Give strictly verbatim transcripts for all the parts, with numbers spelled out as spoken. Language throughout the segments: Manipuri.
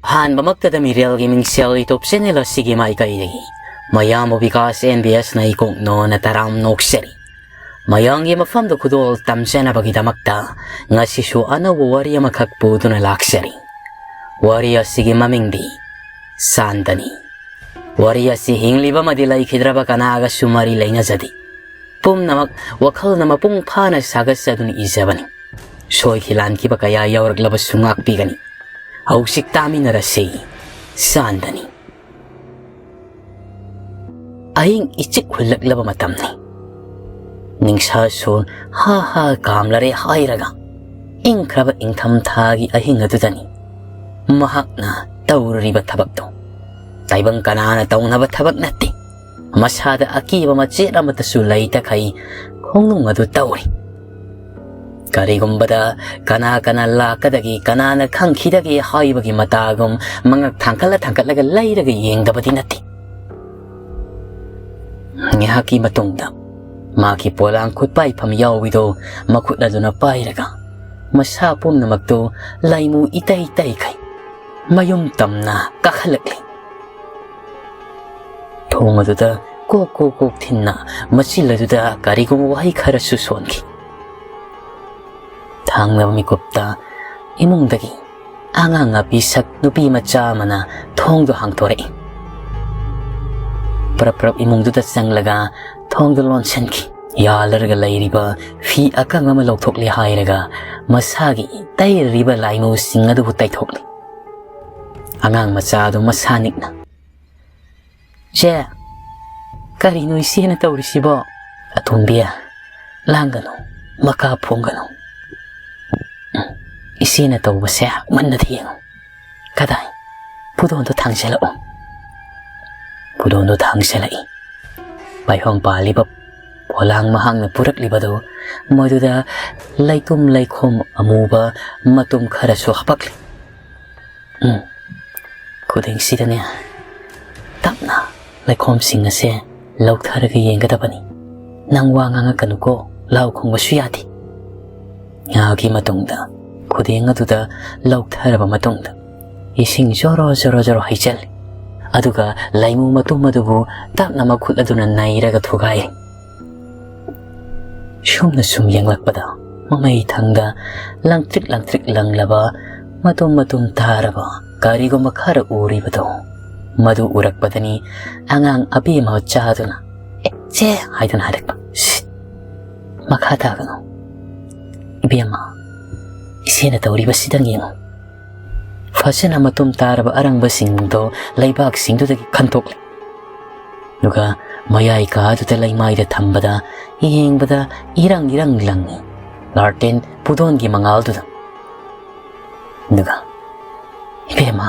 ꯑꯍꯥꯟꯕꯃꯛꯇꯗ ꯃꯤꯔꯦꯜꯒꯤ ꯃꯤꯡꯁꯦꯜ YouTube channel ꯑꯁꯤꯒꯤ ꯃꯥꯏꯀꯩꯗꯒꯤ ꯃꯌꯥꯝꯕꯨ ꯕꯤꯀꯥꯁ ꯑꯦꯟ ꯕꯤ ꯑꯦꯁꯅ ꯏꯀꯣꯛꯅꯣꯅ ꯇꯔꯥꯝ ꯅꯣꯛꯆꯔꯤ꯫ ꯃꯌꯥꯝꯒꯤ ꯃꯐꯝꯗ ꯈꯨꯗꯣꯜ ꯇꯝꯖꯅꯕꯒꯤꯗꯃꯛꯇ ꯉꯁꯤꯁꯨ ꯑꯅꯧꯕ ꯋꯥꯔꯤ ꯑꯃꯈꯛ ꯄꯨꯗꯨꯅ ꯂꯥꯛꯆꯔꯤ꯫ ꯋꯥꯔꯤ ꯑꯁꯤꯒꯤ ꯃꯃꯤꯡꯗꯤ ꯆꯥꯟꯗꯅꯤ꯫ ꯋꯥꯔꯤ ꯑꯁꯤ ꯍꯤꯡꯂꯤꯕ ꯑꯃꯗꯤ ꯂꯩꯈꯤꯗ꯭ꯔꯕ ꯀꯅꯥꯒꯁꯨ ꯃꯔꯤ ꯂꯩꯅꯖꯗꯦ꯫ ꯄꯨꯝꯅꯃꯛ ꯋꯥꯈꯜꯅ ꯃꯄꯨꯡ ꯐꯥꯅ ꯁꯥꯒꯠꯆꯗꯨꯅ ꯏꯖꯕꯅꯤ꯫ ꯁꯣꯏꯈꯤ ꯂꯥꯟꯈꯤꯕ ꯀꯌꯥ ꯌꯥꯎꯔꯛꯂꯕꯁꯨ ꯉꯥꯛꯄꯤꯒꯅꯤ꯫ ꯍꯧꯖꯤꯛ ꯇꯥꯃꯤꯟꯅꯔꯁꯤ꯫ ꯆꯥꯟꯗꯅꯤ꯫ ꯑꯍꯤꯡ ꯏꯆꯤꯛ ꯍꯨꯜꯂꯛꯂꯕ ꯃꯇꯝꯅꯤ꯫ ꯅꯤꯡꯁꯥꯁꯨ ꯍꯥ ꯍꯥ ꯀꯥꯝꯂꯔꯦ ꯍꯥꯏꯔꯒ ꯏꯪꯈ꯭ꯔꯕ ꯏꯪꯊꯝꯊꯥꯒꯤ ꯑꯍꯤꯡ ꯑꯗꯨꯗꯅꯤ ꯃꯍꯥꯛꯅ ꯇꯧꯔꯨꯔꯤꯕ ꯊꯕꯛꯇꯣ꯫ ꯇꯥꯏꯕꯪ ꯀꯅꯥꯅ ꯇꯧꯅꯕ ꯊꯕꯛ ꯅꯠꯇꯦ꯫ ꯃꯁꯥꯗ ꯑꯀꯤꯕ ꯃꯆꯦꯠ ꯑꯃꯠꯇꯁꯨ ꯂꯩꯇꯈꯩ ꯈꯣꯡꯅꯨꯡ ꯑꯗꯨ ꯇꯧꯔꯤ꯫ ꯀꯔꯤꯒꯨꯝꯕꯗ ꯀꯅꯥ ꯀꯅꯥ ꯂꯥꯛꯀꯗꯒꯦ, ꯀꯅꯥꯅ ꯈꯪꯈꯤꯗꯒꯦ ꯍꯥꯏꯕꯒꯤ ꯃꯇꯥꯒꯨꯝ ꯃꯉꯛ ꯊꯥꯡꯒꯠꯂ ꯊꯥꯡꯒꯠꯂꯒ ꯂꯩꯔꯒ ꯌꯦꯡꯗꯕꯗꯤ ꯅꯠꯇꯦ꯫ ꯉꯥꯏꯍꯥꯛꯀꯤ ꯃꯇꯨꯡꯗ ꯃꯥꯒꯤ ꯄꯣꯂꯥꯡ ꯈꯨꯠꯄꯥꯏꯐꯝ ꯌꯥꯎꯕꯤꯗꯣ ꯃꯈꯨꯠ ꯑꯗꯨꯅ ꯄꯥꯏꯔꯒ ꯃꯁꯥ ꯄꯨꯝꯅꯃꯛꯇꯨ ꯂꯥꯏꯃꯨ ꯏꯇꯩ ꯇꯩꯈꯩ ꯃꯌꯨꯝ ꯇꯝꯅ ꯀꯥꯈꯠꯂꯛꯂꯤ꯫ ꯊꯣꯡ ꯑꯗꯨꯗ ꯀꯣꯛ ꯀꯣꯛ ꯀꯣꯛ ꯊꯤꯟꯅ ꯃꯆꯤꯜ ꯑꯗꯨꯗ ꯀꯔꯤꯒꯨꯝꯕ ꯋꯥꯍꯩ ꯈꯔꯁꯨ ꯁꯣꯟꯈꯤ꯫ ꯊꯥꯡꯅꯕ ꯃꯤꯀꯨꯞꯇ ꯏꯃꯨꯡꯗꯒꯤ ꯑꯉꯥꯡ ꯑꯄꯤꯁꯛ ꯅꯨꯄꯤ ꯃꯆꯥ ꯑꯃꯅ ꯊꯣꯡꯗꯨ ꯍꯥꯡꯗꯣꯔꯛꯏ꯫ ꯄ꯭ꯔꯞ ꯄ꯭ꯔꯞ ꯏꯃꯨꯡꯗꯨꯗ ꯆꯪꯂꯒ ꯊꯣꯡꯗꯨ ꯂꯣꯟꯁꯤꯟꯈꯤ꯫ ꯌꯥꯜꯂꯔꯒ ꯂꯩꯔꯤꯕ ꯐꯤ ꯑꯀꯪ ꯑꯃ ꯂꯧꯊꯣꯛꯂꯦ ꯍꯥꯏꯔꯒ ꯃꯁꯥꯒꯤ ꯇꯩꯔꯤꯕ ꯂꯥꯏꯃꯨꯁꯤꯡ ꯑꯗꯨꯕꯨ ꯇꯩꯊꯣꯛꯂꯤ꯫ ꯑꯉꯥꯡ ꯃꯆꯥ ꯑꯗꯨ ꯃꯁꯥ ꯅꯤꯛꯅ, "ꯆꯦ, ꯀꯔꯤꯅꯣ ꯏꯆꯦꯅ ꯇꯧꯔꯤꯁꯤꯕꯣ?" "ꯑꯇꯣꯝꯕꯤ, ꯂꯥꯡꯒꯅꯨ, ꯃꯀꯥ ꯐꯣꯡꯒꯅꯨ꯫ ꯏꯆꯦꯅ ꯇꯧꯕꯁꯦ ꯃꯨꯟꯅ ꯌꯦꯡꯉꯨ꯫ ꯀꯗꯥꯏ? ꯄꯨꯗꯣꯟꯗꯣ ꯊꯥꯡꯖꯜꯂꯛꯎ꯫" ꯄꯨꯗꯣꯟꯗꯣ ꯊꯥꯡꯖꯜꯂꯛꯏ꯫ ꯄꯥꯏꯍꯣꯡ ꯄꯥꯜꯂꯤꯕ ꯄꯣꯂꯥꯡ ꯃꯍꯥꯛꯅ ꯄꯨꯔꯛꯂꯤꯕꯗꯨ, ꯃꯗꯨꯗ ꯂꯩꯇꯨꯝ ꯂꯩꯈꯣꯝ ꯑꯃꯨꯕ ꯃꯇꯨꯝ ꯈꯔꯁꯨ ꯍꯥꯄꯛꯂꯤ꯫ "ꯎꯝ, ꯈꯨꯗꯦꯡꯁꯤꯗꯅꯦ, ꯇꯞꯅ ꯂꯩꯈꯣꯝꯁꯤꯡ ꯑꯁꯦ ꯂꯧꯊꯔꯒ ꯌꯦꯡꯒꯗꯕꯅꯤ꯫ ꯅꯪ ꯋꯥ ꯉꯥꯡꯉꯛꯀꯅꯨꯀꯣ, ꯂꯥꯎ ꯈꯣꯡꯕꯁꯨ ꯌꯥꯗꯦ꯫" ꯉꯥꯏꯍꯥꯛꯀꯤ ꯃꯇꯨꯡꯗ ꯈꯨꯗꯦꯡ ꯑꯗꯨꯗ ꯂꯧꯊꯔꯕ ꯃꯇꯨꯡꯗ, ꯏꯁꯤꯡ ꯖꯣꯔꯣ ꯖꯣꯔꯣ ꯖꯣꯔꯣ ꯍꯩꯖꯤꯜꯂꯤ꯫ ꯑꯗꯨꯒ ꯂꯩꯃꯨ ꯃꯇꯨꯝ ꯑꯗꯨꯕꯨ ꯇꯞꯅ ꯃꯈꯨꯠ ꯑꯗꯨꯅ ꯅꯩꯔꯒ ꯊꯨꯒꯥꯏꯔꯤ꯫ ꯁꯨꯝꯅ ꯁꯨꯝ ꯌꯦꯡꯂꯛꯄꯗ ꯃꯃꯩ ꯊꯪꯗ ꯂꯪꯇ꯭ꯔꯤꯛ ꯂꯪꯇ꯭ꯔꯤꯛ ꯂꯪꯂꯕ ꯃꯇꯨꯝ ꯃꯇꯨꯝ ꯇꯥꯔꯕ ꯀꯔꯤꯒꯨꯝꯕ ꯈꯔ ꯎꯔꯤꯕꯗꯣ, ꯃꯗꯨ ꯎꯔꯛꯄꯗꯅꯤ ꯑꯉꯥꯡ ꯑꯕꯦꯝꯃ ꯆꯥꯗꯨꯅ "ꯑꯦ, ꯆꯦ" ꯍꯥꯏꯗꯨꯅ ꯍꯥꯏꯔꯛꯄ꯫ "ꯁꯤꯠ, ꯃꯈꯥ ꯇꯥꯒꯅꯨ꯫ ꯏꯕꯦꯝꯃ, ꯏꯆꯦꯅ ꯇꯧꯔꯤꯕꯁꯤꯗꯪ ꯌꯦꯡꯉꯨ"꯫ ꯐꯖꯅ ꯃꯇꯨꯝ ꯇꯥꯔꯕ ꯑꯔꯪꯕꯁꯤꯡꯗꯣ ꯂꯩꯕꯥꯛꯁꯤꯡꯗꯨꯗꯒꯤ ꯈꯟꯇꯣꯛꯂꯦ꯫ ꯑꯗꯨꯒ ꯃꯌꯥꯏ ꯀꯥꯗꯨꯗ ꯂꯩꯃꯥꯏꯗ ꯊꯝꯕꯗ ꯌꯦꯡꯕꯗ ꯏꯔꯪ ꯏꯔꯪ ꯂꯪꯉꯤ ꯂꯥꯔꯇꯦꯟ ꯄꯨꯗꯣꯟꯒꯤ ꯃꯉꯥꯜꯗꯨꯗ꯫ ꯑꯗꯨꯒ, "ꯏꯕꯦꯝꯃ,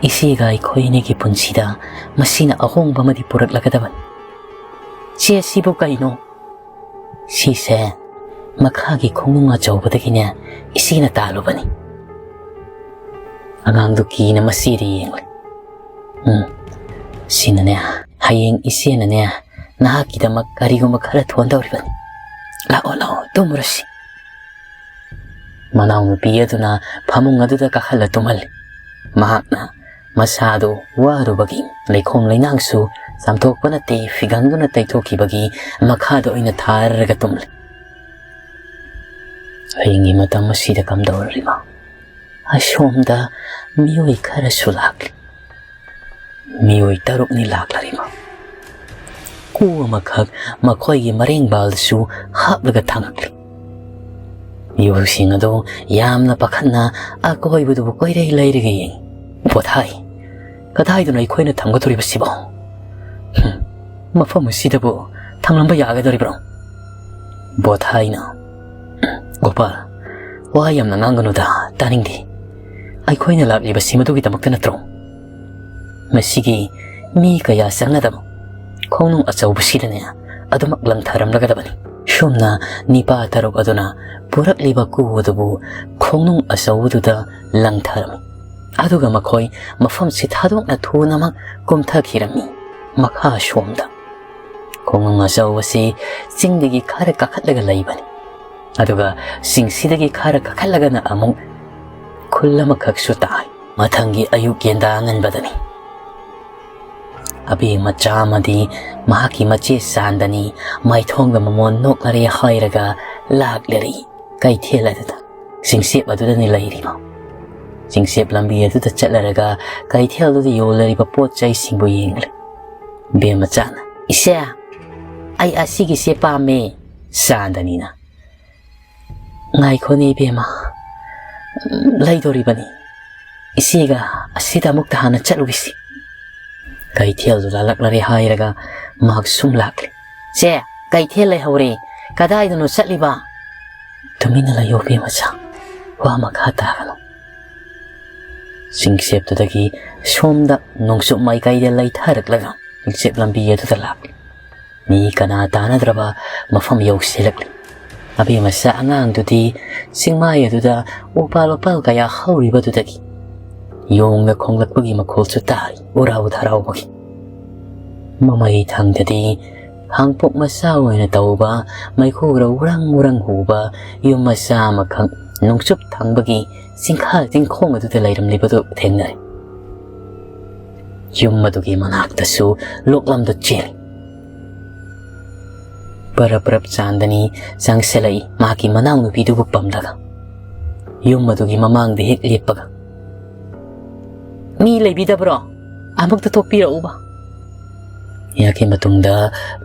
ꯏꯆꯦꯒ ꯑꯩꯈꯣꯏ ꯑꯅꯤꯒꯤ ꯄꯨꯟꯁꯤꯗ ꯃꯁꯤꯅ ꯑꯍꯣꯡꯕ ꯑꯃꯗꯤ ꯄꯨꯔꯛꯂꯒꯗꯕꯅꯤ꯫ ꯆꯦ, ꯁꯤꯕꯨ ꯀꯩꯅꯣ?" "ꯁꯤꯁꯦ ꯃꯈꯥꯒꯤ ꯈꯣꯡꯅꯨꯡ ꯑꯆꯧꯕꯗꯒꯤꯅꯦ ꯏꯆꯦꯅ ꯇꯥꯜꯂꯨꯕꯅꯤ"꯫ ꯑꯉꯥꯡꯗꯨ ꯀꯤꯅ ꯃꯆꯦꯗ ꯌꯦꯡꯂꯦ꯫ "ꯎꯝ, ꯁꯤꯅꯅꯦ, ꯍꯌꯦꯡ ꯏꯆꯦꯅꯅꯦ ꯅꯍꯥꯛꯀꯤꯗꯃꯛ ꯀꯔꯤꯒꯨꯝꯕ ꯈꯔ ꯊꯣꯟꯗꯧꯔꯤꯕꯅꯤ꯫ ꯂꯥꯛꯑꯣ, ꯂꯥꯛꯑꯣ, ꯇꯨꯝꯃꯨꯔꯁꯤ"꯫ ꯃꯅꯥꯎꯅꯨꯄꯤ ꯑꯗꯨꯅ ꯐꯃꯨꯡ ꯑꯗꯨꯗ ꯀꯥꯈꯠꯂ ꯇꯨꯝꯍꯜꯂꯤ꯫ ꯃꯍꯥꯛꯅ ꯃꯁꯥꯗꯨ ꯋꯥꯔꯨꯕꯒꯤ ꯂꯩꯈꯣꯝ ꯂꯩꯅꯥꯡꯁꯨ ꯆꯥꯝꯊꯣꯛꯄ ꯅꯠꯇꯦ, ꯐꯤꯒꯪꯗꯨꯅ ꯇꯩꯊꯣꯛꯈꯤꯕꯒꯤ ꯃꯈꯥꯗ ꯑꯣꯏꯅ ꯊꯥꯔꯒ ꯇꯨꯝꯂꯤ꯫ ꯑꯍꯤꯡꯒꯤ ꯃꯇꯝ ꯑꯁꯤꯗ ꯀꯝꯗꯧꯔꯤꯕ? ꯑꯁꯣꯝꯗ ꯃꯤꯑꯣꯏ ꯈꯔꯁꯨ ꯂꯥꯛꯂꯤ꯫ ꯃꯤꯑꯣꯏ ꯇꯔꯨꯛꯅꯤ ꯂꯥꯛꯂꯔꯤꯕ꯫ ꯀꯨ ꯑꯃꯈꯛ ꯃꯈꯣꯏꯒꯤ ꯃꯔꯦꯡꯕꯥꯜꯗꯁꯨ ꯍꯥꯞꯂꯒ ꯊꯥꯡꯉꯛꯂꯤ꯫ ꯃꯤꯑꯣꯏꯁꯤꯡ ꯑꯗꯨ ꯌꯥꯝꯅ ꯄꯥꯈꯠꯅ ꯑꯀꯣꯏꯕꯗꯨꯕꯨ ꯀꯣꯏꯔꯩ ꯂꯩꯔꯒ ꯌꯦꯡꯏ꯫ "ꯕꯣꯊꯥꯏ, ꯀꯗꯥꯏꯗꯅꯣ ꯑꯩꯈꯣꯏꯅ ꯊꯝꯒꯗꯧꯔꯤꯕꯁꯤꯕꯣ? ꯍꯨꯝ, ꯃꯐꯝ ꯑꯁꯤꯗꯕꯨ ꯊꯝꯂꯝꯕ ꯌꯥꯒꯗꯧꯔꯤꯕ꯭ꯔꯣ?" ꯕꯣꯊꯥꯏꯅ, "ꯒꯣꯄꯥꯜ, ꯋꯥ ꯌꯥꯝꯅ ꯉꯥꯡꯒꯅꯨꯗ, ꯇꯥꯅꯤꯡꯗꯦ꯫ ꯑꯩꯈꯣꯏꯅ ꯂꯥꯛꯂꯤꯕꯁꯤ ꯃꯗꯨꯒꯤꯗꯃꯛꯇ ꯅꯠꯇ꯭ꯔꯣ? ꯃꯁꯤꯒꯤ ꯃꯤ ꯀꯌꯥ ꯆꯪꯅꯗꯕ ꯈꯣꯡꯅꯨꯡ ꯑꯆꯧꯕꯁꯤꯗꯅꯦ ꯑꯗꯨꯃꯛ ꯂꯪꯊꯔꯝꯂꯒꯗꯕꯅꯤ"꯫ ꯁꯨꯝꯅ ꯅꯤꯄꯥ ꯇꯔꯨꯛ ꯑꯗꯨꯅ ꯄꯨꯔꯛꯂꯤꯕ ꯀꯨ ꯑꯗꯨꯕꯨ ꯈꯣꯡꯅꯨꯡ ꯑꯆꯧꯕꯗꯨꯗ ꯂꯪꯊꯔꯝꯃꯤ꯫ ꯑꯗꯨꯒ ꯃꯈꯣꯏ ꯃꯐꯝꯁꯤ ꯊꯥꯗꯣꯛꯅ ꯊꯨꯅꯃꯛ ꯀꯨꯝꯊꯈꯤꯔꯝꯃꯤ꯫ ꯃꯈꯥ ꯁꯣꯝꯗ ꯈꯣꯡꯅꯨꯡ ꯑꯆꯧꯕꯁꯤ ꯆꯤꯡꯗꯒꯤ ꯈꯔ ꯀꯥꯈꯠꯂꯒ ꯂꯩꯕꯅꯤ꯫ ꯑꯗꯨꯒ ꯆꯤꯡꯁꯤꯗꯒꯤ ꯈꯔ ꯀꯥꯈꯠꯂꯒꯅ ꯑꯃꯨꯛ ꯈꯨꯜ ꯑꯃꯈꯛꯁꯨ ꯇꯥꯏ꯫ ꯃꯊꯪꯒꯤ ꯑꯌꯨꯛ ꯌꯦꯟꯗꯥ ꯉꯟꯕꯗꯅꯤ꯫ ꯑꯕꯦꯝꯃꯆꯥ ꯑꯃꯗꯤ ꯃꯍꯥꯛꯀꯤ ꯃꯆꯦ ꯆꯥꯟꯗꯅꯤ ꯃꯥꯏꯊꯣꯡꯒ ꯃꯃꯣꯟ ꯅꯣꯛꯅꯔꯦ ꯍꯥꯏꯔꯒ ꯂꯥꯛꯂꯔꯤ꯫ ꯀꯩꯊꯦꯜ ꯑꯗꯨꯗ, ꯆꯤꯡꯆꯦꯞ ꯑꯗꯨꯗꯅꯤ ꯂꯩꯔꯤꯕ꯫ ꯆꯤꯡꯆꯦꯞ ꯂꯝꯕꯤ ꯑꯗꯨꯗ ꯆꯠꯂꯔꯒ ꯀꯩꯊꯦꯜꯗꯨꯗ ꯌꯣꯜꯂꯔꯤꯕ ꯄꯣꯠ ꯆꯩꯁꯤꯡꯕꯨ ꯌꯦꯡꯂꯤ꯫ ꯕꯦꯝꯃꯆꯥꯅ, "ꯏꯆꯦ, ꯑꯩ ꯑꯁꯤꯒꯤꯁꯦ ꯄꯥꯝꯃꯦ"꯫ ꯆꯥꯟꯗꯅꯤꯅ, "ꯉꯥꯏꯈꯣꯅꯦ ꯏꯕꯦꯝꯃ, ꯂꯩꯗꯣꯔꯤꯕꯅꯤ꯫ ꯏꯆꯦꯒ ꯑꯁꯤꯗ ꯑꯃꯨꯛꯇ ꯍꯥꯟꯅ ꯆꯠꯂꯨꯈꯤꯁꯤ"꯫ ꯀꯩꯊꯦꯜꯗꯨ ꯂꯥꯜꯂꯛꯂꯔꯦ ꯍꯥꯏꯔꯒ ꯃꯍꯥꯛ ꯁꯨꯝ ꯂꯥꯛꯂꯦ꯫ "ꯆꯦ, ꯀꯩꯊꯦꯜ ꯂꯩꯍꯧꯔꯦ꯫ ꯀꯗꯥꯏꯗꯅꯣ ꯆꯠꯂꯤꯕ?" "ꯇꯨꯃꯤꯟꯅ ꯂꯩꯌꯣ ꯏꯕꯦꯝꯃꯆꯥ, ꯋꯥ ꯃꯈꯥ ꯇꯥꯒꯅꯨ"꯫ ꯆꯤꯡꯆꯦꯞꯇꯨꯗꯒꯤ ꯁꯣꯝꯗ ꯅꯣꯡꯆꯨꯞ ꯃꯥꯏꯀꯩꯗ ꯂꯩꯊꯔꯛꯂꯒ ꯆꯤꯡꯆꯦꯞ ꯂꯝꯕꯤ ꯑꯗꯨꯗ ꯂꯥꯛꯂꯤ꯫ ꯃꯤ ꯀꯅꯥ ꯇꯥꯅꯗ꯭ꯔꯕ ꯃꯐꯝ ꯌꯧꯁꯤꯜꯂꯛꯂꯤ꯫ ꯑꯕꯦꯝꯃꯆꯥ ꯑꯉꯥꯡꯗꯨꯗꯤ ꯆꯤꯡꯃꯥꯏ ꯑꯗꯨꯗ ꯎꯄꯥꯜ ꯋꯥꯄꯥꯜ ꯀꯌꯥ ꯍꯧꯔꯤꯕꯗꯨꯗꯒꯤ ꯌꯣꯡꯅ ꯈꯣꯡꯂꯛꯄꯒꯤ ꯃꯈꯣꯜꯁꯨ ꯇꯥꯔꯤ, ꯎꯔꯥꯎ ꯊꯔꯥꯎꯕꯒꯤ꯫ ꯃꯃꯩ ꯊꯪꯗꯗꯤ ꯍꯥꯡꯄꯣꯛ ꯃꯆꯥ ꯑꯣꯏꯅ ꯇꯧꯕ ꯃꯩꯈꯨ ꯒ꯭ꯔꯧ ꯒ꯭ꯔꯪ ꯒ꯭ꯔꯪ ꯍꯨꯕ ꯌꯨꯝ ꯃꯆꯥ ꯑꯃꯈꯛ ꯅꯣꯡꯆꯨꯞ ꯊꯪꯕꯒꯤ ꯆꯤꯡꯈꯥ ꯆꯤꯡꯈꯣꯡ ꯑꯗꯨꯗ ꯂꯩꯔꯝꯂꯤꯕꯗꯨ ꯊꯦꯡꯅꯔꯦ꯫ ꯌꯨꯝ ꯑꯗꯨꯒꯤ ꯃꯅꯥꯛꯇꯁꯨ ꯂꯣꯛꯂꯝꯗꯨ ꯆꯦꯜꯂꯤ꯫ ꯄꯔꯞ ꯄꯔꯞ ꯆꯥꯟꯗꯅꯤ ꯆꯪꯁꯤꯜꯂꯛꯏ, ꯃꯍꯥꯛꯀꯤ ꯃꯅꯥꯎꯅꯨꯄꯤꯗꯨꯕꯨ ꯄꯝꯂꯒ꯫ ꯌꯨꯝ ꯑꯗꯨꯒꯤ ꯃꯃꯥꯡꯗ ꯍꯦꯛ ꯂꯦꯞꯄꯒ, "ꯃꯤ ꯂꯩꯕꯤꯗꯕ꯭ꯔꯣ? ꯑꯃꯨꯛꯇ ꯊꯣꯛꯄꯤꯔꯛꯎꯕ"꯫ ꯃꯍꯥꯛꯀꯤ ꯃꯇꯨꯡꯗ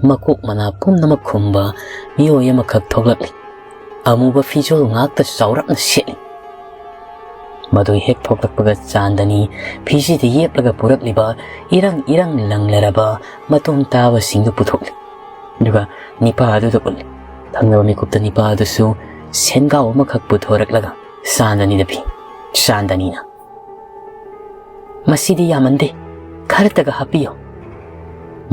ꯃꯀꯣꯛ ꯃꯅꯥ ꯄꯨꯝꯅꯃꯛ ꯈꯨꯝꯕ ꯃꯤꯑꯣꯏ ꯑꯃꯈꯛ ꯊꯣꯛꯂꯛꯂꯤ꯫ ꯑꯃꯨꯕ ꯐꯤꯖꯣꯜ ꯉꯥꯛꯇ ꯆꯥꯎꯔꯞꯅ ꯁꯦꯠꯂꯤ꯫ ꯃꯗꯨ ꯍꯦꯛ ꯊꯣꯛꯂꯛꯄꯒ ꯆꯥꯟꯗꯅꯤ ꯐꯤꯁꯤꯗ ꯌꯦꯞꯂꯒ ꯄꯨꯔꯛꯂꯤꯕ ꯏꯔꯪ ꯏꯔꯪ ꯂꯪꯂꯔꯕ ꯃꯇꯨꯝ ꯇꯥꯕꯁꯤꯡꯗꯨ ꯄꯨꯊꯣꯛꯂꯤ꯫ ꯑꯗꯨꯒ ꯅꯤꯄꯥ ꯑꯗꯨꯗ ꯎꯠꯂꯤ꯫ ꯊꯪꯅꯕ ꯃꯤꯀꯨꯞꯇ ꯅꯤꯄꯥ ꯑꯗꯨꯁꯨ ꯁꯦꯟꯒꯥꯎ ꯑꯃꯈꯛ ꯄꯨꯊꯣꯔꯛꯂꯒ ꯆꯥꯟꯗꯅꯤꯗ ꯄꯤ꯫ ꯆꯥꯟꯗꯅꯤꯅ, "ꯃꯁꯤꯗꯤ ꯌꯥꯝꯃꯟꯗꯦ, ꯈꯔꯇꯒ ꯍꯥꯞꯄꯤꯌꯨ"꯫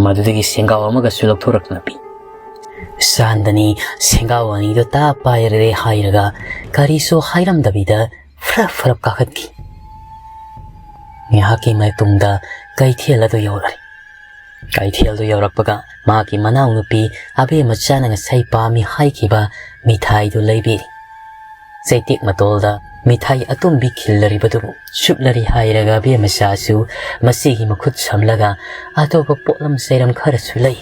ꯃꯗꯨꯗꯒꯤ ꯁꯦꯟꯒꯥꯎ ꯑꯃꯒꯁꯨ ꯂꯧꯊꯣꯔꯛꯇꯨꯅ ꯄꯤ꯫ ꯆꯥꯟꯗꯅꯤ ꯁꯦꯟꯒꯥꯎ ꯑꯅꯤꯗꯨ ꯇꯥ ꯄꯥꯏꯔꯔꯦ ꯍꯥꯏꯔꯒ ꯀꯔꯤꯁꯨ ꯍꯥꯏꯔꯝꯗꯕꯤꯗ ꯐ꯭ꯔꯞ ꯐ꯭ꯔꯞ ꯀꯥꯈꯠꯈꯤ꯫ ꯉꯥꯏꯍꯥꯛꯀꯤ ꯃꯇꯨꯡꯗ ꯀꯩꯊꯦꯜ ꯑꯗꯨ ꯌꯧꯔꯛꯏ꯫ ꯀꯩꯊꯦꯜꯗꯨ ꯌꯧꯔꯛꯄꯒ ꯃꯍꯥꯛꯀꯤ ꯃꯅꯥꯎꯅꯨꯄꯤ ꯑꯕꯦꯝꯃꯆꯥꯅ ꯉꯁꯥꯏ ꯄꯥꯝꯃꯤ ꯍꯥꯏꯈꯤꯕ ꯃꯤꯊꯥꯏꯗꯨ ꯂꯩꯕꯤꯔꯤ꯫ ꯆꯩꯇꯦꯛ ꯃꯇꯣꯜꯗ ꯃꯤꯊꯥꯏ ꯑꯇꯨꯝꯕꯤ ꯈꯤꯜꯂꯔꯤꯕꯗꯨꯕꯨ ꯆꯨꯞꯂꯔꯤ ꯍꯥꯏꯔꯒ ꯑꯕꯦꯝꯃꯆꯥꯁꯨ ꯃꯁꯤꯒꯤ ꯃꯈꯨꯠ ꯁꯝꯂꯒ ꯑꯇꯣꯞꯄ ꯄꯣꯠꯂꯝ ꯆꯩꯔꯝ ꯈꯔꯁꯨ ꯂꯩ꯫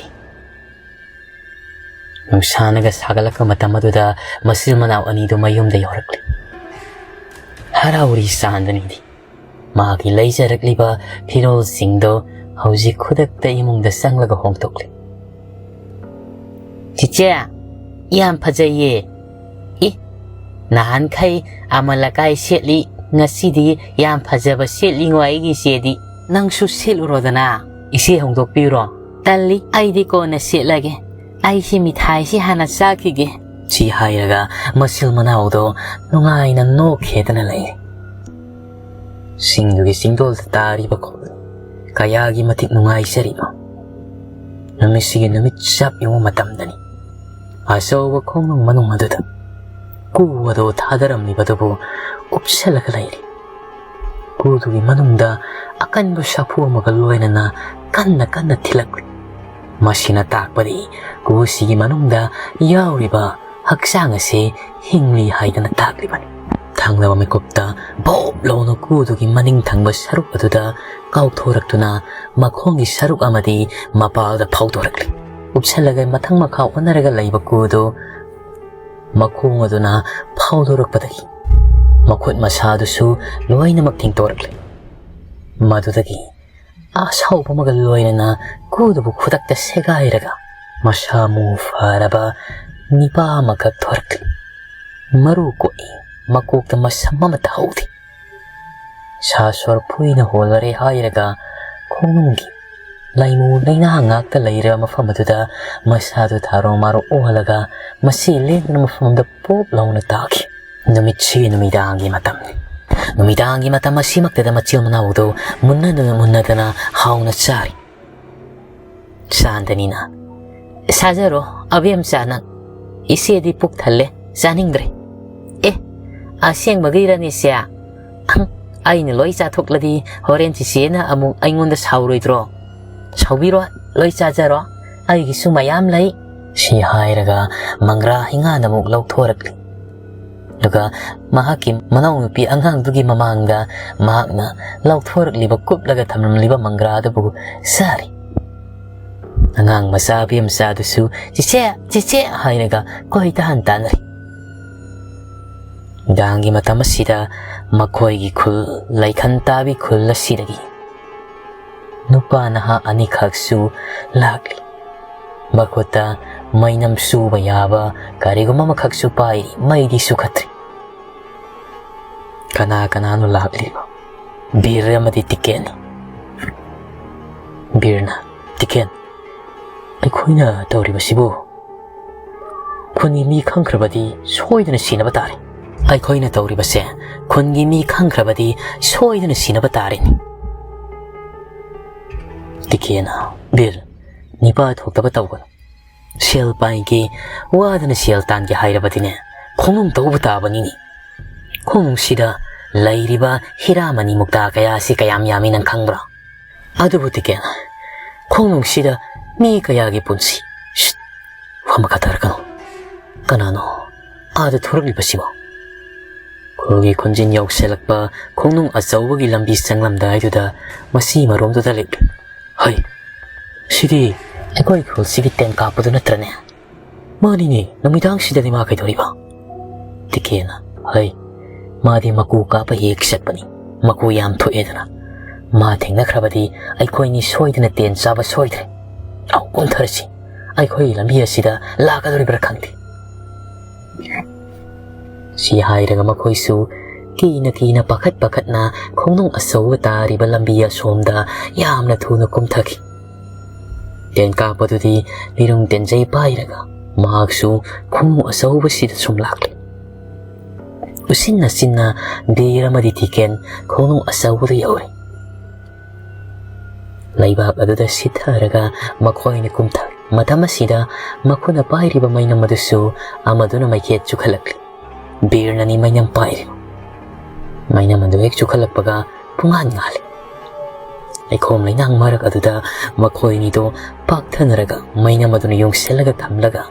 ꯅꯨꯡꯁꯥꯅꯒ ꯁꯥꯒꯠꯂꯛꯄ ꯃꯇꯝ ꯑꯗꯨꯗ ꯃꯆꯤꯜ ꯃꯅꯥꯎ ꯑꯅꯤꯗꯨ ꯃꯌꯨꯝꯗ ꯌꯧꯔꯛꯂꯤ꯫ ꯍꯔꯥꯎꯔꯤ ꯆꯥꯟꯗꯅꯤꯗꯤ꯫ ꯃꯥꯒꯤ ꯂꯩꯖꯔꯛꯂꯤꯕ ꯐꯤꯔꯣꯜꯁꯤꯡꯗꯣ ꯍꯧꯖꯤꯛ ꯈꯨꯗꯛꯇ ꯏꯃꯨꯡꯗ ꯆꯪꯂꯒ ꯍꯣꯡꯗꯣꯛꯂꯤ꯫ "ꯆꯤꯆꯦ, ꯌꯥꯝ ꯐꯖꯩꯌꯦ꯫ ꯏ, ꯅꯍꯥꯟꯈꯩ ꯑꯃ ꯂꯀꯥꯏ ꯁꯦꯠꯂꯤ, ꯉꯁꯤꯗꯤ ꯌꯥꯝ ꯐꯖꯕ ꯁꯦꯠꯂꯤꯉꯣ ꯑꯩꯒꯤ ꯏꯆꯦꯗꯤ꯫ ꯅꯪꯁꯨ ꯁꯦꯠꯂꯨꯔꯣꯗꯅ, ꯏꯆꯦ ꯍꯣꯡꯗꯣꯛꯄꯤꯔꯣ꯫" "ꯇꯜꯂꯤ, ꯑꯩꯗꯤ ꯀꯣꯟꯅ ꯁꯦꯠꯂꯒꯦ꯫ ꯑꯩꯁꯤ ꯃꯤꯊꯥꯏꯁꯤ ꯍꯥꯟꯅ ꯆꯥꯈꯤꯒꯦ꯫" ꯁꯤ ꯍꯥꯏꯔꯒ ꯃꯆꯤꯜ ꯃꯅꯥꯎꯗꯣ ꯅꯨꯡꯉꯥꯏꯅ ꯅꯣꯛꯈꯦꯗꯅ ꯂꯩꯔꯦ꯫ ꯆꯤꯡꯗꯨꯒꯤ ꯆꯤꯡꯗꯣꯜꯗ ꯇꯥꯔꯤꯕ ꯈꯣꯜ ꯀꯌꯥꯒꯤ ꯃꯇꯤꯛ ꯅꯨꯡꯉꯥꯏꯖꯔꯤꯕ ꯅꯨꯃꯤꯠꯁꯤꯒꯤ ꯅꯨꯃꯤꯠ ꯆꯞ ꯌꯨꯡꯕ ꯃꯇꯝꯗꯅꯤ꯫ ꯑꯆꯧꯕ ꯈꯣꯡꯅꯨꯡ ꯃꯅꯨꯡ ꯑꯗꯨꯗ ꯀꯨ ꯑꯗꯨ ꯊꯥꯗꯔꯝꯂꯤꯕꯗꯨꯕꯨ ꯎꯞꯁꯜꯂꯒ ꯂꯩꯔꯤ꯫ ꯀꯨꯗꯨꯒꯤ ꯃꯅꯨꯡꯗ ꯑꯀꯟꯕ ꯁꯥꯐꯨ ꯑꯃꯒ ꯂꯣꯏꯅꯅ ꯀꯟꯅ ꯀꯟꯅ ꯊꯤꯜꯂꯛꯂꯤ꯫ ꯃꯁꯤꯅ ꯇꯥꯛꯄꯗꯤ ꯀꯨꯁꯤꯒꯤ ꯃꯅꯨꯡꯗ ꯌꯥꯎꯔꯤꯕ ꯍꯛꯆꯥꯡ ꯑꯁꯤ ꯍꯤꯡꯂꯤ ꯍꯥꯏꯗꯅ ꯇꯥꯛꯂꯤꯕꯅꯤ꯫ ꯊꯪꯂꯕ ꯃꯤꯀꯨꯞꯇ ꯚꯣꯞ ꯂꯥꯎꯅ ꯀꯨꯗꯨꯒꯤ ꯃꯅꯤꯡ ꯊꯪꯕ ꯁꯔꯨꯛ ꯑꯗꯨꯗ ꯀꯥꯎꯊꯣꯔꯛꯇꯨꯅ ꯃꯈꯣꯡꯒꯤ ꯁꯔꯨꯛ ꯑꯃꯗꯤ ꯃꯄꯥꯜꯗ ꯐꯥꯎꯗꯣꯔꯛꯂꯤ꯫ ꯎꯞꯁꯜꯂꯒ ꯃꯊꯪ ꯃꯈꯥ ꯑꯣꯟꯅꯔꯒ ꯂꯩꯕ ꯀꯨꯗꯨ ꯃꯈꯣꯡ ꯑꯗꯨꯅ ꯐꯥꯎꯗꯣꯔꯛꯄꯗꯒꯤ ꯃꯈꯨꯠ ꯃꯁꯥꯗꯨꯁꯨ ꯂꯣꯏꯅꯃꯛ ꯊꯤꯡꯇꯣꯔꯛꯂꯤ꯫ ꯃꯗꯨꯗꯒꯤ ꯑꯁꯥꯎꯕ ꯑꯃꯒ ꯂꯣꯏꯅꯅ ꯀꯨꯗꯨꯕꯨ ꯈꯨꯗꯛꯇ ꯁꯦꯒꯥꯏꯔꯒ ꯃꯁꯥ ꯃꯎ ꯐꯔꯕ ꯅꯤꯄꯥ ꯑꯃꯈꯛ ꯊꯣꯔꯛꯂꯤ꯫ ꯃꯔꯨ ꯀꯣꯛꯏ, ꯃꯀꯣꯛꯇ ꯃꯁꯝ ꯑꯃꯠꯇ ꯍꯧꯗꯦ꯫ ꯁꯥ ꯁꯣꯔ ꯐꯨꯏꯅ ꯍꯣꯜꯂꯔꯦ ꯍꯥꯏꯔꯒ ꯈꯣꯡꯅꯨꯡꯒꯤ ꯂꯥꯏꯃꯨ ꯂꯩꯅꯥ ꯉꯥꯛꯇ ꯂꯩꯔꯕ ꯃꯐꯝ ꯑꯗꯨꯗ ꯃꯁꯥꯗꯨ ꯊꯥꯔꯣ ꯃꯥꯔꯣ ꯑꯣꯜꯂꯒ ꯃꯁꯤ ꯂꯦꯡꯗꯅ ꯃꯐꯝ ꯑꯃꯗ ꯄꯣꯞ ꯂꯥꯎꯅ ꯇꯥꯈꯤ꯫ ꯅꯨꯃꯤꯠꯁꯤꯒꯤ ꯅꯨꯃꯤꯗꯥꯡꯒꯤ ꯃꯇꯝꯅꯤ꯫ ꯅꯨꯃꯤꯗꯥꯡꯒꯤ ꯃꯇꯝ ꯑꯁꯤꯃꯛꯇꯗ ꯃꯆꯤꯟ ꯃꯅꯥꯎꯗꯨ ꯃꯨꯟꯅꯗꯨꯅ ꯃꯨꯟꯅꯗꯅ ꯍꯥꯎꯅ ꯆꯥꯔꯤ꯫ ꯆꯥꯟꯗꯅꯤꯅ, "ꯆꯥꯖꯔꯣ, ꯑꯕꯦꯝꯆꯥ, ꯅꯪ꯫ ꯏꯆꯦꯗꯤ ꯄꯨꯛ ꯊꯜꯂꯦ, ꯆꯥꯅꯤꯡꯗ꯭ꯔꯦ꯫" "ꯑꯦ, ꯑꯁꯦꯡꯕꯒꯤꯔꯅꯦ ꯏꯆꯦ? ꯑꯍꯪ, ꯑꯩꯅ ꯂꯣꯏ ꯆꯥꯊꯣꯛꯂꯗꯤ ꯍꯣꯔꯦꯟ ꯆꯤꯆꯦꯅ ꯑꯃꯨꯛ ꯑꯩꯉꯣꯟꯗ ꯁꯥꯎꯔꯣꯏꯗ꯭ꯔꯣ?" "ꯁꯥꯎꯕꯤꯔꯣꯏ, ꯂꯣꯏ ꯆꯥꯖꯔꯣ, ꯑꯩꯒꯤꯁꯨ ꯃꯌꯥꯝ ꯂꯩ꯫" ꯁꯤ ꯍꯥꯏꯔꯒ ꯃꯪꯒ꯭ꯔꯥ ꯍꯩꯉꯥꯟ ꯑꯃꯨꯛ ꯂꯧꯊꯣꯔꯛꯂꯤ꯫ ꯑꯗꯨꯒ ꯃꯍꯥꯛꯀꯤ ꯃꯅꯥꯎꯅꯨꯄꯤ ꯑꯉꯥꯡꯗꯨꯒꯤ ꯃꯃꯥꯡꯗ ꯃꯍꯥꯛꯅ ꯂꯧꯊꯣꯔꯛꯂꯤꯕ, ꯀꯨꯞꯂꯒ ꯊꯝꯂꯝꯂꯤꯕ ꯃꯪꯒ꯭ꯔꯥ ꯑꯗꯨꯕꯨ ꯆꯥꯔꯤ꯫ ꯑꯉꯥꯡ ꯃꯆꯥ ꯕꯦꯝꯆꯥꯗꯨꯁꯨ "ꯆꯤꯆꯦ, ꯆꯤꯆꯦ" ꯍꯥꯏꯔꯒ ꯀꯣꯏꯇꯥꯟ ꯇꯥꯟꯅꯔꯤ꯫ ꯅꯨꯡꯗꯥꯡꯒꯤ ꯃꯇꯝ ꯑꯁꯤꯗ ꯃꯈꯣꯏꯒꯤ ꯈꯨꯜ, ꯂꯩꯈꯟ ꯇꯥꯕꯤ ꯈꯨꯜ ꯑꯁꯤꯗꯒꯤ ꯅꯨꯄꯥ ꯅꯍꯥ ꯑꯅꯤꯈꯛꯁꯨ ꯂꯥꯛꯂꯤ꯫ ꯃꯈꯨꯠꯇ ꯃꯩꯅꯝ ꯁꯨꯕ ꯌꯥꯕ ꯀꯔꯤꯒꯨꯝꯕ ꯑꯃꯈꯛꯁꯨ ꯄꯥꯏꯔꯤ, ꯃꯩꯗꯤ ꯁꯨꯈꯠꯇ꯭ꯔꯤ꯫ ꯀꯅꯥ ꯀꯅꯥꯅꯣ ꯂꯥꯛꯂꯤꯕ? ꯕꯤꯔ ꯑꯃꯗꯤ ꯇꯤꯀꯦꯟꯅꯤ꯫ ꯕꯤꯔꯅ, "ꯇꯤꯀꯦꯟ, ꯑꯩꯈꯣꯏꯅ ꯇꯧꯔꯤꯕꯁꯤꯕꯨ ꯈꯨꯟꯒꯤ ꯃꯤ ꯈꯪꯈ꯭ꯔꯕꯗꯤ ꯁꯣꯏꯗꯅ ꯁꯤꯅꯕ ꯇꯥꯔꯦ꯫ ꯑꯩꯈꯣꯏꯅ ꯇꯧꯔꯤꯕꯁꯦ ꯈꯨꯟꯒꯤ ꯃꯤ ꯈꯪꯈ꯭ꯔꯕꯗꯤ ꯁꯣꯏꯗꯅ ꯁꯤꯅꯕ ꯇꯥꯔꯦꯅꯦ꯫" ꯇꯤꯀꯦꯟꯅ, "ꯕꯤꯔ, ꯅꯤꯄꯥ ꯊꯣꯛꯇꯕ ꯇꯧꯒꯅꯨ꯫ ꯁꯦꯜ ꯄꯥꯏꯒꯦ, ꯋꯥꯗꯅ ꯁꯦꯜ ꯇꯥꯟꯒꯦ ꯍꯥꯏꯔꯕꯗꯤꯅꯦ, ꯈꯣꯡꯅꯨꯡ ꯇꯧꯕ ꯇꯥꯕꯅꯤꯅꯦ꯫ ꯈꯣꯡꯅꯨꯡꯁꯤꯗ ꯂꯩꯔꯤꯕ ꯍꯤꯔꯥꯃꯅꯤ ꯃꯨꯛꯇꯥ ꯀꯌꯥꯁꯤ ꯀꯌꯥꯝ ꯌꯥꯝꯃꯤ ꯅꯪ ꯈꯪꯕ꯭ꯔꯥ? ꯑꯗꯨꯕꯨ ꯇꯤꯀꯦꯟ, ꯈꯣꯡꯅꯨꯡꯁꯤꯗ ꯃꯤ ꯀꯌꯥꯒꯤ ꯄꯨꯟꯁꯤ꯫" "ꯁꯤꯠ! ꯋꯥ ꯃꯈꯥ ꯇꯥꯔꯛꯀꯅꯨ꯫ ꯀꯅꯥꯅꯣ ꯑꯥꯗ ꯊꯣꯔꯛꯂꯤꯕꯁꯤꯕꯣ?" ꯈꯨꯜꯒꯤ ꯈꯣꯟꯖꯦꯜ ꯌꯧꯁꯤꯜꯂꯛꯄ ꯈꯣꯡꯅꯨꯡ ꯑꯆꯧꯕꯒꯤ ꯂꯝꯕꯤ ꯆꯪꯂꯝꯗꯥꯏꯗꯨꯗ ꯃꯁꯤ ꯃꯔꯣꯝꯗꯨꯗ ꯂꯦꯞꯂꯤ꯫ "ꯍꯩ, ꯁꯤꯗꯤ ꯑꯩꯈꯣꯏ ꯈꯨꯜꯁꯤꯒꯤ ꯇꯦꯟ ꯀꯥꯞꯄꯗꯨ ꯅꯠꯇ꯭ꯔꯅꯦ?" "ꯃꯥꯅꯤꯅꯦ, ꯅꯨꯃꯤꯗꯥꯡꯁꯤꯗꯗꯤ ꯃꯥ ꯀꯩꯗꯧꯔꯤꯕ?" ꯇꯤꯀꯦꯟꯅ, "ꯍꯩ, ꯃꯥꯗꯤ ꯃꯀꯨ ꯀꯥꯞꯄ ꯍꯦꯛ ꯆꯠꯄꯅꯤ꯫ ꯃꯀꯨ ꯌꯥꯝ ꯊꯣꯛꯑꯦꯗꯅ꯫ ꯃꯥ ꯊꯦꯡꯅꯈ꯭ꯔꯕꯗꯤ ꯑꯩꯈꯣꯏꯅꯤ ꯁꯣꯏꯗꯅ ꯇꯦꯟ ꯆꯥꯕ ꯁꯣꯏꯗ꯭ꯔꯦ꯫ ꯂꯥꯎ, ꯀꯨꯝꯊꯔꯁꯤ꯫ ꯑꯩꯈꯣꯏꯒꯤ ꯂꯝꯕꯤ ꯑꯁꯤꯗ ꯂꯥꯛꯀꯗꯧꯔꯤꯕ꯭ꯔꯥ ꯈꯪꯗꯦ꯫" ꯁꯤ ꯍꯥꯏꯔꯒ ꯃꯈꯣꯏꯁꯨ ꯀꯤꯅ ꯀꯤꯅ, ꯄꯥꯈꯠ ꯄꯥꯈꯠꯅ ꯈꯣꯡꯅꯨꯡ ꯑꯆꯧꯕ ꯇꯥꯔꯤꯕ ꯂꯝꯕꯤ ꯑꯁꯣꯝꯗ ꯌꯥꯝꯅ ꯊꯨꯅ ꯀꯨꯝꯊꯈꯤ꯫ ꯇꯦꯟ ꯀꯥꯞꯄꯗꯨꯗꯤ ꯂꯤꯔꯨꯡ ꯇꯦꯟꯖꯩ ꯄꯥꯏꯔꯒ ꯃꯍꯥꯛꯁꯨ ꯈꯣꯡꯅꯨꯡ ꯑꯆꯧꯕꯁꯤꯗ ꯁꯨꯝ ꯂꯥꯛꯂꯦ꯫ ꯎꯆꯤꯟ ꯅꯥꯆꯤꯟꯅ ꯕꯤꯔ ꯑꯃꯗꯤ ꯇꯤꯀꯦꯟ ꯈꯣꯡꯅꯨꯡ ꯑꯆꯧꯕꯗ ꯌꯧꯔꯦ꯫ ꯂꯩꯕꯥꯛ ꯑꯗꯨꯗ ꯁꯤꯊꯔꯒ ꯃꯈꯣꯏꯅ ꯀꯨꯝꯊꯔꯦ꯫ ꯃꯇꯝ ꯑꯁꯤꯗ ꯃꯈꯣꯏꯅ ꯄꯥꯏꯔꯤꯕ ꯃꯩꯅꯝ ꯑꯗꯨꯁꯨ ꯑꯃꯗꯨꯅ ꯃꯩꯈꯦꯠ ꯆꯨꯈꯠꯂꯛꯂꯤ꯫ ꯕꯤꯔꯅꯅꯤ ꯃꯩꯅꯝ ꯄꯥꯏꯔꯤꯕ꯫ ꯃꯩꯅꯝ ꯑꯗꯨ ꯍꯦꯛ ꯆꯨꯈꯠꯂꯛꯄꯒ ꯄꯨꯡꯉꯥꯟ ꯉꯥꯜꯂꯤ꯫ ꯂꯩꯈꯣꯝ ꯂꯩꯅꯥꯡ ꯃꯔꯛ ꯑꯗꯨꯗ ꯃꯈꯣꯏ ꯑꯅꯤꯗꯣ ꯄꯥꯛꯊꯅꯔꯒ ꯃꯩꯅꯝ ꯑꯗꯨꯅ ꯌꯨꯡꯁꯤꯜꯂꯒ ꯊꯝꯂꯒ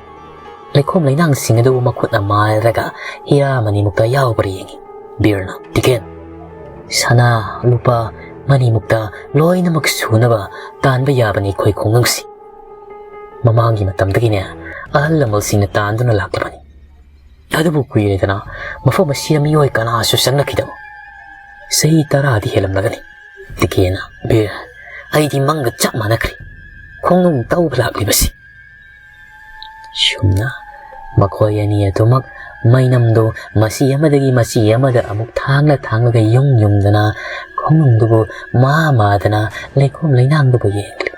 ꯂꯩꯈꯣꯝ ꯂꯩꯅꯥꯡꯁꯤꯡ ꯑꯗꯨꯕꯨ ꯃꯈꯨꯠꯅ ꯃꯥꯜꯂꯒ ꯍꯤꯔꯥ ꯃꯅꯤꯃꯨꯛꯇ ꯌꯥꯎꯕ꯭ꯔꯥ ꯌꯦꯡꯉꯤ꯫ ꯕꯤꯔꯅ, "ꯇꯤꯀꯦꯟ, ꯁꯅꯥ, ꯂꯨꯄꯥ, ꯃꯅꯤꯃꯨꯛꯇ ꯂꯣꯏꯅꯃꯛ ꯁꯨꯅꯕ ꯇꯥꯟꯕ ꯌꯥꯕꯅꯤ ꯑꯩꯈꯣꯏ ꯈꯨꯡꯒꯪꯁꯤ꯫ ꯃꯃꯥꯡꯒꯤ ꯃꯇꯝꯗꯒꯤꯅꯦ ꯑꯍꯜ ꯂꯃꯟꯁꯤꯡꯅ ꯇꯥꯟꯗꯨꯅ ꯂꯥꯛꯂꯕꯅꯤ꯫ ꯑꯗꯨꯕꯨ ꯀꯨꯏꯔꯦꯗꯅ ꯃꯐꯝ ꯑꯁꯤꯗ ꯃꯤꯑꯣꯏ ꯀꯅꯥꯁꯨ ꯆꯪꯂꯛꯈꯤꯗꯕ꯫ ꯆꯍꯤ ꯇꯔꯥꯗꯤ ꯍꯦꯜꯂꯝꯂꯒꯅꯤ꯫" ꯇꯤꯀꯦꯟꯅ, "ꯕꯤꯔ, ꯑꯩꯗꯤ ꯃꯪꯒ ꯆꯞ ꯃꯥꯟꯅꯈ꯭ꯔꯦ꯫ ꯈꯣꯡꯅꯨꯡ ꯇꯧꯕ ꯂꯥꯛꯂꯤꯕꯁꯤ꯫" ꯁꯨꯝꯅ ꯃꯈꯣꯏ ꯑꯅꯤ ꯑꯗꯨꯃꯛ ꯃꯩꯅꯝꯗꯨ ꯃꯆꯤ ꯑꯃꯗꯒꯤ ꯃꯆꯤ ꯑꯃꯗ ꯑꯃꯨꯛ ꯊꯥꯡꯂ ꯊꯥꯡꯂꯒ ꯌꯨꯝ ꯌꯨꯝꯗꯅ ꯈꯣꯡꯅꯨꯡꯗꯨꯕꯨ ꯃꯥ ꯃꯥꯗꯅ ꯂꯩꯈꯣꯝ ꯂꯩꯅꯥꯡꯗꯨꯕꯨ ꯌꯦꯡꯂꯤ꯫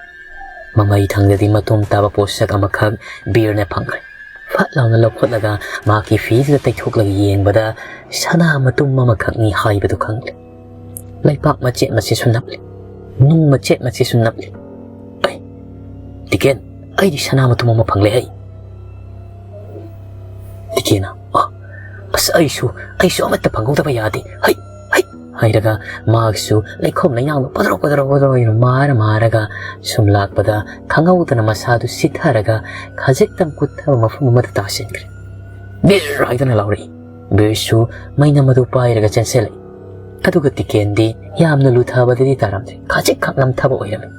ꯃꯃꯩ ꯊꯪꯗꯗꯤ ꯃꯇꯨꯝ ꯇꯥꯕ ꯄꯣꯠꯁꯛ ꯑꯃꯈꯛ ꯕꯤꯔꯅ ꯐꯪꯈ꯭ꯔꯦ꯫ ꯐꯠ ꯂꯥꯎꯅ ꯂꯧꯈꯠꯂꯒ ꯃꯍꯥꯛꯀꯤ ꯐꯤꯗꯨꯗ ꯇꯩꯊꯣꯛꯂꯒ ꯌꯦꯡꯕꯗ ꯁꯅꯥ ꯃꯇꯨꯝ ꯑꯃꯈꯛꯅꯤ ꯍꯥꯏꯕꯗꯨ ꯈꯪꯂꯦ꯫ ꯂꯩꯄꯥꯛ ꯃꯆꯦꯠ ꯃꯆꯦꯠꯁꯨ ꯅꯞꯂꯤ꯫ ꯅꯨꯡ ꯃꯆꯦꯠ ꯃꯆꯦꯠꯁꯨ ꯅꯞꯂꯤ꯫ "ꯑꯩ, ꯇꯤꯀꯦꯟ, ꯑꯩꯗꯤ ꯁꯅꯥ ꯃꯇꯨꯝ ꯑꯃ ꯐꯪꯂꯦ ꯍꯩ꯫" ꯇꯤꯀꯦꯟꯅ, "ꯑ, ꯑꯁ, ꯑꯩꯁꯨ, ꯑꯩꯁꯨ ꯑꯃꯠꯇ ꯐꯪꯍꯧꯗꯕ ꯌꯥꯗꯦ꯫ ꯍꯩ, ꯍꯩ!" ꯍꯥꯏꯔꯒ ꯃꯍꯥꯛꯁꯨ ꯂꯩꯈꯣꯝ ꯂꯩꯅꯥꯡꯗꯣ ꯄꯗ꯭ꯔꯣ ꯄꯗ꯭ꯔꯣ ꯄꯗ꯭ꯔꯣ ꯍꯥꯏꯅ ꯃꯥꯔ ꯃꯥꯔꯒ ꯁꯨꯝ ꯂꯥꯛꯄꯗ ꯈꯪꯍꯧꯗꯅ ꯃꯁꯥꯗꯨ ꯁꯤꯊꯔꯒ ꯈꯖꯤꯛꯇꯪ ꯀꯨꯠꯊꯕ ꯃꯐꯝ ꯑꯃꯗ ꯇꯥꯁꯤꯟꯈ꯭ꯔꯦ꯫ "ꯕꯤꯔ!" ꯍꯥꯏꯗꯨꯅ ꯂꯥꯎꯔꯛꯏ꯫ ꯕꯤꯔꯁꯨ ꯃꯩꯅꯝ ꯑꯗꯨ ꯄꯥꯏꯔꯒ ꯆꯦꯟꯁꯤꯜꯂꯛꯏ꯫ ꯑꯗꯨꯒ ꯇꯤꯀꯦꯟꯗꯤ ꯌꯥꯝꯅ ꯂꯨꯊꯕꯗꯗꯤ ꯇꯥꯔꯝꯗ꯭ꯔꯦ, ꯈꯖꯤꯛꯈꯛ ꯅꯝꯊꯕ ꯑꯣꯏꯔꯝꯃꯤ꯫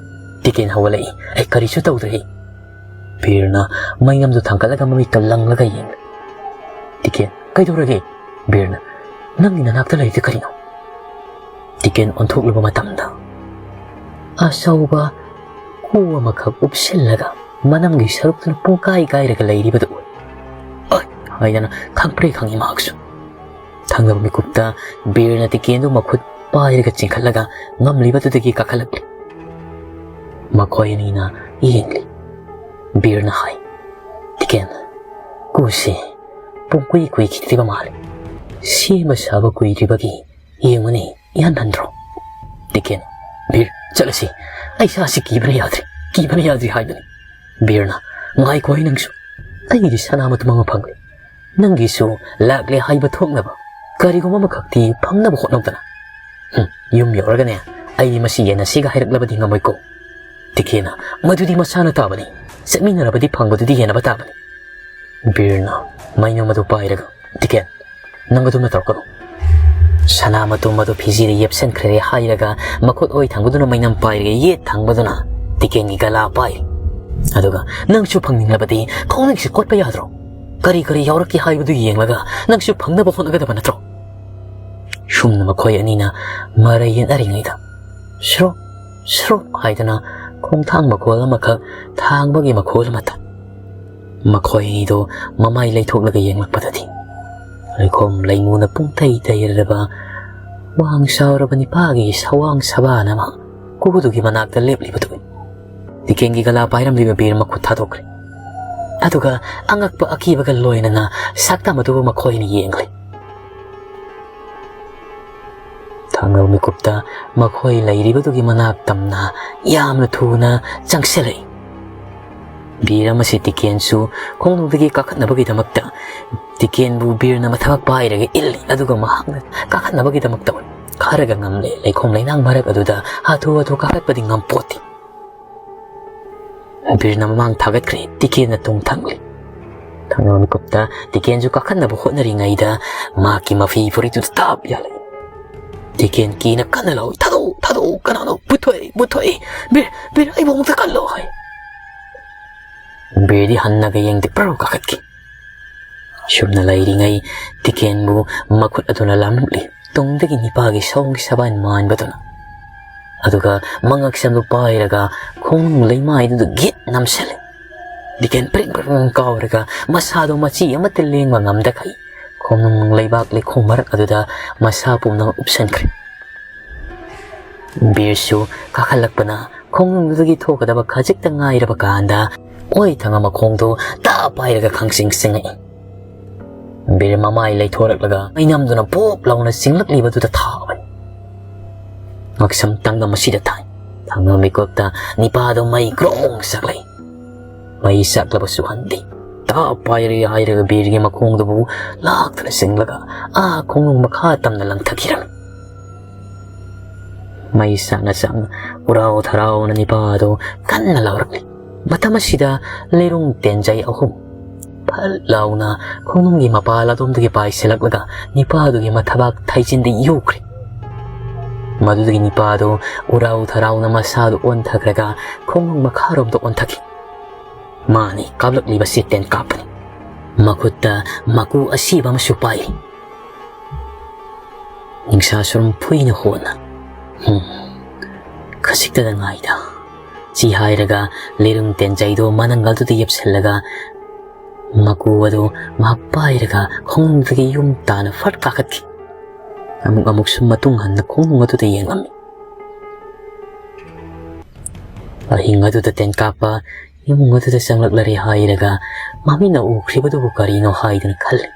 ꯇꯤꯀꯦꯟ ꯍꯧꯒꯠꯂꯛꯏ꯫ "ꯑꯩ ꯀꯔꯤꯁꯨ ꯇꯧꯗ꯭ꯔꯦ꯫" ꯕꯤꯔꯅ ꯃꯩꯅꯝꯗꯨ ꯊꯥꯡꯒꯠꯂꯒ ꯃꯃꯤꯠꯇ ꯂꯪꯂꯒ ꯌꯦꯡꯂꯦ꯫ ꯇꯤꯀꯦꯟ, "ꯀꯩꯗꯧꯔꯒꯦ?" ꯕꯤꯔꯅ, "ꯅꯪꯒꯤ ꯅꯅꯥꯛꯇ ꯂꯩꯔꯤꯗꯤ ꯀꯔꯤꯅꯣ?" ꯇꯤꯀꯦꯟ ꯑꯣꯟꯊꯣꯛꯂꯨꯕ ꯃꯇꯝꯗ ꯑꯆꯧꯕ ꯈꯨ ꯑꯃꯈꯛ ꯎꯞꯁꯤꯜꯂꯒ ꯃꯅꯝꯒꯤ ꯁꯔꯨꯛꯇꯨꯅ ꯄꯨꯡꯀꯥꯏ ꯀꯥꯏꯔꯒ ꯂꯩꯔꯤꯕꯗꯨ ꯎꯏ꯫ "ꯑꯣꯏ!" ꯍꯥꯏꯗꯅ ꯈꯪꯄ꯭ꯔꯦ ꯈꯪꯉꯤ ꯃꯍꯥꯛꯁꯨ꯫ ꯊꯪꯅꯕ ꯃꯤꯀꯨꯞꯇ ꯕꯤꯔꯅ ꯇꯤꯀꯦꯟꯗꯨ ꯃꯈꯨꯠ ꯄꯥꯏꯔꯒ ꯆꯤꯡꯈꯠꯂꯒ ꯉꯝꯂꯤꯕꯗꯨꯗꯒꯤ ꯀꯥꯈꯠꯂꯛꯂꯤ꯫ ꯃꯈꯣꯏ ꯑꯅꯤꯅ ꯌꯦꯡꯂꯤ꯫ ꯕꯤꯔꯅ ꯍꯥꯏ, "ꯇꯤꯀꯦꯟ, ꯀꯨꯁꯤ ꯄꯨꯡꯀꯨꯏ ꯀꯨꯏꯈꯤꯗ꯭ꯔꯤꯕ ꯃꯥꯜꯂꯤ꯫ ꯁꯦꯝꯕ ꯁꯥꯕ ꯀꯨꯏꯗ꯭ꯔꯤꯕꯒꯤ ꯌꯦꯡꯉꯨꯅꯦ, ꯏꯍꯟ ꯍꯟꯗ꯭ꯔꯣ?" ꯇꯤꯀꯦꯟ, "ꯕꯤꯔ, ꯆꯠꯂꯁꯤ꯫ ꯑꯩ ꯏꯁꯥꯁꯤ ꯀꯤꯕꯅ ꯌꯥꯗ꯭ꯔꯦ, ꯀꯤꯕꯅ ꯌꯥꯗ꯭ꯔꯦ ꯍꯥꯏꯕꯅꯤ꯫" ꯕꯤꯔꯅ, "ꯉꯥꯏꯈꯣ ꯍꯦ ꯅꯪꯁꯨ꯫ ꯑꯩꯒꯤꯗꯤ ꯁꯅꯥ ꯃꯇꯨꯝ ꯑꯃ ꯐꯪꯂꯦ꯫ ꯅꯪꯒꯤꯁꯨ ꯂꯥꯛꯂꯦ ꯍꯥꯏꯕ ꯊꯣꯛꯅꯕ ꯀꯔꯤꯒꯨꯝꯕ ꯑꯃꯈꯛꯇꯤ ꯐꯪꯅꯕ ꯍꯣꯠꯅꯧꯗꯅ꯫ ꯍꯨꯝ, ꯌꯨꯝ ꯌꯧꯔꯒꯅꯦ ꯑꯩ ꯃꯁꯤ ꯌꯦꯟꯅꯁꯤꯒ ꯍꯥꯏꯔꯛꯂꯕꯗꯤ ꯉꯝꯃꯣꯏꯀꯣ꯫" ꯇꯤꯀꯦꯟꯅ, "ꯃꯗꯨꯗꯤ ꯃꯁꯥꯅ ꯇꯥꯕꯅꯤ꯫ ꯆꯠꯃꯤꯟꯅꯔꯕꯗꯤ ꯐꯪꯕꯗꯨꯗꯤ ꯌꯦꯟꯅꯕ ꯇꯥꯕꯅꯤ꯫" ꯕꯤꯔꯅ ꯃꯩꯅꯝ ꯑꯗꯨ ꯄꯥꯏꯔꯒ, "ꯇꯤꯀꯦꯟ, ꯅꯪ ꯑꯗꯨꯝꯅ ꯇꯧꯔꯛꯀꯅꯨ꯫ ꯁꯅꯥ ꯃꯇꯨꯝ ꯑꯗꯨ ꯐꯤꯖꯤꯗ ꯌꯦꯞꯁꯟꯈ꯭ꯔꯦ" ꯍꯥꯏꯔꯒ, ꯃꯈꯨꯠ ꯑꯣꯏ ꯊꯪꯕꯗꯨꯅ ꯃꯩꯅꯝ ꯄꯥꯏꯔꯒ, ꯌꯦꯠ ꯊꯪꯕꯗꯨꯅ ꯇꯤꯀꯦꯟꯒꯤ ꯒꯂꯥ ꯄꯥꯏ꯫ ꯑꯗꯨꯒ, "ꯅꯪꯁꯨ ꯐꯪꯅꯤꯡꯂꯕꯗꯤ ꯈꯣꯡꯅꯤꯡꯁꯤ ꯀꯣꯠꯄ ꯌꯥꯗ꯭ꯔꯣ? ꯀꯔꯤ ꯀꯔꯤ ꯌꯥꯎꯔꯛꯀꯦ ꯍꯥꯏꯕꯗꯨ ꯌꯦꯡꯂꯒ ꯅꯪꯁꯨ ꯐꯪꯅꯕ ꯍꯣꯠꯅꯒꯗꯕ ꯅꯠꯇ꯭ꯔꯣ?" ꯁꯨꯝꯅ ꯃꯈꯣꯏ ꯑꯅꯤꯅ ꯃꯔꯩ ꯌꯦꯠꯅꯔꯤꯉꯩꯗ, ꯁ꯭ꯔꯣꯛ ꯁ꯭ꯔꯣꯛ ꯍꯥꯏꯗꯅ ꯈꯣꯡꯊꯥꯡ ꯃꯈꯣꯜ ꯑꯃꯈꯛ ꯊꯥꯡꯕꯒꯤ ꯃꯈꯣꯜ ꯑꯃ ꯇꯥꯏ꯫ ꯃꯈꯣꯏ ꯑꯅꯤꯗꯣ ꯃꯃꯥꯏ ꯂꯩꯊꯣꯛꯂꯒ ꯌꯦꯡꯂꯛꯄꯗꯗꯤ, ꯂꯩꯈꯣꯝ ꯂꯩꯃꯨꯅ ꯄꯨꯡꯇꯩ ꯇꯩꯔꯔꯕ ꯋꯥꯡ ꯆꯥꯎꯔꯕ ꯅꯤꯄꯥꯒꯤ ꯁꯋꯥꯡ ꯁꯕꯥꯟ ꯑꯃ ꯀꯨꯗꯨꯒꯤ ꯃꯅꯥꯛꯇ ꯂꯦꯞꯂꯤꯕꯗꯨ ꯎꯏ꯫ ꯇꯤꯀꯦꯟꯒꯤ ꯒꯂꯥ ꯄꯥꯏꯔꯝꯂꯤꯕ ꯕꯤꯔ ꯃꯈꯨꯠ ꯊꯥꯗꯣꯛꯈ꯭ꯔꯦ꯫ ꯑꯗꯨꯒ ꯑꯉꯛꯄ ꯑꯀꯤꯕꯒ ꯂꯣꯏꯅꯅ ꯁꯛꯇꯝ ꯑꯗꯨꯕꯨ ꯃꯈꯣꯏꯅ ꯌꯦꯡꯂꯦ꯫ ꯊꯥꯡꯒꯜ ꯃꯤꯀꯨꯞꯇ ꯃꯈꯣꯏ ꯂꯩꯔꯤꯕꯗꯨꯒꯤ ꯃꯅꯥꯛ ꯇꯝꯅ ꯌꯥꯝꯅ ꯊꯨꯅ ꯆꯪꯁꯤꯜꯂꯛꯏ꯫ ꯕꯤꯔ ꯑꯃꯁꯤ ꯇꯤꯀꯦꯟꯁꯨ ꯈꯣꯡꯅꯨꯡꯗꯒꯤ ꯀꯥꯈꯠꯅꯕꯒꯤꯗꯃꯛꯇ ꯇꯤꯀꯦꯟꯕꯨ ꯕꯤꯔꯅ ꯃꯊꯕꯥꯛ ꯄꯥꯏꯔꯒ ꯏꯜꯂꯤ, ꯑꯗꯨꯒ ꯃꯍꯥꯛꯅ ꯀꯥꯈꯠꯅꯕꯒꯤꯗꯃꯛꯇ ꯈꯔꯒ ꯉꯝꯂꯦ꯫ ꯂꯩꯈꯣꯝ ꯂꯩꯅꯥꯡ ꯃꯔꯛ ꯑꯗꯨꯗ ꯍꯥꯊꯨ ꯍꯥꯊꯨ ꯀꯥꯈꯠꯄꯗꯤ ꯉꯝꯄꯣꯠꯇꯦ꯫ ꯕꯤꯔꯅ ꯃꯃꯥꯡ ꯊꯥꯒꯠꯈ꯭ꯔꯦ, ꯇꯤꯀꯦꯟꯅ ꯇꯨꯡ ꯊꯪꯂꯤ꯫ ꯊꯪꯅꯕ ꯃꯤꯀꯨꯞꯇ ꯇꯤꯀꯦꯟꯁꯨ ꯀꯥꯈꯠꯅꯕ ꯍꯣꯠꯅꯔꯤꯉꯩꯗ ꯃꯍꯥꯛꯀꯤ ꯃꯐꯤ ꯐꯨꯔꯤꯠꯇꯨꯗ ꯇꯥꯞ ꯌꯥꯜꯂꯛꯏ꯫ ꯇꯤꯀꯦꯟ ꯀꯤꯅ ꯀꯟꯅ ꯂꯥꯎꯏ, "ꯊꯥꯗꯣꯛꯎ, ꯊꯥꯗꯣꯛꯎ, ꯀꯅꯥꯅꯣ? ꯄꯨꯊꯣꯛꯑꯦ, ꯄꯨꯊꯣꯛꯑꯦ! ꯕꯤꯔ, ꯕꯤꯔ, ꯑꯩꯕꯨ ꯑꯃꯨꯛꯇ ꯀꯜꯂꯣ!" ꯍꯥꯏ꯫ ꯕꯤꯔꯗꯤ ꯍꯟꯅꯒ ꯌꯦꯡꯗꯦ, ꯄ꯭ꯔꯧ ꯀꯥꯈꯠꯈꯤ꯫ ꯁꯨꯝꯅ ꯂꯩꯔꯤꯉꯩ ꯇꯤꯀꯦꯟꯕꯨ ꯃꯈꯨꯠ ꯑꯗꯨꯅ ꯂꯥꯝꯂꯛꯂꯤ, ꯇꯨꯡꯗꯒꯤ ꯅꯤꯄꯥꯒꯤ ꯁꯧꯒꯤ ꯁꯕꯥꯟ ꯃꯥꯟꯕꯗꯨꯅ꯫ ꯑꯗꯨꯒ ꯃꯉꯛꯁꯝꯗꯨ ꯄꯥꯏꯔꯒ ꯈꯣꯡꯅꯨꯡ ꯂꯩꯃꯥꯏꯗꯨꯗ ꯒꯤꯠ ꯅꯝꯁꯤꯜꯂꯤ꯫ ꯇꯤꯀꯦꯟ ꯄ꯭ꯔꯤꯡ ꯄ꯭ꯔꯤꯡ ꯀꯥꯎꯔꯒ ꯃꯁꯥꯗꯣ ꯃꯆꯤ ꯑꯃꯠꯇ ꯂꯦꯡꯕ ꯉꯝꯗꯈꯩ ꯈꯣꯡꯅꯨꯡ ꯂꯩꯕꯥꯛ ꯂꯩꯈꯣꯝ ꯃꯔꯛ ꯑꯗꯨꯗ ꯃꯁꯥ ꯄꯨꯝꯅꯃꯛ ꯎꯞꯁꯟꯈ꯭ꯔꯦ꯫ ꯕꯤꯔꯁꯨ ꯀꯥꯈꯠꯂꯛꯄꯅ ꯈꯣꯡꯅꯨꯡꯗꯨꯗꯒꯤ ꯊꯣꯛꯀꯗꯕ ꯈꯖꯤꯛꯇ ꯉꯥꯏꯔꯕ ꯀꯥꯟꯗ ꯑꯣꯏ ꯊꯪꯕ ꯃꯈꯣꯡꯗꯨ ꯇꯥ ꯄꯥꯏꯔꯒ ꯈꯪꯆꯤꯡ ꯆꯤꯡꯉꯛꯏ꯫ ꯕꯤꯔ ꯃꯃꯥꯏ ꯂꯩꯊꯣꯔꯛꯂꯒ ꯃꯩꯅꯝꯗꯨꯅ ꯄꯣꯞ ꯂꯥꯎꯅ ꯆꯤꯡꯂꯛꯂꯤꯕꯗꯨꯗ ꯊꯥꯕꯅꯤ꯫ ꯉꯛꯁꯝ ꯇꯪꯒ ꯃꯁꯤꯗ ꯊꯥꯏ꯫ ꯊꯪꯅꯕ ꯃꯤꯀꯨꯞꯇ ꯅꯤꯄꯥꯗꯨ ꯃꯩ ꯒ꯭ꯔꯣꯡ ꯁꯛꯂꯛꯏ꯫ ꯃꯩ ꯁꯛꯂꯕꯁꯨ ꯍꯟꯗꯦ꯫ ꯇꯥ ꯄꯥꯏꯔꯦ ꯍꯥꯏꯔꯒ ꯕꯤꯔꯒꯤ ꯃꯈꯣꯡꯗꯨꯕꯨ ꯂꯥꯛꯇꯨꯅ ꯆꯤꯡꯂꯒ ꯑꯥ ꯈꯣꯡꯅꯨꯡ ꯃꯈꯥ ꯇꯝꯅ ꯂꯪꯊꯈꯤꯔꯝꯃꯤ꯫ ꯃꯩ ꯁꯥꯡꯅ ꯁꯥꯡꯅ ꯎꯔꯥꯎ ꯊꯔꯥꯎꯅ ꯅꯤꯄꯥꯗꯨ ꯀꯟꯅ ꯂꯥꯎꯔꯛꯂꯤ꯫ ꯃꯇꯝ ꯑꯁꯤꯗ ꯂꯩꯔꯨꯡ ꯇꯦꯟꯖꯩ ꯑꯍꯨꯝ, ꯐꯠ ꯂꯥꯎꯅ ꯈꯣꯡꯅꯨꯡꯒꯤ ꯃꯄꯥ ꯂꯥꯗꯣꯝꯗꯒꯤ ꯄꯥꯏꯁꯤꯜꯂꯛꯂꯒ ꯅꯤꯄꯥꯗꯨꯒꯤ ꯃꯊꯕꯥꯛ ꯊꯩꯖꯤꯟꯗ ꯌꯨꯈ꯭ꯔꯦ꯫ ꯃꯗꯨꯗꯒꯤ ꯅꯤꯄꯥꯗꯨ ꯎꯔꯥꯎ ꯊꯔꯥꯎꯅ ꯃꯁꯥꯗꯨ ꯑꯣꯟꯊꯈ꯭ꯔꯒ ꯈꯣꯡꯅꯨꯡ ꯃꯈꯥꯔꯣꯝꯗ ꯑꯣꯟꯊꯈꯤ꯫ ꯃꯥꯅꯤ ꯀꯥꯞꯂꯛꯂꯤꯕꯁꯤ ꯇꯦꯟꯀꯥꯞꯄꯅꯤ꯫ ꯃꯈꯨꯠꯇ ꯃꯀꯨ ꯑꯁꯤꯕ ꯑꯃꯁꯨ ꯄꯥꯏꯔꯤ꯫ ꯅꯤꯡꯁꯥ ꯁꯨꯔꯨꯝ ꯐꯨꯏꯅ ꯍꯣꯟꯅ, "ꯍꯨꯝ, ꯈꯖꯤꯛꯇꯗ ꯉꯥꯏꯗ" ꯁꯤ ꯍꯥꯏꯔꯒ ꯂꯤꯔꯨꯡ ꯇꯦꯟꯖꯩꯗꯣ ꯃꯅꯪꯒꯜꯗꯨꯗ ꯌꯦꯞꯁꯤꯜꯂꯒ ꯃꯀꯨ ꯑꯗꯨ ꯃꯍꯥꯛ ꯄꯥꯏꯔꯒ ꯈꯣꯡꯅꯨꯡꯗꯒꯤ ꯌꯨꯝ ꯇꯥꯅ ꯐꯠ ꯀꯥꯈꯠꯈꯤ꯫ ꯑꯃꯨꯛ ꯑꯃꯨꯛꯁꯨ ꯃꯇꯨꯡ ꯍꯟꯅ ꯈꯣꯡꯅꯨꯡ ꯑꯗꯨꯗ ꯌꯦꯡꯂꯝꯃꯤ꯫ ꯑꯍꯤꯡ ꯑꯗꯨꯗ ꯇꯦꯟꯀꯥꯞꯄ ꯏꯃꯨꯡ ꯑꯗꯨꯗ ꯆꯪꯂꯛꯂꯔꯦ ꯍꯥꯏꯔꯒ ꯃꯃꯤꯠꯅ ꯎꯈ꯭ꯔꯤꯕꯗꯨꯕꯨ ꯀꯔꯤꯅꯣ ꯍꯥꯏꯗꯨꯅ ꯈꯜꯂꯤ꯫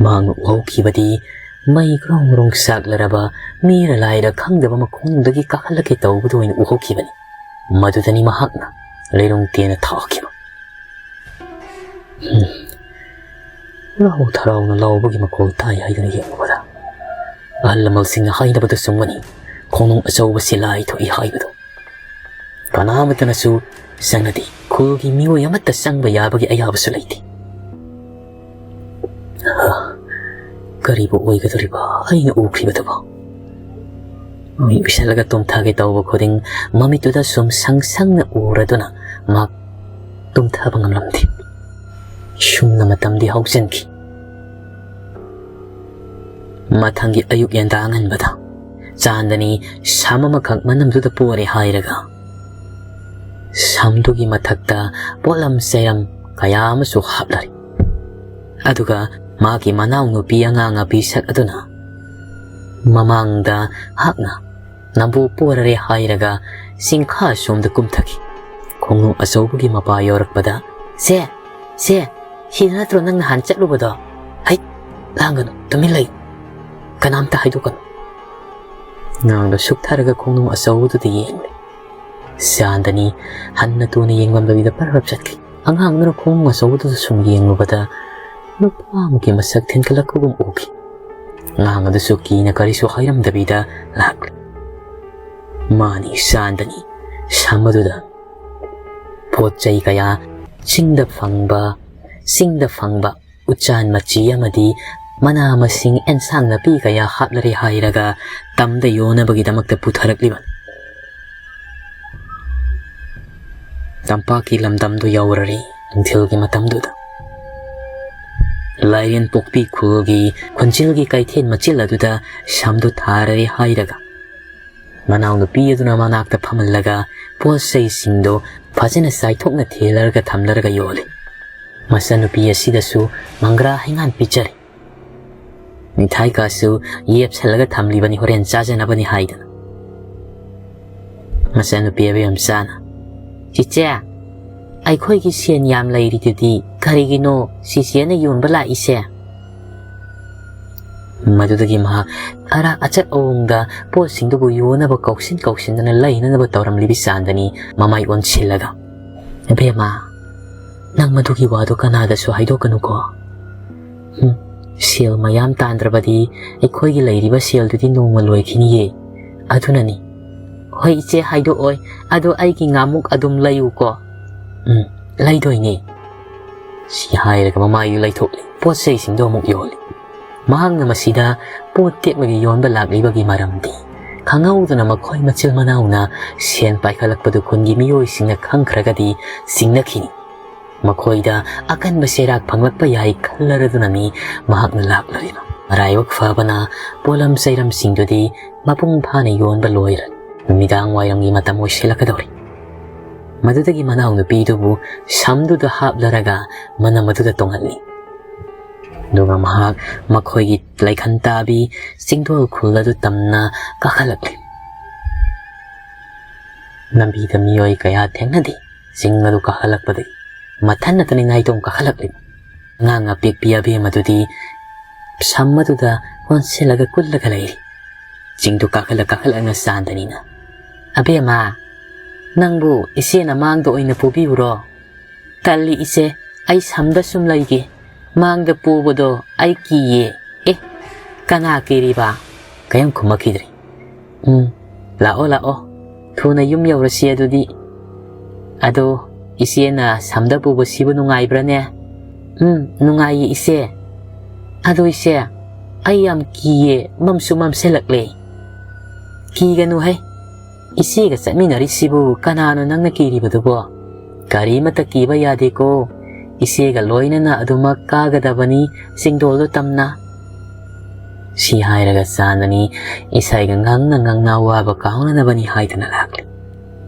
ꯃꯍꯥꯛꯅ ꯎꯍꯧꯈꯤꯕꯗꯤ ꯃꯩ ꯒ꯭ꯔꯣꯡ ꯒ꯭ꯔꯣꯡ ꯆꯥꯛꯂꯔꯕ ꯃꯤꯔ ꯂꯥꯏꯔ ꯈꯪꯗꯕ ꯃꯈꯣꯡꯗꯒꯤ ꯀꯥꯈꯠꯂꯛꯀꯦ ꯇꯧꯕꯗꯨ ꯑꯣꯏꯅ ꯎꯍꯧꯈꯤꯕꯅꯤ꯫ ꯃꯗꯨꯗꯅꯤ ꯃꯍꯥꯛꯅ ꯂꯩꯔꯨꯡ ꯇꯦꯟꯅ ꯊꯥꯈꯤꯕ꯫ ꯍꯨꯝ꯫ ꯂꯥꯎ ꯊꯔꯥꯎꯅ ꯂꯥꯎꯕꯒꯤ ꯃꯈꯣꯜ ꯇꯥꯏ ꯍꯥꯏꯗꯨꯅ ꯌꯦꯡꯂꯨꯕꯗ ꯑꯍꯜ ꯂꯃꯟꯁꯤꯡꯅ ꯍꯥꯏꯅꯕꯗ ꯆꯨꯝꯒꯅꯤ, ꯈꯣꯡꯅꯨꯡ ꯑꯆꯧꯕꯁꯤ ꯂꯥꯏ ꯊꯣꯛꯏ ꯍꯥꯏꯕꯗꯨ꯫ ꯀꯅꯥꯃꯠꯇꯅꯁꯨ ꯆꯪꯅꯗꯦ꯫ ꯈꯨꯜꯒꯤ ꯃꯤꯑꯣꯏ ꯑꯃꯠꯇ ꯆꯪꯕ ꯌꯥꯕꯒꯤ ꯑꯌꯥꯕꯁꯨ ꯂꯩꯇꯦ꯫ ꯍ, ꯀꯔꯤꯕꯨ ꯑꯣꯏꯒꯗꯧꯔꯤꯕ ꯑꯩꯅ ꯎꯈ꯭ꯔꯤꯕꯗꯨꯕꯨ? ꯃꯃꯤꯠ ꯎꯏꯁꯜꯂꯒ ꯇꯨꯝꯊꯒꯦ ꯇꯧꯕ ꯈꯨꯗꯤꯡ ꯃꯃꯤꯠꯇꯨꯗ ꯁꯨꯝ ꯁꯪ ꯁꯪꯅ ꯎꯔꯗꯨꯅ ꯃꯍꯥꯛ ꯇꯨꯝꯊꯕ ꯉꯝꯂꯝꯗꯦ꯫ ꯁꯨꯝꯅ ꯃꯇꯝꯗꯤ ꯍꯧꯖꯤꯟꯈꯤ꯫ ꯃꯊꯪꯒꯤ ꯑꯌꯨꯛ ꯌꯦꯟꯗꯥ ꯑꯉꯟꯕꯗ ꯆꯥꯟꯗꯅꯤ ꯁꯝ ꯑꯃꯈꯛ ꯃꯅꯝꯗꯨꯗ ꯄꯣꯔꯦ ꯍꯥꯏꯔꯒ ꯁꯝꯗꯨꯒꯤ ꯃꯊꯛꯇ ꯄꯣꯠꯂꯝ ꯆꯩꯔꯝ ꯀꯌꯥ ꯑꯃꯁꯨ ꯍꯥꯞꯂꯔꯤ꯫ ꯑꯗꯨꯒ ꯃꯥꯒꯤ ꯃꯅꯥꯎꯅꯨꯄꯤ ꯑꯉꯥꯡ ꯑꯄꯤꯁꯛ ꯑꯗꯨꯅ ꯃꯃꯥꯡꯗ ꯍꯥꯛꯅ ꯅꯝꯕꯨ ꯄꯣꯔꯔꯦ ꯍꯥꯏꯔꯒ ꯆꯤꯡꯈꯥ ꯁꯣꯝꯗ ꯀꯨꯝꯊꯈꯤ꯫ ꯈꯣꯡꯅꯨꯡ ꯑꯆꯧꯕꯒꯤ ꯃꯄꯥ ꯌꯧꯔꯛꯄꯗ, "ꯁꯦ, ꯁꯦ, ꯁꯤꯗ ꯅꯠꯇ꯭ꯔꯣ ꯅꯪ ꯅꯍꯥꯟ ꯆꯠꯂꯨꯕꯗꯣ? ꯍꯩꯠ, ꯂꯥꯡꯒꯅꯨ, ꯇꯨꯃꯤꯟ ꯂꯩꯌꯨ꯫ ꯀꯅꯥꯝꯇ ꯍꯥꯏꯗꯣꯛꯀꯅꯨ"꯫ ꯉꯥꯡꯗꯣ ꯁꯨꯛꯊꯔꯒ ꯈꯣꯡꯅꯨꯡ ꯑꯆꯧꯕꯗꯨꯗ ꯌꯦꯡꯂꯦ꯫ ꯆꯥꯟꯗꯅꯤ ꯍꯟꯅ ꯇꯨꯅ ꯌꯦꯡꯂꯝꯗꯕꯤꯗ ꯄꯔꯞ ꯆꯠꯈꯤ꯫ ꯑꯉꯥꯡꯗꯨꯅ ꯈꯣꯡꯅꯨꯡ ꯑꯆꯧꯕꯗꯨꯗ ꯁꯨꯝ ꯌꯦꯡꯂꯨꯕꯗ ꯅꯨꯄꯥ ꯑꯃꯒꯤ ꯃꯁꯛ ꯊꯤꯟꯀꯠꯂꯛꯄꯒꯨꯝ ꯎꯈꯤ꯫ ꯑꯉꯥꯡ ꯑꯗꯨꯁꯨ ꯀꯤꯅ ꯀꯔꯤꯁꯨ ꯍꯥꯏꯔꯝꯗꯕꯤꯗ ꯂꯥꯛꯂꯦ꯫ ꯃꯥꯅꯤ ꯆꯥꯟꯗꯅꯤ ꯁꯝ ꯑꯗꯨꯗ ꯄꯣꯠ ꯆꯩ ꯀꯌꯥ ꯆꯤꯡꯗ ꯐꯪꯕ, ꯆꯤꯡꯗ ꯐꯪꯕ ꯎꯆꯥꯟ ꯃꯆꯤ ꯑꯃꯗꯤ ꯃꯅꯥ ꯃꯁꯤꯡ ꯑꯦꯟꯁꯥꯡ ꯅꯥꯄꯤ ꯀꯌꯥ ꯍꯥꯞꯂꯔꯦ ꯍꯥꯏꯔꯒ ꯇꯝꯗ ꯌꯣꯟꯅꯕꯒꯤꯗꯃꯛꯇ ꯄꯨꯊꯔꯛꯂꯤꯕꯅꯤ꯫ ꯇꯝꯄꯥꯛꯀꯤ ꯂꯝꯗꯝꯗꯨ ꯌꯧꯔꯔꯤ ꯅꯨꯡꯊꯤꯜꯒꯤ ꯃꯇꯝꯗꯨꯗ꯫ ꯂꯥꯏꯔꯦꯟ ꯄꯣꯛꯄꯤ ꯈꯨꯜꯒꯤ ꯈꯨꯟꯖꯤꯜꯒꯤ ꯀꯩꯊꯦꯜ ꯃꯆꯤꯜ ꯑꯗꯨꯗ ꯁꯝꯗꯨ ꯊꯥꯔꯔꯦ ꯍꯥꯏꯔꯒ ꯃꯅꯥꯎꯅꯨꯄꯤ ꯑꯗꯨꯅ ꯃꯅꯥꯛꯇ ꯐꯝꯍꯜꯂꯒ ꯄꯣꯠ ꯆꯩꯁꯤꯡꯗꯨ ꯐꯖꯅ ꯆꯥꯏꯊꯣꯛꯅ ꯊꯦꯜꯂꯔꯒ ꯊꯝꯂꯔꯒ ꯌꯣꯜꯂꯤ꯫ ꯃꯆꯟꯅꯨꯄꯤ ꯑꯁꯤꯗꯁꯨ ꯃꯪꯒ꯭ꯔꯥ ꯍꯩꯉꯥꯟ ꯄꯤꯖꯔꯤ꯫ ꯃꯤꯊꯥꯏ ꯀꯥꯁꯨ ꯌꯦꯞꯁꯜꯂꯒ ꯊꯝꯂꯤꯕꯅꯤ, ꯍꯣꯔꯦꯟ ꯆꯥꯖꯅꯕꯅꯤ ꯍꯥꯏꯗꯅ꯫ ꯃꯆꯟꯅꯨꯄꯤ ꯑꯕꯦꯝꯆꯥꯅ, "ꯆꯤꯆꯦ, ꯑꯩꯈꯣꯏꯒꯤ ꯁꯦꯟ ꯌꯥꯝ ꯂꯩꯔꯤꯗꯨꯗꯤ ꯀꯔꯤꯒꯤꯅꯣ ꯆꯤꯆꯦꯅ ꯌꯣꯟꯕ ꯂꯥꯛꯏꯁꯦ?" ꯃꯗꯨꯗꯒꯤ ꯃꯍꯥꯛ ꯑꯔꯥꯛ ꯑꯆꯠ ꯑꯋꯣꯡꯗ ꯄꯣꯠꯁꯤꯡꯗꯨꯕꯨ ꯌꯣꯟꯅꯕ ꯀꯧꯁꯤꯟ ꯀꯧꯁꯤꯟꯗꯅ ꯂꯩꯅꯅꯕ ꯇꯧꯔꯝꯂꯤꯕꯤ ꯆꯥꯟꯗꯅꯤ ꯃꯃꯥꯏ ꯑꯣꯟꯁꯤꯜꯂꯒ, "ꯑꯕꯦꯝꯃ, ꯅꯪ ꯃꯗꯨꯒꯤ ꯋꯥꯗꯣ ꯀꯅꯥꯗꯁꯨ ꯍꯥꯏꯗꯣꯛꯀꯅꯨꯀꯣ꯫ ꯎꯝ, ꯁꯦꯜ ꯃꯌꯥꯝ ꯇꯥꯟꯗ꯭ꯔꯕꯗꯤ ꯑꯩꯈꯣꯏꯒꯤ ꯂꯩꯔꯤꯕ ꯁꯦꯜꯗꯨꯗꯤ ꯅꯣꯡꯃ ꯂꯣꯏꯈꯤꯅꯤꯌꯦ꯫ ꯑꯗꯨꯅꯅꯤ꯫ ꯍꯣꯏ ꯏꯆꯦ, ꯍꯥꯏꯗꯣꯛꯑꯣꯏ꯫ ꯑꯗꯣ ꯑꯩꯒꯤ ꯉꯥꯃꯨꯛ ꯑꯗꯨꯝ ꯂꯩꯌꯨꯀꯣ꯫" "ꯎꯝ, ꯂꯩꯗꯣꯏꯅꯦ꯫" ꯁꯤ ꯍꯥꯏꯔꯒ ꯃꯃꯥꯏꯗꯨ ꯂꯩꯊꯣꯛꯂꯤ꯫ ꯄꯣꯠ ꯆꯩꯁꯤꯡꯗꯣ ꯑꯃꯨꯛ ꯌꯣꯜꯂꯤ꯫ ꯃꯍꯥꯛꯅ ꯃꯁꯤꯗ ꯄꯣꯠ ꯇꯦꯛꯂꯒ ꯌꯣꯟꯕ ꯂꯥꯛꯂꯤꯕꯒꯤ ꯃꯔꯝꯗꯤ ꯈꯪꯍꯧꯗꯅ ꯃꯈꯣꯏ ꯃꯆꯤꯜ ꯃꯅꯥꯎꯅ ꯁꯦꯟ ꯄꯥꯏꯈꯠꯂꯛꯄꯗꯨ ꯈꯨꯟꯒꯤ ꯃꯤꯑꯣꯏꯁꯤꯡꯅ ꯈꯪꯈ꯭ꯔꯒꯗꯤ ꯆꯤꯡꯅꯈꯤꯅꯤ꯫ ꯃꯈꯣꯏꯗ ꯑꯀꯟꯕ ꯆꯩꯔꯥꯛ ꯐꯪꯂꯛꯄ ꯌꯥꯏ ꯈꯜꯂꯔꯗꯨꯅꯅꯤ ꯃꯍꯥꯛꯅ ꯂꯥꯛꯂꯔꯤꯕ꯫ ꯃꯔꯥꯏꯕꯛ ꯐꯕꯅ ꯄꯣꯠꯂꯝ ꯆꯩꯔꯝꯁꯤꯡꯗꯨꯗꯤ ꯃꯄꯨꯡ ꯐꯥꯅ ꯌꯣꯟꯕ ꯂꯣꯏꯔꯦ꯫ ꯅꯨꯃꯤꯗꯥꯡ ꯋꯥꯏꯔꯝꯒꯤ ꯃꯇꯝ ꯑꯣꯏꯁꯤꯜꯂꯛꯀꯗꯧꯔꯤ꯫ ꯃꯗꯨꯗꯒꯤ ꯃꯅꯥꯎꯅꯨꯄꯤꯗꯨꯕꯨ ꯁꯝꯗꯨꯗ ꯍꯥꯞꯂꯔꯒ ꯃꯅꯝ ꯑꯗꯨꯗ ꯇꯣꯡꯍꯜꯂꯤ꯫ ꯑꯗꯨꯒ ꯃꯍꯥꯛ ꯃꯈꯣꯏꯒꯤ ꯂꯩꯈꯟ ꯇꯥꯕꯤ ꯆꯤꯡꯗꯣꯜ ꯈꯨꯜ ꯑꯗꯨ ꯇꯝꯅ ꯀꯥꯈꯠꯂꯛꯂꯤ꯫ ꯂꯝꯕꯤꯗ ꯃꯤꯑꯣꯏ ꯀꯌꯥ ꯊꯦꯡꯅꯗꯦ꯫ ꯆꯤꯡ ꯑꯗꯨ ꯀꯥꯈꯠꯂꯛꯄꯗꯒꯤ ꯃꯊꯟꯅꯇꯅꯤ ꯅꯥꯏꯇꯣꯝ ꯀꯥꯈꯠꯂꯛꯂꯤꯕ꯫ ꯑꯉꯥꯡ ꯑꯄꯤꯛꯄꯤ ꯑꯕꯦꯝ ꯑꯗꯨꯗꯤ ꯁꯝ ꯑꯗꯨꯗ ꯑꯣꯟꯁꯤꯜꯂꯒ ꯀꯨꯜꯂꯒ ꯂꯩꯔꯤ꯫ ꯆꯤꯡꯗꯨ ꯀꯥꯈꯠꯂ ꯀꯥꯈꯠꯂꯛꯅ ꯆꯥꯟꯗꯅꯤꯅ, "ꯑꯕꯦꯝꯃ, ꯅꯪꯕꯨ ꯏꯆꯦꯅ ꯃꯥꯡꯗ ꯑꯣꯏꯅ ꯄꯨꯕꯤꯎꯔꯣ?" "ꯇꯜꯂꯤ ꯏꯆꯦ, ꯑꯩ ꯁꯝꯗ ꯁꯨꯝ ꯂꯩꯒꯦ꯫ ꯃꯥꯡꯗ ꯄꯨꯕꯗꯣ ꯑꯩ ꯀꯤꯌꯦ꯫" "ꯑꯦ, ꯀꯅꯥ ꯀꯤꯔꯤꯕ?" ꯀꯔꯤꯝ ꯈꯨꯝꯃꯛꯈꯤꯗ꯭ꯔꯦ꯫ "ꯎꯝ, ꯂꯥꯛꯑꯣ, ꯂꯥꯛꯑꯣ꯫ ꯊꯨꯅ ꯌꯨꯝ ꯌꯧꯔꯁꯤ ꯑꯗꯨꯗꯤ꯫ ꯑꯗꯣ "ꯏꯆꯦꯅ ꯁꯝꯗ ꯄꯨꯕꯁꯤꯕꯨ ꯅꯨꯡꯉꯥꯏꯕ꯭ꯔꯥꯅꯦ?" "ꯎꯝ, ꯅꯨꯡꯉꯥꯏꯌꯦ ꯏꯆꯦ꯫ ꯑꯗꯣ ꯏꯆꯦ, ꯑꯩ ꯌꯥꯝ ꯀꯤꯌꯦ, ꯃꯝꯁꯨ ꯃꯝꯁꯤꯜꯂꯛꯂꯦ꯫" "ꯀꯤꯒꯅꯨ ꯍꯩ, ꯏꯆꯦꯒ ꯆꯠꯃꯤꯟꯅꯔꯤꯁꯤꯕꯨ ꯀꯅꯥꯅꯣ ꯅꯪꯅ ꯀꯤꯔꯤꯕꯗꯨꯕꯣ? ꯀꯔꯤꯃꯠꯇ ꯀꯤꯕ ꯌꯥꯗꯦꯀꯣ, ꯏꯆꯦꯒ ꯂꯣꯏꯅꯅ ꯑꯗꯨꯃꯛ ꯀꯥꯒꯗꯕꯅꯤ ꯆꯤꯡꯗꯣꯜꯗꯨ ꯇꯝꯅ꯫" ꯁꯤ ꯍꯥꯏꯔꯒ ꯆꯥꯟꯗꯅꯤ ꯏꯁꯩꯒ ꯉꯪꯅ ꯉꯪꯅ ꯋꯥꯕ ꯀꯥꯎꯅꯅꯕꯅꯤ ꯍꯥꯏꯗꯨꯅ ꯂꯥꯛꯂꯤ꯫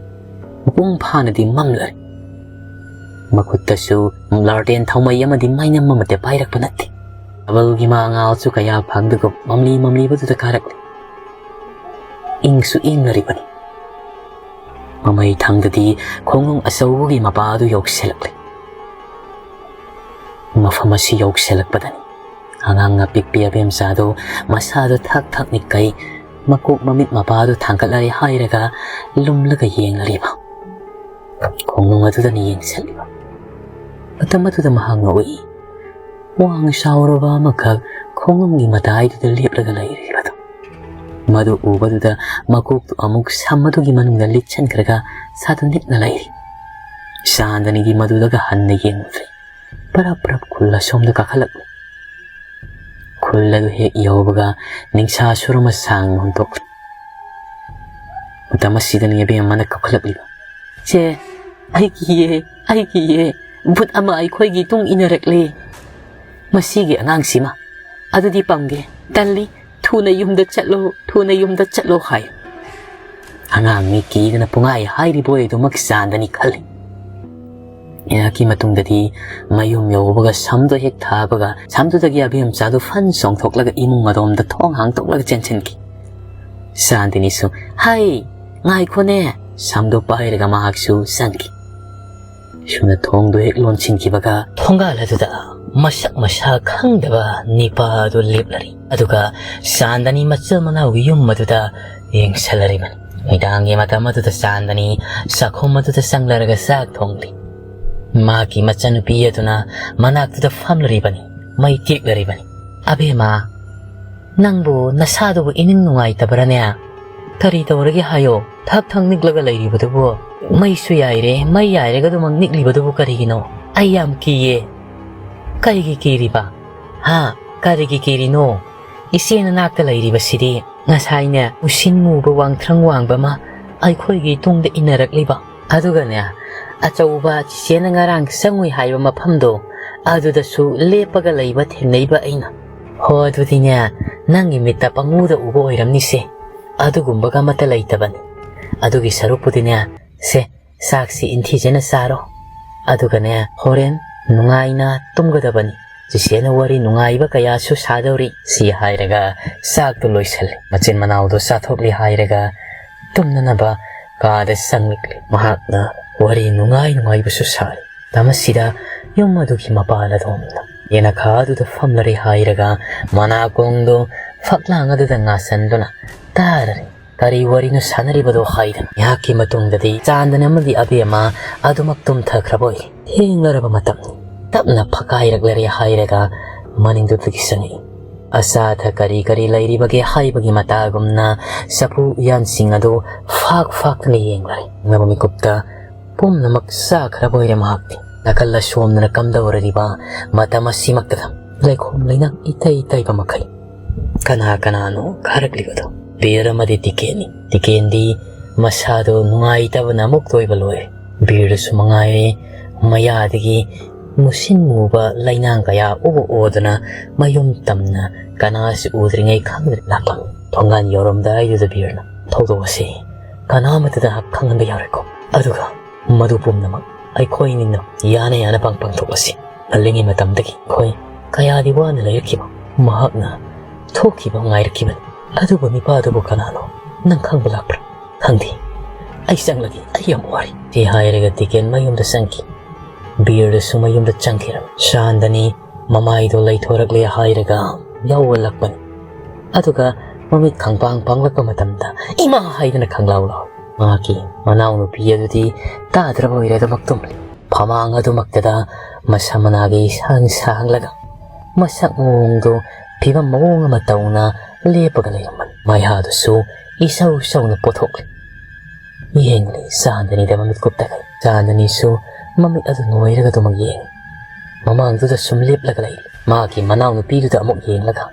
ꯃꯄꯨꯡ ꯐꯥꯅꯗꯤ ꯃꯝꯂꯔꯦ꯫ ꯃꯈꯨꯠꯇꯁꯨ ꯂꯥꯔꯇꯦꯟ ꯊꯥꯎꯃꯩ ꯑꯃꯗꯤ ꯃꯩꯅꯝ ꯑꯃꯠꯇ ꯄꯥꯏꯔꯛꯄ ꯅꯠꯇꯦ꯫ ꯊꯥꯕꯜꯒꯤ ꯃꯉꯥꯜꯁꯨ ꯀꯌꯥ ꯐꯪꯗꯒꯨꯝ ꯃꯝꯂꯤ ꯃꯝꯂꯤꯕꯗꯨꯗ ꯀꯥꯔꯛꯂꯤ꯫ ꯏꯪꯁꯨ ꯏꯪꯅꯔꯤꯕꯅꯤ꯫ ꯃꯃꯩ ꯊꯪꯗꯗꯤ ꯈꯣꯡꯅꯨꯡ ꯑꯆꯧꯕꯒꯤ ꯃꯄꯥ ꯑꯗꯨ ꯌꯧꯁꯤꯜꯂꯛꯂꯦ꯫ ꯃꯐꯝ ꯑꯁꯤ ꯌꯧꯁꯤꯜꯂꯛꯄꯗꯅꯤ ꯑꯉꯥꯡ ꯑꯄꯤꯛꯄꯤ ꯑꯕꯦꯝꯆꯥꯗꯨ ꯃꯁꯥꯗꯨ ꯊꯛ ꯊꯛ ꯅꯤꯛꯀꯩ, ꯃꯀꯣꯛ ꯃꯃꯤꯠ ꯃꯄꯥꯗꯨ ꯊꯥꯡꯒꯠꯂꯔꯦ ꯍꯥꯏꯔꯒ ꯂꯨꯝꯂꯒ ꯌꯦꯡꯂꯔꯤꯕ꯫ ꯈꯣꯡꯅꯨꯡ ꯑꯗꯨꯗꯅꯤ ꯌꯦꯡꯁꯤꯜꯂꯤꯕ꯫ ꯃꯇꯝ ꯑꯗꯨꯗ ꯃꯍꯥꯛ ꯅꯣꯛꯏ꯫ ꯋꯥꯡ ꯆꯥꯎꯔꯕ ꯑꯃꯈꯛ ꯈꯣꯡꯅꯨꯡꯒꯤ ꯃꯇꯥꯏꯗꯨꯗ ꯂꯦꯞꯂꯒ ꯂꯩꯔꯤꯕꯗꯨ꯫ ꯃꯗꯨ ꯎꯕꯗꯨꯗ ꯃꯀꯣꯛꯇꯨ ꯑꯃꯨꯛ ꯁꯝ ꯑꯗꯨꯒꯤ ꯃꯅꯨꯡꯗ ꯂꯤꯠꯁꯤꯟꯈ꯭ꯔꯒ ꯁꯥꯗꯨ ꯅꯤꯛꯅ ꯂꯩꯔꯤ꯫ ꯆꯥꯟꯗꯅꯤꯗꯤ ꯃꯗꯨꯗꯒ ꯍꯟꯅ ꯌꯦꯡꯂꯨꯗ꯭ꯔꯦ꯫ ꯄꯔꯞ ꯄꯔꯞ ꯈꯨꯜ ꯑꯁꯣꯝꯗ ꯀꯥꯈꯠꯂꯛꯂꯤ꯫ ꯈꯨꯜ ꯑꯗꯨ ꯍꯦꯛ ꯌꯧꯕꯒ ꯅꯤꯡꯁꯥ ꯁꯨꯔ ꯑꯃ ꯁꯥꯡꯅ ꯍꯨꯟꯗꯣꯛꯂꯤ꯫ ꯃꯇꯝ ꯑꯁꯤꯗꯅꯤ ꯑꯕꯦꯝꯃꯅ ꯀꯞꯈꯠꯂꯛꯂꯤꯕ꯫ "ꯆꯦ, ꯑꯩ ꯀꯤꯌꯦ, ꯑꯩ ꯀꯤꯌꯦ꯫ ꯚꯨꯠ ꯑꯃ ꯑꯩꯈꯣꯏꯒꯤ ꯇꯨꯡ ꯏꯟꯅꯔꯛꯂꯦ꯫ ꯃꯁꯤꯒꯤ ꯑꯉꯥꯡꯁꯤꯃ ꯑꯗꯨꯗꯤ ꯄꯥꯝꯒꯦ, ꯇꯜꯂꯤ, ꯊꯨꯅ ꯌꯨꯝꯗ ꯆꯠꯂꯣ, ꯊꯨꯅ ꯌꯨꯝꯗ ꯆꯠꯂꯣ" ꯍꯥꯏ꯫ ꯑꯉꯥꯡꯅꯤ ꯀꯤꯗꯅ ꯄꯨꯡꯍꯥꯏ ꯍꯥꯏꯔꯤꯕ ꯑꯣꯏ ꯑꯗꯨꯃꯛ ꯆꯥꯟꯗꯅꯤ ꯈꯜꯂꯤ꯫ ꯉꯥꯏꯍꯥꯛꯀꯤ ꯃꯇꯨꯡꯗꯗꯤ ꯃꯌꯨꯝ ꯌꯧꯕꯒ ꯁꯝꯗꯣ ꯍꯦꯛ ꯊꯥꯕꯒ ꯁꯝꯗꯨꯗꯒꯤ ꯑꯕꯦꯝꯆꯥꯗꯨ ꯐꯟ ꯆꯣꯡꯊꯣꯛꯂꯒ ꯏꯃꯨꯡ ꯑꯗꯣꯝꯗ ꯊꯣꯡ ꯍꯥꯡꯗꯣꯛꯂꯒ ꯆꯦꯟꯁꯤꯟꯈꯤ꯫ ꯆꯥꯟꯗꯅꯤꯁꯨ, "ꯍꯩ, ꯉꯥꯏꯈꯣꯅꯦ!" ꯁꯝꯗꯣ ꯄꯥꯏꯔꯒ ꯃꯍꯥꯛꯁꯨ ꯆꯪꯈꯤ꯫ ꯁꯨꯅ ꯊꯣꯡꯗꯨ ꯍꯦꯛ ꯂꯣꯟꯁꯤꯟꯈꯤꯕꯒ ꯊꯣꯡꯒꯥꯜ ꯑꯗꯨꯗ ꯃꯁꯛ ꯃꯁꯥ ꯈꯪꯗꯕ ꯅꯤꯄꯥ ꯑꯗꯨ ꯂꯦꯞꯂꯔꯤ꯫ ꯑꯗꯨꯒ ꯆꯥꯟꯗꯅꯤ ꯃꯆꯤꯜ ꯃꯅꯥꯎꯒꯤ ꯌꯨꯝ ꯑꯗꯨꯗ ꯌꯦꯡꯁꯤꯜꯂꯔꯤꯕꯅꯤ꯫ ꯅꯨꯃꯤꯗꯥꯡꯒꯤ ꯃꯇꯝ ꯑꯗꯨꯗ ꯆꯥꯟꯗꯅꯤ ꯆꯥꯛꯈꯨꯝ ꯑꯗꯨꯗ ꯆꯪꯂꯔꯒ ꯆꯥꯛ ꯊꯣꯡꯂꯤ꯫ ꯃꯍꯥꯛꯀꯤ ꯃꯆꯟꯅꯨꯄꯤ ꯑꯗꯨꯅ ꯃꯅꯥꯛꯇꯨꯗ ꯐꯝꯂꯔꯤꯕꯅꯤ, ꯃꯩ ꯇꯦꯛꯂꯔꯤꯕꯅꯤ꯫ "ꯑꯕꯦꯝꯃ, ꯅꯪꯕꯨ ꯅꯁꯥꯗꯨꯕꯨ ꯏꯅꯤꯡ ꯅꯨꯡꯉꯥꯏꯇꯕ꯭ꯔꯅꯦ? "ꯀꯔꯤ ꯇꯧꯔꯒꯦ ꯍꯥꯏꯌꯣ? ꯊꯛ ꯊꯛ ꯅꯤꯛꯂꯒ ꯂꯩꯔꯤꯕꯗꯨꯕꯨ? ꯃꯩꯁꯨ ꯌꯥꯏꯔꯦ, ꯃꯩ ꯌꯥꯏꯔꯒ ꯑꯗꯨꯃꯛ ꯅꯤꯛꯂꯤꯕꯗꯨꯕꯨ ꯀꯔꯤꯒꯤꯅꯣ? ꯑꯩ ꯌꯥꯝ ꯀꯤꯌꯦ꯫" "ꯀꯩꯒꯤ ꯀꯤꯔꯤꯕ? ꯍꯥ? ꯀꯔꯤꯒꯤ ꯀꯤꯔꯤꯅꯣ? ꯏꯆꯦ ꯅꯅꯥꯛꯇ ꯂꯩꯔꯤꯕꯁꯤꯗꯤ ꯉꯁꯥꯏꯅꯦ, ꯎꯁꯤꯟ ꯃꯨꯕ ꯋꯥꯡꯊ꯭ꯔꯪ ꯋꯥꯡꯕ ꯑꯃ ꯑꯩꯈꯣꯏꯒꯤ ꯇꯨꯡꯗ ꯏꯟꯅꯔꯛꯂꯤꯕ꯫ ꯑꯗꯨꯒꯅꯦ, ꯑꯆꯧꯕ ꯆꯤꯆꯦꯅ ꯉꯔꯥꯡ ꯆꯪꯉꯨꯏ ꯍꯥꯏꯕ ꯃꯐꯝꯗꯣ, ꯑꯗꯨꯗꯁꯨ ꯂꯦꯞꯄꯒ ꯂꯩꯕ ꯊꯦꯡꯅꯩꯕ ꯑꯩꯅ꯫ ꯍꯣ, ꯑꯗꯨꯗꯤꯅꯦ, ꯅꯪꯒꯤ ꯃꯤꯠꯇ ꯄꯪꯎꯗ ꯎꯕ ꯑꯣꯏꯔꯝꯅꯤꯁꯦ꯫ ꯑꯗꯨꯒꯨꯝꯕꯒ ꯑꯃꯠꯇ ꯂꯩꯇꯕꯅꯤ꯫ ꯑꯗꯨꯒꯤ ꯁꯔꯨꯛꯄꯨꯗꯤꯅꯦ, ꯁꯦ, ꯆꯥꯛꯁꯤ ꯏꯟꯊꯤꯖꯅ ꯆꯥꯔꯣ꯫ ꯑꯗꯨꯒꯅꯦ, ꯍꯣꯔꯦꯟ ꯅꯨꯡꯉꯥꯏꯅ ꯇꯨꯝꯒꯗꯕꯅꯤ꯫ ꯆꯤꯆꯦꯅ ꯋꯥꯔꯤ ꯅꯨꯡꯉꯥꯏꯕ ꯀꯌꯥꯁꯨ ꯁꯥꯗꯧꯔꯤ꯫" ꯁꯤ ꯍꯥꯏꯔꯒ ꯆꯥꯛꯇꯨ ꯂꯣꯏꯁꯜꯂꯤ꯫ ꯃꯆꯤꯟ ꯃꯅꯥꯎꯗꯣ ꯆꯥꯊꯣꯛꯂꯤ ꯍꯥꯏꯔꯒ ꯇꯨꯝꯅꯅꯕ ꯀꯥꯗ ꯆꯪꯂꯛꯂꯤ꯫ ꯃꯍꯥꯛꯅ ꯋꯥꯔꯤ ꯅꯨꯡꯉꯥꯏ ꯅꯨꯡꯉꯥꯏꯕꯁꯨ ꯁꯥꯔꯤ꯫ ꯃꯇꯝ ꯑꯁꯤꯗ ꯌꯨꯝ ꯑꯗꯨꯒꯤ ꯃꯄꯥꯜ ꯑꯗꯣꯝꯗ ꯌꯦꯅꯈꯥ ꯑꯗꯨꯗ ꯐꯝꯂꯔꯦ ꯍꯥꯏꯔꯒ ꯃꯅꯥꯀꯣꯡꯗꯨ ꯐꯛꯂꯥꯡ ꯑꯗꯨꯗ ꯉꯥꯁꯟꯗꯨꯅ ꯇꯥꯔꯔꯦ꯫ ꯀꯔꯤ ꯋꯥꯔꯤꯅꯣ ꯁꯥꯟꯅꯔꯤꯕꯗꯣ ꯍꯥꯏꯗꯅ꯫ ꯉꯥꯏꯍꯥꯛꯀꯤ ꯃꯇꯨꯡꯗꯗꯤ ꯆꯥꯟꯗꯅꯤ ꯑꯃꯗꯤ ꯑꯕꯦꯝꯃ ꯑꯗꯨꯃꯛ ꯇꯨꯝꯊꯈ꯭ꯔꯕ ꯑꯣꯏ꯫ ꯊꯦꯡꯂꯔꯕ ꯃꯇꯝꯅꯤ꯫ ꯇꯞꯅ ꯐꯛꯀꯥꯏꯔꯛꯂꯔꯦ ꯍꯥꯏꯔꯒ ꯃꯅꯤꯡꯗꯨꯗꯒꯤ ꯆꯪꯉꯛꯏ꯫ ꯑꯆꯥ ꯑꯊꯛ ꯀꯔꯤ ꯀꯔꯤ ꯂꯩꯔꯤꯕꯒꯦ ꯍꯥꯏꯕꯒꯤ ꯃꯇꯥꯒꯨꯝꯅ ꯆꯐꯨ ꯎꯌꯥꯟꯁꯤꯡ ꯑꯗꯨ ꯐꯥꯛ ꯐꯥꯛꯇꯨꯅ ꯌꯦꯡꯂꯔꯦ꯫ ꯌꯦꯡꯂꯕ ꯃꯤꯀꯨꯞꯇ ꯄꯨꯝꯅꯃꯛ ꯆꯥꯈ꯭ꯔꯕ ꯑꯣꯏꯔꯦ ꯃꯍꯥꯛꯇꯤ꯫ ꯅꯥꯀꯜ ꯑꯁꯣꯝꯗꯅ ꯀꯝꯗꯧꯔꯤꯕ ꯃꯇꯝ ꯑꯁꯤꯃꯛꯇꯗ ꯂꯩꯈꯣꯝ ꯂꯩꯅꯥꯡ ꯏꯇꯩ ꯇꯩꯕ ꯃꯈꯩ꯫ ꯀꯅꯥ ꯀꯅꯥꯅꯣ ꯈꯥꯔꯛꯂꯤꯕꯗꯣ? ꯕꯤꯌꯔ ꯑꯃꯗꯤ ꯇꯤꯀꯦꯟꯅꯤ꯫ ꯇꯤꯀꯦꯟꯗꯤ ꯃꯁꯥꯗꯣ ꯅꯨꯡꯉꯥꯏꯇꯕꯅ ꯑꯃꯨꯛ ꯇꯣꯏꯕ ꯂꯣꯏꯔꯦ꯫ ꯕꯤꯌꯔꯗꯁꯨ ꯃꯉꯥꯏꯔꯦ, ꯃꯌꯥꯗꯒꯤ ꯃꯨꯁꯤꯟ ꯃꯨꯕ ꯂꯩꯅꯥꯡ ꯀꯌꯥ ꯑꯣ ꯑꯣꯗꯨꯅ ꯃꯌꯨꯝ ꯇꯝꯅ ꯀꯅꯥꯁꯨ ꯎꯗ꯭ꯔꯤꯉꯩ ꯈꯪꯗ꯭ꯔꯦ ꯂꯥꯛꯄ꯫ ꯊꯣꯡꯒꯥꯟ ꯌꯧꯔꯝꯗꯥꯏꯗꯨꯗ ꯕꯤꯌꯔꯅ, "ꯊꯧꯗꯣꯛ ꯑꯁꯤ ꯀꯅꯥ ꯑꯃꯠꯇꯗ ꯈꯪꯍꯟꯕ ꯌꯥꯔꯣꯏꯀꯣ꯫ ꯑꯗꯨꯒ ꯃꯗꯨ ꯄꯨꯝꯅꯃꯛ ꯑꯩꯈꯣꯏ ꯑꯅꯤꯅ ꯌꯥꯅ ꯌꯥꯅꯕ ꯄꯥꯡꯊꯣꯛꯂꯁꯤ꯫ ꯉꯜꯂꯤꯉꯩ ꯃꯇꯝꯗꯒꯤ ꯑꯩꯈꯣꯏ ꯀꯌꯥꯗꯤ ꯋꯥꯅ ꯂꯩꯔꯛꯈꯤꯕ꯫ ꯃꯍꯥꯛꯅ ꯊꯣꯛꯈꯤꯕ ꯉꯥꯏꯔꯛꯈꯤꯕꯅꯤ꯫ ꯑꯗꯨꯕꯨ ꯅꯨꯄꯥꯗꯨꯕꯨ ꯀꯅꯥꯅꯣ? ꯅꯪ ꯈꯪꯕ ꯂꯥꯛꯄ꯭ꯔꯥ?" "ꯈꯪꯗꯦ꯫ ꯑꯩ ꯆꯪꯂꯒꯦ, ꯑꯩ ꯌꯥꯝ ꯋꯥꯔꯦ꯫" ꯁꯤ ꯍꯥꯏꯔꯒ ꯇꯤꯀꯦꯟ ꯃꯌꯨꯝꯗ ꯆꯪꯈꯤ꯫ ꯕꯤꯌꯔꯗꯁꯨ ꯃꯌꯨꯝꯗ ꯆꯪꯈꯤꯔꯝꯃꯤ꯫ ꯆꯥꯟꯗꯅꯤ ꯃꯃꯥꯏꯗꯣ ꯂꯩꯊꯣꯔꯛꯂꯦ ꯍꯥꯏꯔꯒ ꯌꯥꯎꯍꯜꯂꯛꯄꯅꯤ꯫ ꯑꯗꯨꯒ ꯃꯃꯤꯠ ꯈꯪꯄꯥꯡ ꯄꯥꯡꯂꯛꯄ ꯃꯇꯝꯗ, "ꯏꯃꯥ!" ꯍꯥꯏꯗꯅ ꯈꯪꯂꯥꯎ ꯂꯥꯎꯏ꯫ ꯃꯍꯥꯛꯀꯤ ꯃꯅꯥꯎꯅꯨꯄꯤ ꯑꯗꯨꯗꯤ ꯇꯥꯗ꯭ꯔꯕ ꯑꯣꯏꯔꯦ, ꯑꯗꯨꯃꯛ ꯇꯨꯝꯂꯤ꯫ ꯐꯃꯥꯡ ꯑꯗꯨꯃꯛꯇꯗ ꯃꯁꯝ ꯃꯅꯥꯒꯤ ꯁꯥꯡ ꯁꯥꯡꯂꯒ ꯃꯁꯛ ꯃꯑꯣꯡꯗꯨ ꯐꯤꯕꯝ ꯃꯑꯣꯡ ꯑꯃ ꯇꯧꯅ ꯂꯦꯞꯄꯒ ꯂꯩꯔꯝꯕꯅꯤ꯫ ꯃꯩꯍꯥꯗꯨꯁꯨ ꯏꯁꯧ ꯁꯧꯅ ꯄꯣꯊꯣꯛꯂꯤ꯫ ꯌꯦꯡꯂꯤ ꯆꯥꯟꯗꯅꯤꯗ ꯃꯃꯤꯠ ꯀꯨꯞꯇꯈꯩ꯫ ꯆꯥꯟꯗꯅꯤꯁꯨ ꯃꯃꯤꯠ ꯑꯗꯨ ꯅꯣꯏꯔꯒ ꯑꯗꯨꯃꯛ ꯌꯦꯡꯉꯤ꯫ ꯃꯃꯥꯡꯗꯨꯗ ꯁꯨꯝ ꯂꯦꯞꯂꯒ ꯂꯩ꯫ ꯃꯥꯒꯤ ꯃꯅꯥꯎꯅꯨꯄꯤꯗꯨꯗ ꯑꯃꯨꯛ ꯌꯦꯡꯂꯒ,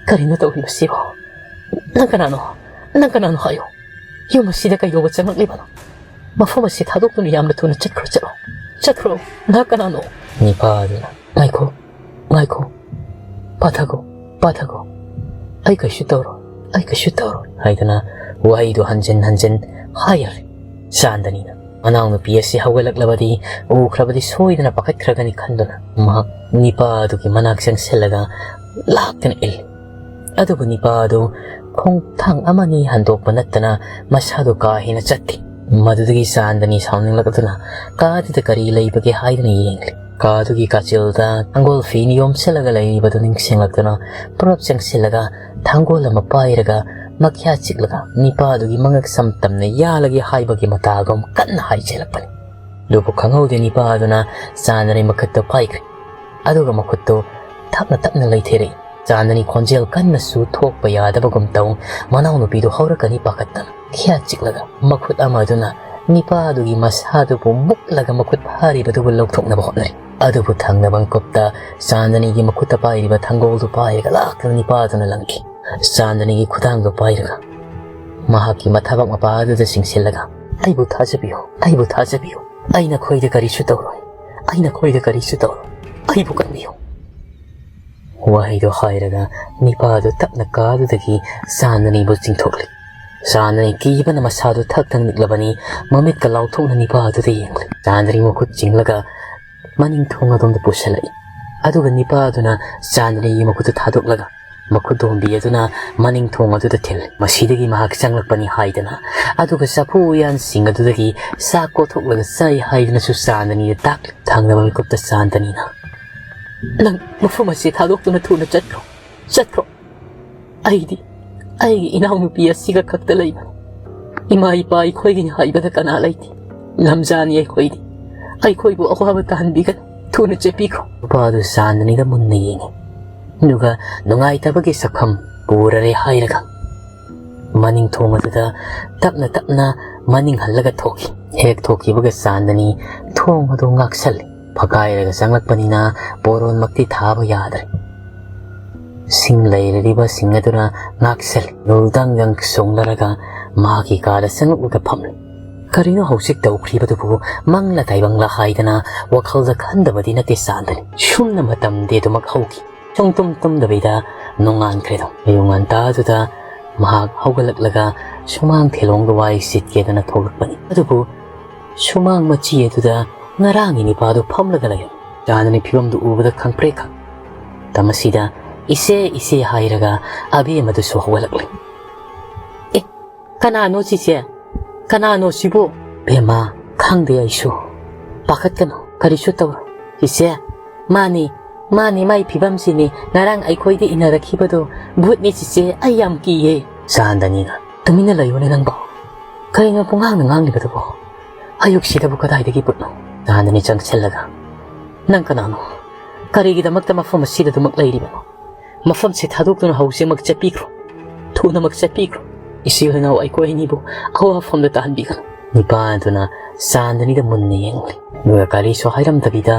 "ꯀꯔꯤꯅꯣ ꯇꯧꯔꯤꯕꯁꯤꯕꯣ? ꯅꯪ ꯀꯅꯥꯅꯣ? ꯅꯪ ꯀꯅꯥꯅꯣ ꯍꯥꯏꯌꯨ꯫ ꯌꯨꯝ ꯑꯁꯤꯗ ꯀꯩꯗꯧꯕ ꯆꯪꯂꯛꯂꯤꯕꯅꯣ? ꯃꯐꯝ ꯑꯁꯤ ꯊꯥꯗꯣꯛꯇꯨꯅ ꯌꯥꯝꯅ ꯊꯨꯅ ꯆꯠꯈ꯭ꯔꯣ, ꯆꯠꯂꯣ꯫ ꯆꯠꯈ꯭ꯔꯣ꯫ ꯅꯍꯥꯛ ꯀꯅꯥꯅꯣ?" ꯅꯤꯄꯥꯗꯨꯅ, "ꯉꯥꯏꯈꯣ, ꯉꯥꯏꯈꯣ, ꯄꯥꯊꯥꯒꯣ, ꯄꯥꯊꯥꯒꯣ꯫ ꯑꯩ ꯀꯩꯁꯨ ꯇꯧꯔꯣꯏ, ꯑꯩ ꯀꯩꯁꯨ ꯇꯧꯔꯣꯏ" ꯍꯥꯏꯗꯨꯅ ꯋꯥꯍꯩꯗꯨ ꯍꯟꯖꯤꯟ ꯍꯟꯖꯤꯟ ꯍꯥꯏꯔꯦ꯫ ꯆꯥꯟꯗꯅꯤꯅ ꯃꯅꯥꯎꯅꯨꯄꯤ ꯑꯁꯤ ꯍꯧꯒꯠꯂꯛꯂꯕꯗꯤ, ꯎꯈ꯭ꯔꯕꯗꯤ ꯁꯣꯏꯗꯅ ꯄꯥꯈꯠꯈ꯭ꯔꯒꯅꯤ ꯈꯟꯗꯨꯅ ꯃꯍꯥꯛ ꯅꯤꯄꯥ ꯑꯗꯨꯒꯤ ꯃꯅꯥꯛ ꯆꯪꯁꯤꯜꯂꯒ ꯂꯥꯛꯇꯅ ꯏꯜꯂꯤ꯫ ꯑꯗꯨꯕꯨ ꯅꯤꯄꯥ ꯑꯗꯨ ꯈꯣꯡꯊꯥꯡ ꯑꯃꯅꯤ ꯍꯟꯗꯣꯛꯄ ꯅꯠꯇꯅ ꯃꯁꯥꯗꯨ ꯀꯥ ꯍꯦꯟꯅ ꯆꯠꯇꯦ꯫ ꯃꯗꯨꯗꯒꯤ ꯆꯥꯟꯗꯅꯤ ꯁꯥꯎꯅꯤꯡꯂꯛꯇꯨꯅ ꯀꯥꯗꯨꯗ ꯀꯔꯤ ꯂꯩꯕꯒꯦ ꯍꯥꯏꯗꯨꯅ ꯌꯦꯡꯂꯤ꯫ ꯀꯥꯗꯨꯒꯤ ꯀꯥꯆꯤꯜꯗ ꯊꯥꯡꯒꯣꯜ ꯐꯤꯅ ꯌꯣꯝꯁꯤꯜꯂꯒ ꯂꯩꯔꯤꯕꯗꯨ ꯅꯤꯡꯁꯤꯡꯂꯛꯇꯨꯅ ꯄꯨꯔꯞ ꯆꯪꯁꯤꯜꯂꯒ ꯊꯥꯡꯒꯣꯜ ꯑꯃ ꯄꯥꯏꯔꯒ ꯃꯈ꯭ꯌꯥ ꯆꯤꯛꯂꯒ ꯅꯤꯄꯥꯗꯨꯒꯤ ꯃꯉꯛ ꯁꯝ ꯇꯝꯅ ꯌꯥꯜꯂꯒꯦ ꯍꯥꯏꯕꯒꯤ ꯃꯇꯥꯒꯨꯝ ꯀꯟꯅ ꯍꯥꯏꯖꯤꯜꯂꯛꯄꯅꯤ꯫ ꯑꯗꯨꯕꯨ ꯈꯪꯍꯧꯗꯦ, ꯅꯤꯄꯥꯗꯨꯅ ꯆꯥꯟꯗꯅꯤ ꯃꯈꯨꯠꯇ ꯄꯥꯏꯈ꯭ꯔꯦ꯫ ꯑꯗꯨꯒ ꯃꯈꯨꯠꯇꯨ ꯇꯞꯅ ꯇꯞꯅ ꯂꯩꯊꯔꯛꯏ꯫ ꯆꯥꯟꯗꯅꯤ ꯈꯣꯟꯖꯦꯜ ꯀꯟꯅꯁꯨ ꯊꯣꯛꯄ ꯌꯥꯗꯕꯒꯨꯝ ꯇꯧ꯫ ꯃꯅꯥꯎꯅꯨꯄꯤꯗꯨ ꯍꯧꯔꯛꯀꯅꯤ ꯄꯥꯈꯠꯇꯅ ꯈ꯭ꯌꯥ ꯆꯤꯛꯂꯒ ꯃꯈꯨꯠ ꯑꯃ ꯑꯗꯨꯅ ꯅꯤꯄꯥꯗꯨꯒꯤ ꯃꯁꯥꯗꯨꯕꯨ ꯃꯨꯛꯂꯒ ꯃꯈꯨꯠ ꯐꯥꯔꯤꯕꯗꯨꯕꯨ ꯂꯧꯊꯣꯛꯅꯕ ꯍꯣꯠꯅꯔꯤ꯫ ꯑꯗꯨꯕꯨ ꯊꯪꯅꯕ ꯃꯤꯀꯨꯞꯇ ꯆꯥꯟꯗꯅꯤꯒꯤ ꯃꯈꯨꯠꯇ ꯄꯥꯏꯔꯤꯕ ꯊꯥꯡꯒꯣꯜꯗꯨ ꯄꯥꯏꯔꯒ ꯂꯥꯛꯇꯨꯅ ꯅꯤꯄꯥꯗꯨꯅ ꯂꯪꯈꯤ꯫ ꯆꯥꯟꯗꯅꯤꯒꯤ ꯈꯨꯗꯥꯡꯗꯨ ꯄꯥꯏꯔꯒ ꯃꯍꯥꯛꯀꯤ ꯃꯊꯥꯕꯥꯛ ꯃꯄꯥ ꯑꯗꯨꯗ ꯆꯤꯡꯁꯤꯜꯂꯒ, "ꯑꯩꯕꯨ ꯊꯥꯖꯕꯤꯌꯨ, ꯑꯩꯕꯨ ꯊꯥꯖꯕꯤꯌꯨ꯫ ꯑꯩ ꯅꯈꯣꯏꯗ ꯀꯔꯤꯁꯨ ꯇꯧꯔꯣꯏ, ꯑꯩ ꯅꯈꯣꯏꯗ ꯀꯔꯤꯁꯨ ꯇꯧꯔꯣꯏ꯫ ꯑꯩꯕꯨ ꯀꯟꯕꯤꯌꯨ"꯫ ꯋꯥꯍꯩꯗꯨ ꯍꯥꯏꯔꯒ ꯅꯤꯄꯥꯗꯨ ꯇꯞꯅ ꯀꯥꯗꯨꯗꯒꯤ ꯆꯥꯟꯗꯅꯤꯕꯨ ꯆꯤꯡꯊꯣꯛꯂꯤ꯫ ꯆꯥꯟꯗꯅꯤ ꯀꯤꯕꯅ ꯃꯁꯥꯗꯨ ꯊꯛ ꯊꯛ ꯅꯤꯛꯂꯕꯅꯤ꯫ ꯃꯃꯤꯠꯀ ꯂꯥꯎꯊꯣꯛꯅ ꯅꯤꯄꯥꯗꯨꯗ ꯌꯦꯡꯂꯤ꯫ ꯆꯥꯟꯗꯅꯤ ꯃꯈꯨꯠ ꯆꯤꯡꯂꯒ ꯃꯅꯤꯡ ꯊꯣꯡ ꯑꯗꯣꯝꯗ ꯄꯨꯁꯤꯜꯂꯛꯏ꯫ ꯑꯗꯨꯒ ꯅꯤꯄꯥꯗꯨꯅ ꯆꯥꯟꯗꯅꯤꯒꯤ ꯃꯈꯨꯠꯇꯨ ꯊꯥꯗꯣꯛꯂꯒ ꯃꯈꯨꯠ ꯗꯣꯝꯕꯤ ꯑꯗꯨꯅ ꯃꯅꯤꯡ ꯊꯣꯡ ꯑꯗꯨꯗ ꯊꯤꯜꯂꯤ꯫ ꯃꯁꯤꯗꯒꯤ ꯃꯍꯥꯛ ꯆꯪꯂꯛꯄꯅꯤ ꯍꯥꯏꯗꯅ, ꯑꯗꯨꯒ ꯆꯐꯨ ꯎꯌꯥꯟꯁꯤꯡ ꯑꯗꯨꯗꯒꯤ ꯆꯥꯛ ꯀꯣꯊꯣꯛꯂꯒ ꯆꯥꯏ ꯍꯥꯏꯗꯨꯅꯁꯨ ꯆꯥꯟꯗꯅꯤꯗ ꯇꯥꯛꯂꯤ꯫ ꯊꯪꯅꯕ ꯃꯤꯀꯨꯞꯇ ꯆꯥꯟꯗꯅꯤꯅ, "ꯅꯪ ꯃꯐꯝ ꯑꯁꯤ ꯊꯥꯗꯣꯛꯇꯨꯅ ꯊꯨꯅ ꯆꯠꯈ꯭ꯔꯣ, ꯆꯠꯈ꯭ꯔꯣ꯫ ꯑꯩꯗꯤ ꯑꯩꯒꯤ ꯏꯅꯥꯎꯅꯨꯄꯤ ꯑꯁꯤꯒ ꯈꯛꯇ ꯂꯩꯕꯅꯤ꯫ ꯏꯃꯥ ꯏꯄꯥ ꯑꯩꯈꯣꯏꯒꯤꯅꯤ ꯍꯥꯏꯕꯗ ꯀꯅꯥ ꯂꯩꯇꯦ꯫ ꯂꯝꯖꯥꯅꯤ ꯑꯩꯈꯣꯏꯗꯤ꯫ ꯑꯩꯈꯣꯏꯕꯨ ꯑꯋꯥꯕ ꯇꯥꯍꯟꯕꯤꯒꯅꯨ꯫ ꯊꯨꯅ ꯆꯠꯄꯤꯈ꯭ꯔꯣ"꯫ ꯅꯨꯄꯥ ꯑꯗꯨ ꯆꯥꯟꯗꯅꯤꯗ ꯃꯨꯟꯅ ꯌꯦꯡꯉꯤ꯫ ꯑꯗꯨꯒ ꯅꯨꯡꯉꯥꯏꯇꯕꯒꯤ ꯁꯛꯐꯝ ꯄꯨꯔꯔꯦ ꯍꯥꯏꯔꯒ ꯃꯅꯤꯡ ꯊꯣꯡ ꯑꯗꯨꯗ ꯇꯞꯅ ꯇꯞꯅ ꯃꯅꯤꯡ ꯍꯜꯂꯒ ꯊꯣꯛꯈꯤ꯫ ꯍꯦꯛ ꯊꯣꯛꯈꯤꯕꯒ ꯆꯥꯟꯗꯅꯤ ꯊꯣꯡ ꯑꯗꯨ ꯉꯥꯛꯁꯜꯂꯤ꯫ ꯐꯀꯥꯏꯔꯒ ꯆꯪꯂꯛꯄꯅꯤꯅ ꯄꯣꯔꯣꯟꯃꯛꯇꯤ ꯊꯥꯕ ꯌꯥꯗ꯭ꯔꯦ꯫ ꯁꯤꯡ ꯂꯩꯔꯔꯤꯕꯁꯤꯡ ꯑꯗꯨꯅ ꯉꯥꯛꯁꯜꯂꯤ꯫ ꯅꯨꯜꯗꯪꯗꯪ ꯆꯣꯡꯅꯔꯒ ꯃꯍꯥꯛꯀꯤ ꯀꯥꯗ ꯆꯪꯂꯛꯂꯒ ꯐꯝꯂꯤ꯫ ꯀꯔꯤꯅꯣ ꯍꯧꯖꯤꯛ ꯇꯧꯈ꯭ꯔꯤꯕꯗꯨꯕꯨ? ꯃꯪꯂ ꯇꯥꯏꯕꯪꯂ ꯍꯥꯏꯗꯅ ꯋꯥꯈꯜꯗ ꯈꯟꯗꯕꯗꯤ ꯅꯠꯇꯦ ꯆꯥꯟꯗꯅꯤ꯫ ꯁꯨꯝꯅ ꯃꯇꯝꯗꯤ ꯑꯗꯨꯃꯛ ꯍꯧꯈꯤ꯫ ꯁꯨꯡꯇꯨꯝ ꯇꯨꯝꯗꯕꯤꯗ ꯅꯣꯡꯉꯥꯟꯈ꯭ꯔꯦꯗꯣ꯫ ꯑꯌꯨꯛ ꯉꯟꯇꯥꯗꯨꯗ ꯃꯍꯥꯛ ꯍꯧꯒꯠꯂꯛꯂꯒ ꯁꯨꯃꯥꯡ ꯊꯦꯂꯣꯡꯗ ꯋꯥꯏ ꯁꯤꯠꯀꯦꯗꯅ ꯊꯣꯛꯂꯛꯄꯅꯤ꯫ ꯑꯗꯨꯕꯨ ꯁꯨꯃꯥꯡ ꯃꯆꯤ ꯑꯗꯨꯗ ꯉꯔꯥꯡꯒꯤ ꯅꯤꯄꯥꯗꯨ ꯐꯝꯂꯒ ꯂꯩꯔꯝꯃꯤ꯫ ꯆꯥꯟꯗꯅꯤ ꯐꯤꯕꯝꯗꯨ ꯎꯕꯗ ꯈꯪꯄ꯭ꯔꯦꯛ ꯈꯪ꯫ ꯃꯇꯝ ꯑꯁꯤꯗ "ꯏꯆꯦ, ꯏꯆꯦ" ꯍꯥꯏꯔꯒ ꯑꯕꯦꯝꯃꯗꯨꯁꯨ ꯍꯧꯒꯠꯂꯛꯂꯦ꯫ "ꯑꯦ, ꯀꯅꯥꯅꯣ ꯆꯤꯆꯦ? ꯀꯅꯥꯅꯣ ꯁꯤꯕꯨ?" "ꯕꯦꯝꯃ, ꯈꯪꯗꯦ ꯑꯩꯁꯨ꯫ ꯄꯥꯈꯠꯀꯅꯨ, ꯀꯔꯤꯁꯨ ꯇꯧꯔꯣꯏ꯫ ꯆꯤꯆꯦ, ꯃꯥꯅꯤ, ꯃꯥꯅꯤ, ꯃꯥꯏ ꯐꯤꯕꯝꯁꯤꯅꯤ ꯉꯔꯥꯡ ꯑꯩꯈꯣꯏꯗ ꯏꯟꯅꯔꯛꯈꯤꯕꯗꯣ꯫ ꯚꯨꯠꯅꯤ ꯆꯤꯆꯦ, ꯑꯩ ꯌꯥꯝ ꯀꯤꯌꯦ꯫" ꯆꯥꯟꯗꯅꯤꯅ, "ꯇꯨꯃꯤꯟꯅ ꯂꯩꯌꯨꯅꯦ ꯅꯪꯕꯣ꯫ ꯀꯔꯤꯅꯣ ꯄꯨꯡꯉꯥꯡꯗ ꯉꯥꯡꯂꯤꯕꯗꯨꯕꯣ? ꯑꯌꯨꯛꯁꯤꯗꯕꯨ ꯀꯗꯥꯏꯗꯒꯤ ꯚꯨꯠꯅꯣ?" ꯆꯥꯟꯗꯅꯤ ꯆꯪꯁꯤꯜꯂꯒ, "ꯅꯪ ꯀꯅꯥꯅꯣ? ꯀꯔꯤꯒꯤꯗꯃꯛꯇ ꯃꯐꯝ ꯑꯁꯤꯗ ꯑꯗꯨꯃꯛ ꯂꯩꯔꯤꯕꯅꯣ? ꯃꯐꯝꯁꯦ ꯊꯥꯗꯣꯛꯇꯨꯅ ꯍꯧꯖꯤꯛꯃꯛ ꯆꯠꯄꯤꯈ꯭ꯔꯣ꯫ ꯊꯨꯅꯃꯛ ꯆꯠꯄꯤꯈ꯭ꯔꯣ꯫ ꯏꯆꯦ ꯏꯅꯥꯎ ꯑꯩꯈꯣꯏ ꯑꯅꯤꯕꯨ ꯑꯋꯥꯐꯝꯗ ꯇꯥꯍꯟꯕꯤꯒꯅꯨ꯫" ꯅꯤꯄꯥ ꯑꯗꯨꯅ ꯆꯥꯟꯗꯅꯤꯗ ꯃꯨꯟꯅ ꯌꯦꯡꯂꯤ꯫ ꯑꯗꯨꯒ ꯀꯔꯤꯁꯨ ꯍꯥꯏꯔꯝꯗꯕꯤꯗ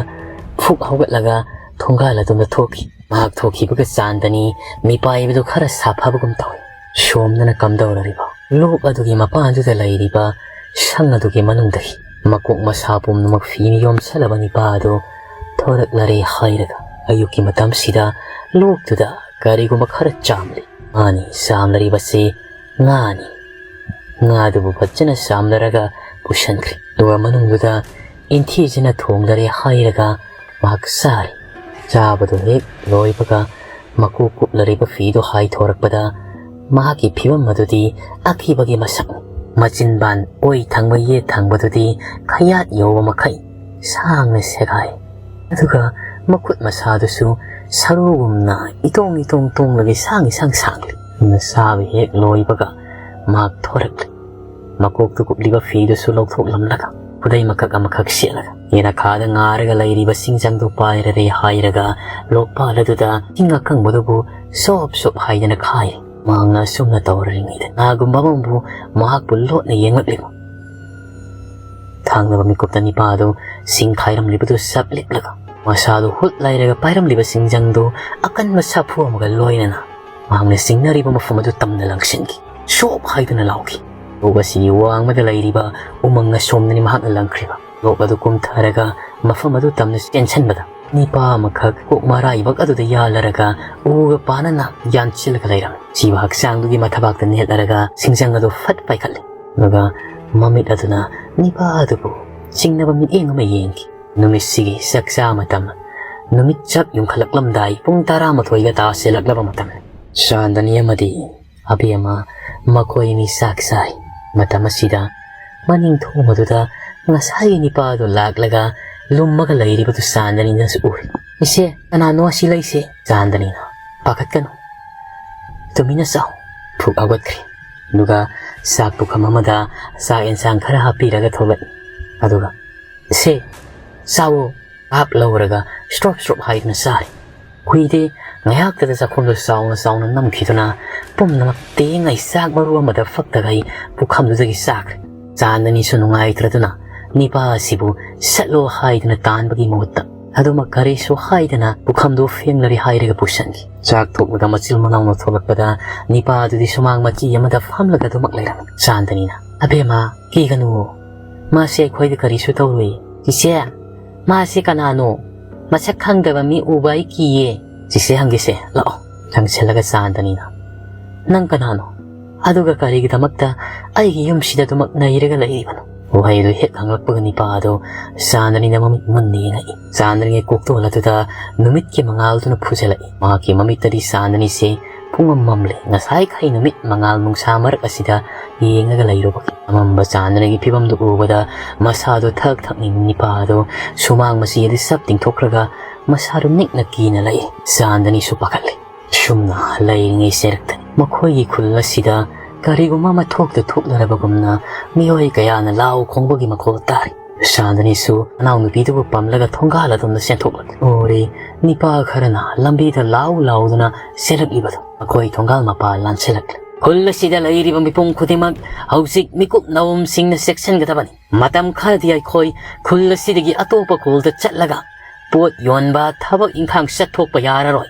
ꯐꯨꯛ ꯍꯧꯒꯠꯂꯒ ꯊꯣꯡꯒꯥꯜ ꯑꯗꯣꯝꯗ ꯊꯣꯛꯈꯤ꯫ ꯃꯍꯥꯛ ꯊꯣꯛꯈꯤꯕꯒ ꯆꯥꯟꯗꯅꯤ ꯃꯤꯄꯥꯏꯕꯗꯨ ꯈꯔ ꯁꯥꯐꯕꯒꯨꯝ ꯇꯧꯏ꯫ ꯁꯣꯝꯗꯅ ꯀꯝꯗꯧꯔꯔꯤꯕ? ꯂꯣꯛ ꯑꯗꯨꯒꯤ ꯃꯄꯥꯟꯗꯨꯗ ꯂꯩꯔꯤꯕ ꯁꯪ ꯑꯗꯨꯒꯤ ꯃꯅꯨꯡꯗꯒꯤ ꯃꯀꯣꯛ ꯃꯁꯥ ꯄꯨꯝꯅꯃꯛ ꯐꯤꯅ ꯌꯣꯝꯁꯜꯂꯕ ꯅꯤꯄꯥ ꯑꯗꯨ ꯊꯣꯔꯛꯂꯔꯦ ꯍꯥꯏꯔꯒ ꯑꯌꯨꯛꯀꯤ ꯃꯇꯝꯁꯤꯗ ꯂꯣꯛꯇꯨꯗ ꯀꯔꯤꯒꯨꯝꯕ ꯈꯔ ꯆꯥꯝꯂꯤ꯫ ꯃꯥꯅꯤ, ꯆꯥꯝꯂꯔꯤꯕꯁꯤ ꯉꯥꯅꯤ꯫ ꯉꯥꯗꯨꯕꯨ ꯐꯖꯅ ꯆꯥꯝꯂꯔꯒ ꯄꯨꯁꯟꯈ꯭ꯔꯦ꯫ ꯑꯗꯨꯒ ꯃꯅꯨꯡꯗꯨꯗ ꯏꯟꯊꯤꯖꯅ ꯊꯣꯡꯂꯔꯦ ꯍꯥꯏꯔꯒ ꯃꯍꯥꯛ ꯆꯥꯔꯦ꯫ ꯆꯥꯕꯗꯨ ꯍꯦꯛ ꯂꯣꯏꯕꯒ ꯃꯀꯣꯛ ꯀꯨꯞꯂꯔꯤꯕ ꯐꯤꯗꯨ ꯍꯥꯏꯊꯣꯔꯛꯄꯗ ꯃꯍꯥꯛꯀꯤ ꯐꯤꯕꯝ ꯑꯗꯨꯗꯤ ꯑꯀꯤꯕꯒꯤ ꯃꯁꯛꯅꯤ꯫ ꯃꯆꯤꯟꯕꯥꯟ ꯑꯣꯏ ꯊꯪꯕ ꯌꯦꯠ ꯊꯪꯕꯗꯨꯗꯤ ꯈꯌꯥꯠ ꯌꯧꯕ ꯃꯈꯩ ꯁꯥꯡꯅ ꯁꯦꯒꯥꯏ꯫ ꯑꯗꯨꯒ ꯃꯈꯨꯠ ꯃꯁꯥꯗꯨꯁꯨ ꯁꯔꯨꯒꯨꯝꯅ ꯏꯇꯣꯡ ꯏꯇꯣꯡ ꯇꯣꯡꯂꯒ ꯏꯁꯥꯡ ꯏꯁꯥꯡ ꯁꯥꯡꯂꯤ꯫ ꯑꯗꯨꯅ ꯆꯥꯕ ꯍꯦꯛ ꯂꯣꯏꯕꯒ ꯃꯍꯥꯛ ꯊꯣꯔꯛꯂꯤ꯫ ꯃꯀꯣꯛꯇ ꯀꯨꯞꯂꯤꯕ ꯐꯤꯗꯨꯁꯨ ꯂꯧꯊꯣꯛꯂꯝꯂꯒ ꯈꯨꯗꯩ ꯃꯀꯛ ꯑꯃꯈꯛ ꯁꯦꯠꯂꯒ ꯌꯦꯅꯈꯥꯗ ꯉꯥꯔꯒ ꯂꯩꯔꯤꯕ ꯁꯤꯡꯖꯪꯗꯨ ꯄꯥꯏꯔꯔꯦ ꯍꯥꯏꯔꯒ ꯂꯣꯛꯄꯥꯜ ꯑꯗꯨꯗ ꯏꯁꯤꯡ ꯑꯀꯪꯕꯗꯨꯕꯨ ꯁꯣꯞ ꯁꯣꯞ ꯍꯥꯏꯗꯅ ꯈꯥꯏꯔꯤ꯫ ꯃꯍꯥꯛꯅ ꯑꯁꯨꯝꯅ ꯇꯧꯔꯤꯉꯩꯗ ꯀꯅꯥꯒꯨꯝꯕ ꯑꯃꯕꯨ ꯃꯍꯥꯛꯄꯨ ꯂꯣꯠꯅ ꯌꯦꯡꯂꯛꯂꯤꯕ ꯊꯥꯡꯅꯕ ꯃꯤꯀꯨꯞꯇ ꯅꯤꯄꯥ ꯑꯗꯨ ꯁꯤꯡ ꯈꯥꯏꯔꯝꯂꯤꯕꯗꯨ ꯆꯞ ꯂꯤꯛꯂꯒ ꯃꯁꯥꯗꯨ ꯍꯨꯠ ꯂꯥꯏꯔꯒ ꯄꯥꯏꯔꯝꯂꯤꯕ ꯁꯤꯡꯖꯪꯗꯨ ꯑꯀꯟꯕ ꯁꯥꯐꯨ ꯑꯃꯒ ꯂꯣꯏꯅꯅ ꯃꯍꯥꯛꯅ ꯆꯤꯡꯅꯔꯤꯕ ꯃꯐꯝ ꯑꯗꯨ ꯇꯝꯅ ꯂꯪꯁꯤꯟꯈꯤ꯫ ꯁꯣꯞ ꯍꯥꯏꯗꯨꯅ ꯂꯥꯎꯈꯤ꯫ ꯎ ꯑꯁꯤꯒꯤ ꯋꯥꯡꯃꯗ ꯂꯩꯔꯤꯕ ꯎꯃꯪ ꯑꯁꯣꯝꯗꯅꯤ ꯃꯍꯥꯛꯅ ꯂꯪꯈ꯭ꯔꯤꯕ꯫ ꯂꯣꯛ ꯑꯗꯨ ꯀꯨꯝꯊꯔꯒ ꯃꯐꯝ ꯑꯗꯨ ꯇꯝꯅ ꯆꯦꯟꯁꯤꯟꯕꯗ ꯅꯤꯄꯥ ꯑꯃꯈꯛ ꯀꯣꯛ ꯃꯔꯥꯏꯕꯛ ꯑꯗꯨꯗ ꯌꯥꯜꯂꯔꯒ ꯎꯒ ꯄꯥꯅꯅ ꯌꯥꯟꯁꯤꯜꯂꯒ ꯂꯩꯔꯝꯃꯤ꯫ ꯁꯤꯕ ꯍꯛꯆꯥꯡꯗꯨꯒꯤ ꯃꯊꯕꯥꯛꯇ ꯅꯦꯠꯂꯔꯒ ꯁꯤꯡꯖꯪ ꯑꯗꯨ ꯐꯠ ꯄꯥꯏꯈꯠꯂꯤ꯫ ꯑꯗꯨꯒ ꯃꯃꯤꯠ ꯑꯗꯨꯅ ꯅꯤꯄꯥ ꯑꯗꯨꯕꯨ ꯆꯤꯡꯅꯕ ꯃꯤꯠꯌꯦꯡ ꯑꯃ ꯌꯦꯡꯈꯤ꯫ ꯅꯨꯃꯤꯠꯁꯤꯒꯤ ꯆꯥꯛꯆꯥ ꯃꯇꯝ, ꯅꯨꯃꯤꯠ ꯆꯞ ꯌꯨꯡꯈꯠꯂꯛꯂꯝꯗꯥꯏ ꯄꯨꯡ ꯇꯔꯥꯃꯥꯊꯣꯏꯒ ꯇꯥꯁꯤꯜꯂꯛꯂꯕ ꯃꯇꯝ꯫ ꯆꯥꯟꯗꯅꯤ ꯑꯃꯗꯤ ꯑꯕꯦꯝꯃ ꯃꯈꯣꯏ ꯑꯅꯤ ꯆꯥꯛ ꯆꯥꯏ꯫ ꯃꯇꯝ ꯑꯁꯤꯗ ꯃꯅꯤꯡ ꯊꯣꯡ ꯑꯗꯨꯗ ꯉꯁꯥꯏꯒꯤ ꯅꯤꯄꯥ ꯑꯗꯨ ꯂꯥꯛꯂꯒ ꯂꯨꯝꯃꯒ ꯂꯩꯔꯤꯕꯗꯨ ꯆꯥꯟꯗꯅꯤꯅꯁꯨ ꯎꯔꯦ꯫ "ꯏꯆꯦ, ꯀꯅꯥꯅꯣ ꯑꯁꯤ ꯂꯩꯁꯦ?" ꯆꯥꯟꯗꯅꯤꯅ, "ꯄꯥꯈꯠꯀꯅꯨ, ꯇꯨꯃꯤꯟꯅ ꯆꯥꯎ"꯫ ꯐꯨꯛ ꯍꯧꯒꯠꯈ꯭ꯔꯦ꯫ ꯑꯗꯨꯒ ꯆꯥꯛ ꯄꯨꯈꯝ ꯑꯃꯗ ꯆꯥꯛ ꯌꯦꯟꯁꯥꯡ ꯈꯔ ꯍꯥꯞꯄꯤꯔꯒ ꯊꯣꯛꯂꯛꯏ꯫ ꯑꯗꯨꯒ, "ꯁꯦ, ꯆꯥꯎꯋꯣ"꯫ ꯍꯥꯞ ꯂꯧꯔꯒ ꯁ꯭ꯔꯣꯞ ꯁ꯭ꯔꯣꯞ ꯍꯥꯏꯗꯨꯅ ꯆꯥꯔꯤ꯫ ꯍꯨꯏꯗꯤ ꯉꯥꯏꯍꯥꯛꯇꯗ ꯆꯥꯛꯈꯨꯝꯗꯨ ꯆꯥꯎꯅ ꯆꯥꯎꯅ ꯅꯝꯈꯤꯗꯨꯅ ꯄꯨꯝꯅꯃꯛ ꯇꯦꯡꯉꯩ ꯆꯥꯛ ꯃꯔꯨ ꯑꯃꯗ ꯐꯛꯇꯈꯩ ꯄꯨꯈꯝꯗꯨꯗꯒꯤ ꯆꯥꯈ꯭ꯔꯦ꯫ ꯆꯥꯟꯗꯅꯤꯁꯨ ꯅꯨꯡꯉꯥꯏꯇ꯭ꯔꯗꯨꯅ ꯅꯤꯄꯥ ꯑꯁꯤꯕꯨ ꯁꯠꯂꯣ ꯍꯥꯏꯗꯨꯅ ꯇꯥꯟꯕꯒꯤ ꯃꯍꯨꯠꯇ ꯑꯗꯨꯃꯛ ꯀꯔꯤꯁꯨ ꯍꯥꯏꯗꯅ ꯄꯨꯈꯝꯗꯨ ꯐꯦꯡꯂꯔꯤ ꯍꯥꯏꯔꯒ ꯄꯨꯁꯟꯈꯤ꯫ ꯆꯥꯛ ꯊꯣꯛꯂꯒ ꯃꯆꯤꯜ ꯃꯅꯥꯎꯅ ꯊꯣꯛꯂꯛꯄꯗ ꯅꯤꯄꯥ ꯑꯗꯨꯗꯤ ꯁꯨꯃꯥꯡ ꯃꯆꯤ ꯑꯃꯗ ꯐꯝꯂꯒ ꯑꯗꯨꯃꯛ ꯂꯩꯔꯝꯃꯤ꯫ ꯆꯥꯟꯗꯅꯤꯅ, "ꯑꯕꯦꯝꯃ, ꯀꯤꯒꯅꯨ, ꯃꯥꯁꯦ ꯑꯩꯈꯣꯏꯗ ꯀꯔꯤꯁꯨ ꯇꯧꯔꯣꯏ꯫ ꯏꯆꯦ, ꯃꯥꯁꯦ ꯀꯅꯥꯅꯣ? ꯃꯁꯛ ꯈꯪꯗꯕ ꯃꯤ ꯎꯕ ꯑꯩ ꯀꯤꯌꯦ"꯫ "ꯆꯤꯆꯦ ꯍꯪꯒꯦꯁꯦ, ꯂꯥꯛꯑꯣ"꯫ ꯆꯪꯁꯤꯜꯂꯒ ꯆꯥꯟꯗꯅꯤꯅ, "ꯅꯪ ꯀꯅꯥꯅꯣ? ꯑꯗꯨꯒ ꯀꯔꯤꯒꯤꯗꯃꯛꯇ ꯑꯩꯒꯤ ꯌꯨꯝꯁꯤꯗ ꯑꯗꯨꯃꯛ ꯅꯩꯔꯒ ꯂꯩꯔꯤꯕꯅꯣ?" ꯋꯥꯍꯩꯗꯨ ꯍꯦꯛ ꯍꯪꯂꯛꯄꯒ ꯅꯤꯄꯥ ꯑꯗꯨ ꯆꯥꯟꯗꯅꯤꯅ ꯃꯃꯤꯠ ꯃꯨꯟꯅ ꯌꯦꯡꯉꯛꯏ꯫ ꯆꯥꯟꯗꯅꯤꯒꯤ ꯀꯣꯛꯇꯣꯜ ꯑꯗꯨꯗ ꯅꯨꯃꯤꯠꯀꯤ ꯃꯉꯥꯜꯗꯨꯅ ꯐꯨꯖꯜꯂꯛꯏ꯫ ꯃꯍꯥꯛꯀꯤ ꯃꯃꯤꯠꯇꯗꯤ ꯆꯥꯟꯗꯅꯤꯁꯦ ꯄꯨꯡꯃꯝ ꯃꯝꯂꯦ꯫ ꯉꯁꯥꯏꯈꯩ ꯅꯨꯃꯤꯠ ꯃꯉꯥꯜ ꯅꯨꯡꯁꯥ ꯃꯔꯛ ꯑꯁꯤꯗ ꯌꯦꯡꯉꯒ ꯂꯩꯔꯨꯕꯒꯤ꯫ ꯑꯃꯝꯕ ꯆꯥꯟꯗꯅꯤꯒꯤ ꯐꯤꯕꯝꯗꯨ ꯎꯕꯗ ꯃꯁꯥꯗꯨ ꯊꯛ ꯊꯛ ꯅꯤꯛꯅꯤꯡ ꯅꯤꯄꯥ ꯑꯗꯨ ꯁꯨꯃꯥꯡ ꯃꯆꯤ ꯑꯗꯨ ꯁꯞ ꯇꯤꯡꯊꯣꯛꯈ꯭ꯔꯒ ꯃꯁꯥꯗꯨ ꯅꯤꯛꯅ ꯀꯤꯅ ꯂꯩ꯫ ꯆꯥꯟꯗꯅꯤꯁꯨ ꯄꯥꯈꯠꯂꯦ꯫ ꯁꯨꯝꯅ ꯂꯩꯔꯤꯉꯩ ꯆꯩꯔꯛꯇꯅꯤ꯫ ꯃꯈꯣꯏꯒꯤ ꯈꯨꯜ ꯑꯁꯤꯗ ꯀꯔꯤꯒꯨꯝꯕ ꯑꯃ ꯊꯣꯛꯇ ꯊꯣꯛꯂꯔꯕꯒꯨꯝꯅ ꯃꯤꯑꯣꯏ ꯀꯌꯥꯅ ꯂꯥꯎ ꯈꯣꯡꯕꯒꯤ ꯃꯈꯣꯜ ꯇꯥꯔꯤ꯫ ꯆꯥꯟꯗꯅꯤꯁꯨ ꯃꯅꯥꯎꯅꯨꯄꯤꯗꯨꯕꯨ ꯄꯝꯂꯒ ꯊꯣꯡꯒꯥꯜ ꯑꯗꯣꯝꯗ ꯆꯦꯟꯊꯣꯛꯂꯛꯂꯤ꯫ ꯎꯔꯤ, ꯅꯤꯄꯥ ꯈꯔꯅ ꯂꯝꯕꯤꯗ ꯂꯥꯎ ꯂꯥꯎꯗꯨꯅ ꯆꯦꯜꯂꯛꯂꯤꯕꯗꯨ꯫ ꯃꯈꯣꯏ ꯊꯣꯡꯒꯥꯜ ꯃꯄꯥ ꯂꯥꯟꯁꯤꯜꯂꯛꯂꯦ꯫ ꯈꯨꯜ ꯑꯁꯤꯗ ꯂꯩꯔꯤꯕ ꯃꯤꯄꯨꯝ ꯈꯨꯗꯤꯡꯃꯛ ꯍꯧꯖꯤꯛ ꯃꯤꯀꯨꯞ ꯅꯥꯎꯝꯁꯤꯡꯅ ꯆꯦꯛꯁꯤꯟꯒꯗꯕꯅꯤ꯫ ꯃꯇꯝ ꯈꯔꯗꯤ ꯑꯩꯈꯣꯏ ꯈꯨꯜ ꯑꯁꯤꯗꯒꯤ ꯑꯇꯣꯞꯄ ꯈꯨꯜꯗ ꯆꯠꯂꯒ ꯄꯣꯠ ꯌꯣꯟꯕ, ꯊꯕꯛ ꯏꯪꯈꯥꯡ ꯆꯠꯊꯣꯛꯄ ꯌꯥꯔꯔꯣꯏ꯫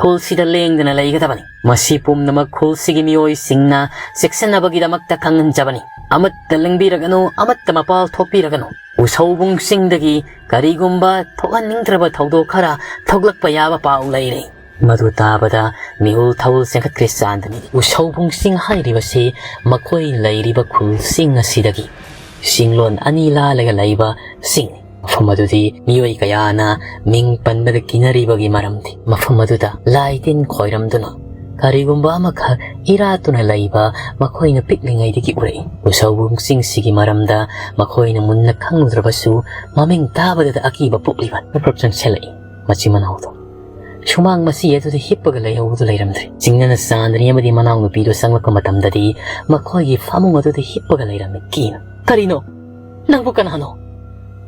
ꯈꯨꯜꯁꯤꯗ ꯂꯦꯡꯗꯅ ꯂꯩꯒꯗꯕꯅꯤ꯫ ꯃꯁꯤ ꯄꯨꯝꯅꯃꯛ ꯈꯨꯜꯁꯤꯒꯤ ꯃꯤꯑꯣꯏꯁꯤꯡꯅ ꯆꯦꯛꯁꯤꯟꯅꯕꯒꯤꯗꯃꯛꯇ ꯈꯪꯍꯟꯖꯕꯅꯤ꯫ ꯑꯃꯠꯇ ꯂꯦꯡꯕꯤꯔꯒꯅꯨ, ꯑꯃꯠꯇ ꯃꯄꯥꯜ ꯊꯣꯛꯄꯤꯔꯒꯅꯨ꯫ ꯎꯁꯧꯕꯨꯡꯁꯤꯡꯗꯒꯤ ꯀꯔꯤꯒꯨꯝꯕ ꯊꯣꯛꯍꯟꯅꯤꯡꯗ꯭ꯔꯕ ꯊꯧꯗꯣꯛ ꯈꯔ ꯊꯣꯛꯂꯛꯄ ꯌꯥꯕ ꯄꯥꯎ ꯂꯩꯔꯦ꯫ ꯃꯗꯨ ꯇꯥꯕꯗ ꯃꯤꯍꯨꯜ ꯊꯧꯜ ꯆꯦꯟꯈꯠꯈ꯭ꯔꯦ ꯆꯥꯟꯗꯅꯤ꯫ ꯎꯁꯧꯕꯨꯡꯁꯤꯡ ꯍꯥꯏꯔꯤꯕꯁꯤ ꯃꯈꯣꯏ ꯂꯩꯔꯤꯕ ꯈꯨꯜꯁꯤꯡ ꯑꯁꯤꯗꯒꯤ ꯆꯤꯡꯂꯣꯟ ꯑꯅꯤ ꯂꯥꯜꯂꯒ ꯂꯩꯕ ꯁꯤꯡꯅꯤ꯫ ꯃꯐꯝ ꯑꯗꯨꯗꯤ ꯃꯤꯑꯣꯏ ꯀꯌꯥꯅ ꯃꯤꯡ ꯄꯟꯕꯗ ꯀꯤꯅꯔꯤꯕꯒꯤ ꯃꯔꯝꯗꯤ ꯃꯐꯝ ꯑꯗꯨꯗ ꯂꯥꯏ ꯇꯤꯟ ꯈꯣꯏꯔꯝꯗꯨꯅ ꯀꯔꯤꯒꯨꯝꯕ ꯑꯃꯈꯛ ꯏꯔꯥꯠꯇꯨꯅ ꯂꯩꯕ ꯃꯈꯣꯏꯅ ꯄꯤꯛꯂꯤꯉꯩꯗꯒꯤ ꯎꯔꯛꯏ꯫ ꯎꯁꯧꯕꯨꯡꯁꯤꯡꯁꯤꯒꯤ ꯃꯔꯝꯗ ꯃꯈꯣꯏꯅ ꯃꯨꯟꯅ ꯈꯪꯂꯨꯗ꯭ꯔꯕꯁꯨ ꯃꯃꯤꯡ ꯇꯥꯕꯗꯗ ꯑꯀꯤꯕ ꯄꯣꯛꯂꯤꯕ ꯄ꯭ꯔꯞ ꯆꯪꯁꯤꯜꯂꯛꯏ꯫ ꯃꯆꯤꯟ ꯃꯅꯥꯎꯗꯣ ꯁꯨꯃꯥꯡ ꯃꯆꯤ ꯑꯗꯨꯗ ꯍꯤꯞꯄꯒ ꯂꯩꯍꯧꯕꯗꯨ ꯂꯩꯔꯝꯗ꯭ꯔꯦ꯫ ꯆꯤꯡꯅꯅ ꯆꯥꯟꯗꯅꯤ ꯑꯃꯗꯤ ꯃꯅꯥꯎꯅꯨꯄꯤꯗꯨ ꯆꯪꯂꯛꯄ ꯃꯇꯝꯗꯗꯤ ꯃꯈꯣꯏꯒꯤ ꯐꯃꯨꯡ ꯑꯗꯨꯗ ꯍꯤꯞꯄꯒ ꯂꯩꯔꯝꯃꯤ꯫ ꯀꯤꯅ, "ꯀꯔꯤꯅꯣ? ꯅꯪꯕꯨ ꯀꯅꯥꯅꯣ?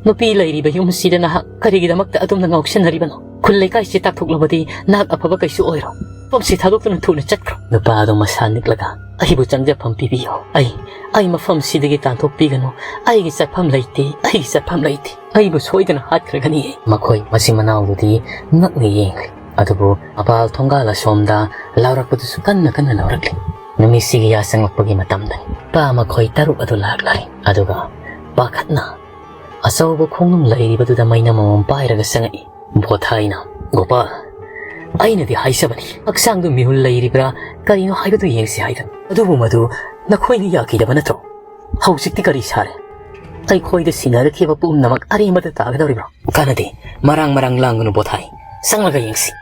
ꯅꯨꯄꯤ ꯂꯩꯔꯤꯕ ꯌꯨꯝꯁꯤꯗ ꯅꯍꯥꯛ ꯀꯔꯤꯒꯤꯗꯃꯛꯇ ꯑꯗꯨꯝꯅ ꯉꯥꯎꯁꯤꯟꯅꯔꯤꯕꯅꯣ? ꯈꯨꯜ ꯂꯩꯀꯥꯏꯁꯤ ꯇꯥꯛꯊꯣꯛꯂꯕꯗꯤ ꯅꯍꯥꯛ ꯑꯐꯕ ꯀꯩꯁꯨ ꯑꯣꯏꯔꯣꯏ꯫ ꯃꯐꯝꯁꯤ ꯊꯥꯗꯣꯛꯇꯨꯅ ꯊꯨꯅ ꯆꯠꯈ꯭ꯔꯣ꯫" ꯅꯨꯄꯥ ꯑꯗꯨ ꯃꯁꯥ ꯅꯤꯛꯂꯒ, "ꯑꯩꯕꯨ ꯆꯪꯖꯐꯝ ꯄꯤꯕꯤꯌꯨ꯫ ꯑꯩ, ꯑꯩ ꯃꯐꯝꯁꯤꯗꯒꯤ ꯇꯥꯟꯊꯣꯛꯄꯤꯒꯅꯨ꯫ ꯑꯩꯒꯤ ꯆꯠꯐꯝ ꯂꯩꯇꯦ, ꯑꯩꯒꯤ ꯆꯠꯐꯝ ꯂꯩꯇꯦ꯫ ꯑꯩꯕꯨ ꯁꯣꯏꯗꯅ ꯍꯥꯠꯈ꯭ꯔꯒꯅꯤ꯫" ꯃꯈꯣꯏ ꯃꯆꯤꯟ ꯃꯅꯥꯎꯗꯨꯗꯤ ꯉꯛꯅ ꯌꯦꯡꯂꯤ꯫ ꯑꯗꯨꯕꯨ ꯃꯄꯥꯜ ꯊꯣꯡꯒꯥꯜ ꯑꯁꯣꯝꯗ ꯂꯥꯎꯔꯛꯄꯗꯨꯁꯨ ꯀꯟꯅ ꯀꯟꯅ ꯂꯥꯎꯔꯛꯂꯤ꯫ ꯅꯨꯃꯤꯠꯁꯤꯒꯤ ꯌꯥ ꯆꯪꯂꯛꯄꯒꯤ ꯃꯇꯝꯗꯅꯤ꯫ ꯅꯨꯄꯥ ꯃꯈꯣꯏ ꯇꯔꯨꯛ ꯑꯗꯨ ꯂꯥꯛꯂꯔꯦ꯫ ꯑꯗꯨꯒ ꯄꯥꯈꯠꯅ ꯑꯆꯧꯕ ꯈꯣꯡꯅꯨꯡ ꯂꯩꯔꯤꯕꯗꯨꯗ ꯃꯩꯅꯝ ꯑꯃꯃꯝ ꯄꯥꯏꯔꯒ ꯆꯪꯉꯛꯏ꯫ ꯕꯣꯊꯥꯏꯅ, "ꯒꯣꯄꯥꯜ, ꯑꯩꯅꯗꯤ ꯍꯥꯏꯖꯕꯅꯤ, ꯍꯛꯆꯥꯡꯗꯨ ꯃꯤꯍꯨꯜ ꯂꯩꯔꯤꯕ꯭ꯔꯥ ꯀꯔꯤꯅꯣ ꯍꯥꯏꯕꯗꯨ ꯌꯦꯡꯁꯤ ꯍꯥꯏꯗꯅ꯫ ꯑꯗꯨꯕꯨ ꯃꯗꯨ ꯅꯈꯣꯏꯅ ꯌꯥꯈꯤꯗꯕ ꯅꯠꯇ꯭ꯔꯣ? ꯍꯧꯖꯤꯛꯇꯤ ꯀꯔꯤ ꯁꯥꯔꯦ? ꯑꯩꯈꯣꯏꯗ ꯁꯤꯟꯅꯔꯛꯈꯤꯕ ꯄꯨꯝꯅꯃꯛ ꯑꯔꯦꯝꯕꯗ ꯇꯥꯒꯗꯧꯔꯤꯕ꯭ꯔꯣ?" "ꯀꯥꯟꯅꯗꯦ, ꯃꯔꯥꯡ ꯃꯔꯥꯡ ꯂꯥꯡꯒꯅꯨ ꯕꯣꯊꯥꯏ, ꯆꯪꯂꯒ ꯌꯦꯡꯁꯤ꯫"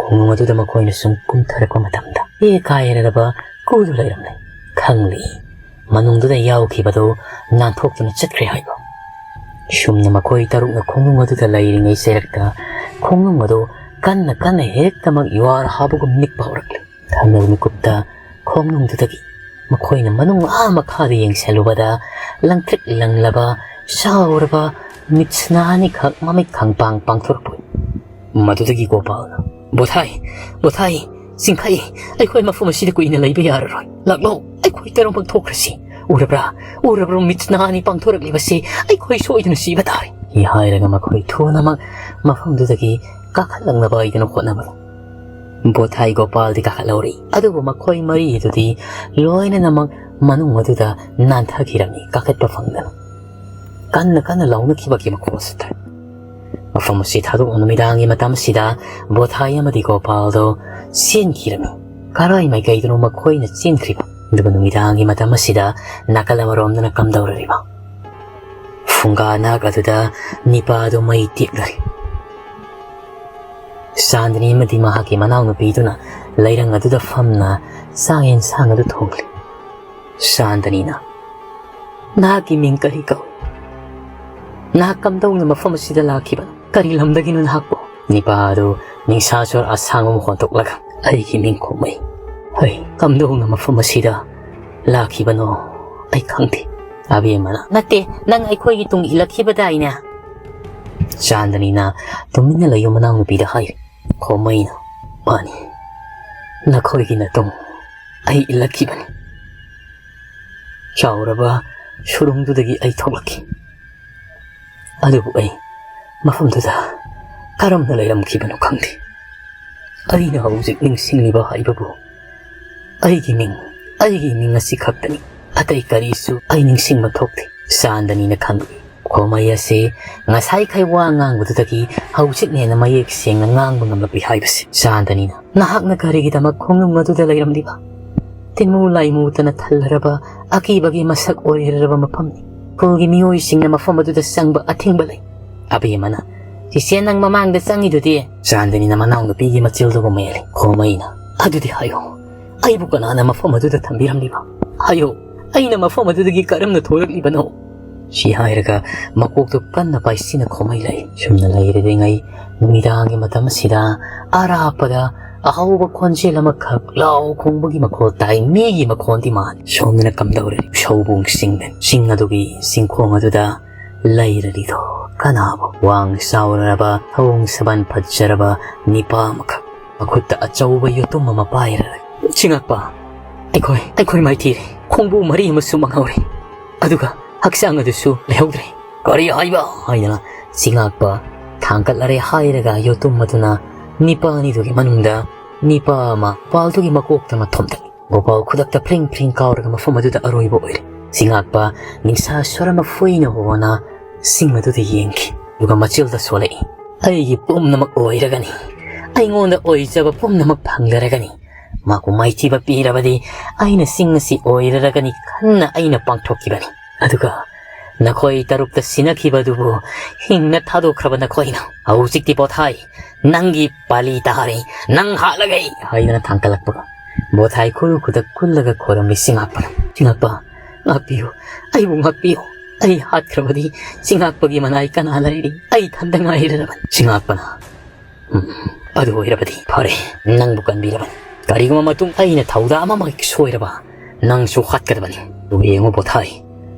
ꯈꯣꯡꯅꯨꯡ ꯑꯗꯨꯗ ꯃꯈꯣꯏꯅ ꯁꯨꯝ ꯀꯨꯝꯊꯔꯛꯄ ꯃꯇꯝꯗ ꯑꯦ ꯀꯥꯏꯔꯔꯕ ꯀꯨꯗꯨ ꯂꯩꯔꯝꯂꯦ꯫ ꯈꯪꯂꯤ, ꯃꯅꯨꯡꯗꯨꯗ ꯌꯥꯎꯈꯤꯕꯗꯨ ꯅꯥꯟꯊꯣꯛꯇꯨꯅ ꯆꯠꯈ꯭ꯔꯦ ꯍꯥꯏꯕ꯫ ꯁꯨꯝꯅ ꯃꯈꯣꯏ ꯇꯔꯨꯛꯅ ꯈꯣꯡꯅꯨꯡ ꯑꯗꯨꯗ ꯂꯩꯔꯤꯉꯩ ꯆꯩꯔꯛꯇ ꯈꯣꯡꯅꯨꯡ ꯑꯗꯨ ꯀꯟꯅ ꯀꯟꯅ ꯍꯦꯛꯇꯃꯛ ꯌꯨꯍꯥꯔ ꯍꯥꯕꯒꯨꯝ ꯅꯤꯛꯄ ꯍꯧꯔꯛꯂꯦ꯫ ꯊꯪꯅꯕ ꯃꯤꯀꯨꯞꯇ ꯈꯣꯡꯅꯨꯡꯗꯨꯗꯒꯤ ꯃꯈꯣꯏꯅ ꯃꯅꯨꯡ ꯑꯥ ꯃꯈꯥꯗ ꯌꯦꯡꯁꯤꯜꯂꯨꯕꯗ ꯂꯪꯇ꯭ꯔꯤꯛ ꯂꯪꯂꯕ ꯆꯥꯎꯔꯕ ꯃꯤꯠꯁꯅꯥ ꯑꯅꯤꯈꯛ ꯃꯃꯤꯠ ꯈꯪꯄꯥꯡ ꯄꯥꯡꯊꯣꯔꯛꯄ ꯎꯏ꯫ ꯃꯗꯨꯗꯒꯤ ꯒꯣꯄꯥꯜꯅ, "ꯕꯣꯊꯥꯏ, ꯕꯣꯊꯥꯏ, "ꯆꯤꯡꯈꯩ, ꯑꯩꯈꯣꯏ ꯃꯐꯝ ꯑꯁꯤꯗ ꯀꯨꯏꯅ ꯂꯩꯕ ꯌꯥꯔꯔꯣꯏ꯫ ꯂꯥꯛꯂꯣ, ꯑꯩꯈꯣꯏ ꯇꯔꯨꯛꯃꯛ ꯊꯣꯛꯈ꯭ꯔꯁꯤ꯫ ꯎꯔꯕ꯭ꯔꯥ? ꯎꯔꯕ꯭ꯔꯣ? ꯃꯤꯠ ꯅꯍꯥꯅꯤ ꯄꯥꯡꯊꯣꯔꯛꯂꯤꯕꯁꯤ? ꯑꯩꯈꯣꯏ ꯁꯣꯏꯗꯅ ꯁꯤꯕ ꯇꯥꯔꯦ"꯫ ꯁꯤ ꯍꯥꯏꯔꯒ ꯃꯈꯣꯏ ꯊꯨꯅꯃꯛ ꯃꯐꯝꯗꯨꯗꯒꯤ ꯀꯥꯈꯠꯂꯛꯅꯕ ꯍꯥꯏꯗꯨꯅ ꯍꯣꯠꯅꯕꯗ ꯕꯣꯊꯥꯏ ꯒꯣꯄꯥꯜꯗꯤ ꯀꯥꯈꯠꯍꯧꯔꯤ꯫ ꯑꯗꯨꯕꯨ ꯃꯈꯣꯏ ꯃꯔꯤ ꯑꯗꯨꯗꯤ ꯂꯣꯏꯅꯅꯃꯛ ꯃꯅꯨꯡ ꯑꯗꯨꯗ ꯅꯥꯟꯊꯈꯤꯔꯝꯃꯤ, ꯀꯥꯈꯠꯄ ꯐꯪꯗꯅ꯫ ꯀꯟꯅ ꯀꯟꯅ ꯂꯥꯎꯅꯈꯤꯕꯒꯤ ꯃꯈꯣꯜꯁꯨ ꯇꯥꯏ꯫ ꯃꯐꯝ ꯑꯁꯤ ꯊꯥꯗꯣꯛꯅ ꯅꯨꯃꯤꯗꯥꯡꯒꯤ ꯃꯇꯝ ꯑꯁꯤꯗ ꯕꯣꯊꯥꯏ ꯑꯃꯗꯤ ꯒꯣꯄꯥꯜꯗꯣ ꯆꯦꯟꯈꯤꯔꯝꯃꯤ꯫ ꯀꯔꯥꯏ ꯃꯥꯏꯀꯩꯗꯅꯣ ꯃꯈꯣꯏꯅ ꯆꯦꯟꯈ꯭ꯔꯤꯕ? ꯑꯗꯨꯒ ꯅꯨꯃꯤꯗꯥꯡꯒꯤ ꯃꯇꯝ ꯑꯁꯤꯗ ꯅꯥꯀꯜ ꯑꯃꯔꯣꯝꯗꯅ ꯀꯝꯗꯧꯔꯤꯕ? ꯐꯨꯡꯒꯥ ꯅꯥꯛ ꯑꯗꯨꯗ ꯅꯤꯄꯥꯗꯨ ꯃꯩ ꯇꯦꯛꯅꯔꯤ꯫ ꯆꯥꯟꯗꯅꯤ ꯑꯃꯗꯤ ꯃꯍꯥꯛꯀꯤ ꯃꯅꯥꯎꯅꯨꯄꯤꯗꯨꯅ ꯂꯩꯔꯪ ꯑꯗꯨꯗ ꯐꯝꯅ ꯆꯥꯛ ꯌꯦꯟꯁꯥꯡ ꯑꯗꯨ ꯊꯣꯡꯂꯤ꯫ ꯆꯥꯟꯗꯅꯤꯅ, "ꯅꯍꯥꯛꯀꯤ ꯃꯤꯡ ꯀꯔꯤ ꯀꯧꯏ? ꯅꯍꯥꯛ ꯀꯝꯗꯧꯅ ꯃꯐꯝ ꯑꯁꯤꯗ ꯂꯥꯛꯈꯤꯕꯅꯣ? ꯀꯔꯤ ꯂꯝꯗꯒꯤꯅꯣ ꯅꯍꯥꯛꯄꯨ?" ꯅꯤꯄꯥ ꯑꯗꯨ ꯅꯤꯡꯁꯥ ꯁ꯭ꯋꯔ ꯑꯁꯥꯡꯕ ꯑꯃ ꯍꯣꯟꯗꯣꯛꯂꯒ, "ꯑꯩꯒꯤ ꯃꯤꯡ ꯈꯣꯃꯩ꯫ ꯑꯩ ꯀꯝꯗꯧꯅ ꯃꯐꯝ ꯑꯁꯤꯗ ꯂꯥꯛꯈꯤꯕꯅꯣ ꯑꯩ ꯈꯪꯗꯦ"꯫ ꯑꯕꯦꯝꯃꯅ, "ꯅꯠꯇꯦ, ꯅꯪ ꯑꯩꯈꯣꯏꯒꯤ ꯇꯨꯡ ꯏꯜꯂꯛꯈꯤꯕꯗꯥꯏꯅꯦ?" ꯆꯥꯟꯗꯅꯤꯅ ꯇꯨꯃꯤꯟꯅ ꯂꯩꯌꯨ ꯃꯅꯥꯎꯅꯨꯄꯤꯗ ꯍꯥꯏ꯫ ꯈꯣꯃꯩꯅ, "ꯃꯥꯅꯤ, ꯅꯈꯣꯏꯒꯤ ꯅꯇꯨꯡ ꯑꯩ ꯏꯜꯂꯛꯈꯤꯕꯅꯤ꯫ ꯆꯥꯎꯔꯕ ꯁꯨꯔꯨꯡꯗꯨꯗꯒꯤ ꯑꯩ ꯊꯣꯛꯂꯛꯈꯤ꯫ ꯑꯗꯨꯕꯨ ꯑꯩ ꯃꯐꯝꯗꯨꯗ ꯀꯔꯝꯅ ꯂꯩꯔꯝꯈꯤꯕꯅꯣ ꯈꯪꯗꯦ꯫ ꯑꯩꯅ ꯍꯧꯖꯤꯛ ꯅꯤꯡꯁꯤꯡꯂꯤꯕ ꯍꯥꯏꯕꯕꯨ ꯑꯩꯒꯤ ꯃꯤꯡ, ꯑꯩꯒꯤ ꯃꯤꯡ ꯑꯁꯤ ꯈꯛꯇꯅꯤ꯫ ꯑꯇꯩ ꯀꯔꯤꯁꯨ ꯑꯩ ꯅꯤꯡꯁꯤꯡꯕ ꯊꯣꯛꯇꯦ"꯫ ꯆꯥꯟꯗꯅꯤꯅ ꯈꯪꯂꯤ꯫ ꯈꯣꯃꯩ ꯑꯁꯤ ꯉꯁꯥꯏꯈꯩ ꯋꯥ ꯉꯥꯡꯕꯗꯨꯗꯒꯤ ꯍꯧꯖꯤꯛꯅ ꯍꯦꯟꯅ ꯃꯌꯦꯛ ꯁꯦꯡꯅ ꯉꯥꯡꯕ ꯉꯝꯂꯛꯂꯤ ꯍꯥꯏꯕꯁꯤ꯫ ꯆꯥꯟꯗꯅꯤꯅ, "ꯅꯍꯥꯛꯅ ꯀꯔꯤꯒꯤꯗꯃꯛ ꯈꯣꯡꯅꯨꯡ ꯑꯗꯨꯗ ꯂꯩꯔꯝꯂꯤꯕ? ꯇꯤꯟꯃꯨ ꯂꯥꯏꯃꯨꯇꯅ ꯊꯜꯂꯔꯕ ꯑꯀꯤꯕꯒꯤ ꯃꯁꯛ ꯑꯣꯏꯔꯔꯕ ꯃꯐꯝꯅꯤ꯫ ꯈꯨꯜꯒꯤ ꯃꯤꯑꯣꯏꯁꯤꯡꯅ ꯃꯐꯝ ꯑꯗꯨꯗ ꯆꯪꯕ ꯑꯊꯤꯡꯕ ꯂꯩ"꯫ ꯑꯕꯦꯝꯃꯅ, "ꯆꯤꯆꯦ, ꯅꯪ ꯃꯃꯥꯡꯗ ꯆꯪꯉꯤꯗꯨꯗꯤ?" ꯆꯥꯟꯗꯅꯤꯅ ꯃꯅꯥꯎꯅꯨꯄꯤꯒꯤ ꯃꯆꯤꯜꯗꯨꯕꯨ ꯃꯦꯜꯂꯤ꯫ ꯈꯣꯃꯩꯅ, "ꯑꯗꯨꯗꯤ ꯍꯥꯏꯌꯨ, ꯑꯩꯕꯨ ꯀꯅꯥꯅ ꯃꯐꯝ ꯑꯗꯨꯗ ꯊꯝꯕꯤꯔꯝꯂꯤꯕ? ꯍꯥꯏꯌꯨ, ꯑꯩꯅ ꯃꯐꯝ ꯑꯗꯨꯗꯒꯤ ꯀꯔꯝꯅ ꯊꯣꯔꯛꯂꯤꯕꯅꯣ?" ꯁꯤ ꯍꯥꯏꯔꯒ ꯃꯀꯣꯛꯇꯨ ꯀꯟꯅ ꯄꯥꯏꯁꯤꯟꯅ ꯈꯣꯃꯩ ꯂꯩ꯫ ꯁꯨꯝꯅ ꯂꯩꯔꯤꯉꯩ ꯅꯨꯃꯤꯗꯥꯡꯒꯤ ꯃꯇꯝ ꯑꯁꯤꯗ ꯑꯔꯥꯞꯄꯗ ꯑꯍꯧꯕ ꯈꯣꯟꯖꯦꯜ ꯑꯃꯈꯛ ꯂꯥꯎ ꯈꯣꯡꯕꯒꯤ ꯃꯈꯣꯜ ꯇꯥꯏ꯫ ꯃꯤꯒꯤ ꯃꯈꯣꯜꯗꯤ ꯃꯥꯜꯂꯤ꯫ ꯁꯣꯝꯗꯅ ꯀꯝꯗꯧꯔꯦ? ꯁꯧꯕꯨꯡ ꯆꯤꯡꯗ, ꯆꯤꯡ ꯑꯗꯨꯒꯤ ꯆꯤꯡꯈꯣꯡ ꯑꯗꯨꯗ ꯂꯩꯔꯔꯤꯗꯣ ꯀꯅꯥꯕꯨ? ꯋꯥꯡ ꯆꯥꯎꯔꯔꯕ, ꯊꯧꯑꯣꯡ ꯁꯕꯥꯟ ꯐꯖꯔꯕ ꯅꯤꯄꯥ ꯑꯃꯈꯛ꯫ ꯃꯈꯨꯠꯇ ꯑꯆꯧꯕ ꯌꯣꯇꯨꯝ ꯑꯃ ꯄꯥꯏꯔꯒ, "ꯁꯤꯡꯉꯥꯛꯄ, ꯑꯩꯈꯣꯏ, ꯑꯩꯈꯣꯏ ꯃꯥꯏꯊꯤꯔꯦ꯫ ꯈꯣꯡꯕꯨ ꯃꯔꯤ ꯑꯃꯁꯨ ꯃꯥꯡꯍꯧꯔꯦ꯫ ꯑꯗꯨꯒ ꯍꯛꯆꯥꯡ ꯑꯗꯨꯁꯨ ꯂꯩꯍꯧꯗ꯭ꯔꯦ꯫ ꯀꯔꯤ ꯍꯥꯏꯕ?" ꯍꯥꯏꯗꯅ ꯁꯤꯡꯉꯥꯛꯄ ꯊꯥꯡꯒꯠꯂꯔꯦ ꯍꯥꯏꯔꯒ ꯌꯣꯇꯨꯝ ꯑꯗꯨꯅ ꯅꯤꯄꯥ ꯑꯅꯤꯗꯨꯒꯤ ꯃꯅꯨꯡꯗ ꯅꯤꯄꯥ ꯑꯃ ꯒꯣꯄꯥꯜꯗꯨꯒꯤ ꯃꯀꯣꯛꯇ ꯑꯃ ꯊꯣꯝꯗꯠꯂꯤ꯫ ꯒꯣꯄꯥꯜ ꯈꯨꯗꯛꯇ ꯐ꯭ꯔꯤꯡ ꯐ꯭ꯔꯤꯡ ꯀꯥꯎꯔꯒ ꯃꯐꯝ ꯑꯗꯨꯗ ꯑꯔꯣꯏꯕ ꯑꯣꯏꯔꯦ꯫ ꯁꯤꯡꯉꯥꯛꯄ ꯅꯤꯡꯁꯥ ꯁ꯭ꯋꯔ ꯑꯃ ꯐꯨꯏꯅ ꯍꯣꯅ ꯁꯤꯡ ꯑꯗꯨꯗ ꯌꯦꯡꯈꯤ꯫ ꯑꯗꯨꯒ ꯃꯆꯤꯜꯗ ꯁꯣꯜꯂꯛꯏ, "ꯑꯩꯒꯤ ꯄꯨꯝꯅꯃꯛ ꯑꯣꯏꯔꯒꯅꯤ꯫ ꯑꯩꯉꯣꯟꯗ ꯑꯣꯏꯖꯕ ꯄꯨꯝꯅꯃꯛ ꯐꯪꯂꯔꯒꯅꯤ꯫ ꯃꯥꯕꯨ ꯃꯥꯏꯊꯤꯕ ꯄꯤꯔꯕꯗꯤ ꯑꯩꯅ ꯆꯤꯡ ꯑꯁꯤ ꯑꯣꯏꯔꯔꯒꯅꯤ ꯈꯟꯅ ꯑꯩꯅ ꯄꯥꯡꯊꯣꯛꯈꯤꯕꯅꯤ꯫ ꯑꯗꯨꯒ ꯅꯈꯣꯏ ꯇꯔꯨꯛꯇ ꯁꯤꯟꯅꯈꯤꯕꯗꯨꯕꯨ ꯍꯤꯡꯅ ꯊꯥꯗꯣꯛꯈ꯭ꯔꯕ ꯅꯈꯣꯏꯅ꯫ ꯍꯧꯖꯤꯛꯇꯤ ꯄꯣꯊꯥꯏ, ꯅꯪꯒꯤ ꯄꯥꯂꯤ ꯇꯥꯔꯦ, ꯅꯪ ꯍꯥꯠꯂꯒꯦ!" ꯍꯥꯏꯗꯅ ꯊꯥꯡꯒꯠꯂꯛꯄꯒ ꯕꯣꯊꯥꯏ ꯈꯨꯔꯨ ꯈꯨꯗꯛ ꯀꯨꯜꯂꯒ ꯈꯣꯏꯔꯝꯃꯤ ꯁꯤꯡꯉꯥꯛꯄꯅ꯫ "ꯁꯤꯡꯉꯥꯛꯄ, ꯉꯥꯛꯄꯤꯌꯨ, ꯑꯩꯕꯨ ꯉꯥꯛꯄꯤꯌꯨ꯫ ꯑꯩ ꯍꯥꯠꯈ꯭ꯔꯕꯗꯤ ꯁꯤꯡꯉꯥꯛꯄꯒꯤ ꯃꯅꯥꯏ ꯀꯅꯥ ꯂꯩꯔꯤ? ꯑꯩ ꯏꯊꯟꯇ ꯉꯥꯏꯔꯔꯕꯅꯤ꯫" ꯁꯤꯡꯉꯥꯛꯄꯅ, "ꯎꯝ, ꯑꯗꯨ ꯑꯣꯏꯔꯕꯗꯤ ꯐꯔꯦ, ꯅꯪꯕꯨ ꯀꯟꯕꯤꯔꯕꯅꯤ꯫ ꯀꯔꯤꯒꯨꯝꯕ ꯃꯇꯨꯡ ꯑꯩꯅ ꯊꯧꯗꯥꯡ ꯑꯃꯃꯛ ꯁꯣꯏꯔꯕ ꯅꯪꯁꯨ ꯍꯥꯠꯀꯗꯕꯅꯤ꯫ ꯑꯗꯨ ꯌꯦꯡꯉꯨ ꯄꯣꯊꯥꯏ,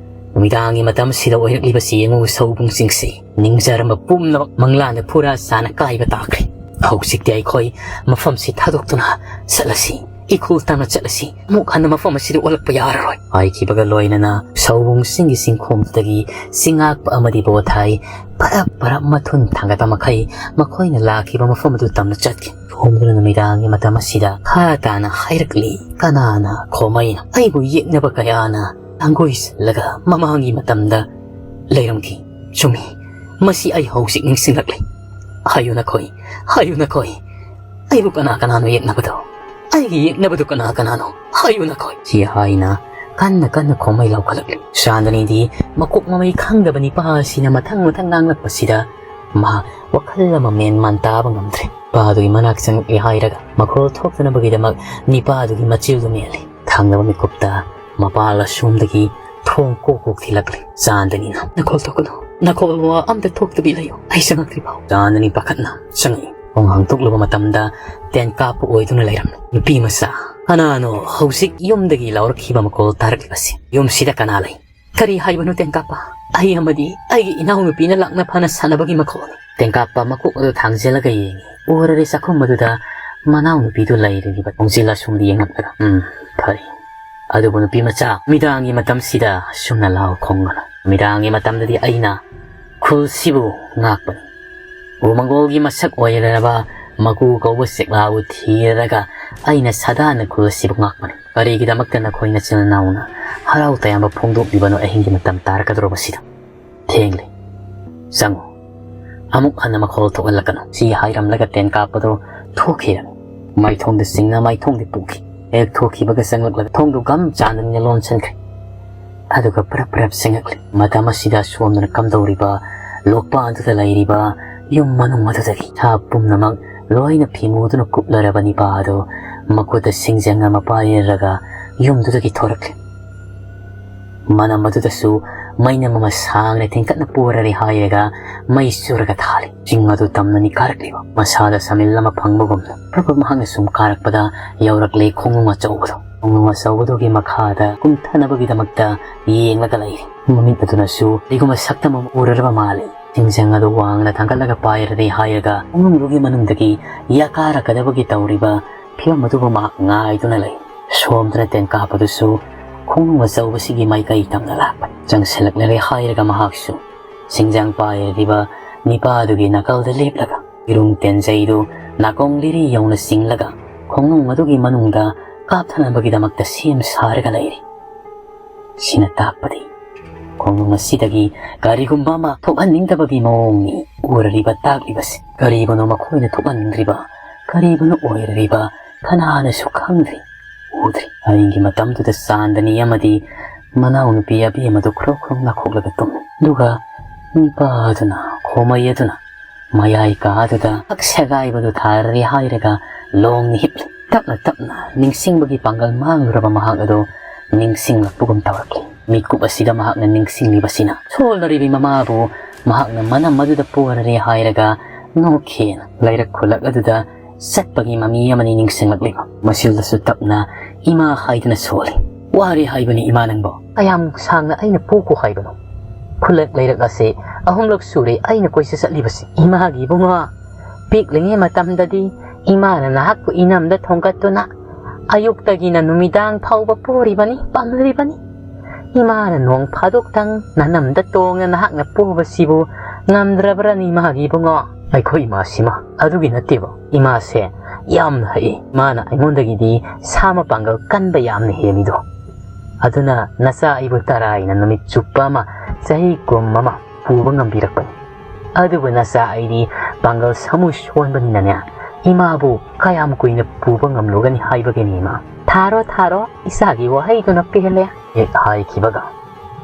ꯅꯨꯃꯤꯗꯥꯡꯒꯤ ꯃꯇꯝꯁꯤꯗ ꯑꯣꯏꯔꯛꯂꯤꯕꯁꯤ ꯌꯦꯡꯉꯨ ꯁꯧꯕꯨꯡꯁꯤꯡꯁꯤ꯫ ꯅꯤꯡꯖꯔꯝꯕ ꯄꯨꯝꯅꯃꯛ ꯃꯪꯂꯥꯟꯗ ꯐꯨꯔꯥ ꯆꯥꯅ ꯀꯥꯏꯕ ꯇꯥꯈ꯭ꯔꯦ꯫ ꯍꯧꯖꯤꯛꯇꯤ ꯑꯩꯈꯣꯏ ꯃꯐꯝꯁꯤ ꯊꯥꯗꯣꯛꯇꯨꯅ ꯆꯠꯂꯁꯤ꯫ ꯏꯈꯨꯜ ꯇꯥꯅ ꯆꯠꯂꯁꯤ꯫ ꯑꯃꯨꯛ ꯍꯟꯅ ꯃꯐꯝ ꯑꯁꯤꯗ ꯑꯣꯜꯂꯛꯄ ꯌꯥꯔꯔꯣꯏ꯫" ꯍꯥꯏꯈꯤꯕꯒ ꯂꯣꯏꯅꯅ ꯁꯧꯕꯨꯡꯁꯤꯡꯒꯤ ꯆꯤꯡꯈꯣꯡꯗꯨꯗꯒꯤ ꯁꯤꯡꯉꯥꯛꯄ ꯑꯃꯗꯤ ꯕꯣꯊꯥꯏ ꯄꯔꯞ ꯄꯔꯞ ꯃꯊꯨꯟ ꯊꯥꯡꯒꯠꯄ ꯃꯈꯩ ꯃꯈꯣꯏꯅ ꯂꯥꯛꯈꯤꯕ ꯃꯐꯝ ꯑꯗꯨ ꯇꯝꯅ ꯆꯠꯈꯤ꯫ ꯈꯣꯝꯗꯨꯅ ꯅꯨꯃꯤꯗꯥꯡꯒꯤ ꯃꯇꯝ ꯑꯁꯤꯗ ꯈꯥ ꯇꯥꯅ ꯍꯥꯏꯔꯛꯂꯤ, "ꯀꯅꯥꯅ ꯈꯣꯃꯩꯅ?" ꯑꯩꯕꯨ ꯌꯦꯛꯅꯕ ꯀꯌꯥꯅ ꯍꯪꯒꯣꯏꯁꯤꯜꯂꯒ ꯃꯃꯥꯡꯒꯤ ꯃꯇꯝꯗ ꯂꯩꯔꯝꯈꯤ꯫ ꯆꯨꯝꯃꯤ, ꯃꯁꯤ ꯑꯩ ꯍꯧꯖꯤꯛ ꯅꯤꯡꯁꯤꯡꯂꯛꯂꯤ꯫ ꯍꯥꯏꯌꯨ ꯅꯈꯣꯏ, ꯍꯥꯏꯌꯨ ꯅꯈꯣꯏ, ꯑꯩꯕꯨ ꯀꯅꯥ ꯀꯅꯥꯅꯣ ꯌꯦꯛꯅꯕꯗꯣ? ꯑꯩꯒꯤ ꯌꯦꯛꯅꯕꯗꯨ ꯀꯅꯥ ꯀꯅꯥꯅꯣ? ꯍꯥꯏꯌꯨ ꯅꯈꯣꯏ꯫ ꯁꯤ ꯍꯥꯏꯅ ꯀꯟꯅ ꯀꯟꯅ ꯈꯣꯝꯃꯩ ꯂꯧꯈꯠꯂꯛꯂꯤ꯫ ꯆꯥꯟꯗꯅꯤꯗꯤ ꯃꯀꯣꯛ ꯃꯃꯩ ꯈꯪꯗꯕ ꯅꯤꯄꯥ ꯑꯁꯤꯅ ꯃꯊꯪ ꯃꯊꯪ ꯉꯥꯡꯂꯛꯄꯁꯤꯗ ꯃꯍꯥꯛ ꯋꯥꯈꯜ ꯑꯃ ꯃꯦꯟ ꯃꯥꯟ ꯇꯥꯕ ꯉꯝꯗ꯭ꯔꯦ꯫ ꯅꯨꯄꯥꯗꯨꯒꯤ ꯃꯅꯥꯛ ꯆꯪꯂꯛꯂꯦ ꯍꯥꯏꯔꯒ ꯃꯈꯣꯜ ꯊꯣꯛꯇꯅꯕꯒꯤꯗꯃꯛ ꯅꯤꯄꯥꯗꯨꯒꯤ ꯃꯆꯤꯜꯗꯨ ꯃꯦꯜꯂꯤ꯫ ꯊꯪꯅꯕ ꯃꯤꯀꯨꯞꯇ ꯃꯄꯥꯜ ꯑꯁꯣꯝꯗꯒꯤ ꯊꯣꯡ ꯀꯣꯛ ꯀꯣꯛ ꯊꯤꯜꯂꯛꯂꯤ꯫ ꯆꯥꯟꯗꯅꯤꯅ, "ꯅꯈꯣꯜ ꯊꯣꯛꯀꯅꯨ, ꯅꯈꯣꯜ ꯋꯥ ꯑꯝꯇ ꯊꯣꯛꯇꯕꯤ ꯂꯩꯌꯨ, ꯑꯩ ꯆꯪꯉꯛꯇ꯭ꯔꯤ ꯐꯥꯎ꯫" ꯆꯥꯟꯗꯅꯤ ꯄꯥꯈꯠꯅ ꯆꯪꯉꯛꯏ꯫ ꯊꯣꯡ ꯍꯥꯡꯗꯣꯛꯂꯨꯕ ꯃꯇꯝꯗ ꯇꯦꯟꯀꯥꯞꯄ ꯑꯣꯏꯗꯨꯅ ꯂꯩꯔꯝꯃꯤ꯫ "ꯅꯨꯄꯤ ꯃꯆꯥ, ꯀꯅꯥꯅꯣ ꯍꯧꯖꯤꯛ ꯌꯨꯝꯗꯒꯤ ꯂꯥꯎꯔꯛꯈꯤꯕ ꯃꯈꯣꯜ ꯇꯥꯔꯛꯂꯤꯕꯁꯤ? ꯌꯨꯝꯁꯤꯗ ꯀꯅꯥ ꯂꯩ?" "ꯀꯔꯤ ꯍꯥꯏꯕꯅꯣ ꯇꯦꯟꯀꯥꯞꯄ? ꯑꯩ ꯑꯃꯗꯤ ꯑꯩꯒꯤ ꯏꯅꯥꯎꯅꯨꯄꯤꯅ ꯂꯥꯛꯅ ꯐꯅ ꯁꯥꯟꯅꯕꯒꯤ ꯃꯈꯣꯜꯅꯤ꯫" ꯇꯦꯟꯀꯥꯞꯄ ꯃꯀꯣꯛ ꯑꯗꯨ ꯊꯥꯡꯖꯤꯜꯂꯒ ꯌꯦꯡꯉꯤ꯫ ꯎꯔꯔꯦ ꯆꯥꯛꯈꯨꯝ ꯑꯗꯨꯗ ꯃꯅꯥꯎꯅꯨꯄꯤꯗꯨ ꯂꯩꯔꯤꯕ ꯈꯣꯡꯖꯤꯜ ꯑꯁꯨꯝ ꯌꯦꯡꯂꯛꯂꯒ, "ꯎꯝ, ꯐꯔꯦ꯫ ꯑꯗꯨꯕꯨ ꯅꯨꯄꯤ ꯃꯆꯥ, ꯅꯨꯃꯤꯗꯥꯡꯒꯤ ꯃꯇꯝꯁꯤꯗ ꯁꯨꯝꯅ ꯂꯥꯎ ꯈꯣꯡꯒꯅꯨ꯫ ꯅꯨꯃꯤꯗꯥꯡꯒꯤ ꯃꯇꯝꯗꯗꯤ ꯑꯩꯅ ꯈꯨꯜꯁꯤꯕꯨ ꯉꯥꯛꯄꯅꯤ꯫ ꯎꯃꯪꯒꯣꯜꯒꯤ ꯃꯁꯛ ꯑꯣꯏꯔꯔꯕ ꯃꯒꯨ ꯀꯧꯕ ꯆꯦꯛꯂꯥꯕꯨ ꯊꯤꯔꯒ ꯑꯩꯅ ꯁꯥꯗꯥꯅ ꯈꯨꯜ ꯑꯁꯤꯕꯨ ꯉꯥꯛꯄꯅꯤ꯫ ꯀꯔꯤꯒꯤꯗꯃꯛꯇ ꯅꯈꯣꯏ ꯅꯆꯤꯟ ꯅꯅꯥꯎꯅ ꯍꯔꯥꯎ ꯇꯌꯥꯝꯕ ꯐꯣꯡꯗꯣꯛꯂꯤꯕꯅꯣ ꯑꯍꯤꯡꯒꯤ ꯃꯇꯝ ꯇꯥꯔꯛꯀꯗꯧꯔꯕꯁꯤꯗ? ꯊꯦꯡꯂꯦ꯫ ꯆꯪꯉꯨ꯫ ꯑꯃꯨꯛ ꯍꯟꯅ ꯃꯈꯣꯜ ꯊꯣꯛꯍꯜꯂꯛꯀꯅꯨ꯫" ꯁꯤ ꯍꯥꯏꯔꯝꯂꯒ ꯇꯦꯟꯀꯥꯞꯄꯗꯨ ꯊꯣꯛꯈꯤꯔꯝꯃꯤ꯫ ꯃꯥꯏꯊꯣꯡꯗ ꯆꯤꯡꯅ ꯃꯥꯏꯊꯣꯡꯗ ꯄꯨꯈꯤ꯫ ꯍꯦꯛ ꯊꯣꯛꯈꯤꯕꯒ ꯆꯪꯂꯛꯂꯒ ꯊꯣꯡꯗꯨ ꯒꯝ ꯆꯥꯟꯗꯅ ꯂꯣꯟꯁꯤꯟꯈ꯭ꯔꯦ꯫ ꯑꯗꯨꯒ ꯄ꯭ꯔꯞ ꯄ꯭ꯔꯞ ꯆꯪꯉꯛꯂꯤ꯫ ꯃꯇꯝ ꯑꯁꯤꯗ ꯁꯣꯝꯗꯅ ꯀꯝꯗꯧꯔꯤꯕ ꯂꯣꯛꯄꯥꯟꯗꯨꯗ ꯂꯩꯔꯤꯕ ꯌꯨꯝ ꯃꯅꯨꯡ ꯑꯗꯨꯗꯒꯤ ꯁꯥ ꯄꯨꯝꯅꯃꯛ ꯂꯣꯏꯅ ꯐꯤꯃꯨꯗꯨꯅ ꯀꯨꯞꯂꯔꯕ ꯅꯤꯄꯥ ꯑꯗꯨ ꯃꯈꯨꯠꯇ ꯁꯤꯡꯖꯪ ꯑꯃ ꯄꯥꯏꯔꯒ ꯌꯨꯝꯗꯨꯗꯒꯤ ꯊꯣꯔꯛꯂꯤ꯫ ꯃꯅꯝ ꯑꯗꯨꯗꯁꯨ ꯃꯩꯅꯝ ꯑꯃ ꯁꯥꯡꯅ ꯇꯦꯡꯀꯠꯅ ꯄꯣꯔꯔꯦ ꯍꯥꯏꯔꯒ ꯃꯩ ꯆꯨꯔꯒ ꯊꯥꯜꯂꯤ꯫ ꯆꯤꯡ ꯑꯗꯨ ꯇꯝꯅ ꯅꯤꯛꯈꯥꯏꯔꯛꯂꯤꯕ ꯃꯁꯥꯗ ꯁꯃꯤꯜ ꯑꯃ ꯐꯪꯕꯒꯨꯝꯅ ꯄ꯭ꯔꯞ ꯄ꯭ꯔꯞ ꯃꯍꯥꯛꯅ ꯁꯨꯝ ꯀꯥꯔꯛꯄꯗ ꯌꯧꯔꯛꯂꯦ ꯈꯣꯡꯅꯨꯡ ꯑꯆꯧꯕꯗꯣ꯫ ꯈꯣꯡꯅꯨꯡ ꯑꯆꯧꯕꯗꯨꯒꯤ ꯃꯈꯥꯗ ꯀꯨꯝꯊꯅꯕꯒꯤꯗꯃꯛꯇ ꯌꯦꯡꯂꯒ ꯂꯩꯔꯤ꯫ ꯃꯃꯤꯠ ꯑꯗꯨꯅꯁꯨ ꯀꯔꯤꯒꯨꯝꯕ ꯁꯛꯇꯝ ꯑꯃ ꯎꯔꯔꯕ ꯃꯥꯜꯂꯤ꯫ ꯁꯤꯡꯖꯪ ꯑꯗꯨ ꯋꯥꯡꯅ ꯊꯥꯡꯒꯠꯂꯒ ꯄꯥꯏꯔꯔꯦ ꯍꯥꯏꯔꯒ ꯈꯣꯡꯅꯨꯡꯗꯨꯒꯤ ꯃꯅꯨꯡꯗꯒꯤ ꯌꯥꯀꯥꯔꯛꯀꯗꯕꯒꯤ ꯇꯧꯔꯤꯕ ꯐꯤꯕꯝ ꯑꯗꯨꯕꯨ ꯃꯍꯥꯛ ꯉꯥꯏꯗꯨꯅ ꯂꯩ꯫ ꯁꯣꯝꯗꯅ ꯇꯦꯟꯀꯥꯞꯄꯗꯨꯁꯨ ꯈꯣꯡꯅꯨꯡ ꯑꯆꯧꯕꯁꯤꯒꯤ ꯃꯥꯏꯀꯩ ꯇꯝꯅ ꯂꯥꯛꯄꯅꯤ꯫ ꯆꯪꯁꯤꯜꯂꯛꯂꯔꯦ ꯍꯥꯏꯔꯒ ꯃꯍꯥꯛꯁꯨ ꯁꯤꯡꯖꯪ ꯄꯥꯏꯔꯤꯕ ꯅꯤꯄꯥꯗꯨꯒꯤ ꯅꯥꯀꯜꯗ ꯂꯦꯞꯂꯒ ꯏꯔꯨꯡ ꯇꯦꯟꯖꯩꯗꯨ ꯅꯥꯀꯣꯡ ꯂꯤꯔꯤ ꯌꯧꯅ ꯆꯤꯡꯂꯒ ꯈꯣꯡꯅꯨꯡ ꯑꯗꯨꯒꯤ ꯃꯅꯨꯡꯗ ꯀꯥꯞꯊꯅꯕꯒꯤꯗꯃꯛꯇ ꯁꯦꯝ ꯁꯥꯔꯒ ꯂꯩꯔꯤ꯫ ꯁꯤꯅ ꯇꯥꯛꯄꯗꯤ ꯈꯣꯡꯅꯨꯡ ꯑꯁꯤꯗꯒꯤ ꯀꯔꯤꯒꯨꯝꯕ ꯑꯃ ꯊꯣꯛꯍꯟꯅꯤꯡꯗꯕꯒꯤ ꯃꯑꯣꯡꯅꯤ ꯎꯔꯔꯤꯕ ꯇꯥꯛꯂꯤꯕꯁꯤ꯫ ꯀꯔꯤꯕꯨꯅꯣ ꯃꯈꯣꯏꯅ ꯊꯣꯛꯍꯟꯅꯤꯡꯗ꯭ꯔꯤꯕ? ꯀꯔꯤꯕꯨꯅꯣ ꯑꯣꯏꯔꯔꯤꯕ? ꯀꯅꯥꯅꯁꯨ ꯈꯪꯗ꯭ꯔꯤ, ꯎꯗ꯭ꯔꯤ꯫ ꯑꯍꯤꯡꯒꯤ ꯃꯇꯝꯗꯨꯗ ꯆꯥꯟꯗꯅꯤ ꯑꯃꯗꯤ ꯃꯅꯥꯎꯅꯨꯄꯤ ꯑꯕꯦꯝꯃꯗꯨ ꯈ꯭ꯔꯣꯛ ꯈ꯭ꯔꯣꯛ ꯅꯥꯈꯣꯛꯂꯒ ꯇꯨꯝꯃꯤ꯫ ꯑꯗꯨꯒ ꯅꯤꯄꯥꯗꯨꯅ, ꯈꯣꯃꯩ ꯑꯗꯨꯅ ꯃꯌꯥꯏ ꯀꯥꯗꯨꯗ ꯁꯛ ꯁꯦꯒꯥꯏꯕꯗꯨ ꯊꯥꯔꯔꯦ ꯍꯥꯏꯔꯒ ꯂꯣꯡꯅ ꯍꯤꯞꯂꯤ꯫ ꯇꯞꯅ ꯇꯞꯅ ꯅꯤꯡꯁꯤꯡꯕꯒꯤ ꯄꯥꯡꯒꯜ ꯃꯥꯡꯂꯨꯔꯕ ꯃꯍꯥꯛ ꯑꯗꯨ ꯅꯤꯡꯁꯤꯡꯂꯛꯄꯒꯨꯝ ꯇꯧꯔꯛꯂꯤ꯫ ꯃꯤꯀꯨꯞ ꯑꯁꯤꯗ ꯃꯍꯥꯛꯅ ꯅꯤꯡꯁꯤꯡꯂꯤꯕꯁꯤꯅ ꯁꯣꯜꯂꯔꯤꯕꯤ ꯃꯃꯥꯕꯨ ꯃꯍꯥꯛꯅ ꯃꯅꯝ ꯑꯗꯨꯗ ꯄꯣꯔꯔꯦ ꯍꯥꯏꯔꯒ ꯅꯣꯛꯈꯤꯅ ꯂꯩꯔꯛ ꯈꯨꯜꯂꯛ ꯑꯗꯨꯗ ꯆꯠꯄꯒꯤ ꯃꯃꯤ ꯑꯃꯅꯤ ꯅꯤꯡꯁꯤꯡꯂꯛꯂꯤꯕ꯫ ꯃꯁꯤꯜꯗꯁꯨ ꯇꯞꯅ "ꯏꯃꯥ" ꯍꯥꯏꯗꯨꯅ ꯁꯣꯜꯂꯤ꯫ "ꯋꯥꯔꯦ ꯍꯥꯏꯕꯅꯤ ꯏꯃꯥ ꯅꯪꯕꯣ꯫ ꯀꯌꯥꯝ ꯁꯥꯡꯅ ꯑꯩꯅ ꯄꯣꯛꯈꯣ ꯍꯥꯏꯕꯅꯣ? ꯈꯨꯜꯂꯛ ꯂꯩꯔꯛ ꯑꯁꯦ ꯑꯍꯨꯝꯂꯛ ꯁꯨꯔꯦ ꯑꯩꯅ ꯀꯣꯏꯆꯠ ꯆꯠꯂꯤꯕꯁꯤ꯫ ꯏꯃꯥꯒꯤ ꯏꯕꯨꯡꯉꯣ, ꯄꯤꯛꯂꯤꯉꯩ ꯃꯇꯝꯗꯗꯤ ꯏꯃꯥꯅ ꯅꯍꯥꯛꯄꯨ ꯏꯅꯝꯗ ꯊꯣꯡꯒꯠꯇꯨꯅ ꯑꯌꯨꯛꯇꯒꯤꯅ ꯅꯨꯃꯤꯗꯥꯡ ꯐꯥꯎꯕ ꯄꯣꯔꯤꯕꯅꯤ, ꯄꯥꯝꯂꯤꯕꯅꯤ꯫ ꯏꯃꯥꯅ ꯅꯣꯡ ꯐꯥꯗꯣꯛꯇꯪ ꯅꯅꯝꯗ ꯇꯣꯡꯅ ꯅꯍꯥꯛꯅ ꯄꯣꯕꯁꯤꯕꯨ ꯉꯝꯗ꯭ꯔꯕ꯭ꯔꯅꯤ, ꯏꯃꯥꯒꯤ ꯏꯕꯨꯡꯉꯣ? ꯑꯩꯈꯣꯏ ꯏꯃꯥꯁꯤꯃ ꯑꯗꯨꯒꯤ ꯅꯠꯇꯦꯕ꯫ ꯏꯃꯥꯁꯦ ꯌꯥꯝꯅ ꯍꯩ꯫ ꯏꯃꯥꯅ ꯑꯩꯉꯣꯟꯗꯒꯤꯗꯤ ꯁꯥ ꯃꯄꯥꯡꯒꯜ ꯀꯟꯕ ꯌꯥꯝꯅ ꯍꯦꯜꯂꯤꯗꯣ꯫ ꯑꯗꯨꯅ ꯅꯆꯥ ꯑꯩꯕꯨ ꯇꯔꯥꯏꯅ ꯅꯨꯃꯤꯠ ꯆꯨꯞꯄ ꯑꯃ, ꯆꯍꯤ ꯀꯨꯝ ꯑꯃ ꯄꯨꯕ ꯉꯝꯕꯤꯔꯛꯄꯅꯤ꯫ ꯑꯗꯨꯕꯨ ꯅꯆꯥ ꯑꯩꯗꯤ ꯄꯥꯡꯒꯜ ꯁꯃꯨ ꯁꯣꯟꯕꯅꯤꯅꯅꯦ, ꯏꯃꯥꯕꯨ ꯀꯌꯥꯝ ꯀꯨꯏꯅ ꯄꯨꯕ ꯉꯝꯂꯨꯒꯅꯤ ꯍꯥꯏꯕꯒꯤꯅꯤ, ꯏꯃꯥ꯫ "ꯊꯥꯔꯣ, ꯊꯥꯔꯣ, ꯏꯆꯥꯒꯤ ꯋꯥꯍꯩꯗꯨꯅ ꯄꯦꯜꯂꯦ," ꯍꯦꯛ ꯍꯥꯏꯈꯤꯕꯒ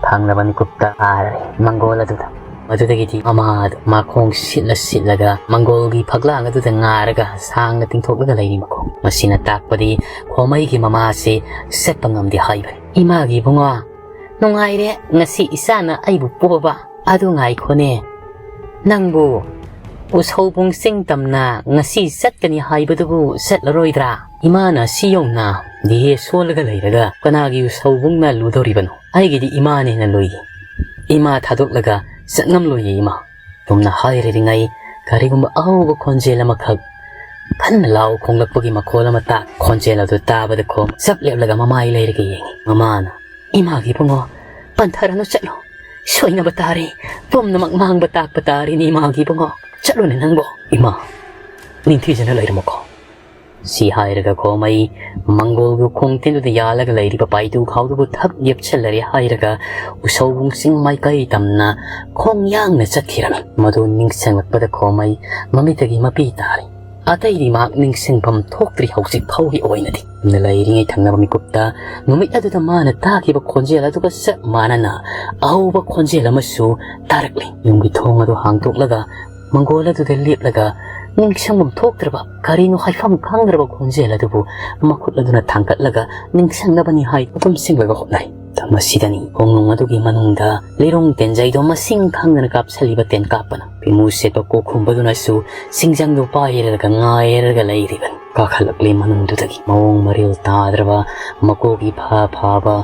ꯊꯪꯅꯕ ꯃꯤꯀꯨꯞꯇ ꯇꯥꯔꯦ ꯃꯪꯒꯣꯜ ꯑꯗꯨꯗ꯫ ꯃꯗꯨꯗꯒꯤꯗꯤ ꯃꯃꯥꯗ ꯃꯈꯣꯡ ꯁꯤꯠꯂ ꯁꯤꯠꯂꯒ ꯃꯪꯒꯣꯜꯒꯤ ꯐꯛꯂꯥꯡ ꯑꯗꯨꯗ ꯉꯥꯔꯒ ꯁꯥꯡꯅ ꯇꯤꯡꯊꯣꯛꯂꯒ ꯂꯩꯔꯤ ꯃꯈꯣꯡ꯫ ꯃꯁꯤꯅ ꯇꯥꯛꯄꯗꯤ ꯈꯣꯃꯩꯒꯤ ꯃꯃꯥꯁꯤ ꯆꯠꯄ ꯉꯝꯗꯦ ꯍꯥꯏꯕꯅꯤ꯫ "ꯏꯃꯥꯒꯤ ꯏꯕꯨꯡꯉꯣ, ꯅꯨꯡꯉꯥꯏꯔꯦ ꯉꯁꯤ ꯏꯆꯥꯅ ꯑꯩꯕꯨ ꯄꯣꯕ꯫ ꯑꯗꯨ ꯉꯥꯏꯈꯣꯅꯦ, ꯅꯪꯕꯨ ꯎꯁꯧꯕꯨꯡ ꯆꯤꯡ ꯇꯝꯅ ꯉꯁꯤ ꯆꯠꯀꯅꯤ ꯍꯥꯏꯕꯗꯨꯕꯨ ꯆꯠꯂꯔꯣꯏꯗ꯭ꯔꯥ?" ꯏꯃꯥꯅ ꯁꯤ ꯌꯧꯅ ꯗꯤꯍꯦ ꯁꯣꯜꯂꯒ ꯂꯩꯔꯒ ꯀꯅꯥꯒꯤ ꯎꯁꯧꯕꯨꯡꯅ ꯂꯨꯗꯧꯔꯤꯕꯅꯣ? ꯑꯩꯒꯤꯗꯤ ꯏꯃꯥꯅ ꯍꯦꯟꯅ ꯂꯨꯏ꯫ ꯏꯃꯥ ꯊꯥꯗꯣꯛꯂꯒ ꯆꯠꯉꯝꯂꯣꯏꯌꯦ ꯏꯃꯥ꯫ ꯇꯨꯝꯅ ꯍꯥꯏꯔꯤꯉꯩ ꯀꯔꯤꯒꯨꯝꯕ ꯑꯍꯧꯕ ꯈꯣꯟꯖꯦꯜ ꯑꯃꯈꯛ ꯀꯟꯅ ꯂꯥꯎ ꯈꯣꯡꯂꯛꯄꯒꯤ ꯃꯈꯣꯜ ꯑꯃ ꯇꯥ꯫ ꯈꯣꯟꯖꯦꯜ ꯑꯗꯨ ꯇꯥꯕꯗ ꯈꯣꯝ ꯆꯞ ꯂꯦꯞꯂꯒ ꯃꯃꯥꯏ ꯂꯩꯔꯒ ꯌꯦꯡꯉꯤ꯫ ꯃꯃꯥꯅ, "ꯏꯃꯥꯒꯤ ꯏꯕꯨꯡꯉꯣ, ꯄꯟꯊꯔꯅꯨ, ꯆꯠꯂꯣ꯫ ꯁꯣꯏꯅꯕ ꯇꯥꯔꯦ꯫ ꯄꯨꯝꯅꯃꯛ ꯃꯥꯡꯕ ꯇꯥꯛꯄ ꯇꯥꯔꯦꯅꯦ ꯏꯃꯥꯒꯤ ꯏꯕꯨꯡꯉꯣ꯫ ꯆꯠꯂꯣꯅꯦ ꯅꯪꯕꯣ꯫ ꯏꯃꯥ, ꯅꯤꯡꯊꯤꯖꯅ ꯂꯩꯔꯝꯃꯨꯀꯣ"꯫ ꯁꯤ ꯍꯥꯏꯔꯒ ꯈꯣꯃꯩ ꯃꯪꯒꯣꯜꯒꯤ ꯈꯣꯡ ꯇꯤꯟꯗꯨꯗ ꯌꯥꯜꯂꯒ ꯂꯩꯔꯤꯕ ꯄꯥꯏꯇꯨ ꯈꯥꯎꯗꯨꯕꯨ ꯊꯛ ꯌꯦꯞꯁꯤꯜꯂꯔꯦ ꯍꯥꯏꯔꯒ ꯎꯁꯧꯕꯨꯡ ꯆꯤꯡ ꯃꯥꯏꯀꯩ ꯇꯝꯅ ꯈꯣꯡ ꯌꯥꯡꯅ ꯆꯠꯈꯤꯔꯝꯃꯤ꯫ ꯃꯗꯨ ꯅꯤꯡꯁꯤꯡꯂꯛꯄꯗ ꯈꯣꯃꯩ ꯃꯃꯤꯠꯇꯒꯤ ꯃꯄꯤ ꯇꯥꯔꯤ꯫ ꯑꯇꯩꯗꯤ ꯃꯍꯥꯛ ꯅꯤꯡꯁꯤꯡꯐꯝ ꯊꯣꯛꯇ꯭ꯔꯤ ꯍꯧꯖꯤꯛ ꯐꯥꯎꯒꯤ ꯑꯣꯏꯅꯗꯤ꯫ ꯂꯩꯔꯤꯉꯩ ꯊꯪꯅꯕ ꯃꯤꯀꯨꯞꯇ ꯅꯨꯃꯤꯠ ꯑꯗꯨꯗ ꯃꯥꯅ ꯇꯥꯈꯤꯕ ꯈꯣꯟꯖꯦꯜ ꯑꯗꯨꯒ ꯆꯞ ꯃꯥꯟꯅꯅ ꯑꯍꯧꯕ ꯈꯣꯟꯖꯦꯜ ꯑꯃꯁꯨ ꯇꯥꯔꯛꯂꯤ꯫ ꯌꯨꯝꯒꯤ ꯊꯣꯡ ꯑꯗꯨ ꯍꯥꯡꯗꯣꯛꯂꯒ ꯃꯪꯒꯣꯜ ꯑꯗꯨꯗ ꯂꯦꯞꯂꯒ ꯅꯤꯡꯁꯤꯡꯐꯝ ꯊꯣꯛꯇ꯭ꯔꯕ ꯀꯔꯤꯅꯣ ꯍꯥꯏꯐꯝ ꯈꯪꯗ꯭ꯔꯕ ꯈꯣꯟꯖꯦꯜ ꯑꯗꯨꯕꯨ ꯃꯈꯨꯠ ꯑꯗꯨꯅ ꯊꯥꯡꯒꯠꯂꯒ ꯅꯤꯡꯁꯤꯡꯅꯕꯅꯤ ꯍꯥꯏ ꯑꯗꯨꯝ ꯆꯤꯡꯂꯒ ꯍꯣꯠꯅꯔꯤ꯫ ꯃꯁꯤꯗꯅꯤ ꯈꯣꯡꯅꯨꯡ ꯑꯗꯨꯒꯤ ꯃꯅꯨꯡꯗ ꯂꯤꯔꯣꯡ ꯇꯦꯟꯖꯩꯗꯣ ꯃꯁꯤꯡ ꯈꯪꯗꯅ ꯀꯥꯞꯁꯤꯜꯂꯤꯕ ꯇꯦꯟꯀꯥꯞꯄꯅ꯫ ꯄꯤꯃꯨ ꯁꯦꯠꯄ ꯀꯣꯛꯈꯨꯝꯕꯗꯨꯅꯁꯨ ꯁꯤꯡꯖꯪꯗꯨ ꯄꯥꯏꯔꯒ ꯉꯥꯏꯔꯒ ꯂꯩꯔꯤꯕꯅꯤ꯫ ꯀꯥꯈꯠꯂꯛꯂꯤ ꯃꯅꯨꯡꯗꯨꯗꯒꯤ ꯃꯑꯣꯡ ꯃꯔꯤꯜ ꯇꯥꯗ꯭ꯔꯕ, ꯃꯀꯣꯛ ꯏꯐꯥ ꯐꯥꯕ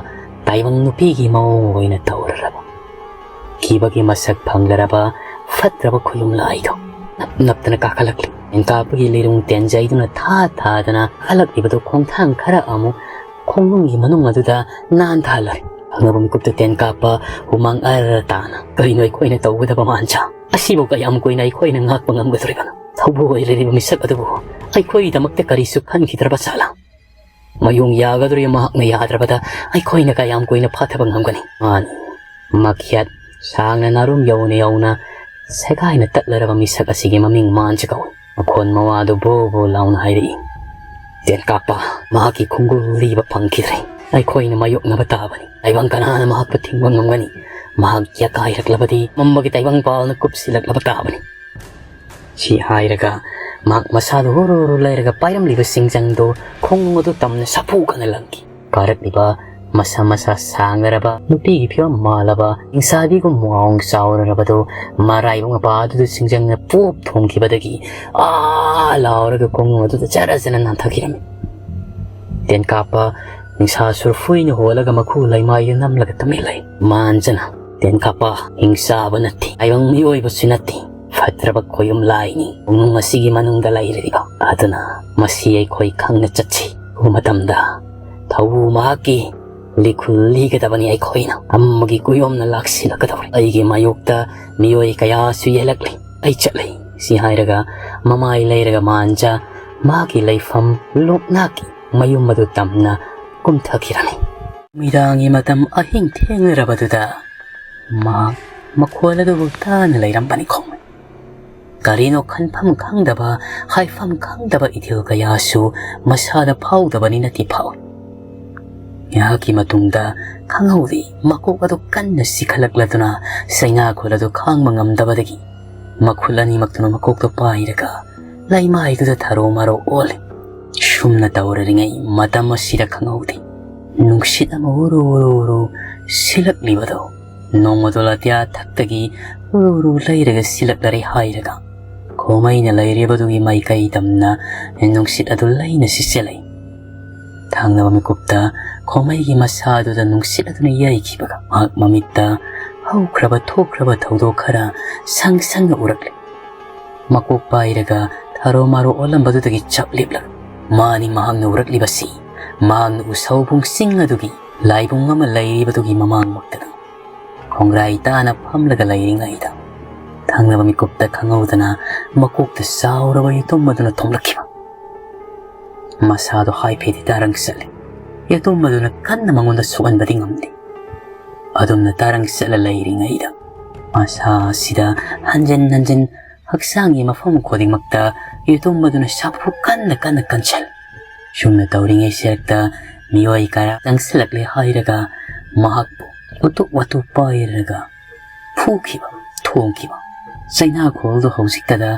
ꯇꯥꯏꯕꯪ ꯅꯨꯄꯤꯒꯤ ꯃꯑꯣꯡ ꯑꯣꯏꯅ ꯇꯧꯔꯔꯕ, ꯀꯤꯕꯒꯤ ꯃꯁꯛ ꯐꯪꯂꯔꯕ ꯐꯠꯇ꯭ꯔꯕ ꯈꯨꯌꯨꯝ ꯂꯥꯏꯗꯣ꯫ ꯅꯞ ꯅꯞꯇꯅ ꯀꯥꯈꯠꯂꯛꯂꯤ꯫ ꯇꯦꯟꯀꯥꯞꯄꯒꯤ ꯂꯤꯔꯨꯡ ꯇꯦꯟꯖꯩꯗꯨꯅ ꯊꯥ ꯊꯥꯗꯅ ꯀꯥꯈꯠꯂꯛꯂꯤꯕꯗꯨ ꯈꯣꯡꯊꯥꯡ ꯈꯔ ꯑꯃꯨꯛ ꯈꯣꯡꯅꯨꯡꯒꯤ ꯃꯅꯨꯡ ꯑꯗꯨꯗ ꯅꯥꯟꯊꯍꯜꯂꯔꯦ꯫ ꯈꯪꯅꯕ ꯃꯤꯀꯨꯞꯇ ꯇꯦꯟꯀꯥꯞꯄ ꯍꯨꯃꯥꯡ ꯑꯔ ꯇꯥꯅ, "ꯀꯔꯤꯅꯣ ꯑꯩꯈꯣꯏꯅ ꯇꯧꯒꯗꯕ ꯃꯥꯟꯖꯥ? ꯑꯁꯤꯕꯨ ꯀꯌꯥꯝ ꯀꯨꯏꯅ ꯑꯩꯈꯣꯏꯅ ꯉꯥꯛꯄ ꯉꯝꯒꯗꯧꯔꯤꯕꯅꯣ? ꯊꯧꯕꯨ ꯑꯣꯏꯔꯤꯕ ꯃꯤꯁꯛ ꯑꯗꯨꯕꯨ ꯑꯩꯈꯣꯏꯒꯤꯗꯃꯛꯇ ꯀꯔꯤꯁꯨ ꯈꯟꯈꯤꯗ꯭ꯔꯕ ꯖꯥꯠꯂꯥ? ꯃꯌꯣꯡ ꯌꯥꯒꯗꯧꯔꯤ ꯃꯍꯥꯛꯅ ꯌꯥꯗ꯭ꯔꯕꯗ ꯑꯩꯈꯣꯏꯅ ꯀꯌꯥꯝ ꯀꯨꯏꯅ ꯐꯥꯊꯕ ꯉꯝꯒꯅꯤ?" ꯃꯥꯅꯤ, ꯃꯈꯦꯠ ꯁꯥꯡꯅ ꯅꯥꯔꯨꯝ ꯌꯧꯅ ꯌꯧꯅ ꯁꯦꯒꯥꯏꯅ ꯇꯠꯂꯔꯕ ꯃꯤꯁꯛ ꯑꯁꯤꯒꯤ ꯃꯃꯤꯡ ꯃꯥꯟꯖ ꯀꯧꯏ꯫ ꯃꯈꯣꯟ ꯃꯋꯥꯗꯨ ꯕꯣ ꯕꯣ ꯂꯥꯎꯅ ꯍꯥꯏꯔꯛꯏ, "ꯇꯦꯟꯀꯥꯞꯄ, ꯃꯍꯥꯛꯀꯤ ꯈꯣꯡꯒꯨꯜ ꯂꯤꯕ ꯐꯪꯈꯤꯗ꯭ꯔꯦ꯫ ꯑꯩꯈꯣꯏꯅ ꯃꯥꯌꯣꯛꯅꯕ ꯇꯥꯕꯅꯤ꯫ ꯇꯥꯏꯕꯪ ꯀꯅꯥꯅ ꯃꯍꯥꯛꯄꯨ ꯊꯤꯡꯕ ꯉꯝꯒꯅꯤ? ꯃꯍꯥꯛ ꯌꯥꯀꯥꯏꯔꯛꯂꯕꯗꯤ ꯃꯝꯕꯒꯤ ꯇꯥꯏꯕꯪ ꯄꯥꯜꯅ ꯀꯨꯞꯁꯤꯜꯂꯛꯂꯕ ꯇꯥꯕꯅꯤ꯫" ꯁꯤ ꯍꯥꯏꯔꯒ ꯃꯍꯥꯛ ꯃꯁꯥꯗꯨ ꯍꯨꯔꯨ ꯍꯨꯔꯨ ꯂꯩꯔꯒ ꯄꯥꯏꯔꯝꯂꯤꯕ ꯁꯤꯡꯖꯪꯗꯨ ꯈꯣꯡꯅꯨꯡ ꯑꯗꯨ ꯇꯝꯅ ꯁꯥꯐꯨ ꯀꯟꯅ ꯂꯪꯈꯤ꯫ ꯀꯥꯔꯛꯂꯤꯕ ꯃꯁꯥ ꯃꯁꯥ ꯁꯥꯡꯅꯔꯕ ꯅꯨꯄꯤꯒꯤ ꯐꯤꯕꯝ ꯃꯥꯜꯂꯕ ꯍꯤꯡꯁꯥꯕꯤꯒꯨꯝ ꯋꯥꯡ ꯆꯥꯎꯔꯔꯕꯗꯨ ꯃꯔꯥꯏꯕꯛ ꯃꯄꯥ ꯑꯗꯨꯗ ꯁꯤꯡꯖꯪꯅ ꯄꯣꯞ ꯊꯣꯝꯈꯤꯕꯗꯒꯤ "ꯑꯥ!" ꯂꯥꯎꯔꯒ ꯈꯣꯡꯅꯨꯡ ꯑꯗꯨꯗ ꯖꯔ ꯖꯔ ꯅꯥꯟꯊꯈꯤꯔꯝꯃꯤ꯫ ꯇꯦꯟꯀꯥꯞꯄ ꯅꯤꯡꯁꯥ ꯁꯨꯔꯐꯨꯏꯅ ꯍꯣꯜꯂꯒ ꯃꯈꯨ ꯂꯩꯃꯥꯏꯗ ꯅꯝꯂꯒ ꯇꯨꯃꯤꯟ ꯂꯩ꯫ ꯃꯥꯟꯖꯅ, "ꯇꯦꯟꯀꯥꯞꯄ, ꯍꯤꯡꯆꯥꯕ ꯅꯠꯇꯦ, ꯇꯥꯏꯕꯪ ꯃꯤꯑꯣꯏꯕꯁꯨ ꯅꯠꯇꯦ, ꯐꯠꯇ꯭ꯔꯕ ꯈꯣꯌꯨꯝ ꯂꯥꯏꯅꯤ ꯈꯣꯡꯅꯨꯡ ꯑꯁꯤꯒꯤ ꯃꯅꯨꯡꯗ ꯂꯩꯔꯤꯕ꯫ ꯑꯗꯨꯅ ꯃꯁꯤ ꯑꯩꯈꯣꯏ ꯈꯪꯅ ꯆꯠꯁꯤ꯫ ꯎꯕ ꯃꯇꯝꯗ ꯊꯧꯕꯨ ꯃꯍꯥꯛꯀꯤ ꯂꯤꯈꯨꯜ ꯂꯤꯒꯗꯕꯅꯤ ꯑꯩꯈꯣꯏꯅ꯫ ꯑꯃꯒꯤ ꯀꯨꯌꯣꯝꯅ ꯂꯥꯛꯁꯤꯜꯂꯛꯀꯗꯕꯅꯤ꯫ ꯑꯩꯒꯤ ꯃꯥꯌꯣꯛꯇ ꯃꯤꯑꯣꯏ ꯀꯌꯥꯁꯨ ꯌꯦꯜꯂꯛꯂꯤ꯫ ꯑꯩ ꯆꯠꯂꯤ꯫" ꯁꯤ ꯍꯥꯏꯔꯒ ꯃꯃꯥꯏ ꯂꯩꯔꯒ ꯃꯥꯟꯖ ꯃꯍꯥꯛꯀꯤ ꯂꯩꯐꯝ ꯂꯣꯛꯅꯥꯛꯀꯤ ꯃꯌꯨꯝ ꯑꯗꯨ ꯇꯝꯅ ꯀꯨꯝꯊꯈꯤꯔꯝꯃꯤ꯫ ꯅꯨꯃꯤꯗꯥꯡꯒꯤ ꯃꯇꯝ ꯑꯍꯤꯡ ꯊꯦꯡꯅꯔꯕꯗꯨꯗ ꯃꯍꯥꯛ ꯃꯈꯣꯜ ꯑꯗꯨꯕꯨ ꯇꯥꯅ ꯂꯩꯔꯝꯕꯅꯤ ꯈꯣꯡ꯫ ꯀꯔꯤꯅꯣ ꯈꯟꯐꯝ ꯈꯪꯗꯕ, ꯍꯥꯏꯐꯝ ꯈꯪꯗꯕ ꯏꯊꯤꯜ ꯀꯌꯥꯁꯨ ꯃꯁꯥꯗ ꯐꯥꯎꯗꯕꯅꯤ ꯅꯠꯇꯦ ꯐꯥꯎꯏ꯫ ꯉꯥꯏꯍꯥꯛꯀꯤ ꯃꯇꯨꯡꯗ ꯈꯪꯍꯧꯗꯦ, ꯃꯀꯣꯛ ꯑꯗꯨ ꯀꯟꯅ ꯆꯤꯛꯈꯠꯂꯛꯂꯗꯨꯅ ꯆꯩꯅꯥꯈꯣꯜ ꯑꯗꯨ ꯈꯥꯡꯕ ꯉꯝꯗꯕꯗꯒꯤ ꯃꯈꯨꯠ ꯑꯅꯤꯃꯛꯇꯨꯅ ꯃꯀꯣꯛꯇꯨ ꯄꯥꯏꯔꯒ ꯂꯩꯃꯥꯏꯗꯨꯗ ꯊꯔꯣ ꯃꯔꯣ ꯑꯣꯜꯂꯤ꯫ ꯁꯨꯝꯅ ꯇꯧꯔꯔꯤꯉꯩ ꯃꯇꯝ ꯑꯁꯤꯗ ꯈꯪꯍꯧꯗꯦ, ꯅꯨꯡꯁꯤꯠ ꯑꯃ ꯎꯔꯨ ꯎꯔꯨ ꯎꯔꯨ ꯁꯤꯜꯂꯛꯂꯤꯕꯗꯣ ꯅꯣꯡꯃꯗꯣꯜ ꯑꯇꯤꯌꯥ ꯊꯛꯇꯒꯤ ꯎꯔꯨ ꯎꯔꯨ ꯂꯩꯔꯒ ꯁꯤꯜꯂꯛꯂꯔꯦ ꯍꯥꯏꯔꯒ ꯈꯣꯃꯩꯅ ꯂꯩꯔꯤꯕꯗꯨꯒꯤ ꯃꯥꯏꯀꯩ ꯇꯝꯅ ꯅꯨꯡꯁꯤꯠ ꯑꯗꯨ ꯂꯩꯅ ꯁꯤꯠꯆꯜꯂꯛꯏ꯫ ꯊꯥꯡꯅꯕ ꯃꯤꯀꯨꯞꯇ ꯈꯣꯃꯩꯒꯤ ꯃꯁꯥ ꯑꯗꯨꯗ ꯅꯨꯡꯁꯤꯠ ꯑꯗꯨꯅ ꯌꯩꯈꯤꯕꯒ ꯃꯍꯥꯛ ꯃꯃꯤꯠꯇ ꯍꯧꯈ꯭ꯔꯕ ꯊꯣꯛꯈ꯭ꯔꯕ ꯊꯧꯗꯣꯛ ꯈꯔ ꯁꯪ ꯁꯪꯅ ꯎꯔꯛꯂꯦ꯫ ꯃꯀꯣꯛ ꯄꯥꯏꯔꯒ ꯊꯥꯔꯣ ꯃꯥꯔꯣ ꯑꯣꯜꯂꯝꯕꯗꯨꯗꯒꯤ ꯆꯞ ꯂꯦꯞꯂꯒ ꯃꯥꯅꯤ ꯃꯍꯥꯛꯅ ꯎꯔꯛꯂꯤꯕꯁꯤ꯫ ꯃꯍꯥꯛꯅ ꯎꯁꯧꯕꯨꯡ ꯆꯤꯡ ꯑꯗꯨꯒꯤ ꯂꯥꯏꯕꯨꯡ ꯑꯃ ꯂꯩꯔꯤꯕꯗꯨꯒꯤ ꯃꯃꯥꯡꯃꯛꯇꯗ ꯈꯣꯡꯒ꯭ꯔꯥꯏ ꯇꯥꯅ ꯐꯝꯂꯒ ꯂꯩꯔꯤꯉꯩꯗ ꯊꯪꯅꯕ ꯃꯤꯀꯨꯞꯇ ꯈꯪꯍꯧꯗꯅ ꯃꯀꯣꯛꯇ ꯆꯥꯎꯔꯕ ꯌꯦꯇꯨꯝ ꯑꯗꯨꯅ ꯊꯣꯝꯂꯛꯈꯤꯕ꯫ ꯃꯁꯥꯗꯣ ꯍꯥꯏꯐꯦꯠꯇꯤ ꯇꯥꯔꯪ ꯆꯠꯂꯤ꯫ ꯌꯦꯇꯨꯝ ꯑꯗꯨꯅ ꯀꯟꯅ ꯃꯉꯣꯟꯗ ꯁꯣꯛꯍꯟꯕꯗꯤ ꯉꯝꯗꯦ꯫ ꯑꯗꯨꯝꯅ ꯇꯥꯔꯪ ꯆꯠꯂ ꯂꯩꯔꯤꯉꯩꯗ ꯃꯁꯥ ꯑꯁꯤꯗ ꯍꯟꯖꯤꯟ ꯍꯟꯖꯤꯟ ꯍꯛꯆꯥꯡꯒꯤ ꯃꯐꯝ ꯈꯨꯗꯤꯡꯃꯛꯇ ꯌꯦꯇꯨꯝ ꯑꯗꯨꯅ ꯁꯥꯐꯨ ꯀꯟꯅ ꯀꯟꯅ ꯀꯟꯁꯤꯜꯂꯤ꯫ ꯁꯨꯝꯅ ꯇꯧꯔꯤꯉꯩ ꯁꯔꯛꯇ ꯃꯤꯑꯣꯏ ꯀꯌꯥ ꯆꯪꯁꯤꯜꯂꯛꯂꯦ ꯍꯥꯏꯔꯒ ꯃꯍꯥꯛꯄꯨ ꯎꯇꯨꯞ ꯋꯥꯇꯨꯞ ꯄꯥꯏꯔꯒ ꯐꯨꯈꯤꯕ, ꯊꯣꯝꯈꯤꯕ꯫ ꯆꯩꯅꯥꯈꯣꯜꯗꯨ ꯍꯧꯖꯤꯛꯇꯗ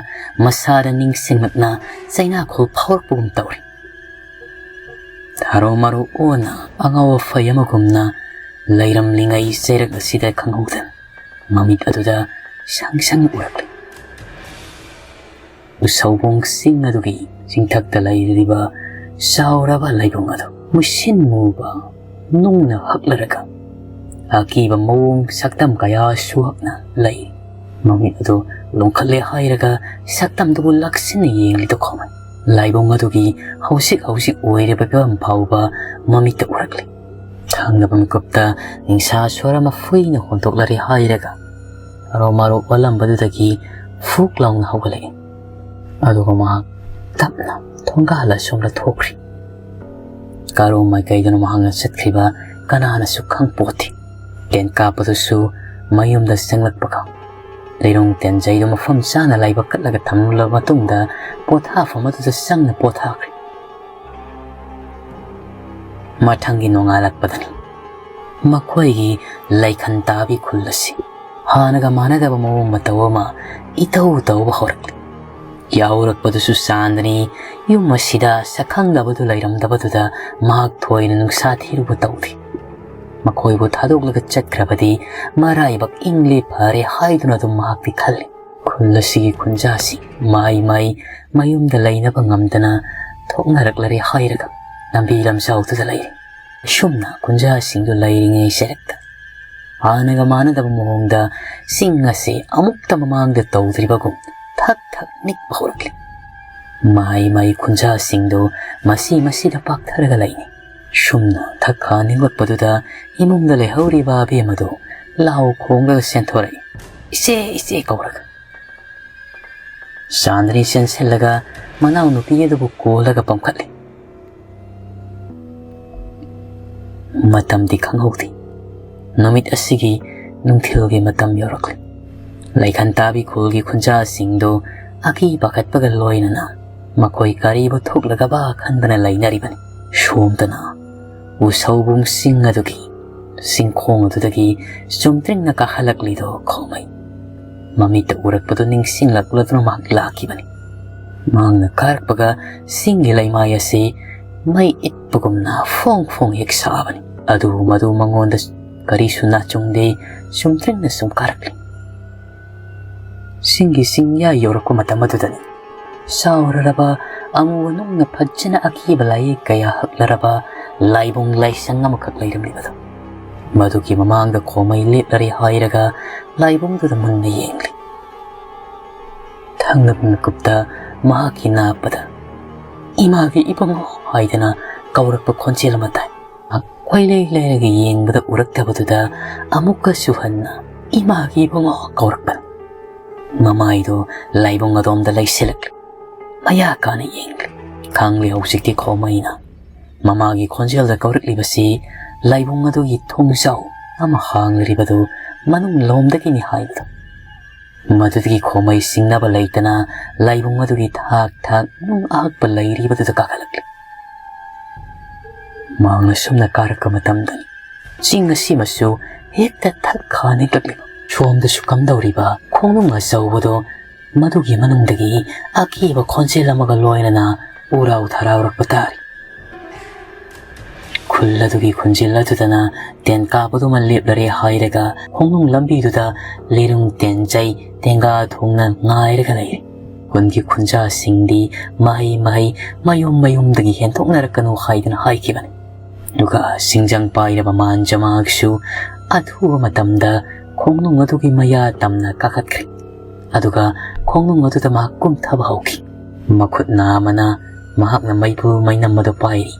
ꯃꯁꯥꯗ ꯅꯤꯡꯁꯤꯡꯂꯛꯅ ꯆꯩꯅꯥꯈꯣꯜ ꯐꯥꯎꯔꯛꯄꯒꯨꯝ ꯇꯧꯔꯤ꯫ ꯊꯥꯔꯣ ꯃꯥꯔꯣ ꯑꯣꯟꯅ ꯑꯉꯥꯎ ꯑꯐꯩ ꯑꯃꯒꯨꯝꯅ ꯂꯩꯔꯝꯂꯤꯉꯩ ꯆꯩꯔꯛ ꯑꯁꯤꯗ ꯈꯪꯍꯧꯗꯅ ꯃꯃꯤꯠ ꯑꯗꯨꯗ ꯁꯪ ꯁꯪ ꯎꯔꯛꯂꯤ꯫ ꯎꯁꯧꯕꯣꯡ ꯆꯤꯡ ꯑꯗꯨꯒꯤ ꯆꯤꯡꯊꯛꯇ ꯂꯩꯔꯤꯕ ꯆꯥꯎꯔꯕ ꯂꯩꯕꯨꯡ ꯑꯗꯨ ꯃꯨꯁꯤꯟ ꯃꯨꯕ ꯅꯨꯡꯅ ꯍꯛꯂꯔꯒ ꯑꯀꯤꯕ ꯃꯑꯣꯡ ꯁꯛꯇꯝ ꯀꯌꯥ ꯁꯨꯍꯛꯅ ꯂꯩ꯫ ꯃꯃꯤꯠ ꯑꯗꯨ ꯂꯣꯡꯈꯠꯂꯦ ꯍꯥꯏꯔꯒ ꯁꯛꯇꯝꯗꯨꯕꯨ ꯂꯥꯛꯁꯤꯟꯅ ꯌꯦꯡꯂꯤꯗꯨ ꯈꯪꯍꯧꯏ꯫ ꯂꯥꯏꯕꯨꯡ ꯑꯗꯨꯒꯤ ꯍꯧꯖꯤꯛ ꯍꯧꯖꯤꯛ ꯑꯣꯏꯔꯤꯕ ꯐꯤꯕꯝ ꯐꯥꯎꯕ ꯃꯃꯤꯠꯇ ꯎꯔꯛꯂꯤ꯫ ꯊꯪꯅꯕ ꯃꯤꯀꯨꯞꯇ ꯅꯤꯡꯁꯥ ꯁ꯭ꯋꯔ ꯑꯃ ꯐꯨꯏꯅ ꯍꯣꯟꯗꯣꯛꯂꯔꯦ ꯍꯥꯏꯔꯒ ꯃꯔꯣ ꯃꯔꯣ ꯑꯣꯜꯂꯝꯕꯗꯨꯗꯒꯤ ꯐꯨꯛ ꯂꯥꯎꯅ ꯍꯧꯒꯠꯂꯛꯏ꯫ ꯑꯗꯨꯒ ꯃꯍꯥꯛ ꯇꯞꯅ ꯊꯣꯡꯒꯥꯜ ꯑꯁꯣꯝꯗ ꯊꯣꯛꯈ꯭ꯔꯤ꯫ ꯀꯔꯣꯝ ꯃꯥꯏꯀꯩꯗꯅꯣ ꯃꯍꯥꯛꯅ ꯆꯠꯈ꯭ꯔꯤꯕ ꯀꯅꯥꯅꯁꯨ ꯈꯪꯄꯣꯠꯇꯦ꯫ ꯇꯦꯟ ꯀꯥꯞꯄꯗꯨꯁꯨ ꯃꯌꯨꯝꯗ ꯆꯪꯂꯛꯄꯒ ꯂꯩꯔꯣꯡ ꯇꯦꯟꯖꯩꯗꯨ ꯃꯐꯝ ꯆꯥꯅ ꯂꯥꯏꯕꯛ ꯀꯠꯂꯒ ꯊꯝꯂꯕ ꯃꯇꯨꯡꯗ ꯄꯣꯊꯥꯐꯝ ꯑꯗꯨꯗ ꯆꯪꯅ ꯄꯣꯊꯥꯈ꯭ꯔꯦ꯫ ꯃꯊꯪꯒꯤ ꯅꯣꯡꯉꯥꯜꯂꯛꯄꯗꯅꯤ ꯃꯈꯣꯏꯒꯤ ꯂꯩꯈꯟ ꯇꯥꯕꯤ ꯈꯨꯜ ꯑꯁꯤ ꯍꯥꯟꯅꯒ ꯃꯥꯟꯅꯗꯕ ꯃꯑꯣꯡ ꯃꯇꯧ ꯑꯃ ꯏꯇꯧ ꯇꯧꯕ ꯍꯧꯔꯛꯂꯤ꯫ ꯌꯥꯎꯔꯛꯄꯗꯨꯁꯨ ꯆꯥꯟꯗꯅꯤ꯫ ꯌꯨꯝ ꯑꯁꯤꯗ ꯁꯛꯈꯪꯗꯕꯗꯨ ꯂꯩꯔꯝꯗꯕꯗꯨꯗ ꯃꯍꯥꯛ ꯊꯣꯏꯅ ꯅꯨꯡꯁꯥ ꯊꯤꯔꯨꯕ ꯇꯧꯗꯦ꯫ ꯃꯈꯣꯏꯕꯨ ꯊꯥꯗꯣꯛꯂꯒ ꯆꯠꯈ꯭ꯔꯕꯗꯤ ꯃꯔꯥꯏꯕꯛ ꯏꯪꯂꯦ ꯐꯔꯦ ꯍꯥꯏꯗꯨꯅ ꯑꯗꯨꯝ ꯃꯍꯥꯛꯇꯤ ꯈꯜꯂꯤ꯫ ꯈꯨꯜ ꯑꯁꯤꯒꯤ ꯈꯨꯟꯖꯥꯁꯤ ꯃꯥꯏ ꯃꯥꯏ ꯃꯌꯨꯝꯗ ꯂꯩꯅꯕ ꯉꯝꯗꯅ ꯊꯣꯛꯅꯔꯛꯂꯔꯦ ꯍꯥꯏꯔꯒ ꯂꯝꯕꯤ ꯂꯝꯖꯥꯎꯗꯨꯗ ꯂꯩꯔꯤ꯫ ꯑꯁꯨꯝꯅ ꯈꯨꯟꯖꯥꯁꯤꯡꯗꯨ ꯂꯩꯔꯤꯉꯩ ꯆꯔꯛꯇ ꯍꯥꯟꯅꯒ ꯃꯥꯟꯅꯗꯕ ꯃꯑꯣꯡꯗ ꯆꯤꯡ ꯑꯁꯤ ꯑꯃꯨꯛꯇ ꯃꯃꯥꯡꯗ ꯇꯧꯗ꯭ꯔꯤꯕꯒꯨꯝ ꯊꯛ ꯊꯛ ꯅꯤꯛꯄ ꯍꯧꯔꯛꯂꯤ꯫ ꯃꯍꯩ ꯃꯍꯩ ꯈꯨꯟꯖꯥꯁꯤꯡꯗꯨ ꯃꯁꯤ ꯃꯁꯤꯗ ꯄꯥꯛꯊꯔꯒ ꯂꯩꯅꯤ꯫ ꯁꯨꯝꯅ ꯊꯛ ꯈꯥ ꯅꯤꯛꯂꯛꯄꯗꯨꯗ ꯏꯃꯨꯡꯗ ꯂꯩꯍꯧꯔꯤꯕ ꯑꯕꯦꯝꯃꯗꯨ ꯂꯥꯎ ꯈꯣꯡꯂꯒ ꯆꯦꯟꯊꯣꯔꯛꯏ, "ꯏꯆꯦ, ꯏꯆꯦ" ꯀꯧꯔꯒ꯫ ꯆꯥꯟꯗꯅꯤ ꯆꯦꯟꯁꯤꯜꯂꯒ ꯃꯅꯥꯎꯅꯨꯄꯤ ꯑꯗꯨꯕꯨ ꯀꯣꯜꯂꯒ ꯄꯝꯈꯠꯂꯤ꯫ ꯃꯇꯝꯗꯤ ꯈꯪꯍꯧꯗꯦ꯫ ꯅꯨꯃꯤꯠ ꯑꯁꯤꯒꯤ ꯅꯨꯡꯊꯤꯜꯒꯤ ꯃꯇꯝ ꯌꯧꯔꯛꯂꯤ꯫ ꯂꯩꯈꯟ ꯇꯥꯕꯤ ꯈꯨꯜꯒꯤ ꯈꯨꯟꯖꯥꯁꯤꯡꯗꯨ ꯑꯀꯤ ꯄꯥꯈꯠꯄꯒ ꯂꯣꯏꯅꯅ ꯃꯈꯣꯏ ꯀꯔꯤꯕꯨ ꯊꯣꯛꯂꯒꯕ ꯈꯟꯗꯅ ꯂꯩꯅꯔꯤꯕꯅꯤ꯫ ꯁꯣꯝꯗꯅ ꯎꯁꯧꯕꯨꯡ ꯆꯤꯡ ꯑꯗꯨꯒꯤ ꯆꯤꯡꯈꯣꯡ ꯑꯗꯨꯗꯒꯤ ꯆꯨꯝꯗ꯭ꯔꯤꯡꯅ ꯀꯥꯈꯠꯂꯛꯂꯤꯗꯣ ꯈꯣꯃꯩ꯫ ꯃꯃꯤꯠꯇ ꯎꯔꯛꯄꯗꯨ ꯅꯤꯡꯁꯤꯡꯂꯛꯂꯗꯨꯅ ꯃꯍꯥꯛ ꯂꯥꯛꯈꯤꯕꯅꯤ꯫ ꯃꯍꯥꯛꯅ ꯀꯥꯔꯛꯄꯒ ꯆꯤꯡꯒꯤ ꯂꯩꯃꯥꯏ ꯑꯁꯤ ꯃꯩ ꯏꯠꯄꯒꯨꯝꯅ ꯐꯣꯡ ꯐꯣꯡ ꯍꯦꯛ ꯁꯥꯕꯅꯤ꯫ ꯑꯗꯨꯕꯨ ꯃꯗꯨ ꯃꯉꯣꯟꯗ ꯀꯔꯤꯁꯨ ꯅꯥꯆꯨꯡꯗꯦ, ꯆꯨꯝꯗ꯭ꯔꯤꯡꯅ ꯁꯨꯝ ꯀꯥꯔꯛꯂꯤ꯫ ꯆꯤꯡꯒꯤ ꯆꯤꯡꯌꯥ ꯌꯧꯔꯛꯄ ꯃꯇꯝ ꯑꯗꯨꯗꯅꯤ ꯆꯥꯎꯔꯔꯕ ꯑꯃꯨꯕ ꯅꯨꯡꯅ ꯐꯖꯅ ꯑꯀꯤꯕ ꯂꯥꯏꯌꯦꯛ ꯀꯌꯥ ꯍꯛꯂꯔꯕ ꯂꯥꯏꯕꯨꯡ ꯂꯥꯏꯁꯪ ꯑꯃꯈꯛ ꯂꯩꯔꯝꯂꯤꯕꯗꯨ꯫ ꯃꯗꯨꯒꯤ ꯃꯃꯥꯡꯗ ꯈꯣꯃꯩ ꯂꯦꯞꯂꯔꯦ ꯍꯥꯏꯔꯒ ꯂꯥꯏꯕꯨꯡꯗꯨꯗ ꯃꯨꯟꯅ ꯌꯦꯡꯂꯤ꯫ ꯊꯪꯅꯕ ꯃꯤꯀꯨꯞꯇ ꯃꯍꯥꯛꯀꯤ ꯅꯥꯞꯄꯗ "ꯏꯃꯥꯒꯤ ꯏꯕꯨꯡꯉꯣ" ꯍꯥꯏꯗꯅ ꯀꯧꯔꯛꯄ ꯈꯣꯟꯖꯦꯜ ꯑꯃ ꯇꯥꯏ꯫ ꯀꯣꯏꯂꯩ ꯂꯩꯔꯒ ꯌꯦꯡꯕꯗ ꯎꯔꯛꯇꯕꯗꯨꯗ ꯑꯃꯨꯛꯀꯁꯨ ꯍꯟꯅ "ꯏꯃꯥꯒꯤ ꯏꯕꯨꯡꯉꯣ" ꯀꯧꯔꯛꯄꯅꯤ꯫ ꯃꯃꯥꯏꯗꯨ ꯂꯥꯏꯕꯨꯡ ꯑꯗꯣꯝꯗ ꯂꯩꯁꯤꯜꯂꯛꯂꯤ꯫ ꯃꯌꯥ ꯀꯥꯅ ꯌꯦꯡꯂꯤ꯫ ꯈꯪꯂꯦ ꯍꯧꯖꯤꯛꯇꯤ ꯈꯣꯃꯩꯅ ꯃꯃꯥꯒꯤ ꯈꯣꯟꯖꯦꯜꯗ ꯀꯧꯔꯛꯂꯤꯕꯁꯤ ꯂꯥꯏꯕꯨꯡ ꯑꯗꯨꯒꯤ ꯊꯣꯡꯖꯥꯎ ꯑꯃ ꯍꯥꯡꯂꯤꯕꯗꯨ ꯃꯅꯨꯡ ꯂꯣꯝꯗꯒꯤꯅꯤ ꯍꯥꯏꯕꯗꯨ꯫ ꯃꯗꯨꯗꯒꯤ ꯈꯣꯃꯩ ꯁꯤꯡꯅꯕ ꯂꯩꯇꯅ ꯂꯥꯏꯕꯨꯡ ꯑꯗꯨꯒꯤ ꯊꯥꯛ ꯊꯥꯛ ꯅꯨꯡ ꯑꯍꯛꯄ ꯂꯩꯔꯤꯕꯗꯨꯗ ꯀꯥꯈꯠꯂꯛꯂꯤ꯫ ꯃꯍꯥꯛꯅ ꯁꯨꯝꯅ ꯀꯥꯔꯛꯄ ꯃꯇꯝꯗ ꯆꯤꯡ ꯑꯁꯤꯃꯁꯨ ꯍꯦꯛꯇ ꯊꯛ ꯈꯥ ꯅꯤꯛꯂꯛꯂꯤꯕ꯫ ꯁꯣꯝꯗꯁꯨ ꯀꯝꯗꯧꯔꯤꯕ ꯈꯣꯡꯅꯨꯡ ꯑꯆꯧꯕꯗꯣ ꯃꯗꯨꯒꯤ ꯃꯅꯨꯡꯗꯒꯤ ꯑꯀꯤꯕ ꯈꯣꯟꯖꯦꯜ ꯑꯃꯒ ꯂꯣꯏꯅꯅ ꯎꯔꯥꯎ ꯊꯔꯥꯎꯔꯛꯄ ꯇꯥꯔꯤ꯫ ꯈꯨꯜ ꯑꯗꯨꯒꯤ ꯈꯨꯟꯖꯤꯜ ꯑꯗꯨꯗꯅ ꯇꯦꯟ ꯀꯥꯞꯄꯗꯨꯃ ꯂꯦꯞꯂꯔꯦ ꯍꯥꯏꯔꯒ ꯈꯣꯡꯅꯨꯡ ꯂꯝꯕꯤꯗꯨꯗ ꯂꯤꯔꯨꯡ ꯇꯦꯟꯖꯩ ꯇꯦꯡꯒꯥ ꯊꯣꯡꯅ ꯉꯥꯏꯔꯒ ꯂꯩꯔꯤ꯫ ꯈꯨꯟꯒꯤ ꯈꯨꯟꯖꯥꯁꯤꯡꯗꯤ ꯃꯍꯩ ꯃꯍꯩ ꯃꯌꯨꯝ ꯃꯌꯨꯝꯗꯒꯤ ꯍꯦꯟꯗꯣꯛꯅꯔꯛꯀꯅꯨ ꯍꯥꯏꯗꯅ ꯍꯥꯏꯈꯤꯕꯅꯤ꯫ ꯑꯗꯨꯒ ꯁꯤꯡꯖꯪ ꯄꯥꯏꯔꯕ ꯃꯥꯟ ꯖꯃꯥꯛꯁꯨ ꯑꯊꯨꯕ ꯃꯇꯝꯗ ꯈꯣꯡꯅꯨꯡ ꯑꯗꯨꯒꯤ ꯃꯌꯥ ꯇꯝꯅ ꯀꯥꯈꯠꯈ꯭ꯔꯦ꯫ ꯑꯗꯨꯒ ꯈꯣꯡꯅꯨꯡ ꯑꯗꯨꯗ ꯃꯍꯥꯛ ꯀꯨꯝꯊꯕ ꯍꯧꯈꯤ꯫ ꯃꯈꯨꯠ ꯅꯥꯝꯃꯅ ꯃꯍꯥꯛꯅ ꯃꯩꯕꯨꯜ ꯃꯩꯅꯝ ꯑꯗꯨ ꯄꯥꯏꯔꯤ,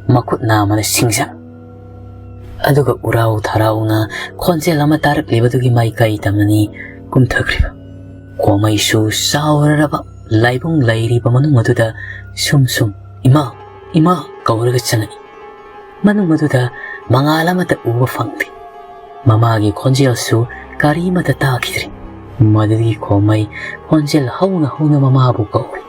ꯃꯈꯨꯠ ꯅꯥꯝꯃꯅ ꯁꯤꯡꯖꯪ꯫ ꯑꯗꯨꯒ ꯎꯔꯥꯎ ꯊꯔꯥꯎꯅ ꯈꯣꯟꯖꯦꯜ ꯑꯃ ꯇꯥꯔꯛꯂꯤꯕꯗꯨꯒꯤ ꯃꯥꯏꯀꯩ ꯇꯝꯅꯅꯤ ꯀꯨꯝꯊꯈ꯭ꯔꯤꯕ꯫ ꯈꯣꯃꯩꯁꯨ ꯆꯥꯎꯔꯔꯕ ꯂꯥꯏꯕꯨꯡ ꯂꯩꯔꯤꯕ ꯃꯅꯨꯡ ꯑꯗꯨꯗ ꯁꯨꯝ ꯁꯨꯝ "ꯏꯃꯥ, ꯏꯃꯥ" ꯀꯧꯔꯒ ꯆꯪꯂꯛꯏ꯫ ꯃꯅꯨꯡ ꯑꯗꯨꯗ ꯃꯉꯥꯜ ꯑꯃꯠꯇ ꯎꯕ ꯐꯪꯗꯦ꯫ ꯃꯃꯥꯒꯤ ꯈꯣꯟꯖꯦꯜꯁꯨ ꯀꯔꯤꯃꯠꯇ ꯇꯥꯈꯤꯗ꯭ꯔꯦ꯫ ꯃꯗꯨꯗꯒꯤ ꯈꯣꯃꯩ ꯈꯣꯟꯖꯦꯜ ꯍꯧꯅ ꯍꯧꯅ ꯃꯃꯥꯕꯨ ꯀꯧꯔꯤ꯫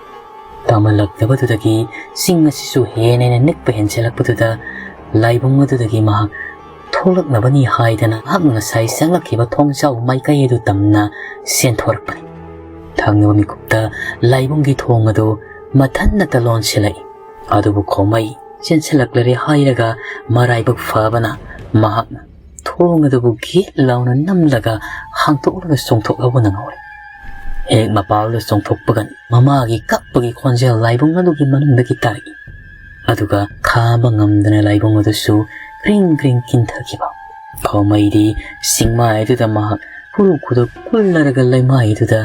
ꯇꯥꯃꯜꯂꯛꯇꯕꯗꯨꯗꯒꯤ ꯆꯤꯡ ꯑꯁꯤꯁꯨ ꯍꯦꯟꯅ ꯍꯦꯟꯅ ꯅꯤꯛꯄ ꯍꯦꯟꯖꯜꯂꯛꯄꯗꯨꯗ ꯂꯥꯏꯕꯨꯡ ꯑꯗꯨꯗꯒꯤ ꯃꯍꯥꯛ ꯊꯣꯛꯂꯛꯅꯕꯅꯤ ꯍꯥꯏꯗꯅ ꯃꯍꯥꯛꯅ ꯉꯁꯥꯏ ꯆꯪꯂꯛꯈꯤꯕ ꯊꯣꯡꯖꯥꯎ ꯃꯥꯏꯀꯩ ꯑꯗꯨ ꯇꯝꯅ ꯆꯦꯟꯊꯣꯔꯛꯄꯅꯤ꯫ ꯊꯪꯅꯕ ꯃꯤꯀꯨꯞꯇ ꯂꯥꯏꯕꯨꯡꯒꯤ ꯊꯣꯡ ꯑꯗꯨ ꯃꯊꯟꯅꯇ ꯂꯣꯟꯁꯤꯜꯂꯛꯏ꯫ ꯑꯗꯨꯕꯨ ꯈꯣꯃꯩ ꯆꯦꯟꯁꯤꯜꯂꯛꯂꯔꯦ ꯍꯥꯏꯔꯒ ꯃꯔꯥꯏꯕꯛ ꯐꯕꯅ ꯃꯍꯥꯛꯅ ꯊꯣꯡ ꯑꯗꯨꯕꯨ ꯒꯤꯠ ꯂꯥꯎꯅ ꯅꯝꯂꯒ ꯍꯥꯡꯇꯣꯛꯂꯒ ꯆꯣꯡꯊꯣꯛꯍꯧꯕ ꯅꯪꯍꯧꯔꯦ꯫ ꯍꯦꯛ ꯃꯄꯥꯜꯗ ꯆꯣꯡꯊꯣꯛꯄꯒ ꯃꯃꯥꯒꯤ ꯀꯞꯄꯒꯤ ꯈꯣꯟꯖꯦꯜ ꯂꯥꯏꯕꯨꯡ ꯑꯗꯨꯒꯤ ꯃꯅꯨꯡꯗꯒꯤ ꯇꯥꯔꯛꯏ꯫ ꯑꯗꯨꯒ ꯈꯥꯡꯕ ꯉꯝꯗꯅ ꯂꯥꯏꯕꯨꯡ ꯑꯗꯨꯁꯨ ꯀ꯭ꯔꯤꯡ ꯀ꯭ꯔꯤꯡ ꯀꯤꯟꯊꯈꯤꯕ꯫ ꯈꯣꯃꯩꯗꯤ ꯆꯤꯡꯃꯥꯏ ꯑꯗꯨꯗ ꯃꯍꯥꯛ ꯍꯨꯔꯨ ꯈꯨꯗ ꯀꯨꯜꯂꯔꯒ ꯂꯩꯃꯥꯏ ꯑꯗꯨꯗ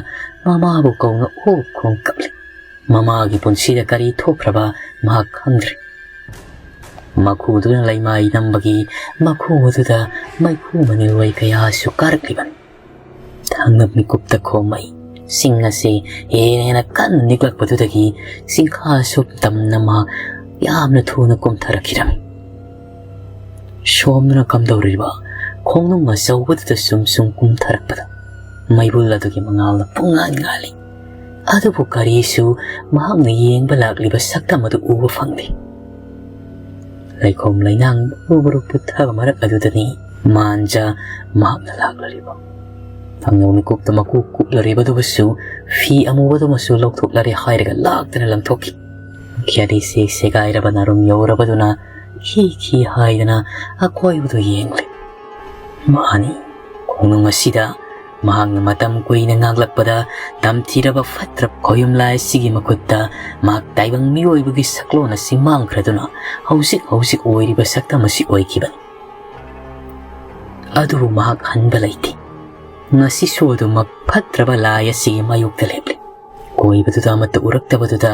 ꯃꯃꯥꯕꯨ ꯀꯧꯅ ꯑꯣꯛ ꯈꯣꯡ ꯀꯞꯂꯤ꯫ ꯃꯃꯥꯒꯤ ꯄꯨꯟꯁꯤꯗ ꯀꯔꯤ ꯊꯣꯛꯈ꯭ꯔꯕ ꯃꯍꯥꯛ ꯈꯪꯗ꯭ꯔꯦ꯫ ꯃꯈꯨꯗꯨꯅ ꯂꯩꯃꯥꯏ ꯅꯝꯕꯒꯤ ꯃꯈꯨ ꯑꯗꯨꯗ ꯃꯩꯈꯨ ꯃꯅꯤꯜꯋꯥꯏ ꯀꯌꯥꯁꯨ ꯀꯥꯔꯛꯂꯤꯕꯅꯤ꯫ ꯊꯥꯡꯅ ꯃꯤꯀꯨꯞꯇ ꯈꯣꯃꯩ ꯆꯤꯡ ꯑꯁꯤ ꯍꯦꯟꯅ ꯍꯦꯟꯅ ꯀꯟꯅ ꯅꯤꯛꯂꯛꯄꯗꯨꯗꯒꯤ ꯆꯤꯡꯈꯥ ꯑꯁꯨꯛ ꯇꯝꯅ ꯃꯍꯥꯛ ꯌꯥꯝꯅ ꯊꯨꯅ ꯀꯨꯝꯊꯔꯛꯈꯤꯔꯝꯃꯤ꯫ ꯁꯣꯝꯗꯅ ꯀꯝꯗꯧꯔꯤꯕ ꯈꯣꯡꯅꯨꯡ ꯑꯆꯧꯕꯗꯨꯗ ꯁꯨꯝ ꯁꯨꯝ ꯀꯨꯝꯊꯔꯛꯄꯗ ꯃꯩꯕꯨꯜ ꯑꯗꯨꯒꯤ ꯃꯉꯥꯜꯅ ꯄꯨꯡꯉꯥꯟ ꯉꯥꯜꯂꯤ꯫ ꯑꯗꯨꯕꯨ ꯀꯔꯤꯁꯨ ꯃꯍꯥꯛꯅ ꯌꯦꯡꯕ ꯂꯥꯛꯂꯤꯕ ꯁꯛꯇꯝ ꯑꯗꯨ ꯎꯕ ꯐꯪꯗꯦ꯫ ꯂꯩꯈꯣꯝ ꯂꯩꯅꯥꯡ ꯕꯨꯔꯨ ꯕꯨꯔꯨ ꯄꯨꯊꯕ ꯃꯔꯛ ꯑꯗꯨꯗꯅꯤ ꯃꯥꯟꯖ ꯃꯍꯥꯛꯅ ꯂꯥꯛꯂꯔꯤꯕ꯫ ꯊꯪꯅꯕ ꯃꯤꯀꯨꯞꯇ ꯃꯀꯨ ꯀꯨꯞꯂꯔꯤꯕꯗꯨꯕꯨꯁꯨ ꯐꯤ ꯑꯃꯨꯕꯗꯨꯃꯁꯨ ꯂꯧꯊꯣꯛꯂꯔꯦ ꯍꯥꯏꯔꯒ ꯂꯥꯛꯇꯅ ꯂꯪꯊꯣꯛꯈꯤ꯫ ꯈꯦꯗꯤꯁꯤ ꯁꯦꯒꯥꯏꯔꯕ ꯅꯥꯔꯨꯝ ꯌꯧꯔꯕꯗꯨꯅ ꯈꯤ ꯈꯤ ꯍꯥꯏꯗꯅ ꯑꯀꯣꯏꯕꯗꯨ ꯌꯦꯡꯂꯦ꯫ ꯃꯥꯅꯤ, ꯈꯣꯡꯅꯨꯡ ꯑꯁꯤꯗ ꯃꯍꯥꯛꯅ ꯃꯇꯝ ꯀꯨꯏꯅ ꯉꯥꯛꯂꯛꯄꯗ ꯇꯝꯊꯤꯔꯕ ꯐꯠꯇ꯭ꯔꯕ ꯈꯣꯌꯨꯝ ꯂꯥꯏ ꯑꯁꯤꯒꯤ ꯃꯈꯨꯠꯇ ꯃꯍꯥꯛ ꯇꯥꯏꯕꯪ ꯃꯤꯑꯣꯏꯕꯒꯤ ꯁꯛꯂꯣꯟ ꯑꯁꯤ ꯃꯥꯡꯈ꯭ꯔꯗꯨꯅ ꯍꯧꯖꯤꯛ ꯍꯧꯖꯤꯛ ꯑꯣꯏꯔꯤꯕ ꯁꯛꯇꯝ ꯑꯁꯤ ꯑꯣꯏꯈꯤꯕꯅꯤ꯫ ꯑꯗꯨꯕꯨ ꯃꯍꯥꯛ ꯍꯟꯕ ꯂꯩꯇꯦ꯫ ꯉꯁꯤꯁꯨ ꯑꯗꯨꯃꯛ ꯐꯠꯇ꯭ꯔꯕ ꯂꯥꯏ ꯑꯁꯤꯒꯤ ꯃꯥꯌꯣꯛꯇ ꯂꯦꯞꯂꯤ꯫ ꯀꯣꯏꯕꯗꯨꯗ ꯑꯃꯠꯇ ꯎꯔꯛꯇꯕꯗꯨꯗ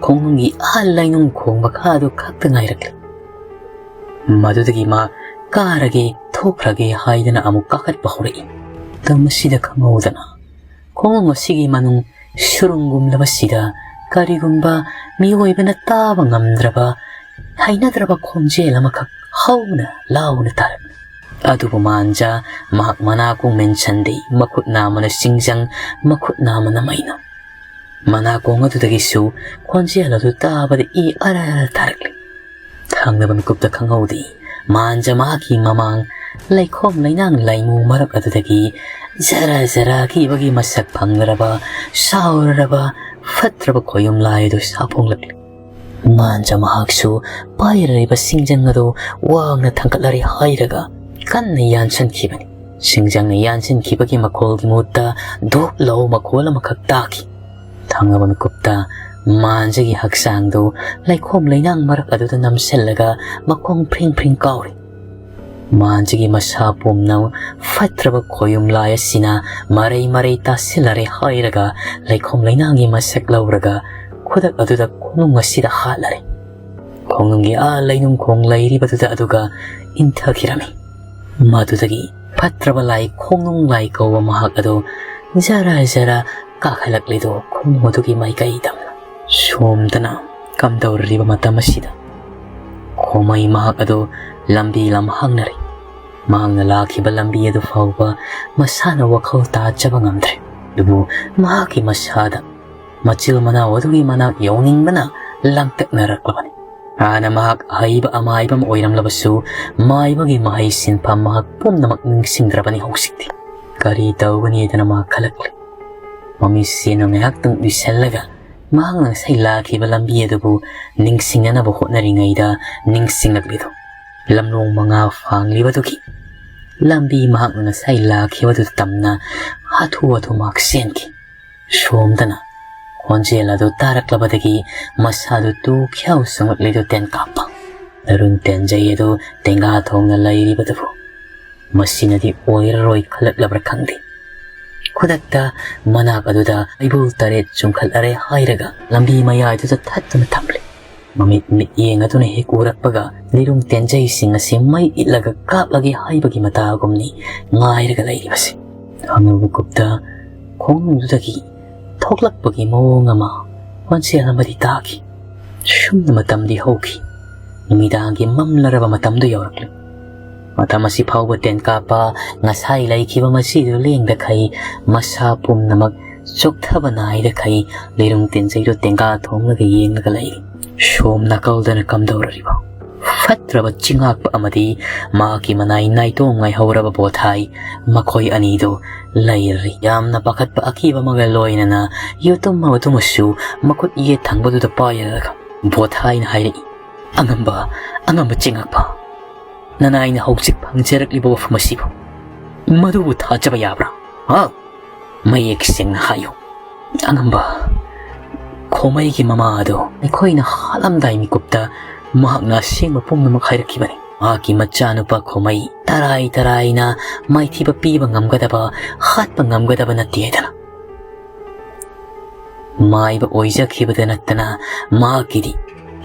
ꯈꯣꯡꯅꯨꯡꯒꯤ ꯑꯥ ꯂꯩꯅꯨꯡ ꯈꯣꯡ ꯃꯈꯥꯗꯨ ꯈꯛꯇ ꯉꯥꯏꯔꯛꯂꯤ꯫ ꯃꯗꯨꯗꯒꯤ ꯃꯥ ꯀꯥꯔꯒꯦ, ꯊꯣꯛꯈ꯭ꯔꯒꯦ ꯍꯥꯏꯗꯅ ꯑꯃꯨꯛ ꯀꯥꯈꯠꯄ ꯍꯧꯔꯛꯏ꯫ ꯃꯇꯝ ꯑꯁꯤꯗ ꯈꯪꯍꯧꯗꯅ ꯈꯣꯡꯅꯨꯡ ꯑꯁꯤꯒꯤ ꯃꯅꯨꯡ ꯁꯨꯔꯨꯡꯒꯨꯝꯂꯕꯁꯤꯗ ꯀꯔꯤꯒꯨꯝꯕ ꯃꯤꯑꯣꯏꯕꯅ ꯇꯥꯕ ꯉꯝꯗ꯭ꯔꯕ, ꯍꯩꯅꯗ꯭ꯔꯕ ꯈꯣꯟꯖꯦꯜ ꯑꯃꯈꯛ ꯍꯧꯅ ꯂꯥꯎꯅ ꯇꯥꯔꯛꯂꯤ꯫ ꯑꯗꯨꯕꯨ ꯃꯥꯟꯖ ꯃꯍꯥꯛ ꯃꯅꯥꯀꯣꯡ ꯃꯦꯟꯁꯟꯗꯦ, ꯃꯈꯨꯠ ꯅꯥꯝꯃꯅ ꯆꯤꯡꯖꯪ, ꯃꯈꯨꯠ ꯅꯥꯝꯃꯅ ꯃꯩꯅꯝ꯫ ꯃꯅꯥꯀꯣꯡ ꯑꯗꯨꯗꯒꯤꯁꯨ ꯈꯣꯟꯖꯦꯜ ꯑꯗꯨ ꯇꯥꯕꯗ ꯏ ꯑꯔ ꯑꯔ ꯇꯥꯔꯛꯂꯤ꯫ ꯊꯪꯅꯕ ꯃꯤꯀꯨꯞꯇ ꯈꯪꯍꯧꯗꯦ, ꯃꯥꯟꯖ ꯃꯍꯥꯛꯀꯤ ꯃꯃꯥꯡ ꯂꯩꯈꯣꯝ ꯂꯩꯅꯥꯡ ꯂꯩꯃꯨ ꯃꯔꯛ ꯑꯗꯨꯗꯒꯤ ꯖꯔ ꯖꯔ ꯀꯤꯕꯒꯤ ꯃꯁꯛ ꯐꯪꯂꯔꯕ, ꯁꯥꯎꯔꯔꯕ, ꯐꯠꯇ꯭ꯔꯕ ꯈꯣꯌꯨꯝ ꯂꯥꯏ ꯑꯗꯨ ꯁꯥꯐꯣꯡꯂꯛꯂꯤ꯫ ꯃꯥꯟꯖ ꯃꯍꯥꯛꯁꯨ ꯄꯥꯏꯔꯤꯕ ꯁꯤꯡꯖꯪ ꯑꯗꯨ ꯋꯥꯡꯅ ꯊꯥꯡꯒꯠꯂꯔꯦ ꯍꯥꯏꯔꯒ ꯀꯟꯅ ꯌꯥꯟꯁꯤꯟꯈꯤꯕꯅꯤ꯫ ꯁꯤꯡꯖꯪꯅ ꯌꯥꯟꯁꯤꯟꯈꯤꯕꯒꯤ ꯃꯈꯣꯜꯒꯤ ꯃꯍꯨꯠꯇ ꯙꯣꯞ ꯂꯧ ꯃꯈꯣꯜ ꯑꯃꯈꯛ ꯇꯥꯈꯤ꯫ ꯊꯪꯅꯕ ꯃꯤꯀꯨꯞꯇ ꯃꯥꯟꯖꯒꯤ ꯍꯛꯆꯥꯡꯗꯨ ꯂꯩꯈꯣꯝ ꯂꯩꯅꯥꯡ ꯃꯔꯛ ꯑꯗꯨꯗ ꯅꯝꯁꯤꯜꯂꯒ ꯃꯈꯣꯡ ꯐ꯭ꯔꯤꯡ ꯐ꯭ꯔꯤꯡ ꯀꯥꯎꯔꯤ꯫ ꯃꯥꯟꯖꯒꯤ ꯃꯁꯥ ꯄꯨꯝꯅ ꯐꯠꯇ꯭ꯔꯕ ꯈꯣꯌꯨꯝ ꯂꯥꯏ ꯑꯁꯤꯅ ꯃꯔꯩ ꯃꯔꯩ ꯇꯥꯁꯤꯜꯂꯔꯦ ꯍꯥꯏꯔꯒ ꯂꯩꯈꯣꯝ ꯂꯩꯅꯥꯡꯒꯤ ꯃꯁꯛ ꯂꯧꯔꯒ ꯈꯨꯗꯛ ꯑꯗꯨꯗ ꯈꯣꯡꯅꯨꯡ ꯑꯁꯤꯗ ꯍꯥꯠꯂꯔꯦ꯫ ꯈꯣꯡꯅꯨꯡꯒꯤ ꯑꯥ ꯂꯩꯅꯨꯡꯈꯣꯡ ꯂꯩꯔꯤꯕꯗꯨꯗ ꯑꯗꯨꯒ ꯏꯟꯊꯈꯤꯔꯝꯃꯤ꯫ ꯃꯗꯨꯗꯒꯤ ꯐꯠꯇ꯭ꯔꯕ ꯂꯥꯏ ꯈꯣꯡꯅꯨꯡ ꯂꯥꯏ ꯀꯧꯕ ꯃꯍꯥꯛ ꯑꯗꯨ ꯖꯔ ꯖꯔ ꯀꯥꯈꯠꯂꯛꯂꯤꯗꯨ ꯈꯣꯡꯅꯨꯡ ꯑꯗꯨꯒꯤ ꯃꯥꯏꯀꯩꯗ꯫ ꯁꯣꯝꯗꯅ ꯀꯝꯗꯧꯔꯤꯕ ꯃꯇꯝ ꯑꯁꯤꯗ ꯈꯣꯃꯩ ꯃꯍꯥꯛ ꯑꯗꯨ ꯂꯝꯕꯤ ꯂꯝꯍꯥꯡꯅꯔꯤ꯫ ꯃꯍꯥꯛꯅ ꯂꯥꯛꯈꯤꯕ ꯂꯝꯕꯤ ꯑꯗꯨ ꯐꯥꯎꯕ ꯃꯁꯥꯅ ꯋꯥꯈꯜ ꯇꯥꯖꯕ ꯉꯝꯗ꯭ꯔꯦ꯫ ꯑꯗꯨꯕꯨ ꯃꯍꯥꯛꯀꯤ ꯃꯁꯥꯗ ꯃꯆꯤꯜ ꯃꯅꯥꯎ ꯑꯗꯨꯒꯤ ꯃꯅꯥꯛ ꯌꯧꯅꯤꯡꯕꯅ ꯂꯥꯡꯇꯛꯅꯔꯛꯂꯕꯅꯤ꯫ ꯍꯥꯟꯅ ꯃꯍꯥꯛ ꯑꯍꯩꯕ ꯑꯃꯥꯏꯕ ꯑꯃ ꯑꯣꯏꯔꯝꯂꯕꯁꯨ, ꯃꯥꯏꯕꯒꯤ ꯃꯍꯩ ꯁꯤꯟꯐꯝ ꯃꯍꯥꯛ ꯄꯨꯝꯅꯃꯛ ꯅꯤꯡꯁꯤꯡꯗ꯭ꯔꯕꯅꯤ ꯍꯧꯖꯤꯛꯇꯤ꯫ ꯀꯔꯤ ꯇꯧꯒꯅꯤꯗꯅ ꯃꯍꯥꯛ ꯈꯜꯂꯛꯂꯤ꯫ ꯃꯃꯤꯠꯁꯤꯅ ꯉꯥꯏꯍꯥꯛꯇꯪ ꯎꯏꯁꯜꯂꯒ ꯃꯍꯥꯛꯅ ꯉꯁꯥꯏ ꯂꯥꯛꯈꯤꯕ ꯂꯝꯕꯤ ꯑꯗꯨꯕꯨ ꯅꯤꯡꯁꯤꯡꯅꯅꯕ ꯍꯣꯠꯅꯔꯤꯉꯩꯗ ꯅꯤꯡꯁꯤꯡꯂꯛꯂꯤꯗꯣ ꯂꯝꯂꯣꯡ ꯃꯉꯥ ꯐꯥꯡꯂꯤꯕꯗꯨꯒꯤ ꯂꯝꯕꯤ ꯃꯍꯥꯛꯅ ꯉꯁꯥꯏ ꯂꯥꯛꯈꯤꯕꯗꯨ ꯇꯝꯅ ꯍꯥꯊꯨ ꯍꯥꯊꯨ ꯃꯍꯥꯛ ꯆꯦꯟꯈꯤ꯫ ꯁꯣꯝꯗꯅ ꯈꯣꯟꯖꯦꯜ ꯑꯗꯨ ꯇꯥꯔꯛꯂꯕꯗꯒꯤ ꯃꯁꯥꯗꯨ ꯇꯨ ꯈ꯭ꯌꯥꯎ ꯆꯪꯂꯛꯂꯤꯗꯨ ꯇꯦꯟ ꯀꯥꯞꯄ꯫ ꯇꯔꯨꯟ ꯇꯦꯟꯖꯩ ꯑꯗꯨ ꯇꯦꯡꯒꯥ ꯊꯣꯡꯅ ꯂꯩꯔꯤꯕꯗꯨꯕꯨ ꯃꯁꯤꯅꯗꯤ ꯑꯣꯏꯔꯔꯣꯏ ꯈꯜꯂꯛꯂꯕ꯭ꯔꯥ ꯈꯪꯗꯦ꯫ ꯈꯨꯗꯛꯇ ꯃꯅꯥꯛ ꯑꯗꯨꯗ ꯍꯩꯕꯣꯜ ꯇꯔꯦꯠ ꯆꯨꯡꯈꯠꯂꯔꯦ ꯍꯥꯏꯔꯒ ꯂꯝꯕꯤ ꯃꯌꯥꯏꯗꯨꯗ ꯊꯠꯇꯨꯅ ꯊꯝꯂꯦ꯫ ꯃꯃꯤꯠ ꯃꯤꯠꯌꯦꯡ ꯑꯗꯨꯅ ꯍꯦꯛ ꯎꯔꯛꯄꯒ ꯂꯤꯔꯨꯡ ꯇꯦꯟꯖꯩꯁꯤꯡ ꯑꯁꯤ ꯃꯩ ꯏꯠꯂꯒ ꯀꯥꯞꯂꯒꯦ ꯍꯥꯏꯕꯒꯤ ꯃꯇꯥꯒꯨꯝꯅꯤ ꯉꯥꯏꯔꯒ ꯂꯩꯔꯤꯕꯁꯦ꯫ ꯍꯅꯨ ꯃꯤꯀꯨꯞꯇ ꯈꯣꯡꯅꯨꯡꯗꯨꯗꯒꯤ ꯊꯣꯛꯂꯛꯄꯒꯤ ꯃꯑꯣꯡ ꯑꯃ ꯈꯣꯟꯖꯦꯜ ꯑꯃꯗꯤ ꯇꯥꯈꯤ꯫ ꯁꯨꯝꯅ ꯃꯇꯝꯗꯤ ꯍꯧꯈꯤ꯫ ꯅꯨꯃꯤꯗꯥꯡꯒꯤ ꯃꯝꯂꯔꯕ ꯃꯇꯝꯗꯨ ꯌꯧꯔꯛꯂꯤ꯫ ꯃꯇꯝ ꯑꯁꯤ ꯐꯥꯎꯕ ꯇꯦꯟꯀꯥꯞꯄ ꯉꯁꯥꯏ ꯂꯩꯈꯤꯕ ꯃꯁꯤꯗꯨ ꯂꯦꯡꯗꯈꯩ ꯃꯁꯥ ꯄꯨꯝꯅꯃꯛ ꯆꯣꯛꯊꯕ ꯅꯥꯏꯗꯈꯩ ꯂꯤꯔꯨꯡ ꯇꯦꯟꯖꯩꯗꯨ ꯇꯦꯡꯒꯥ ꯊꯣꯡꯂꯒ ꯌꯦꯡꯂꯒ ꯂꯩꯔꯤ꯫ ꯁꯣꯝ ꯅꯥꯀꯜꯗꯅ ꯀꯝꯗꯧꯔꯤꯕ ꯐꯠꯇ꯭ꯔꯕ ꯆꯤꯡꯉꯥꯛꯄ ꯑꯃꯗꯤ ꯃꯍꯥꯛꯀꯤ ꯃꯅꯥꯏ ꯅꯥꯏꯇꯣꯝ ꯉꯥꯏꯍꯧꯔꯕ ꯕꯣꯊꯥꯏ ꯃꯈꯣꯏ ꯑꯅꯤꯗꯨ ꯂꯩꯔꯤ꯫ ꯌꯥꯝꯅ ꯄꯥꯈꯠꯄ ꯑꯀꯤꯕ ꯑꯃꯒ ꯂꯣꯏꯅꯅ ꯌꯨꯇꯨꯝ ꯑꯃꯗꯨꯃꯁꯨ ꯃꯈꯨꯠ ꯌꯦꯠ ꯊꯪꯕꯗꯨꯗ ꯄꯥꯏꯔꯒ ꯕꯣꯊꯥꯏꯅ ꯍꯥꯏꯔꯛꯏ, "ꯑꯉꯝꯕ, ꯑꯉꯝꯕ ꯆꯤꯡꯉꯛꯄ, ꯅꯅꯥꯏꯅ ꯍꯧꯖꯤꯛ ꯐꯪꯖꯔꯛꯂꯤꯕ ꯋꯥꯐꯝ ꯑꯁꯤꯕꯨ ꯃꯗꯨꯕꯨ ꯊꯥꯖꯕ ꯌꯥꯕ꯭ꯔꯥ? ꯍꯥ? ꯃꯌꯦꯛ ꯁꯦꯡꯅ ꯍꯥꯏꯌꯨ꯫ ꯑꯉꯝꯕ, ꯈꯣꯃꯩꯒꯤ ꯃꯃꯥ ꯑꯗꯣ ꯑꯩꯈꯣꯏꯅ ꯍꯥꯠꯂꯝꯗꯥꯏ ꯃꯤꯀꯨꯞꯇ ꯃꯍꯥꯛꯅ ꯑꯁꯦꯡꯕ ꯄꯨꯝꯅꯃꯛ ꯍꯥꯏꯔꯛꯈꯤꯕꯅꯤ꯫ ꯃꯍꯥꯛꯀꯤ ꯃꯆꯥꯅꯨꯄꯥ ꯈꯣꯃꯩ ꯇꯔꯥꯏ ꯇꯔꯥꯏꯅ ꯃꯥꯏꯊꯤꯕ ꯄꯤꯕ ꯉꯝꯒꯗꯕ, ꯍꯥꯠꯄ ꯉꯝꯒꯗꯕ ꯅꯠꯇꯦ ꯍꯥꯏꯗꯅ꯫ ꯃꯥꯏꯕ ꯑꯣꯏꯖꯈꯤꯕꯗ ꯅꯠꯇꯅ ꯃꯍꯥꯛꯀꯤꯗꯤ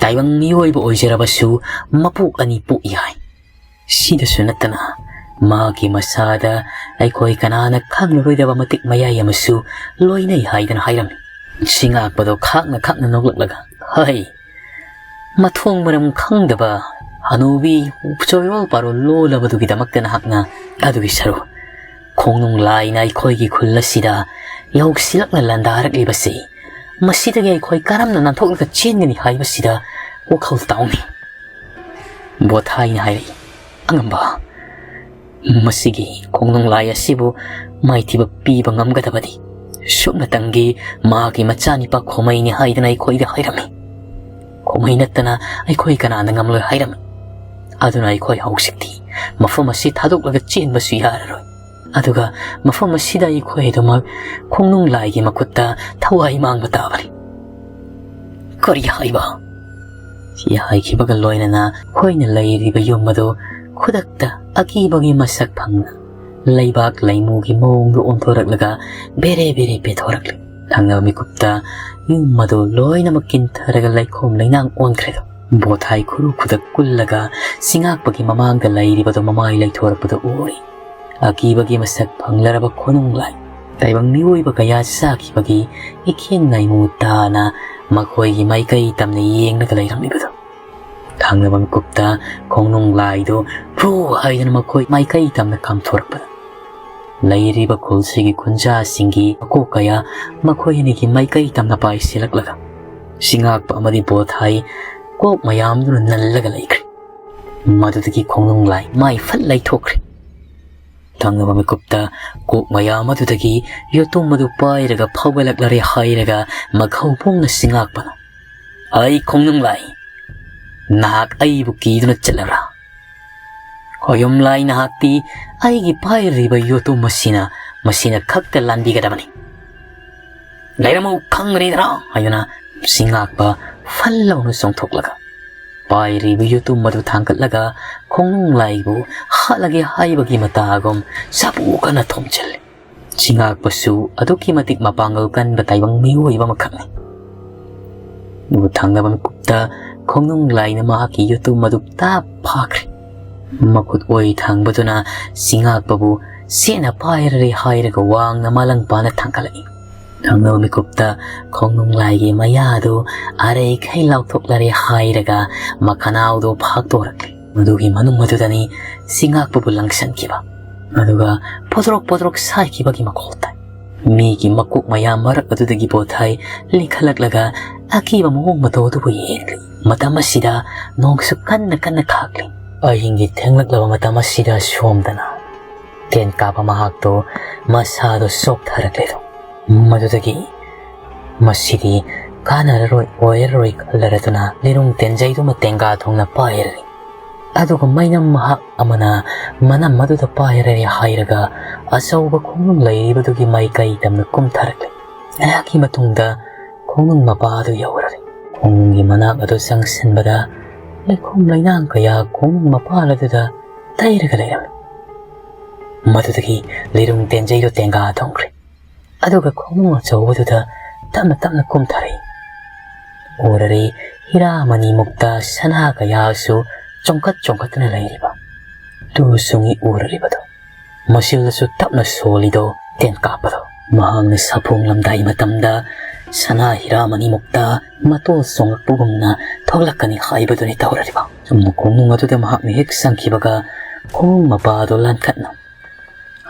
ꯇꯥꯏꯕꯪ ꯃꯤꯑꯣꯏꯕ ꯑꯣꯏꯖꯔꯕꯁꯨ ꯃꯄꯣꯛ ꯑꯅꯤ ꯄꯣꯛꯏ ꯍꯥꯏ꯫ ꯁꯤꯗꯁꯨ ꯅꯠꯇꯅ ꯃꯍꯥꯛꯀꯤ ꯃꯁꯥꯗ ꯑꯩꯈꯣꯏ ꯀꯅꯥꯅ ꯈꯪꯂꯔꯣꯏꯗꯕ ꯃꯇꯤꯛ ꯃꯌꯥꯏ ꯑꯃꯁꯨ ꯂꯣꯏꯅꯩ ꯍꯥꯏꯗꯅ ꯍꯥꯏꯔꯝꯃꯤ꯫" ꯁꯤꯡꯉꯥꯛꯄꯗꯣ ꯈꯥꯛꯅ ꯈꯥꯛꯅ ꯅꯣꯛꯂꯛꯂꯒ, "ꯍꯩ, ꯃꯊꯣꯡ ꯃꯔꯝ ꯈꯪꯗꯕ ꯍꯅꯨꯕꯤ ꯆꯣꯏꯔꯣꯜ ꯄꯥꯔꯣꯜ ꯂꯣꯜꯂꯕꯗꯨꯒꯤꯗꯃꯛꯇ ꯅꯍꯥꯛꯅ ꯑꯗꯨꯒꯤ ꯁꯔꯨ ꯈꯣꯡꯅꯨꯡ ꯂꯥꯏꯅ ꯑꯩꯈꯣꯏꯒꯤ ꯈꯨꯜ ꯑꯁꯤꯗ ꯌꯧꯁꯤꯜꯂꯛꯅ ꯂꯥꯟꯗꯥꯔꯛꯂꯤꯕꯁꯤ, ꯃꯁꯤꯗꯒꯤ ꯑꯩꯈꯣꯏ ꯀꯔꯝꯅ ꯅꯥꯟꯊꯣꯛꯂꯒ ꯆꯦꯟꯒꯅꯤ ꯍꯥꯏꯕꯁꯤꯗ ꯋꯥꯈꯜ ꯇꯥꯎꯅꯤ꯫" ꯕꯣꯊꯥꯏꯅ ꯍꯥꯏꯔꯛꯏ, "ꯑꯉꯝꯕ, ꯃꯁꯤꯒꯤ ꯈꯣꯡꯅꯨꯡ ꯂꯥꯏ ꯑꯁꯤꯕꯨ ꯃꯥꯏꯊꯤꯕ ꯄꯤꯕ ꯉꯝꯒꯗꯕꯗꯤ ꯁꯨꯞꯅꯇꯪꯒꯤ ꯃꯍꯥꯛꯀꯤ ꯃꯆꯥꯅꯤꯄꯥ ꯈꯣꯃꯩꯅꯤ ꯍꯥꯏꯗꯅ ꯑꯩꯈꯣꯏꯗ ꯍꯥꯏꯔꯝꯃꯤ꯫ ꯈꯣꯃꯩ ꯅꯠꯇꯅ ꯑꯩꯈꯣꯏ ꯀꯅꯥꯅ ꯉꯝꯂꯣꯏ ꯍꯥꯏꯔꯝꯃꯤ꯫ ꯑꯗꯨꯅ ꯑꯩꯈꯣꯏ ꯍꯧꯖꯤꯛꯇꯤ ꯃꯐꯝ ꯑꯁꯤ ꯊꯥꯗꯣꯛꯂꯒ ꯆꯦꯟꯕꯁꯨ ꯌꯥꯔꯔꯣꯏ꯫ ꯑꯗꯨꯒ ꯃꯐꯝ ꯑꯁꯤꯗ ꯑꯩꯈꯣꯏ ꯑꯗꯨꯃꯛ ꯈꯣꯡꯅꯨꯡ ꯂꯥꯏꯒꯤ ꯃꯈꯨꯠꯇ ꯊꯋꯥꯏ ꯃꯥꯡꯕ ꯇꯥꯕꯅꯤ꯫" "ꯀꯔꯤ ꯍꯥꯏꯕ?" ꯁꯤ ꯍꯥꯏꯈꯤꯕꯒ ꯂꯣꯏꯅꯅ ꯑꯩꯈꯣꯏꯅ ꯂꯩꯔꯤꯕ ꯌꯨꯝ ꯑꯗꯨ ꯈꯨꯗꯛꯇ ꯑꯀꯤꯕꯒꯤ ꯃꯁꯛ ꯐꯪꯅ ꯂꯩꯕꯥꯛ ꯂꯩꯃꯨꯒꯤ ꯃꯑꯣꯡꯗ ꯑꯣꯟꯊꯣꯔꯛꯂꯒ ꯕꯦꯔꯦ ꯕꯦꯔꯦ ꯄꯦꯊꯣꯔꯛꯂꯤ꯫ ꯊꯪꯅꯕ ꯃꯤꯀꯨꯞꯇ ꯌꯨꯝ ꯑꯗꯨ ꯂꯣꯏꯅꯃꯛ ꯀꯤꯟꯊꯔꯒ ꯂꯩꯈꯣꯝ ꯂꯩꯅꯥꯡ ꯑꯣꯟꯈ꯭ꯔꯦꯗꯣ꯫ ꯕꯣꯊꯥꯏ ꯈꯨꯔꯨ ꯈꯨꯗꯛ ꯀꯨꯜꯂꯒ ꯁꯤꯡꯉꯥꯛꯄꯒꯤ ꯃꯃꯥꯡꯗ ꯂꯩꯔꯤꯕꯗꯨ ꯃꯃꯥꯏ ꯂꯩꯊꯣꯔꯛꯄꯗ ꯎꯔꯤ꯫ ꯑꯀꯤꯕꯒꯤ ꯃꯁꯛ ꯐꯪꯂꯔꯕ ꯈꯣꯅꯨꯡ ꯂꯥꯏ, ꯇꯥꯏꯕꯪ ꯃꯤꯑꯣꯏꯕ ꯀꯌꯥ ꯆꯥꯈꯤꯕꯒꯤ ꯏꯈꯦꯟ ꯂꯩꯃꯨ ꯇꯥꯅ ꯃꯈꯣꯏꯒꯤ ꯃꯥꯏꯀꯩ ꯇꯝꯅ ꯌꯦꯡꯂꯒ ꯂꯩꯔꯝꯂꯤꯕꯗꯨ꯫ ꯊꯪꯅꯕ ꯃꯤꯀꯨꯞꯇ ꯈꯣꯡꯅꯨꯡ ꯂꯥꯏꯗꯨ ꯔꯨ ꯍꯥꯏꯗꯨꯅ ꯃꯈꯣꯏ ꯃꯥꯏꯀꯩ ꯇꯝꯅ ꯀꯥꯝꯊꯣꯔꯛꯄꯗ, ꯂꯩꯔꯤꯕ ꯈꯨꯜꯁꯤꯒꯤ ꯈꯨꯟꯖꯥꯁꯤꯡꯒꯤ ꯃꯀꯣꯛ ꯀꯌꯥ ꯃꯈꯣꯏ ꯑꯅꯤꯒꯤ ꯃꯥꯏꯀꯩ ꯇꯝꯅ ꯄꯥꯏꯁꯤꯜꯂꯛꯂꯒ, ꯁꯤꯡꯉꯥꯛꯄ ꯑꯃꯗꯤ ꯕꯣꯊꯥꯏ ꯀꯣꯛ ꯃꯌꯥꯝꯗꯨꯅ ꯅꯜꯂꯒ ꯂꯩꯈ꯭ꯔꯦ꯫ ꯃꯗꯨꯗꯒꯤ ꯈꯣꯡꯅꯨꯡ ꯂꯥꯏ ꯃꯥꯏ ꯐꯠ ꯂꯩꯊꯣꯛꯈ꯭ꯔꯦ꯫ ꯊꯪꯅꯕ ꯃꯤꯀꯨꯞꯇ ꯀꯣꯛ ꯃꯌꯥꯝ ꯑꯗꯨꯗꯒꯤ ꯌꯣꯇꯨꯝ ꯑꯗꯨ ꯄꯥꯏꯔꯒ ꯐꯥꯎꯒꯠꯂꯛꯂꯔꯦ ꯍꯥꯏꯔꯒ ꯃꯈꯧ ꯐꯣꯡꯅ ꯁꯤꯡꯉꯥꯛꯄꯅ, "ꯑꯩ ꯈꯣꯡꯅꯨꯡ ꯂꯥꯏ, ꯅꯍꯥꯛ ꯑꯩꯕꯨ ꯀꯤꯗꯨꯅ ꯆꯠꯂꯕ꯭ꯔꯥ? ꯈꯣꯌꯨꯝ ꯂꯥꯏ, ꯅꯍꯥꯛꯇꯤ ꯑꯩꯒꯤ ꯄꯥꯏꯔꯤꯕ ꯌꯣꯇꯨꯝ ꯑꯁꯤꯅ, ꯃꯁꯤꯅ ꯈꯛꯇ ꯂꯥꯟꯕꯤꯒꯗꯕꯅꯤ꯫ ꯂꯩꯔꯝꯃꯨ ꯈꯪꯒꯅꯤꯗꯅ!" ꯍꯥꯏꯗꯨꯅ ꯁꯤꯡꯉꯥꯛꯄ ꯐꯜ ꯂꯥꯎꯅ ꯆꯣꯡꯊꯣꯛꯂꯒ ꯄꯥꯏꯔꯤꯕ ꯌꯣꯇꯨꯝ ꯑꯗꯨ ꯊꯥꯡꯒꯠꯂꯒ ꯈꯣꯡꯅꯨꯡ ꯂꯥꯏꯕꯨ ꯍꯥꯠꯂꯒꯦ ꯍꯥꯏꯕꯒꯤ ꯃꯇꯥꯒꯨꯝ ꯆꯥꯄꯨ ꯀꯟꯅ ꯊꯣꯝꯖꯤꯜꯂꯤ꯫ ꯁꯤꯡꯉꯥꯛꯄꯁꯨ ꯑꯗꯨꯛꯀꯤ ꯃꯇꯤꯛ ꯃꯄꯥꯡꯒꯜ ꯀꯟꯕ ꯇꯥꯏꯕꯪ ꯃꯤꯑꯣꯏꯕ ꯑꯃꯈꯛꯅꯤ꯫ ꯑꯗꯨꯕꯨ ꯊꯪꯅꯕ ꯃꯤꯀꯨꯞꯇ ꯈꯣꯡꯅꯨꯡ ꯂꯥꯏꯅ ꯃꯍꯥꯛꯀꯤ ꯌꯣꯇꯨꯝ ꯑꯗꯨ ꯇꯥꯞ ꯐꯥꯈ꯭ꯔꯦ꯫ ꯃꯈꯨꯠ ꯑꯣꯏ ꯊꯥꯡꯕꯗꯨꯅ ꯁꯤꯡꯉꯥꯛꯄꯕꯨ ꯁꯦꯠꯅ ꯄꯥꯏꯔꯔꯦ ꯍꯥꯏꯔꯒ ꯋꯥꯡꯅ ꯃꯥꯂꯪ ꯄꯥꯅ ꯊꯥꯡꯒꯠꯂꯛꯏ꯫ ꯊꯪꯅꯕ ꯃꯤꯀꯨꯞꯇ ꯈꯣꯡꯅꯨꯡ ꯂꯥꯏꯒꯤ ꯃꯌꯥꯗꯨ ꯑꯔꯩꯈꯩ ꯂꯥꯎꯊꯣꯛꯂꯔꯦ ꯍꯥꯏꯔꯒ ꯃꯈꯅꯥꯎꯗꯨ ꯐꯥꯛꯇꯣꯔꯛꯂꯤ꯫ ꯃꯗꯨꯒꯤ ꯃꯅꯨꯡ ꯑꯗꯨꯗꯅꯤ ꯁꯤꯡꯉꯥꯛꯄꯕꯨ ꯂꯪꯁꯟꯈꯤꯕ, ꯑꯗꯨꯒ ꯄꯣꯗ꯭ꯔꯣꯛ ꯄꯣꯗ꯭ꯔꯣꯛ ꯁꯥꯏꯈꯤꯕꯒꯤ ꯃꯈꯣꯜ ꯇꯥꯏ꯫ ꯃꯤꯒꯤ ꯃꯀꯣꯛ ꯃꯌꯥꯝ ꯃꯔꯛ ꯑꯗꯨꯗꯒꯤ ꯕꯣꯊꯥꯏ ꯂꯤꯈꯠꯂꯛꯂꯒ ꯑꯀꯤꯕ ꯃꯑꯣꯡ ꯃꯇꯧ ꯑꯗꯨꯕꯨ ꯌꯦꯡꯂꯤ꯫ ꯃꯇꯝ ꯑꯁꯤꯗ ꯅꯣꯡꯁꯨ ꯀꯟꯅ ꯀꯟꯅ ꯈꯥꯛꯂꯤ꯫ ꯑꯍꯤꯡꯒꯤ ꯊꯦꯡꯂꯛꯂꯕ ꯃꯇꯝ ꯑꯁꯤꯗ ꯁꯣꯝꯗꯅ ꯇꯦꯟ ꯀꯥꯞꯄ ꯃꯍꯥꯛꯇꯨ ꯃꯁꯥꯗꯨ ꯆꯣꯛꯊꯔꯛꯂꯦꯗꯣ꯫ ꯃꯗꯨꯗꯒꯤ ꯃꯁꯤꯗꯤ ꯀꯥꯟꯅꯔꯔꯣꯏ, ꯑꯣꯏꯔꯔꯣꯏ ꯈꯜꯂꯔꯗꯨꯅ ꯂꯤꯔꯨꯡ ꯇꯦꯟꯖꯩꯗꯨꯃ ꯇꯦꯡꯒꯥ ꯊꯣꯡꯅ ꯄꯥꯏꯔꯔꯤ꯫ ꯑꯗꯨꯒ ꯃꯩꯅꯝ ꯃꯍꯥꯛ ꯑꯃꯅ ꯃꯅꯝ ꯑꯗꯨꯗ ꯄꯥꯏꯔꯔꯤ ꯍꯥꯏꯔꯒ ꯑꯆꯧꯕ ꯈꯣꯡꯅꯨꯡ ꯂꯩꯔꯤꯕꯗꯨꯒꯤ ꯃꯥꯏꯀꯩ ꯇꯝꯅ ꯀꯨꯝꯊꯔꯛꯂꯤ꯫ ꯉꯥꯏꯍꯥꯛꯀꯤ ꯃꯇꯨꯡꯗ ꯈꯣꯡꯅꯨꯡ ꯃꯄꯥ ꯑꯗꯨ ꯌꯧꯔꯔꯤ꯫ ꯈꯣꯡꯅꯨꯡꯒꯤ ꯃꯅꯥꯛ ꯑꯗꯨ ꯆꯪꯁꯤꯟꯕꯗ ꯂꯩꯈꯣꯝ ꯂꯩꯅꯥꯡ ꯀꯌꯥ ꯈꯣꯡꯅꯨꯡ ꯃꯄꯥꯜ ꯑꯗꯨꯗ ꯇꯩꯔꯒ ꯂꯩꯔꯝꯃꯤ꯫ ꯃꯗꯨꯗꯒꯤ ꯂꯤꯔꯨꯡ ꯇꯦꯟꯖꯩꯗꯨ ꯇꯦꯡꯒꯥ ꯊꯣꯡꯈ꯭ꯔꯦ꯫ ꯑꯗꯨꯒ ꯈꯣꯡꯅꯨꯡ ꯑꯆꯧꯕꯗꯨꯗ ꯇꯞꯅ ꯇꯞꯅ ꯀꯨꯝꯊꯔꯛꯏ꯫ ꯎꯔꯔꯦ, ꯍꯤꯔꯥꯃꯅꯤꯃꯨꯛꯇ ꯁꯅꯥ ꯀꯌꯥꯁꯨ ꯆꯣꯡꯈꯠ ꯆꯣꯡꯈꯠꯇꯨꯅ ꯂꯩꯔꯤꯕ꯫ ꯇꯨ ꯁꯨꯡꯏ ꯎꯔꯔꯤꯕꯗꯣ꯫ ꯃꯁꯤꯜꯗꯁꯨ ꯇꯞꯅ ꯁꯣꯜꯂꯤꯗꯣ ꯇꯦꯟ ꯀꯥꯞꯄꯗꯣ꯫ ꯃꯍꯥꯛꯅ ꯁꯥꯐꯣꯡꯂꯝꯗꯥꯏ ꯃꯇꯝꯗ ꯁꯅꯥ ꯍꯤꯔꯥꯃꯅꯤꯃꯨꯛꯇ ꯃꯇꯣꯜ ꯆꯣꯡꯂꯛꯄꯒꯨꯝꯅ ꯊꯣꯛꯂꯛꯀꯅꯤ ꯍꯥꯏꯕꯗꯨꯅꯤ ꯇꯧꯔꯔꯤꯕ꯫ ꯆꯨꯝꯅ ꯈꯣꯡꯅꯨꯡ ꯑꯗꯨꯗ ꯃꯍꯥꯛꯅ ꯍꯦꯛ ꯆꯪꯈꯤꯕꯒ ꯈꯣꯡꯎꯞ ꯃꯄꯥꯗꯣ ꯂꯥꯟꯈꯠꯅ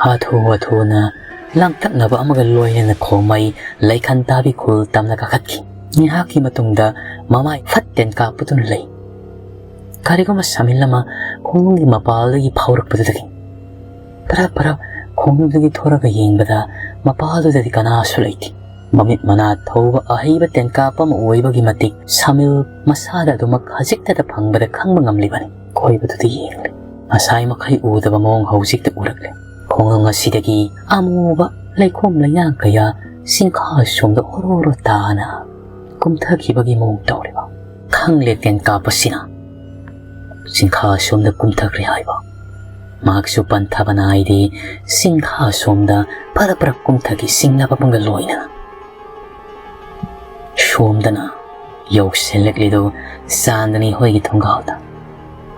ꯍꯥꯊꯨ ꯍꯥꯊꯨꯅ ꯂꯥꯡꯇꯛꯅꯕ ꯑꯃꯒ ꯂꯣꯏꯅꯅ ꯈꯣꯃꯩ ꯂꯩꯈꯟ ꯇꯥꯕꯤ ꯈꯨꯜ ꯇꯝꯅ ꯀꯥꯈꯠꯈꯤ꯫ ꯉꯥꯏꯍꯥꯛꯀꯤ ꯃꯇꯨꯡꯗ ꯃꯃꯥꯏ ꯐꯠ ꯇꯦꯟ ꯀꯥꯞꯄꯗꯨꯅ ꯂꯩ꯫ ꯀꯔꯤꯒꯨꯝꯕ ꯁꯥꯃꯤꯜ ꯑꯃ ꯈꯣꯡꯅꯨꯡꯒꯤ ꯃꯄꯥꯜꯗꯒꯤ ꯐꯥꯎꯔꯛꯄꯗꯨꯗꯒꯤ ꯄꯔꯞ ꯄꯔꯞ ꯈꯣꯡꯅꯨꯡꯗꯒꯤ ꯊꯣꯔꯒ ꯌꯦꯡꯕꯗ ꯃꯄꯥꯜꯗꯨꯗꯗꯤ ꯀꯅꯥꯁꯨ ꯂꯩꯇꯦ꯫ ꯃꯃꯤꯠ ꯃꯅꯥ ꯊꯧꯕ ꯑꯍꯩꯕ ꯇꯦꯟꯀꯥꯞ ꯑꯃ ꯑꯣꯏꯕꯒꯤ ꯃꯇꯤꯛ ꯁꯥꯃꯤꯜ ꯃꯁꯥꯗ ꯑꯗꯨꯃꯛ ꯈꯖꯤꯛꯇꯗ ꯐꯪꯕꯗ ꯈꯪꯕ ꯉꯝꯂꯤꯕꯅꯤ꯫ ꯀꯣꯏꯕꯗꯨꯗ ꯌꯦꯡꯂꯤ꯫ ꯉꯁꯥꯏ ꯃꯈꯩ ꯎꯗꯕ ꯃꯑꯣꯡ ꯍꯧꯖꯤꯛꯇ ꯎꯔꯛꯂꯦ꯫ ꯈꯣꯡꯅꯨꯡ ꯑꯁꯤꯗꯒꯤ ꯑꯃꯨꯕ ꯂꯩꯈꯣꯝ ꯂꯩꯅꯥꯡ ꯀꯌꯥ ꯆꯤꯡꯈꯥ ꯁꯣꯝꯗ ꯑꯣꯔꯣ ꯑꯣꯔꯣ ꯇꯥꯅ ꯀꯨꯝꯊꯈꯤꯕꯒꯤ ꯃꯑꯣꯡ ꯇꯧꯔꯤꯕ꯫ ꯈꯪꯂꯦ ꯇꯦꯟꯀꯥꯞ ꯑꯁꯤꯅ ꯆꯤꯡꯈꯥ ꯁꯣꯝꯗ ꯀꯨꯝꯊꯈ꯭ꯔꯦ ꯍꯥꯏꯕ꯫ ꯃꯍꯥꯛꯁꯨ ꯄꯟꯊꯕ ꯅꯥꯏꯗꯦ꯫ ꯆꯤꯡꯈꯥ ꯁꯣꯝꯗ ꯐꯔꯛ ꯐꯔꯛ ꯀꯨꯝꯊꯈꯤ ꯆꯤꯡꯅꯕ ꯑꯃꯒ ꯂꯣꯏꯅꯅ꯫ ꯁꯣꯝꯗꯅ ꯌꯧꯁꯤꯜꯂꯛꯂꯤꯗꯨ ꯆꯥꯟꯗꯅꯤ ꯍꯣꯏꯒꯤ ꯊꯣꯡꯒꯥꯜꯗ꯫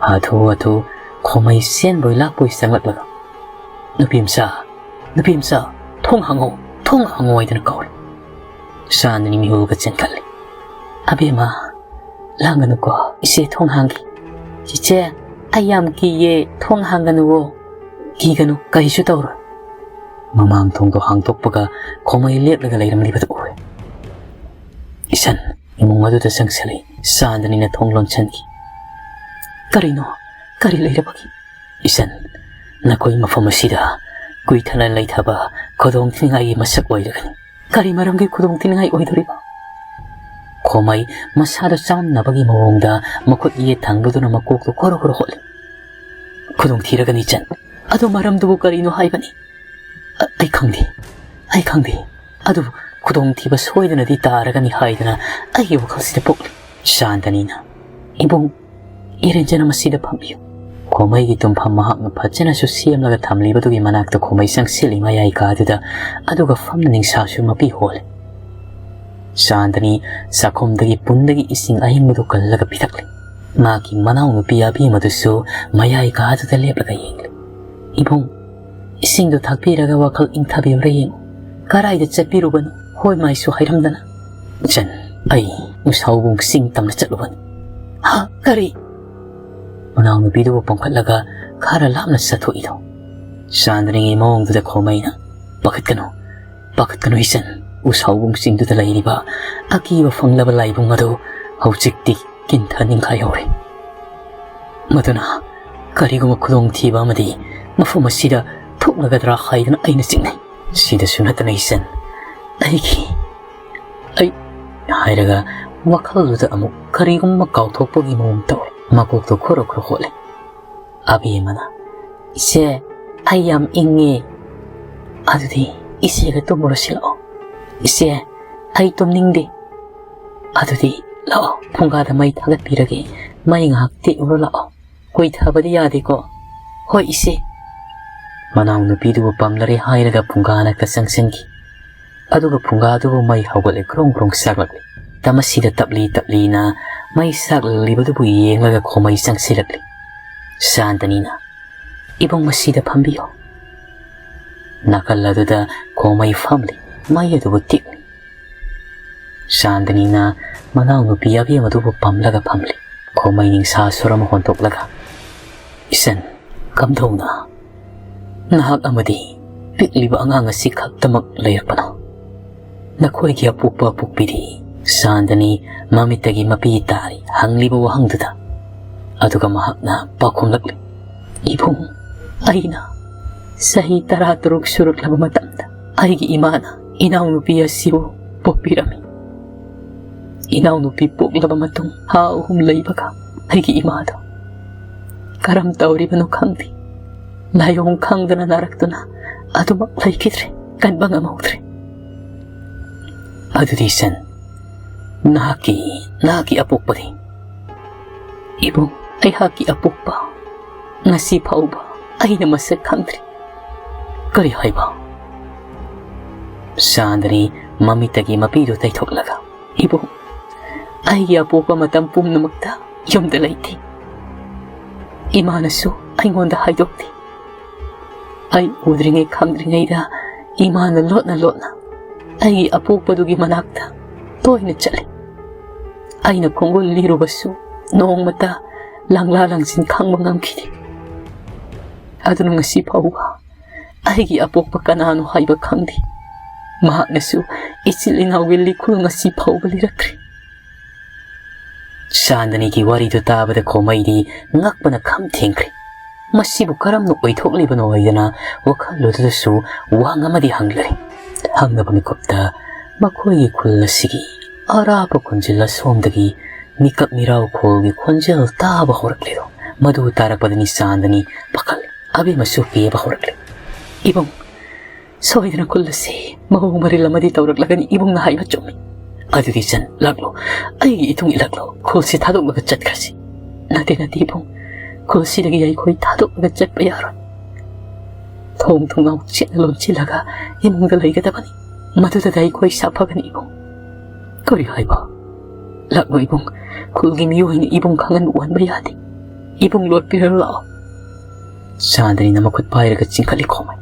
ꯍꯥꯊꯨ ꯍꯥꯊꯨ ꯈꯣꯃꯩ ꯆꯦꯟꯕꯣꯏ ꯂꯥꯛꯄꯣꯏ ꯆꯪꯂꯛꯂꯒ, "ꯅꯨꯄꯤ ꯃꯆꯥ, ꯅꯨꯄꯤ ꯃꯆꯥ, ꯊꯣꯡ ꯍꯥꯡꯉꯣ, ꯊꯣꯡ ꯍꯥꯡꯉꯣ" ꯍꯥꯏꯗꯨꯅ ꯀꯧꯔꯤ꯫ ꯆꯥꯟꯗꯅꯤ ꯃꯤꯍꯨꯜꯒ ꯆꯦꯟꯈꯠꯂꯤ꯫ "ꯑꯕꯦꯝꯃ, ꯂꯥꯡꯒꯅꯨꯀꯣ, ꯏꯆꯦ ꯊꯣꯡ ꯍꯥꯡꯒꯦ"꯫ "ꯆꯤꯆꯦ, ꯑꯩ ꯌꯥꯝ ꯀꯤꯌꯦ, ꯊꯣꯡ ꯍꯥꯡꯒꯅꯨꯋꯣ"꯫ "ꯀꯤꯒꯅꯨ, ꯀꯔꯤꯁꯨ ꯇꯧꯔꯣꯏ"꯫ ꯃꯃꯥꯡ ꯊꯣꯡꯗꯣ ꯍꯥꯡꯗꯣꯛꯄꯒ ꯈꯣꯃꯩ ꯂꯦꯞꯂꯒ ꯂꯩꯔꯝꯂꯤꯕꯗꯨ ꯎꯔꯦ꯫ ꯏꯆꯟ ꯏꯃꯨꯡ ꯑꯗꯨꯗ ꯆꯪꯁꯤꯜꯂꯤ꯫ ꯆꯥꯟꯗꯅꯤꯅ ꯊꯣꯡ ꯂꯣꯟꯁꯤꯟꯈꯤ꯫ "ꯀꯔꯤꯅꯣ? ꯀꯔꯤ ꯂꯩꯔꯕꯒꯦ?" "ꯏꯆꯟ, ꯅꯈꯣꯏ ꯃꯐꯝ ꯑꯁꯤꯗ ꯀꯨꯏꯊꯅ ꯂꯩꯊꯕ ꯈꯨꯗꯣꯡ ꯊꯤꯅꯤꯡꯉꯥꯏꯒꯤ ꯃꯁꯛ ꯑꯣꯏꯔꯒꯅꯤ"꯫ "ꯀꯔꯤ ꯃꯔꯝꯒꯤ ꯈꯨꯗꯣꯡ ꯊꯤꯅꯤꯡꯉꯥꯏ ꯑꯣꯏꯗꯣꯔꯤꯕ?" ꯈꯣꯃꯩ ꯃꯁꯥꯗ ꯆꯥꯝꯅꯕꯒꯤ ꯃꯑꯣꯡꯗ ꯃꯈꯨꯠ ꯌꯦꯠ ꯊꯪꯕꯗꯨꯅ ꯃꯀꯣꯛꯇꯨ ꯈꯣꯔꯣ ꯈꯣꯔꯣ ꯍꯣꯠꯂꯤ꯫ "ꯈꯨꯗꯣꯡ ꯊꯤꯔꯒꯅꯤ ꯏꯆꯟ"꯫ "ꯑꯗꯨ ꯃꯔꯝꯗꯨꯕꯨ ꯀꯔꯤꯅꯣ ꯍꯥꯏꯕꯅꯤ?" "ꯑ-, ꯑꯩ ꯈꯪꯗꯦ, ꯑꯩ ꯈꯪꯗꯦ꯫ ꯑꯗꯨꯕꯨ ꯈꯨꯗꯣꯡꯊꯤꯕ ꯁꯣꯏꯗꯅꯗꯤ ꯇꯥꯔꯒꯅꯤ ꯍꯥꯏꯗꯅ ꯑꯩꯒꯤ ꯋꯥꯈꯜꯁꯤꯗ ꯄꯣꯛꯂꯤ"꯫ ꯆꯥꯟꯗꯅꯤꯅ, "ꯏꯕꯨꯡ, ꯏꯔꯦꯟꯖꯅ ꯃꯁꯤꯗ ꯐꯝꯕꯤꯌꯨ"꯫ ꯈꯣꯃꯩꯒꯤ ꯇꯨꯝꯐꯝ ꯃꯍꯥꯛꯅ ꯐꯖꯅꯁꯨ ꯁꯦꯝꯂꯒ ꯊꯝꯂꯤꯕꯗꯨꯒꯤ ꯃꯅꯥꯛꯇ ꯈꯣꯃꯩ ꯆꯪꯁꯤꯜꯂꯤ ꯃꯌꯥꯏ ꯀꯥꯗꯨꯗ, ꯑꯗꯨꯒ ꯐꯝꯅ ꯅꯤꯡꯁꯥꯁꯨ ꯃꯄꯤ ꯍꯣꯜꯂꯤ꯫ ꯆꯥꯟꯗꯅꯤ ꯆꯥꯛꯈꯨꯝꯗꯒꯤ ꯄꯨꯟꯗꯒꯤ ꯏꯁꯤꯡ ꯑꯏꯪꯕꯗꯨ ꯀꯜꯂꯒ ꯄꯤꯊꯛꯂꯤ꯫ ꯃꯍꯥꯛꯀꯤ ꯃꯅꯥꯎꯅꯨꯄꯤ ꯑꯕꯦꯝꯃꯗꯨꯁꯨ ꯃꯌꯥꯏ ꯀꯥꯗꯨꯗ ꯂꯦꯞꯂꯒ ꯌꯦꯡꯂꯤ꯫ "ꯏꯕꯨꯡ, ꯏꯁꯤꯡꯗꯨ ꯊꯛꯄꯤꯔꯒ ꯋꯥꯈꯜ ꯏꯪꯊꯕꯤꯕ꯭ꯔꯥ ꯌꯦꯡꯉꯨ꯫ ꯀꯔꯥꯏꯗ ꯆꯠꯄꯤꯔꯨꯕꯅꯣ? ꯍꯣꯏ ꯃꯥꯏꯁꯨ ꯍꯥꯏꯔꯝꯗꯅ?" "ꯏꯆꯟ, ꯑꯩ ꯎꯁꯥꯎꯕꯨꯡ ꯆꯤꯡ ꯇꯝꯅ ꯆꯠꯂꯨꯕꯅꯤ"꯫ "ꯍꯥ? ꯀꯔꯤ?" ꯃꯅꯥꯎꯅꯨꯄꯤꯗꯨꯕꯨ ꯄꯣꯝꯈꯠꯂꯒ ꯈꯔ ꯂꯥꯞꯅ ꯆꯠꯊꯣꯛꯏꯗꯣ꯫ ꯆꯥꯟꯗꯅꯤꯒꯤ ꯃꯑꯣꯡꯗꯨꯗ ꯈꯣꯃꯩꯅ, "ꯄꯥꯈꯠꯀꯅꯨ, ꯄꯥꯈꯠꯀꯅꯨ ꯏꯆꯟ, ꯎꯁꯥꯎꯕꯨꯡ ꯆꯤꯡꯗꯨꯗ ꯂꯩꯔꯤꯕ ꯑꯀꯤꯕ ꯐꯪꯂꯕ ꯂꯥꯏꯕꯨꯡ ꯑꯗꯨ ꯍꯧꯖꯤꯛꯇꯤ ꯀꯤꯟꯊ ꯅꯤꯡꯈꯥꯏꯍꯧꯔꯦ꯫ ꯃꯗꯨꯅ ꯀꯔꯤꯒꯨꯝꯕ ꯈꯨꯗꯣꯡꯊꯤꯕ ꯑꯃꯗꯤ ꯃꯐꯝ ꯑꯁꯤꯗ ꯊꯣꯛꯂꯒꯗ꯭ꯔꯥ ꯍꯥꯏꯗꯨꯅ ꯑꯩꯅ ꯆꯤꯡꯅꯩ꯫ ꯁꯤꯗꯁꯨ ꯅꯠꯇꯅ ꯏꯆꯟ, ꯑꯩꯒꯤ, ꯑꯩ" ꯍꯥꯏꯔꯒ ꯋꯥꯈꯜꯗꯨꯗ ꯑꯃꯨꯛ ꯀꯔꯤꯒꯨꯝꯕ ꯀꯥꯎꯊꯣꯛꯄꯒꯤ ꯃꯑꯣꯡ ꯇꯧꯏ꯫ ꯃꯀꯣꯛꯇꯨ ꯈꯣꯔꯣ ꯈꯣꯔꯣ ꯍꯣꯠꯂꯤ꯫ ꯑꯕꯦꯝꯃꯅ, "ꯏꯆꯦ, ꯑꯩ ꯌꯥꯝ ꯏꯪꯉꯦ꯫ ꯑꯗꯨꯗꯤ ꯏꯆꯦꯒ ꯇꯨꯝꯃꯨꯔꯁꯤ ꯂꯥꯛꯑꯣ꯫" "ꯏꯆꯦ, ꯑꯩ ꯇꯨꯝꯅꯤꯡꯗꯦ꯫" "ꯑꯗꯨꯗꯤ ꯂꯥꯛꯑꯣ, ꯐꯨꯡꯒꯥꯗ ꯃꯩ ꯊꯥꯒꯠꯄꯤꯔꯒꯦ꯫ ꯃꯩ ꯉꯥꯏꯍꯥꯛ ꯇꯦꯛꯎꯔꯣ ꯂꯥꯛꯑꯣ꯫ ꯀꯨꯏꯊꯕꯗꯤ ꯌꯥꯗꯦꯀꯣ꯫" "ꯍꯣꯏ ꯏꯆꯦ꯫" ꯃꯅꯥꯎꯅꯨꯄꯤꯗꯨꯕꯨ ꯄꯝꯂꯔꯦ ꯍꯥꯏꯔꯒ ꯐꯨꯡꯒꯥ ꯅꯥꯛꯇ ꯆꯪꯁꯤꯟꯈꯤ꯫ ꯑꯗꯨꯒ ꯐꯨꯡꯒꯥꯗꯨꯕꯨ ꯃꯩ ꯍꯧꯒꯠꯂꯦ, ꯒ꯭ꯔꯣꯡ ꯒ꯭ꯔꯣꯡ ꯆꯥꯛꯂꯛꯂꯤ꯫ ꯃꯁꯤꯗ ꯇꯞꯂꯤ ꯇꯞꯂꯤꯅ ꯃꯩ ꯆꯥꯛꯂꯤꯕꯗꯨꯕꯨ ꯌꯦꯡꯂꯒ ꯈꯣꯃꯩ ꯆꯪꯁꯤꯜꯂꯛꯂꯤ꯫ ꯆꯥꯟꯗꯅꯤꯅ, "ꯏꯕꯨꯡ, ꯃꯁꯤꯗ ꯐꯝꯕꯤꯌꯣ꯫" ꯅꯥꯀꯜ ꯑꯗꯨꯗ ꯈꯣꯃꯩ ꯐꯝꯂꯤ, ꯃꯩ ꯑꯗꯨꯕꯨ ꯇꯤꯛꯂꯤ꯫ ꯆꯥꯟꯗꯅꯤꯅ ꯃꯅꯥꯎꯅꯨꯄꯤ ꯑꯕꯦꯝꯃꯗꯨꯕꯨ ꯄꯝꯂꯒ ꯐꯝꯂꯤ꯫ ꯈꯣꯃꯩ ꯅꯤꯡꯁꯥ ꯁꯨꯔ ꯑꯃ ꯍꯣꯟꯗꯣꯛꯂꯒ, "ꯏꯆꯟ, ꯀꯝꯗꯧꯅ ꯅꯍꯥꯛ ꯑꯃꯗꯤ ꯄꯤꯛꯂꯤꯕ ꯑꯉꯥꯡ ꯑꯁꯤ ꯈꯛꯇꯃꯛ ꯂꯩꯔꯛꯄꯅꯣ? ꯅꯈꯣꯏꯒꯤ ꯑꯄꯣꯛꯄ ꯑꯄꯣꯛꯄꯤꯗꯤ?" ꯆꯥꯟꯗꯅꯤ ꯃꯃꯤꯠꯇꯒꯤ ꯃꯄꯤ ꯇꯥꯔꯤ ꯍꯪꯂꯤꯕ ꯋꯥꯍꯪꯗꯨꯗ꯫ ꯑꯗꯨꯒ ꯃꯍꯥꯛꯅ ꯄꯥꯎꯈꯨꯝꯂꯛꯂꯤ, "ꯏꯕꯨꯡ, ꯑꯩꯅ ꯆꯍꯤ ꯇꯔꯥ ꯇꯔꯨꯛ ꯁꯨꯔꯛꯂꯕ ꯃꯇꯝꯗ ꯑꯩꯒꯤ ꯏꯃꯥꯅ ꯏꯅꯥꯎꯅꯨꯄꯤ ꯑꯁꯤꯕꯨ ꯄꯣꯛꯄꯤꯔꯝꯃꯤ꯫ ꯏꯅꯥꯎꯅꯨꯄꯤ ꯄꯣꯛꯂꯕ ꯃꯇꯨꯡ ꯊꯥ ꯑꯍꯨꯝ ꯂꯩꯕꯒ ꯑꯩꯒꯤ ꯏꯃꯥꯗꯣ ꯀꯔꯝ ꯇꯧꯔꯤꯕꯅꯣ ꯈꯪꯗꯦ, ꯂꯥꯏꯑꯣꯡ ꯈꯪꯗꯅ ꯅꯥꯔꯛꯇꯨꯅ ꯑꯗꯨꯃꯛ ꯂꯩꯈꯤꯗ꯭ꯔꯦ, ꯀꯟꯕ ꯉꯝꯍꯧꯗ꯭ꯔꯦ꯫ ꯑꯗꯨꯗꯤ ꯏꯆꯟ, ꯅꯍꯥꯛꯀꯤ, ꯅꯍꯥꯛꯀꯤ ꯑꯄꯣꯛꯄꯗꯤ?" "ꯏꯕꯨꯡ, ꯑꯩꯍꯥꯛꯀꯤ ꯑꯄꯣꯛꯄ ꯉꯁꯤ ꯐꯥꯎꯕ ꯑꯩꯅ ꯃꯁꯛ ꯈꯪꯗ꯭ꯔꯤ꯫ ꯀꯔꯤ ꯍꯥꯏꯕ? ꯆꯥꯟꯗꯅꯤ ꯃꯃꯤꯠꯇꯒꯤ ꯃꯄꯤꯗꯨ ꯇꯩꯊꯣꯛꯂꯒ, "ꯏꯕꯨꯡ, ꯑꯩꯒꯤ ꯑꯄꯣꯛꯄ ꯃꯇꯝ ꯄꯨꯝꯅꯃꯛꯇ ꯌꯨꯝꯗ ꯂꯩꯇꯦ꯫ ꯏꯃꯥꯅꯁꯨ ꯑꯩꯉꯣꯟꯗ ꯍꯥꯏꯗꯣꯛꯇꯦ꯫ ꯑꯩ ꯎꯗ꯭ꯔꯤꯉꯩ ꯈꯪꯗ꯭ꯔꯤꯉꯩꯗ ꯏꯃꯥꯅ ꯂꯣꯠꯅ ꯂꯣꯠꯅ ꯑꯩꯒꯤ ꯑꯄꯣꯛꯄꯗꯨꯒꯤ ꯃꯅꯥꯛꯇ ꯇꯣꯏꯅ ꯆꯠꯂꯤ꯫ ꯑꯩꯅ ꯈꯣꯡꯒꯨꯜ ꯂꯤꯔꯨꯕꯁꯨ ꯅꯣꯡꯃꯇ ꯂꯥꯡꯂꯥ ꯂꯥꯡꯖꯤꯟ ꯈꯪꯕ ꯉꯝꯈꯤꯗꯦ꯫ ꯑꯗꯨꯅ ꯉꯁꯤ ꯐꯥꯎꯕ ꯑꯩꯒꯤ ꯑꯄꯣꯛꯄ ꯀꯅꯥꯅꯣ ꯍꯥꯏꯕ ꯈꯪꯗꯦ꯫ ꯃꯍꯥꯛꯅꯁꯨ ꯏꯆꯤꯜ ꯏꯅꯥꯎꯒꯤ ꯂꯤꯈꯨꯜ ꯉꯁꯤ ꯐꯥꯎꯕ ꯂꯤꯔꯛꯇ꯭ꯔꯤ꯫" ꯆꯥꯟꯗꯅꯤꯒꯤ ꯋꯥꯔꯤꯗꯨ ꯇꯥꯕꯗ ꯈꯣꯃꯩꯗꯤ ꯉꯛꯄꯅ ꯈꯝ ꯊꯦꯡꯈ꯭ꯔꯦ꯫ ꯃꯁꯤꯕꯨ ꯀꯔꯝꯅ ꯑꯣꯏꯊꯣꯛꯂꯤꯕꯅꯣ ꯍꯥꯏꯗꯅ ꯋꯥꯈꯜꯗꯨꯗꯁꯨ ꯋꯥꯍꯪ ꯑꯃꯗꯤ ꯍꯪꯂꯔꯦ꯫ ꯍꯪꯅꯕ ꯃꯤꯀꯨꯞꯇ ꯃꯈꯣꯏꯒꯤ ꯈꯨꯜ ꯑꯁꯤꯒꯤ ꯑꯔꯥꯞꯄ ꯈꯨꯟꯖꯤꯜ ꯑꯁꯣꯝꯗꯒꯤ ꯃꯤꯀꯞ ꯃꯤꯔꯥꯎ ꯈꯣꯜꯒꯤ ꯈꯣꯟꯖꯦꯜ ꯇꯥꯕ ꯍꯧꯔꯛꯂꯦꯗꯣ꯫ ꯃꯗꯨ ꯇꯥꯔꯛꯄꯗꯅꯤ ꯆꯥꯟꯗꯅꯤ ꯄꯥꯈꯠꯂꯦ꯫ ꯑꯕꯦꯝꯃꯁꯨ ꯄꯦꯕ ꯍꯧꯔꯛꯂꯦ꯫ "ꯏꯕꯨꯡ, ꯁꯣꯏꯗꯅ ꯈꯨꯜ ꯑꯁꯤ ꯃꯑꯣꯡ ꯃꯔꯤꯜ ꯑꯃꯗꯤ ꯇꯧꯔꯛꯂꯒꯅꯤ꯫ ꯏꯕꯨꯡꯅ ꯍꯥꯏꯕ ꯆꯨꯝꯃꯤ꯫ ꯑꯗꯨꯗꯤ ꯆꯟ, ꯂꯥꯛꯂꯣ, ꯑꯩꯒꯤ ꯏꯇꯨꯡ ꯏꯜꯂꯛꯂꯣ, ꯈꯨꯜꯁꯤ ꯊꯥꯗꯣꯛꯂꯒ ꯆꯠꯈ꯭ꯔꯁꯤ꯫" "ꯅꯠꯇꯦ, ꯅꯠꯇꯦ ꯏꯕꯨꯡ, ꯈꯨꯜꯁꯤꯗꯒꯤ ꯑꯩꯈꯣꯏ ꯊꯥꯗꯣꯛꯂꯒ ꯆꯠꯄ ꯌꯥꯔꯣꯏ꯫ ꯊꯣꯡ ꯊꯣꯡꯅꯥꯎ ꯆꯦꯠꯅ ꯂꯣꯟꯁꯤꯜꯂꯒ ꯏꯃꯨꯡꯗ ꯂꯩꯒꯗꯕꯅꯤ꯫ ꯃꯗꯨꯗꯗꯤ ꯑꯩꯈꯣꯏ ꯁꯥꯐꯒꯅꯤ ꯏꯕꯨꯡ꯫" "ꯀꯔꯤ ꯍꯥꯏꯕ? ꯂꯥꯛꯂꯣ ꯏꯕꯨꯡ, ꯈꯨꯜꯒꯤ ꯃꯤꯑꯣꯏꯅ ꯏꯕꯨꯡ ꯈꯪꯍꯟꯕ ꯎꯍꯟꯕ ꯌꯥꯗꯦ꯫ ꯏꯕꯨꯡ ꯂꯣꯠꯄꯤꯔ ꯂꯥꯛꯑꯣ꯫" ꯆꯥꯟꯗꯅꯤꯅ ꯃꯈꯨꯠ ꯄꯥꯏꯔꯒ ꯆꯤꯡꯈꯠꯂꯤ ꯈꯣꯃꯩ꯫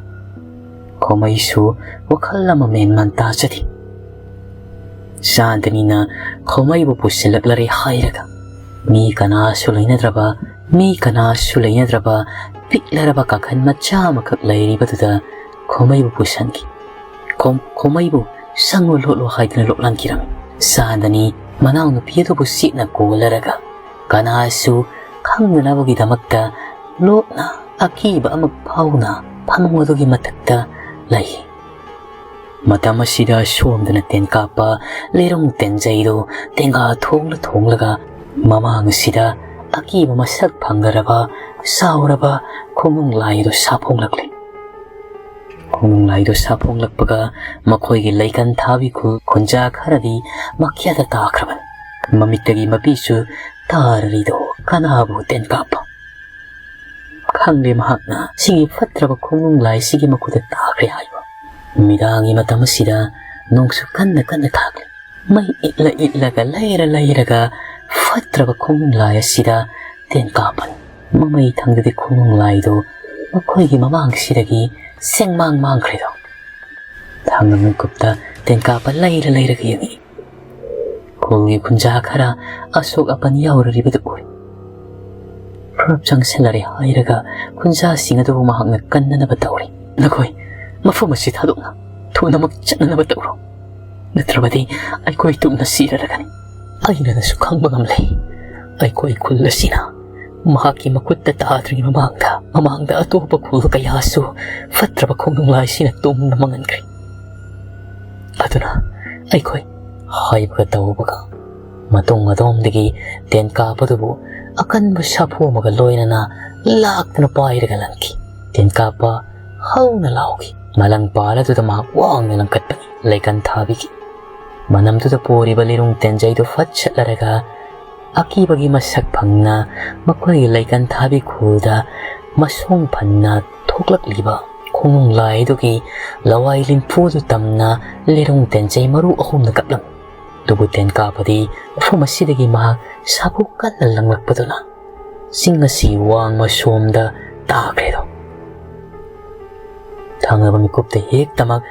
ꯈꯣꯃꯩꯁꯨ ꯋꯥꯈꯜ ꯑꯃ ꯃꯦꯟ ꯃꯥꯟ ꯇꯥꯖꯗꯦ꯫ ꯆꯥꯟꯗꯅꯤꯅ ꯈꯣꯃꯩꯕꯨ ꯄꯨꯁꯤꯜꯂꯛꯂꯔꯦ ꯍꯥꯏꯔꯒ, ꯃꯤ ꯀꯅꯥꯁꯨ ꯂꯩꯅꯗ꯭ꯔꯕ, ꯃꯤ ꯀꯅꯥꯁꯨ ꯂꯩꯅꯗ꯭ꯔꯕ ꯄꯤꯛꯂꯔꯕ ꯀꯥꯈꯟ ꯃꯆꯥ ꯑꯃꯈꯛ ꯂꯩꯔꯤꯕꯗꯨꯗ ꯈꯣꯃꯩꯕꯨ ꯄꯨꯁꯤꯟꯈꯤ꯫ ꯈꯣꯝ-, ꯈꯣꯃꯩꯕꯨ "ꯆꯪꯉꯨ, ꯂꯣꯠꯂꯨ" ꯍꯥꯏꯗꯨꯅ ꯂꯣꯠꯍꯟꯈꯤꯔꯝꯃꯤ꯫ ꯆꯥꯟꯗꯅꯤ ꯃꯅꯥꯎꯅꯨꯄꯤ ꯑꯗꯨꯕꯨ ꯆꯦꯠꯅ ꯀꯣꯜꯂꯔꯒ ꯀꯅꯥꯁꯨ ꯈꯪꯗꯅꯕꯒꯤꯗꯃꯛꯇ ꯂꯣꯠꯅ ꯑꯀꯤꯕ ꯑꯃ ꯐꯥꯎꯅ ꯐꯃꯨꯡ ꯑꯗꯨꯒꯤ ꯃꯊꯛꯇ ꯂꯩ꯫ ꯃꯇꯝ ꯑꯁꯤꯗ ꯁꯣꯝꯗꯅ ꯇꯦꯟꯀꯥꯞꯄ ꯂꯩꯔꯣꯡ ꯇꯦꯟꯖꯩꯗꯨ ꯇꯦꯡꯒꯥ ꯊꯣꯡꯂ ꯊꯣꯡꯂꯒ ꯃꯃꯥꯡ ꯑꯁꯤꯗ ꯑꯀꯤꯕ ꯃꯁꯛ ꯐꯪꯗꯔꯕ ꯆꯥꯎꯔꯕ ꯈꯣꯡꯅꯨꯡ ꯂꯥꯏꯗꯨ ꯁꯥꯐꯣꯡꯂꯛꯂꯤ꯫ ꯈꯣꯡꯅꯨꯡ ꯂꯥꯏꯗꯨ ꯁꯥꯐꯣꯡꯂꯛꯄꯒ ꯃꯈꯣꯏꯒꯤ ꯂꯩꯀꯟ ꯊꯥꯕꯤ ꯈꯨ-, ꯈꯨꯟꯖꯥ ꯈꯔꯗꯤ ꯃꯈ꯭ꯌꯥꯗ ꯇꯥꯈ꯭ꯔꯕꯅꯤ꯫ ꯃꯃꯤꯠꯇꯒꯤ ꯃꯄꯤꯁꯨ ꯇꯥꯔꯔꯤꯗꯣ ꯀꯅꯥꯕꯨ ꯇꯦꯟꯀꯥꯞꯄ꯫ ꯈꯪꯂꯦ ꯃꯍꯥꯛꯅ ꯁꯤꯒꯤ ꯐꯠꯇ꯭ꯔꯕ ꯈꯣꯡꯅꯨꯡ ꯂꯥꯏꯁꯤꯒꯤ ꯃꯈꯨꯠꯇ ꯇꯥꯈ꯭ꯔꯦ ꯍꯥꯏꯕ꯫ ꯅꯨꯃꯤꯗꯥꯡꯒꯤ ꯃꯇꯝ ꯑꯁꯤꯗ ꯅꯣꯡꯁꯨ ꯀꯟꯅ ꯀꯟꯅ ꯈꯥꯛꯂꯤ꯫ ꯃꯩ ꯏꯠꯂ ꯏꯠꯂꯒ ꯂꯩꯔ ꯂꯩꯔꯒ ꯐꯠꯇ꯭ꯔꯕ ꯈꯣꯡꯅꯨꯡ ꯂꯥꯏ ꯑꯁꯤꯗ ꯇꯦꯟ ꯀꯥꯞꯄꯅꯤ꯫ ꯃꯃꯩ ꯊꯪꯗꯗꯤ ꯈꯣꯡꯅꯨꯡ ꯂꯥꯏꯗꯨ ꯃꯈꯣꯏꯒꯤ ꯃꯃꯥꯡꯁꯤꯗꯒꯤ ꯁꯦꯡꯃꯥꯡ ꯃꯥꯡꯈ꯭ꯔꯦꯗꯣ꯫ ꯊꯥꯡꯅ ꯃꯤꯀꯨꯞꯇ ꯇꯦꯟ ꯀꯥꯞꯄ ꯂꯩꯔ ꯂꯩꯔꯒ ꯌꯦꯡꯉꯤ꯫ ꯈꯨꯜꯒꯤ ꯈꯨꯟꯖꯥ ꯈꯔ ꯑꯁꯣꯛ ꯑꯄꯟ ꯌꯥꯎꯔꯔꯤꯕꯗꯨ ꯎꯏ꯫ ꯄꯨꯂꯞ ꯆꯪꯁꯤꯜꯂꯔꯦ ꯍꯥꯏꯔꯒ ꯈꯨꯟꯖꯥꯁꯤꯡ ꯑꯗꯨꯕꯨ ꯃꯍꯥꯛꯅ ꯀꯟꯅꯅꯕ ꯇꯧꯔꯤ꯫ "ꯅꯈꯣꯏ ꯃꯐꯝ ꯑꯁꯤ ꯊꯥꯗꯣꯛꯅ ꯊꯨꯅꯃꯛ ꯆꯠꯅꯅꯕ ꯇꯧꯔꯣ, ꯅꯠꯇ꯭ꯔꯕꯗꯤ ꯑꯩꯈꯣꯏ ꯇꯨꯝꯅ ꯁꯤꯔꯔꯒꯅꯤ꯫ ꯑꯩꯅꯅꯁꯨ ꯈꯪꯕ ꯉꯝꯂꯦ, ꯑꯩꯈꯣꯏ ꯈꯨꯜ ꯑꯁꯤꯅ ꯃꯍꯥꯛꯀꯤ ꯃꯈꯨꯠꯇ ꯇꯥꯗ꯭ꯔꯤꯉꯩ ꯃꯃꯥꯡꯗ, ꯃꯃꯥꯡꯗ ꯑꯇꯣꯞꯄ ꯈꯨꯜ ꯀꯌꯥꯁꯨ ꯐꯠꯇ꯭ꯔꯕ ꯈꯣꯡꯅꯨꯡ ꯂꯥꯏꯁꯤꯅ ꯇꯨꯝꯅ ꯃꯥꯡꯍꯟꯈ꯭ꯔꯦ꯫ ꯑꯗꯨꯅ ꯑꯩꯈꯣꯏ" ꯍꯥꯏꯕꯒ ꯇꯧꯕꯒ ꯃꯇꯨꯡ ꯑꯗꯣꯝꯗꯒꯤ ꯇꯦꯟ ꯀꯥꯞꯄꯗꯨꯕꯨ ꯑꯀꯟꯕ ꯁꯥꯐꯨ ꯑꯃꯒ ꯂꯣꯏꯅꯅ ꯂꯥꯛꯇꯨꯅ ꯄꯥꯏꯔꯒ ꯂꯪꯈꯤ꯫ ꯇꯦꯟ ꯀꯥꯞꯄ ꯍꯧꯅ ꯂꯥꯎꯈꯤ꯫ ꯃꯂꯪ ꯄꯥꯜ ꯑꯗꯨꯗ ꯃꯍꯥꯛ ꯋꯥꯡꯅ ꯂꯪꯈꯠꯄꯅꯤ꯫ ꯂꯩꯀꯟ ꯊꯥꯕꯤꯒꯤ ꯃꯅꯝꯗꯨꯗ ꯄꯣꯔꯤꯕ ꯂꯤꯔꯨꯡ ꯇꯦꯟꯖꯩꯗꯨ ꯐꯠ ꯁꯠꯂꯔꯒ ꯑꯀꯤꯕꯒꯤ ꯃꯁꯛ ꯐꯪꯅ ꯃꯈꯣꯏꯒꯤ ꯂꯩꯀꯟ ꯊꯥꯕꯤ ꯈꯨꯜꯗ ꯃꯁꯣꯡ ꯐꯟꯅ ꯊꯣꯛꯂꯛꯂꯤꯕ ꯈꯣꯡꯅꯨꯡ ꯂꯥꯏꯗꯨꯒꯤ ꯂꯋꯥꯏ ꯂꯤꯟꯐꯨꯗꯨ ꯇꯝꯅ ꯂꯤꯔꯨꯡ ꯇꯦꯟꯖꯩ ꯃꯔꯨ ꯑꯍꯨꯝꯅ ꯀꯞꯂꯝꯃꯤ꯫ ꯑꯗꯨꯕꯨ ꯇꯦꯟ ꯀꯥꯞꯄꯗꯤ ꯃꯐꯝ ꯑꯁꯤꯗꯒꯤ ꯃꯍꯥꯛ ꯁꯥꯐꯨ ꯀꯟꯅ ꯂꯪꯂꯛꯄꯗꯨꯅ ꯆꯤꯡ ꯑꯁꯤ ꯋꯥꯡꯃ ꯁꯣꯝꯗ ꯇꯥꯈ꯭ꯔꯦꯗꯣ꯫ ꯊꯪꯅꯕ ꯃꯤꯀꯨꯞꯇ ꯍꯦꯛꯇꯃꯛ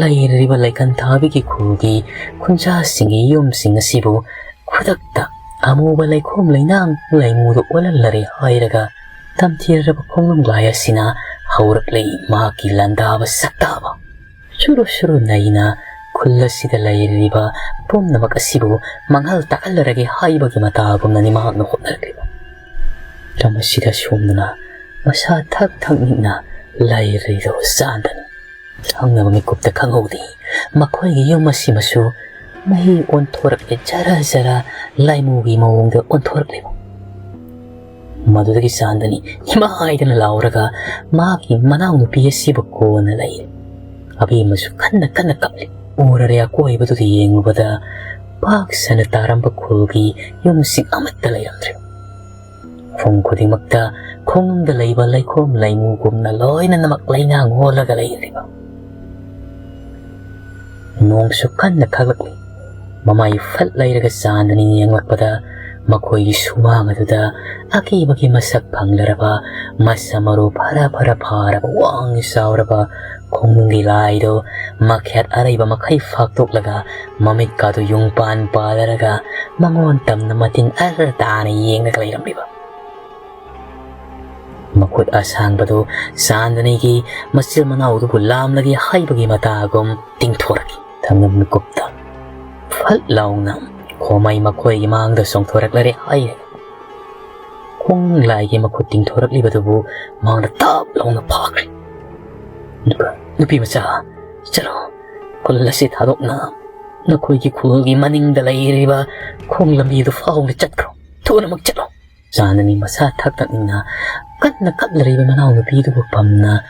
ꯂꯩꯔꯤꯕ ꯂꯩꯀꯟ ꯊꯥꯕꯤꯒꯤ ꯈꯨꯜꯒꯤ ꯈꯨꯟꯖꯥꯁꯤꯡꯒꯤ ꯌꯨꯝꯁꯤꯡ ꯑꯁꯤꯕꯨ ꯈꯨꯗꯛꯇ ꯑꯃꯨꯕ ꯂꯩꯈꯣꯝ ꯂꯩꯅꯥꯡ ꯂꯩꯃꯨꯗ ꯑꯣꯜꯍꯜꯂꯔꯦ ꯍꯥꯏꯔꯒ ꯇꯝꯊꯤꯔꯕ ꯈꯣꯡꯅꯨꯡ ꯂꯥꯏ ꯑꯁꯤꯅ ꯍꯧꯔꯛꯂꯤ ꯃꯍꯥꯛꯀꯤ ꯂꯥꯟꯗꯥꯕ ꯁꯛꯇꯥꯕ꯫ ꯁꯨꯔꯨ ꯁꯨꯔꯨ ꯅꯩꯅ ꯈꯨꯜ ꯑꯁꯤꯗ ꯂꯩꯔꯤꯕ ꯄꯨꯝꯅꯃꯛ ꯑꯁꯤꯕꯨ ꯃꯥꯡꯍꯜ ꯇꯥꯛꯍꯜꯂꯔꯒꯦ ꯍꯥꯏꯕꯒꯤ ꯃꯇꯥꯒꯨꯝꯅꯅꯤ ꯃꯍꯥꯛꯅ ꯍꯣꯠꯅꯔꯛꯂꯤꯕ꯫ ꯂꯝ ꯑꯁꯤꯗ ꯁꯣꯝꯗꯅ ꯃꯁꯥ ꯊꯛ ꯊꯛ ꯅꯤꯛꯅ ꯂꯩꯔꯤꯗꯣ ꯆꯥꯟꯗꯅꯤ꯫ ꯊꯪꯅꯕ ꯃꯤꯀꯨꯞꯇ ꯈꯪꯍꯧꯗꯦ꯫ ꯃꯈꯣꯏꯒꯤ ꯌꯨꯝ ꯑꯁꯤꯃꯁꯨ ꯃꯍꯤ ꯑꯣꯟꯊꯣꯔꯛꯂꯦ, ꯖꯔ ꯖꯔ ꯂꯥꯏꯃꯨꯒꯤ ꯃꯑꯣꯡꯗ ꯑꯣꯟꯊꯣꯔꯛꯂꯦꯕ꯫ ꯃꯗꯨꯗꯒꯤ ꯆꯥꯟꯗꯅꯤ ꯏꯃꯥ ꯍꯥꯏꯗꯅ ꯂꯥꯎꯔꯒ ꯃꯍꯥꯛꯀꯤ ꯃꯅꯥꯎꯅꯨꯄꯤ ꯑꯁꯤꯕꯨ ꯀꯣꯟꯅ ꯂꯩꯔꯦ꯫ ꯑꯕꯦꯝꯃꯁꯨ ꯀꯟꯅ ꯀꯟꯅ ꯀꯞꯂꯤ꯫ ꯎꯔꯔꯦ ꯑꯀꯣꯏꯕꯗꯨꯗ ꯌꯦꯡꯂꯨꯕꯗ ꯄꯥꯛ ꯁꯟꯅ ꯇꯥꯔꯝꯕ ꯈꯨꯜꯒꯤ ꯌꯨꯝꯁꯤꯡ ꯑꯃꯠꯇ ꯂꯩꯔꯝꯗ꯭ꯔꯦ꯫ ꯃꯐꯝ ꯈꯨꯗꯤꯡꯃꯛꯇ ꯈꯣꯡꯅꯨꯡꯗ ꯂꯩꯕ ꯂꯩꯈꯣꯝ ꯂꯩꯃꯨꯒꯨꯝꯅ ꯂꯣꯏꯅꯃꯛ ꯂꯩꯅꯥꯡ ꯑꯣꯜꯂꯒ ꯂꯩꯔꯤꯕ꯫ ꯅꯣꯡꯁꯨ ꯀꯟꯅ ꯈꯥꯛꯂꯛꯂꯤ꯫ ꯃꯃꯥꯏ ꯐꯠ ꯂꯩꯔꯒ ꯆꯥꯟꯗꯅꯤ ꯌꯦꯡꯂꯛꯄꯗ ꯃꯈꯣꯏꯒꯤ ꯁꯨꯃꯥꯡ ꯑꯗꯨꯗ ꯑꯀꯤꯕꯒꯤ ꯃꯁꯛ ꯐꯪꯂꯔꯕ, ꯃꯁꯝ ꯃꯔꯨ ꯐꯔ ꯐꯔ ꯐꯥꯔꯕ, ꯋꯥꯡ ꯆꯥꯎꯔꯕ ꯈꯣꯡꯅꯨꯡꯒꯤ ꯂꯥꯏꯗꯣ ꯃꯈꯦꯠ ꯑꯔꯩꯕ ꯃꯈꯩ ꯐꯥꯛꯇꯣꯛꯂꯒ ꯃꯃꯤꯠꯀꯥꯗꯨ ꯌꯨꯡꯄꯥꯟ ꯄꯥꯜꯂꯔꯒ ꯃꯉꯣꯟ ꯇꯝꯅ ꯃꯇꯤꯟ ꯑꯔ ꯇꯥꯅ ꯌꯦꯡꯂꯒ ꯂꯩꯔꯝꯂꯤꯕ꯫ ꯃꯈꯨꯠ ꯑꯁꯥꯡꯕꯗꯨ ꯆꯥꯟꯗꯅꯤꯒꯤ ꯃꯆꯤꯜ ꯃꯅꯥꯎꯗꯨꯕꯨ ꯂꯥꯝꯂꯒꯦ ꯍꯥꯏꯕꯒꯤ ꯃꯇꯥꯒꯨꯝ ꯇꯤꯡꯊꯣꯔꯛꯏ꯫ ꯊꯥꯡꯅ ꯃꯤꯀꯨꯞꯇ ꯐꯠ ꯂꯥꯎꯅ ꯈꯣꯃꯩ ꯃꯈꯣꯏꯒꯤ ꯃꯥꯡꯗ ꯆꯣꯡꯊꯣꯔꯛꯂꯔꯦ ꯍꯥꯏꯔꯦ꯫ ꯈꯣꯡꯅꯨꯡ ꯂꯥꯏꯒꯤ ꯃꯈꯨꯠ ꯇꯤꯡꯊꯣꯔꯛꯂꯤꯕꯗꯨꯕꯨ ꯃꯥꯡꯗ ꯇꯞ ꯂꯥꯎꯅ ꯐꯥꯈ꯭ꯔꯦ꯫ "ꯅꯨꯄꯥ, ꯅꯨꯄꯤ ꯃꯆꯥ, ꯆꯠꯂꯣ꯫ ꯈꯨꯜ ꯑꯁꯤ ꯊꯥꯗꯣꯛꯅ ꯅꯈꯣꯏꯒꯤ ꯈꯨꯜꯒꯤ ꯃꯅꯤꯡꯗ ꯂꯩꯔꯤꯕ ꯈꯣꯡ ꯂꯝꯕꯤꯗꯨ ꯐꯥꯎꯅ ꯆꯠꯈ꯭ꯔꯣ꯫ ꯊꯨꯅꯃꯛ ꯆꯠꯂꯣ꯫" ꯆꯥꯟꯗꯅꯤ ꯃꯁꯥ ꯊꯛ ꯊꯛꯅꯤꯡꯅ ꯀꯟꯅ ꯀꯞꯂꯔꯤꯕ ꯃꯅꯥꯎꯅꯨꯄꯤꯗꯨꯕꯨ ꯄꯝꯅ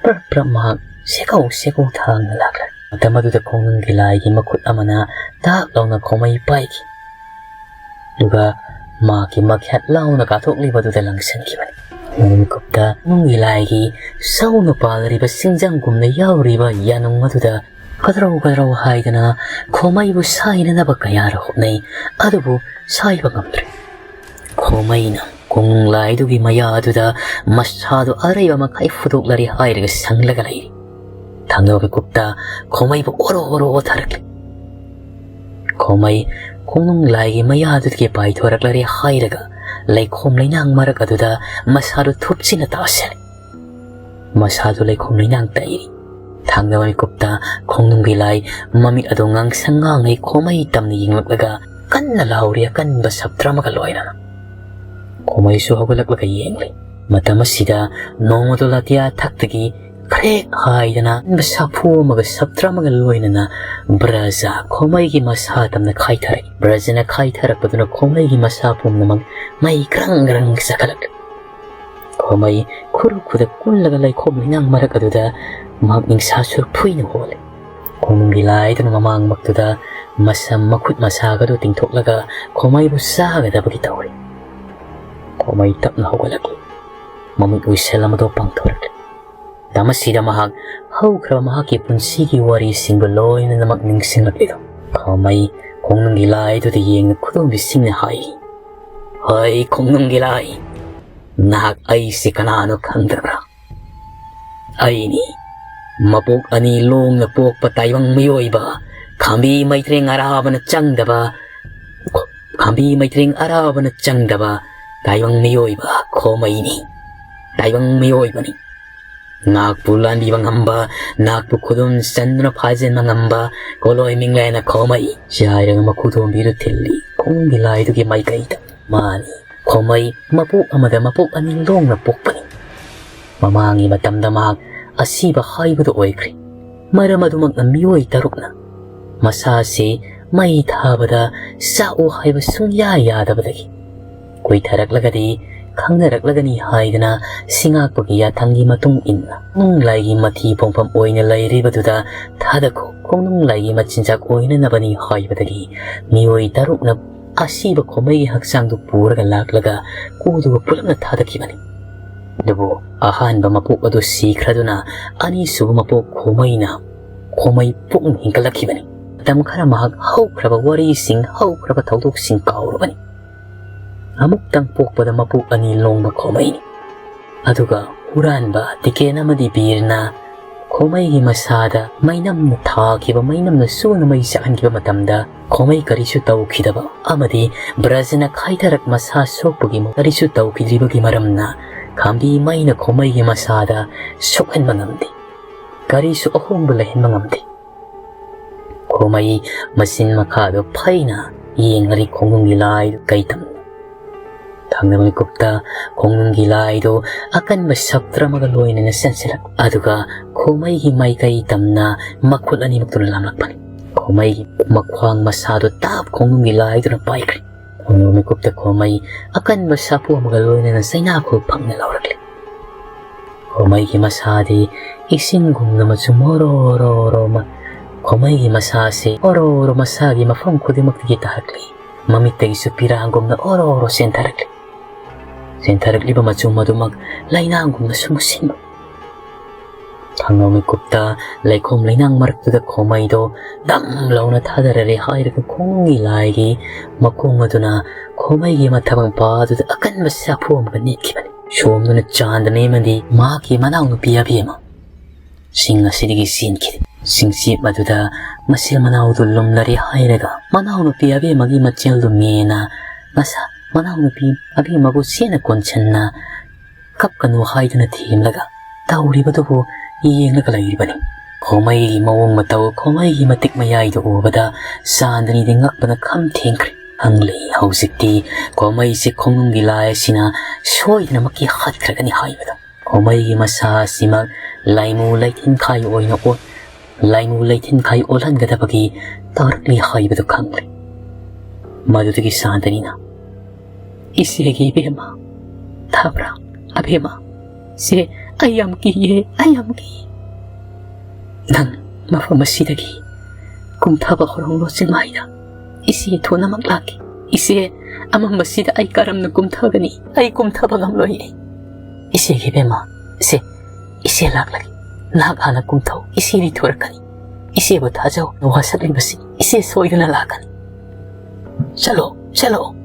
ꯄ꯭ꯔꯞ ꯄ꯭ꯔꯞ ꯃꯍꯥꯛ ꯁꯦꯀꯧ ꯁꯦꯀꯧ ꯊꯥꯡꯅ ꯂꯥꯛꯂꯦ꯫ ꯃꯇꯝ ꯑꯗꯨꯗ ꯈꯣꯡꯅꯨꯡꯒꯤ ꯂꯥꯏꯒꯤ ꯃꯈꯨꯠ ꯑꯃꯅ ꯇꯥꯛ ꯂꯥꯎꯅ ꯈꯣꯃꯩ ꯄꯥꯏꯈꯤ꯫ ꯑꯗꯨꯒ ꯃꯍꯥꯛꯀꯤ ꯃꯈꯦꯠ ꯂꯥꯎꯅ ꯀꯥꯊꯣꯛꯂꯤꯕꯗꯨꯗ ꯂꯪꯁꯤꯟꯈꯤꯕꯅꯤ꯫ ꯃꯤꯀꯨꯞꯇ ꯈꯣꯡꯅꯨꯡꯒꯤ ꯂꯥꯏꯒꯤ ꯁꯧꯅ ꯄꯥꯜꯂꯤꯕ ꯁꯤꯡꯖꯪꯒꯨꯝꯅ ꯌꯥꯎꯔꯤꯕ ꯌꯥꯅꯨꯡ ꯑꯗꯨꯗ ꯀꯗ꯭ꯔꯧ ꯀꯗ꯭ꯔꯧ ꯍꯥꯏꯗꯅ ꯈꯣꯃꯩꯕꯨ ꯁꯥꯏꯅꯅꯕ ꯀꯌꯥꯔ ꯍꯣꯠꯅꯩ, ꯑꯗꯨꯕꯨ ꯁꯥꯏꯕ ꯉꯝꯗ꯭ꯔꯦ꯫ ꯈꯣꯃꯩꯅ ꯈꯣꯡꯅꯨꯡ ꯂꯥꯏꯗꯨꯒꯤ ꯃꯌꯥ ꯑꯗꯨꯗ ꯃꯁꯥꯗꯨ ꯑꯔꯩꯕ ꯃꯈꯩ ꯐꯨꯗꯣꯛꯂꯔꯦ ꯍꯥꯏꯔꯒ ꯁꯪꯂꯒ ꯂꯩꯔꯤ꯫ ꯊꯥꯡꯅꯕ ꯃꯤꯀꯨꯞꯇ ꯈꯣꯃꯩꯕꯨ ꯑꯣꯔꯣ ꯑꯣꯔꯣ ꯑꯣꯊꯔꯛꯂꯤ꯫ ꯈꯣꯃꯩ ꯈꯣꯡꯅꯨꯡ ꯂꯥꯏꯒꯤ ꯃꯌꯥꯗꯨꯗꯒꯤ ꯄꯥꯏꯊꯣꯔꯛꯂꯔꯦ ꯍꯥꯏꯔꯒ ꯂꯩꯈꯣꯝ ꯂꯩꯅꯥꯡ ꯃꯔꯛ ꯑꯗꯨꯗ ꯃꯁꯥꯗꯨ ꯊꯨꯞꯆꯤꯟꯅ ꯇꯥꯁꯤꯜꯂꯤ꯫ ꯃꯁꯥꯗꯨ ꯂꯩꯈꯣꯝ ꯂꯩꯅꯥꯡ ꯇꯩꯔꯤ꯫ ꯊꯥꯡꯅꯕ ꯃꯤꯀꯨꯞꯇ ꯈꯣꯡꯅꯨꯡꯒꯤ ꯂꯥꯏ ꯃꯃꯤꯠ ꯑꯗꯨ ꯉꯥꯡꯁꯪ ꯉꯥꯡꯉꯩ ꯈꯣꯃꯩ ꯇꯝꯅ ꯌꯦꯡꯂꯛꯂꯒ ꯀꯟꯅ ꯂꯥꯎꯔꯤ ꯑꯀꯟꯕ ꯁꯞꯇ꯭ꯔ ꯑꯃꯒ ꯂꯣꯏꯅꯅ꯫ ꯈꯣꯃꯩꯁꯨ ꯍꯧꯒꯠꯂꯛꯂꯒ ꯌꯦꯡꯂꯤ꯫ ꯃꯇꯝ ꯑꯁꯤꯗ ꯅꯣꯡꯃꯗꯣ ꯂꯥꯇꯤꯌꯥ ꯊꯛꯇꯒꯤ ꯈ꯭ꯔꯦꯛ ꯍꯥꯏꯗꯅ ꯑꯀꯟꯕ ꯁꯥꯐꯨ ꯑꯃꯒ ꯁꯞꯇ꯭ꯔ ꯑꯃꯒ ꯂꯣꯏꯅꯅ ꯕ꯭ꯔꯖ ꯈꯣꯃꯩꯒꯤ ꯃꯁꯥ ꯇꯝꯅ ꯈꯥꯏꯊꯔꯛꯏ꯫ ꯕ꯭ꯔꯖꯅ ꯈꯥꯏꯊꯔꯛꯄꯗꯨꯅ ꯈꯣꯃꯩꯒꯤ ꯃꯁꯥ ꯄꯨꯝꯅꯃꯛ ꯃꯩ ꯒ꯭ꯔꯪ ꯒ꯭ꯔꯪ ꯆꯥꯈꯠꯂꯛꯂꯤ꯫ ꯈꯣꯃꯩ ꯈꯨꯔꯨ ꯈꯨꯗ ꯀꯨꯜꯂꯒ ꯂꯩꯈꯣꯝ ꯂꯩꯅꯥꯡ ꯃꯔꯛ ꯑꯗꯨꯗ ꯃꯍꯥꯛ ꯅꯤꯡꯁꯥ ꯁꯨꯔ ꯐꯨꯏꯅ ꯍꯣꯜꯂꯤ꯫ ꯈꯣꯡꯅꯨꯡꯒꯤ ꯂꯥꯏꯗꯨꯅ ꯃꯃꯥꯡꯃꯛꯇꯨꯗ ꯃꯁꯝ ꯃꯈꯨꯠ ꯃꯁꯥꯒꯗꯨ ꯇꯤꯡꯊꯣꯛꯂꯒ ꯈꯣꯃꯩꯕꯨ ꯆꯥꯒꯗꯕꯒꯤ ꯇꯧꯔꯤ꯫ ꯈꯣꯃꯩ ꯇꯞꯅ ꯍꯧꯒꯠꯂꯛꯂꯤ꯫ ꯃꯃꯤꯠ ꯎꯏꯁꯜ ꯑꯃꯗꯣ ꯄꯥꯡꯊꯣꯔꯛꯂꯤ꯫ ꯃꯇꯝ ꯑꯁꯤꯗ ꯃꯍꯥꯛ ꯍꯧꯈ꯭ꯔꯕ ꯃꯍꯥꯛꯀꯤ ꯄꯨꯟꯁꯤꯒꯤ ꯋꯥꯔꯤꯁꯤꯡꯕꯨ ꯂꯣꯏꯅꯃꯛ ꯅꯤꯡꯁꯤꯡꯂꯛꯂꯤꯗꯣ꯫ ꯈꯣꯃꯩ ꯈꯣꯡꯅꯨꯡꯒꯤ ꯂꯥꯏꯗꯨꯗ ꯌꯦꯡꯅ ꯈꯨꯗꯣꯝꯕꯤꯁꯤꯡꯅ ꯍꯥꯏ, "ꯍꯣꯏ, ꯈꯣꯡꯅꯨꯡꯒꯤ ꯂꯥꯏ, ꯅꯍꯥꯛ ꯑꯩꯁꯤ ꯀꯅꯥꯅꯣ ꯈꯪꯗꯕ꯭ꯔꯥ? ꯑꯩꯅꯤ, ꯃꯄꯣꯛ ꯑꯅꯤ ꯂꯣꯡꯅ ꯄꯣꯛꯄ ꯇꯥꯏꯕꯪ ꯃꯤꯑꯣꯏꯕ, ꯈꯥꯝꯕꯤ ꯃꯩꯇ꯭ꯔꯦꯡ ꯑꯔꯥꯕꯅ ꯆꯪꯗꯕ, ꯈꯥꯝꯕꯤ ꯃꯩꯇ꯭ꯔꯦꯡ ꯑꯔꯥꯕꯅ ꯆꯪꯗꯕ ꯇꯥꯏꯕꯪ ꯃꯤꯑꯣꯏꯕ ꯈꯣꯃꯩꯅꯤ꯫ ꯇꯥꯏꯕꯪ ꯃꯤꯑꯣꯏꯕꯅꯤ꯫ ꯅꯥꯛꯄꯨ ꯂꯥꯟꯕꯤꯕ ꯉꯝꯕ, ꯅꯥꯛꯄꯨ ꯈꯨꯗꯨꯝ ꯆꯟꯗꯨꯅ ꯐꯥꯖꯤꯟꯕ ꯉꯝꯕ ꯀꯣꯂꯣꯏ ꯃꯤꯡꯂꯦꯅ ꯈꯣꯃꯩ ꯆꯥꯏꯔꯒ ꯃꯈꯨꯗꯣꯝꯕꯤꯗꯨ ꯊꯤꯜꯂꯤ ꯈꯣꯡꯒꯤ ꯂꯥꯏꯗꯨꯒꯤ ꯃꯥꯏꯀꯩꯗ꯫ ꯃꯥꯅꯤ, ꯈꯣꯃꯩ ꯃꯄꯣꯛ ꯑꯃꯗ ꯃꯄꯣꯛ ꯑꯅꯤ ꯂꯣꯡꯅ ꯄꯣꯛꯄꯅꯤ꯫ ꯃꯃꯥꯡꯒꯤ ꯃꯇꯝꯗ ꯃꯍꯥꯛ ꯑꯁꯤꯕ ꯍꯥꯏꯕꯗꯨ ꯑꯣꯏꯈ꯭ꯔꯦ꯫ ꯃꯔꯝ ꯑꯗꯨꯃꯛꯅ ꯃꯤꯑꯣꯏ ꯇꯔꯨꯛꯅ ꯃꯁꯥꯁꯤ ꯃꯩ ꯊꯥꯕꯗ ꯆꯥꯛꯎ ꯍꯥꯏꯕ ꯁꯨꯡꯌꯥ ꯌꯥꯗꯕꯗꯒꯤ ꯀꯨꯏꯊꯔꯛꯂꯒꯗꯤ ꯈꯪꯅꯔꯛꯂꯒꯅꯤ ꯍꯥꯏꯗꯅ ꯁꯤꯡꯉꯥꯛꯄꯒꯤ ꯌꯥꯊꯪꯒꯤ ꯃꯇꯨꯡ ꯏꯟꯅ ꯈꯣꯡꯅꯨꯡ ꯂꯥꯏꯒꯤ ꯃꯊꯤ ꯐꯣꯡꯐꯝ ꯑꯣꯏꯅ ꯂꯩꯔꯤꯕꯗꯨꯗ ꯊꯥꯗꯈꯣ, ꯈꯣꯡꯅꯨꯡ ꯂꯥꯏꯒꯤ ꯃꯆꯤꯟꯖꯥꯛ ꯑꯣꯏꯅꯅꯕꯅꯤ ꯍꯥꯏꯕꯗꯒꯤ ꯃꯤꯑꯣꯏ ꯇꯔꯨꯛꯅ ꯑꯁꯤꯕ ꯈꯣꯃꯩꯒꯤ ꯍꯛꯆꯥꯡꯗꯨ ꯄꯨꯔꯒ ꯂꯥꯛꯂꯒ ꯀꯨꯗꯨꯒ ꯄꯨꯂꯞꯅ ꯊꯥꯗꯈꯤꯕꯅꯤ꯫ ꯑꯗꯨꯕꯨ ꯑꯍꯥꯟꯕ ꯃꯄꯣꯛ ꯑꯗꯨ ꯁꯤꯈ꯭ꯔꯗꯨꯅ ꯑꯅꯤꯁꯨꯕ ꯃꯄꯣꯛ ꯈꯣꯃꯩꯅ ꯈꯣꯃꯩ ꯄꯨꯛꯅ ꯍꯤꯡꯒꯠꯂꯛꯈꯤꯕꯅꯤ꯫ ꯃꯇꯝ ꯈꯔ ꯃꯍꯥꯛ ꯍꯧꯈ꯭ꯔꯕ ꯋꯥꯔꯤꯁꯤꯡ, ꯍꯧꯈ꯭ꯔꯕ ꯊꯧꯗꯣꯛꯁꯤꯡ ꯀꯥꯎꯔꯕꯅꯤ꯫ ꯑꯃꯨꯛꯇꯪ ꯄꯣꯛꯄꯗ ꯃꯄꯣꯛ ꯑꯅꯤ ꯂꯣꯡꯕ ꯈꯣꯃꯩꯅꯤ꯫ ꯑꯗꯨꯒ ꯍꯨꯔꯥꯟꯕ ꯇꯤꯀꯦꯟ ꯑꯃꯗꯤ ꯕꯤꯔꯅ ꯈꯣꯃꯩꯒꯤ ꯃꯁꯥꯗ ꯃꯩꯅꯝꯅ ꯊꯥꯈꯤꯕ, ꯃꯩꯅꯝꯅ ꯁꯨꯅ ꯃꯩ ꯆꯥꯛꯍꯟꯈꯤꯕ ꯃꯇꯝꯗ ꯈꯣꯃꯩ ꯀꯔꯤꯁꯨ ꯇꯧꯈꯤꯗꯕ ꯑꯃꯗꯤ ꯕ꯭ꯔꯖꯅ ꯈꯥꯏꯊꯔꯛ ꯃꯁꯥ ꯁꯣꯛꯄꯒꯤ ꯀꯔꯤꯁꯨ ꯇꯧꯈꯤꯗ꯭ꯔꯤꯕꯒꯤ ꯃꯔꯝꯅ ꯈꯥꯝꯕꯤ ꯃꯩꯅ ꯈꯣꯃꯩꯒꯤ ꯃꯁꯥꯗ ꯁꯣꯛꯍꯟꯕ ꯉꯝꯗꯦ꯫ ꯀꯔꯤꯁꯨ ꯑꯍꯣꯡꯕ ꯂꯩꯍꯟꯕ ꯉꯝꯗꯦ꯫ ꯈꯣꯃꯩ ꯃꯆꯤꯟ ꯃꯈꯥꯗꯨ ꯐꯩꯅ ꯌꯦꯡꯂꯔꯤ ꯈꯣꯡꯅꯨꯡꯒꯤ ꯂꯥꯏꯗꯨ ꯀꯩ ꯇꯝꯅ꯫ ꯊꯪꯅꯕ ꯃꯤꯀꯨꯞꯇ ꯈꯣꯡꯅꯨꯡꯒꯤ ꯂꯥꯏꯗꯨ ꯑꯀꯟꯕ ꯁꯛꯇ꯭ꯔ ꯑꯃꯒ ꯂꯣꯏꯅꯅ ꯆꯦꯟꯁꯤꯜꯂꯛ ꯑꯗꯨꯒ ꯈꯣꯃꯩꯒꯤ ꯃꯥꯏꯀꯩ ꯇꯝꯅ ꯃꯈꯨꯠ ꯑꯅꯤꯃꯛꯇꯨꯅ ꯂꯥꯝꯂꯛꯄꯅꯤ꯫ ꯈꯣꯃꯩꯒꯤ ꯃꯈ꯭ꯋꯥꯡ ꯃꯁꯥꯗꯨ ꯇꯥꯞ ꯈꯣꯡꯅꯨꯡꯒꯤ ꯂꯥꯏꯗꯨꯅ ꯄꯥꯏꯈ꯭ꯔꯦ꯫ ꯈꯣꯡꯅꯨꯡ ꯃꯤꯀꯨꯞꯇ ꯈꯣꯃꯩ ꯑꯀꯟꯕ ꯁꯥꯐꯨ ꯑꯃꯒ ꯂꯣꯏꯅꯅ ꯆꯩꯅꯥꯈꯣꯜ ꯐꯪꯅ ꯂꯥꯎꯔꯛꯂꯤ꯫ ꯈꯣꯃꯩꯒꯤ ꯃꯁꯥꯗꯤ ꯏꯁꯤꯡꯒꯨꯝꯅ ꯃꯆꯨꯝ ꯑꯣꯔꯣ ꯑꯣꯔꯣ ꯑꯣꯔꯣ ꯑꯃ, ꯈꯣꯃꯩꯒꯤ ꯃꯁꯥꯁꯤ ꯑꯣꯔꯣ ꯑꯣꯔꯣ ꯃꯁꯥꯒꯤ ꯃꯐꯝ ꯈꯨꯗꯤꯡꯃꯛꯇꯒꯤ ꯇꯥꯔꯛꯂꯤ꯫ ꯃꯃꯤꯠꯇꯒꯤꯁꯨ ꯄꯤꯔꯥꯡꯒꯨꯝꯅ ꯑꯣꯔꯣ ꯑꯣꯔꯣ ꯆꯦꯟꯊꯔꯛꯂꯤ꯫ ꯆꯦꯟꯊꯔꯛꯂꯤꯕ ꯃꯆꯨꯝ ꯑꯗꯨꯃꯛ ꯂꯩꯅꯥꯡꯒꯨꯝꯅꯁꯨ ꯃꯨꯁꯤꯟꯕ꯫ ꯈꯪꯅꯧ ꯃꯤꯀꯨꯞꯇ ꯂꯩꯈꯣꯝ ꯂꯩꯅꯥꯡ ꯃꯔꯛꯇꯨꯗ ꯈꯣꯃꯩꯗꯣ ꯗꯪ ꯂꯥꯎꯅ ꯊꯥꯗꯔꯔꯦ ꯍꯥꯏꯔꯒ ꯈꯣꯡꯅꯨꯡꯒꯤ ꯂꯥꯏꯒꯤ ꯃꯈꯣꯡ ꯑꯗꯨꯅ ꯈꯣꯃꯩꯒꯤ ꯃꯊꯕꯥꯛ ꯃꯄꯥ ꯑꯗꯨꯗ ꯑꯀꯟꯕ ꯁꯥꯐꯨ ꯑꯃꯒ ꯅꯦꯠꯈꯤꯕꯅꯤ꯫ ꯁꯣꯝꯗꯨꯅ ꯆꯥꯟꯗꯅꯤ ꯑꯃꯗꯤ ꯃꯍꯥꯛꯀꯤ ꯃꯅꯥꯎꯅꯨꯄꯤ ꯑꯕꯦꯝꯃ ꯁꯤꯡ ꯑꯁꯤꯗꯒꯤ ꯆꯦꯟꯈꯤ꯫ ꯁꯤꯡꯆꯦꯞ ꯑꯗꯨꯗ ꯃꯆꯤꯜ ꯃꯅꯥꯎꯗꯨ ꯂꯨꯝꯂꯔꯦ ꯍꯥꯏꯔꯒ ꯃꯅꯥꯎꯅꯨꯄꯤ ꯑꯕꯦꯝꯃꯒꯤ ꯃꯆꯦꯜꯗꯨ ꯃꯦꯅ ꯃꯁꯥ ꯃꯅꯥꯎꯅꯨꯄꯤ ꯑꯕꯦꯝꯃꯕꯨ ꯆꯦꯠꯅ ꯀꯣꯟꯁꯤꯟꯅ ꯀꯞꯀꯅꯨ ꯍꯥꯏꯗꯨꯅ ꯊꯦꯝꯂꯒ ꯇꯧꯔꯤꯕꯗꯨꯕꯨ ꯌꯦꯡꯂꯒ ꯂꯩꯔꯤꯕꯅꯤ꯫ ꯈꯣꯃꯩꯒꯤ ꯃꯑꯣꯡ ꯃꯇꯧ, ꯈꯣꯃꯩꯒꯤ ꯃꯇꯤꯛ ꯃꯌꯥꯏꯗꯨ ꯎꯕꯗ ꯆꯥꯟꯗꯅꯤꯗꯤ ꯉꯛꯄꯅ ꯈꯝ ꯊꯦꯡꯈ꯭ꯔꯦ꯫ ꯈꯪꯂꯦ ꯍꯧꯖꯤꯛꯇꯤ ꯈꯣꯃꯩꯁꯦ ꯈꯣꯡꯅꯨꯡꯒꯤ ꯂꯥꯏ ꯑꯁꯤꯅ ꯁꯣꯏꯗꯅꯃꯛꯀꯤ ꯍꯥꯠꯈ꯭ꯔꯒꯅꯤ ꯍꯥꯏꯕꯗꯨ꯫ ꯈꯣꯃꯩꯒꯤ ꯃꯁꯥ ꯑꯁꯤꯃꯛ ꯂꯥꯏꯃꯨ ꯂꯩꯊꯤꯟꯈꯥꯏ ꯑꯣꯏꯅ ꯑꯣꯠ ꯂꯥꯏꯃꯨ ꯂꯩꯊꯤꯟꯈꯥꯏ ꯑꯣꯜꯍꯟꯒꯗꯕꯒꯤ ꯇꯧꯔꯛꯂꯤ ꯍꯥꯏꯕꯗꯨ ꯈꯪꯂꯦ꯫ ꯃꯗꯨꯗꯒꯤ ꯆꯥꯟꯗꯅꯤꯅ, "ꯏꯆꯦꯒꯤ ꯏꯕꯦꯝꯃ, ꯊꯥꯕ꯭ꯔꯥ? ꯑꯕꯦꯝꯃ, ꯁꯦ, ꯑꯩ ꯌꯥꯝ ꯀꯤꯌꯦ, ꯑꯩ ꯌꯥꯝ ꯀꯤ꯫ ꯅꯪ ꯃꯐꯝ ꯑꯁꯤꯗꯒꯤ ꯀꯨꯝꯊꯕ ꯍꯧꯔꯛꯂꯣ ꯆꯤꯡꯃꯥꯏꯗ꯫ ꯏꯆꯦ ꯊꯨꯅꯃꯛ ꯂꯥꯛꯀꯦ꯫ ꯏꯆꯦ, ꯑꯃꯝꯕꯁꯤꯗ ꯑꯩ ꯀꯔꯝꯅ ꯀꯨꯝꯊꯒꯅꯤ? ꯑꯩ ꯀꯨꯝꯊꯕ ꯉꯝꯂꯣꯏꯌꯦ꯫ ꯏꯆꯦꯒꯤ ꯏꯕꯦꯝꯃ, ꯁꯦ, ꯏꯆꯦ ꯂꯥꯛꯂꯒꯦ꯫ ꯅꯍꯥꯛ ꯍꯥꯟꯅ ꯀꯨꯝꯊꯧ, ꯏꯆꯦꯗꯤ ꯊꯨꯔꯛꯀꯅꯤ꯫ ꯏꯆꯦꯕꯨ ꯊꯥꯖꯧ, ꯋꯥꯁꯛꯂꯤꯕꯁꯤ ꯏꯆꯦ ꯁꯣꯏꯗꯅ ꯂꯥꯛꯀꯅꯤ꯫ ꯆꯠꯂꯣ, ꯆꯠꯂꯣ꯫"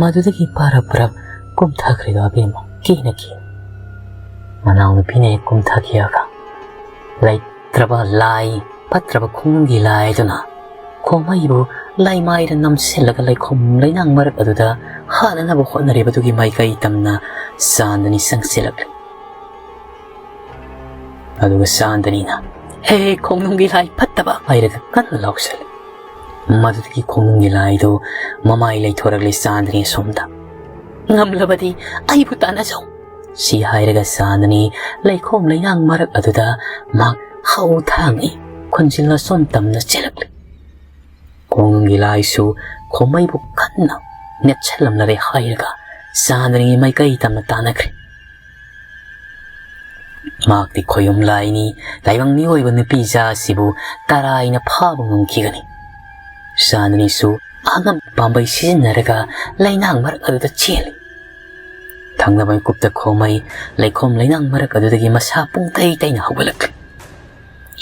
ꯃꯗꯨꯗꯒꯤ ꯄꯔꯞ ꯄꯔꯞ ꯀꯨꯝꯊꯈ꯭ꯔꯤꯕ ꯑꯕꯦꯝꯃ ꯀꯤꯅ ꯀꯤ꯫ ꯃꯅꯥꯎꯅꯨꯄꯤꯅ ꯍꯦꯛ ꯀꯨꯝꯊꯈꯤꯑꯒ ꯂꯩꯇ꯭ꯔꯕ ꯂꯥꯏ, ꯐꯠꯇ꯭ꯔꯕ ꯈꯣꯡꯅꯨꯡꯒꯤ ꯂꯥꯏ ꯑꯗꯨꯅ ꯈꯣꯃꯩꯕꯨ ꯂꯩꯃꯥꯏꯗ ꯅꯝꯁꯤꯜꯂꯒ ꯂꯩꯈꯣꯝ ꯂꯩꯅꯥꯡ ꯃꯔꯛ ꯑꯗꯨꯗ ꯍꯥꯠꯅꯅꯕ ꯍꯣꯠꯅꯔꯤꯕꯗꯨꯒꯤ ꯃꯥꯏꯀꯩ ꯇꯝꯅ ꯆꯥꯟꯗꯅꯤ ꯆꯪꯁꯤꯜꯂꯛꯂꯤ꯫ ꯑꯗꯨꯒ ꯆꯥꯟꯗꯅꯤꯅ, "ꯍꯦ, ꯈꯣꯡꯅꯨꯡꯒꯤ ꯂꯥꯏ ꯐꯠꯇꯕ!" ꯍꯥꯏꯔꯒ ꯀꯟꯅ ꯂꯥꯎꯁꯜꯂꯤ꯫ ꯃꯗꯨꯗꯒꯤ ꯈꯣꯡꯅꯨꯡꯒꯤ ꯂꯥꯏꯗꯨ ꯃꯃꯥꯏ ꯂꯩꯊꯣꯔꯛꯂꯤ ꯆꯥꯟꯗꯅꯤ ꯑꯁꯣꯝꯗ꯫ "ꯉꯝꯂꯕꯗꯤ ꯑꯩꯕꯨ ꯇꯥꯟꯅꯖꯧ!" ꯁꯤ ꯍꯥꯏꯔꯒ ꯆꯥꯟꯗꯅꯤ ꯂꯩꯈꯣꯝ ꯂꯩꯅꯥꯡ ꯃꯔꯛ ꯑꯗꯨꯗ ꯃꯍꯥꯛ ꯍꯧ ꯊꯥꯡꯏ, ꯈꯨꯟꯖꯤꯜ ꯑꯁꯣꯝ ꯇꯝꯅ ꯆꯦꯜꯂꯛꯂꯤ꯫ ꯈꯣꯡꯅꯨꯡꯒꯤ ꯂꯥꯏꯁꯨ ꯈꯣꯃꯩꯕꯨ ꯀꯟꯅ ꯅꯦꯠꯁꯜꯂꯝꯂꯔꯦ ꯍꯥꯏꯔꯒ ꯆꯥꯟꯗꯅꯤꯒꯤ ꯃꯥꯏꯀꯩ ꯇꯝꯅ ꯇꯥꯟꯅꯈ꯭ꯔꯦ꯫ ꯃꯍꯥꯛꯇꯤ ꯈꯣꯌꯨꯝ ꯂꯥꯏꯅꯤ, ꯇꯥꯏꯕꯪ ꯃꯤꯑꯣꯏꯕ ꯅꯨꯄꯤ ꯖꯥꯠꯁꯤꯕꯨ ꯇꯔꯥꯏꯅ ꯐꯥꯕ ꯉꯝꯈꯤꯒꯅꯤ꯫ ꯆꯥꯟꯗꯅꯤꯁꯨ ꯑꯉꯝꯕ ꯄꯥꯝꯕꯩ ꯁꯤꯖꯤꯟꯅꯔꯒ ꯂꯩꯅꯥꯡ ꯃꯔꯛ ꯑꯗꯨꯗ ꯆꯦꯜꯂꯤ꯫ ꯊꯪꯅꯕ ꯃꯤꯀꯨꯞꯇ ꯈꯣꯃꯩ ꯂꯩꯈꯣꯝ ꯂꯩꯅꯥꯡ ꯃꯔꯛ ꯑꯗꯨꯗꯒꯤ ꯃꯁꯥ ꯄꯨꯡꯇꯩ ꯇꯩꯅ ꯍꯧꯒꯠꯂꯛꯂꯤ꯫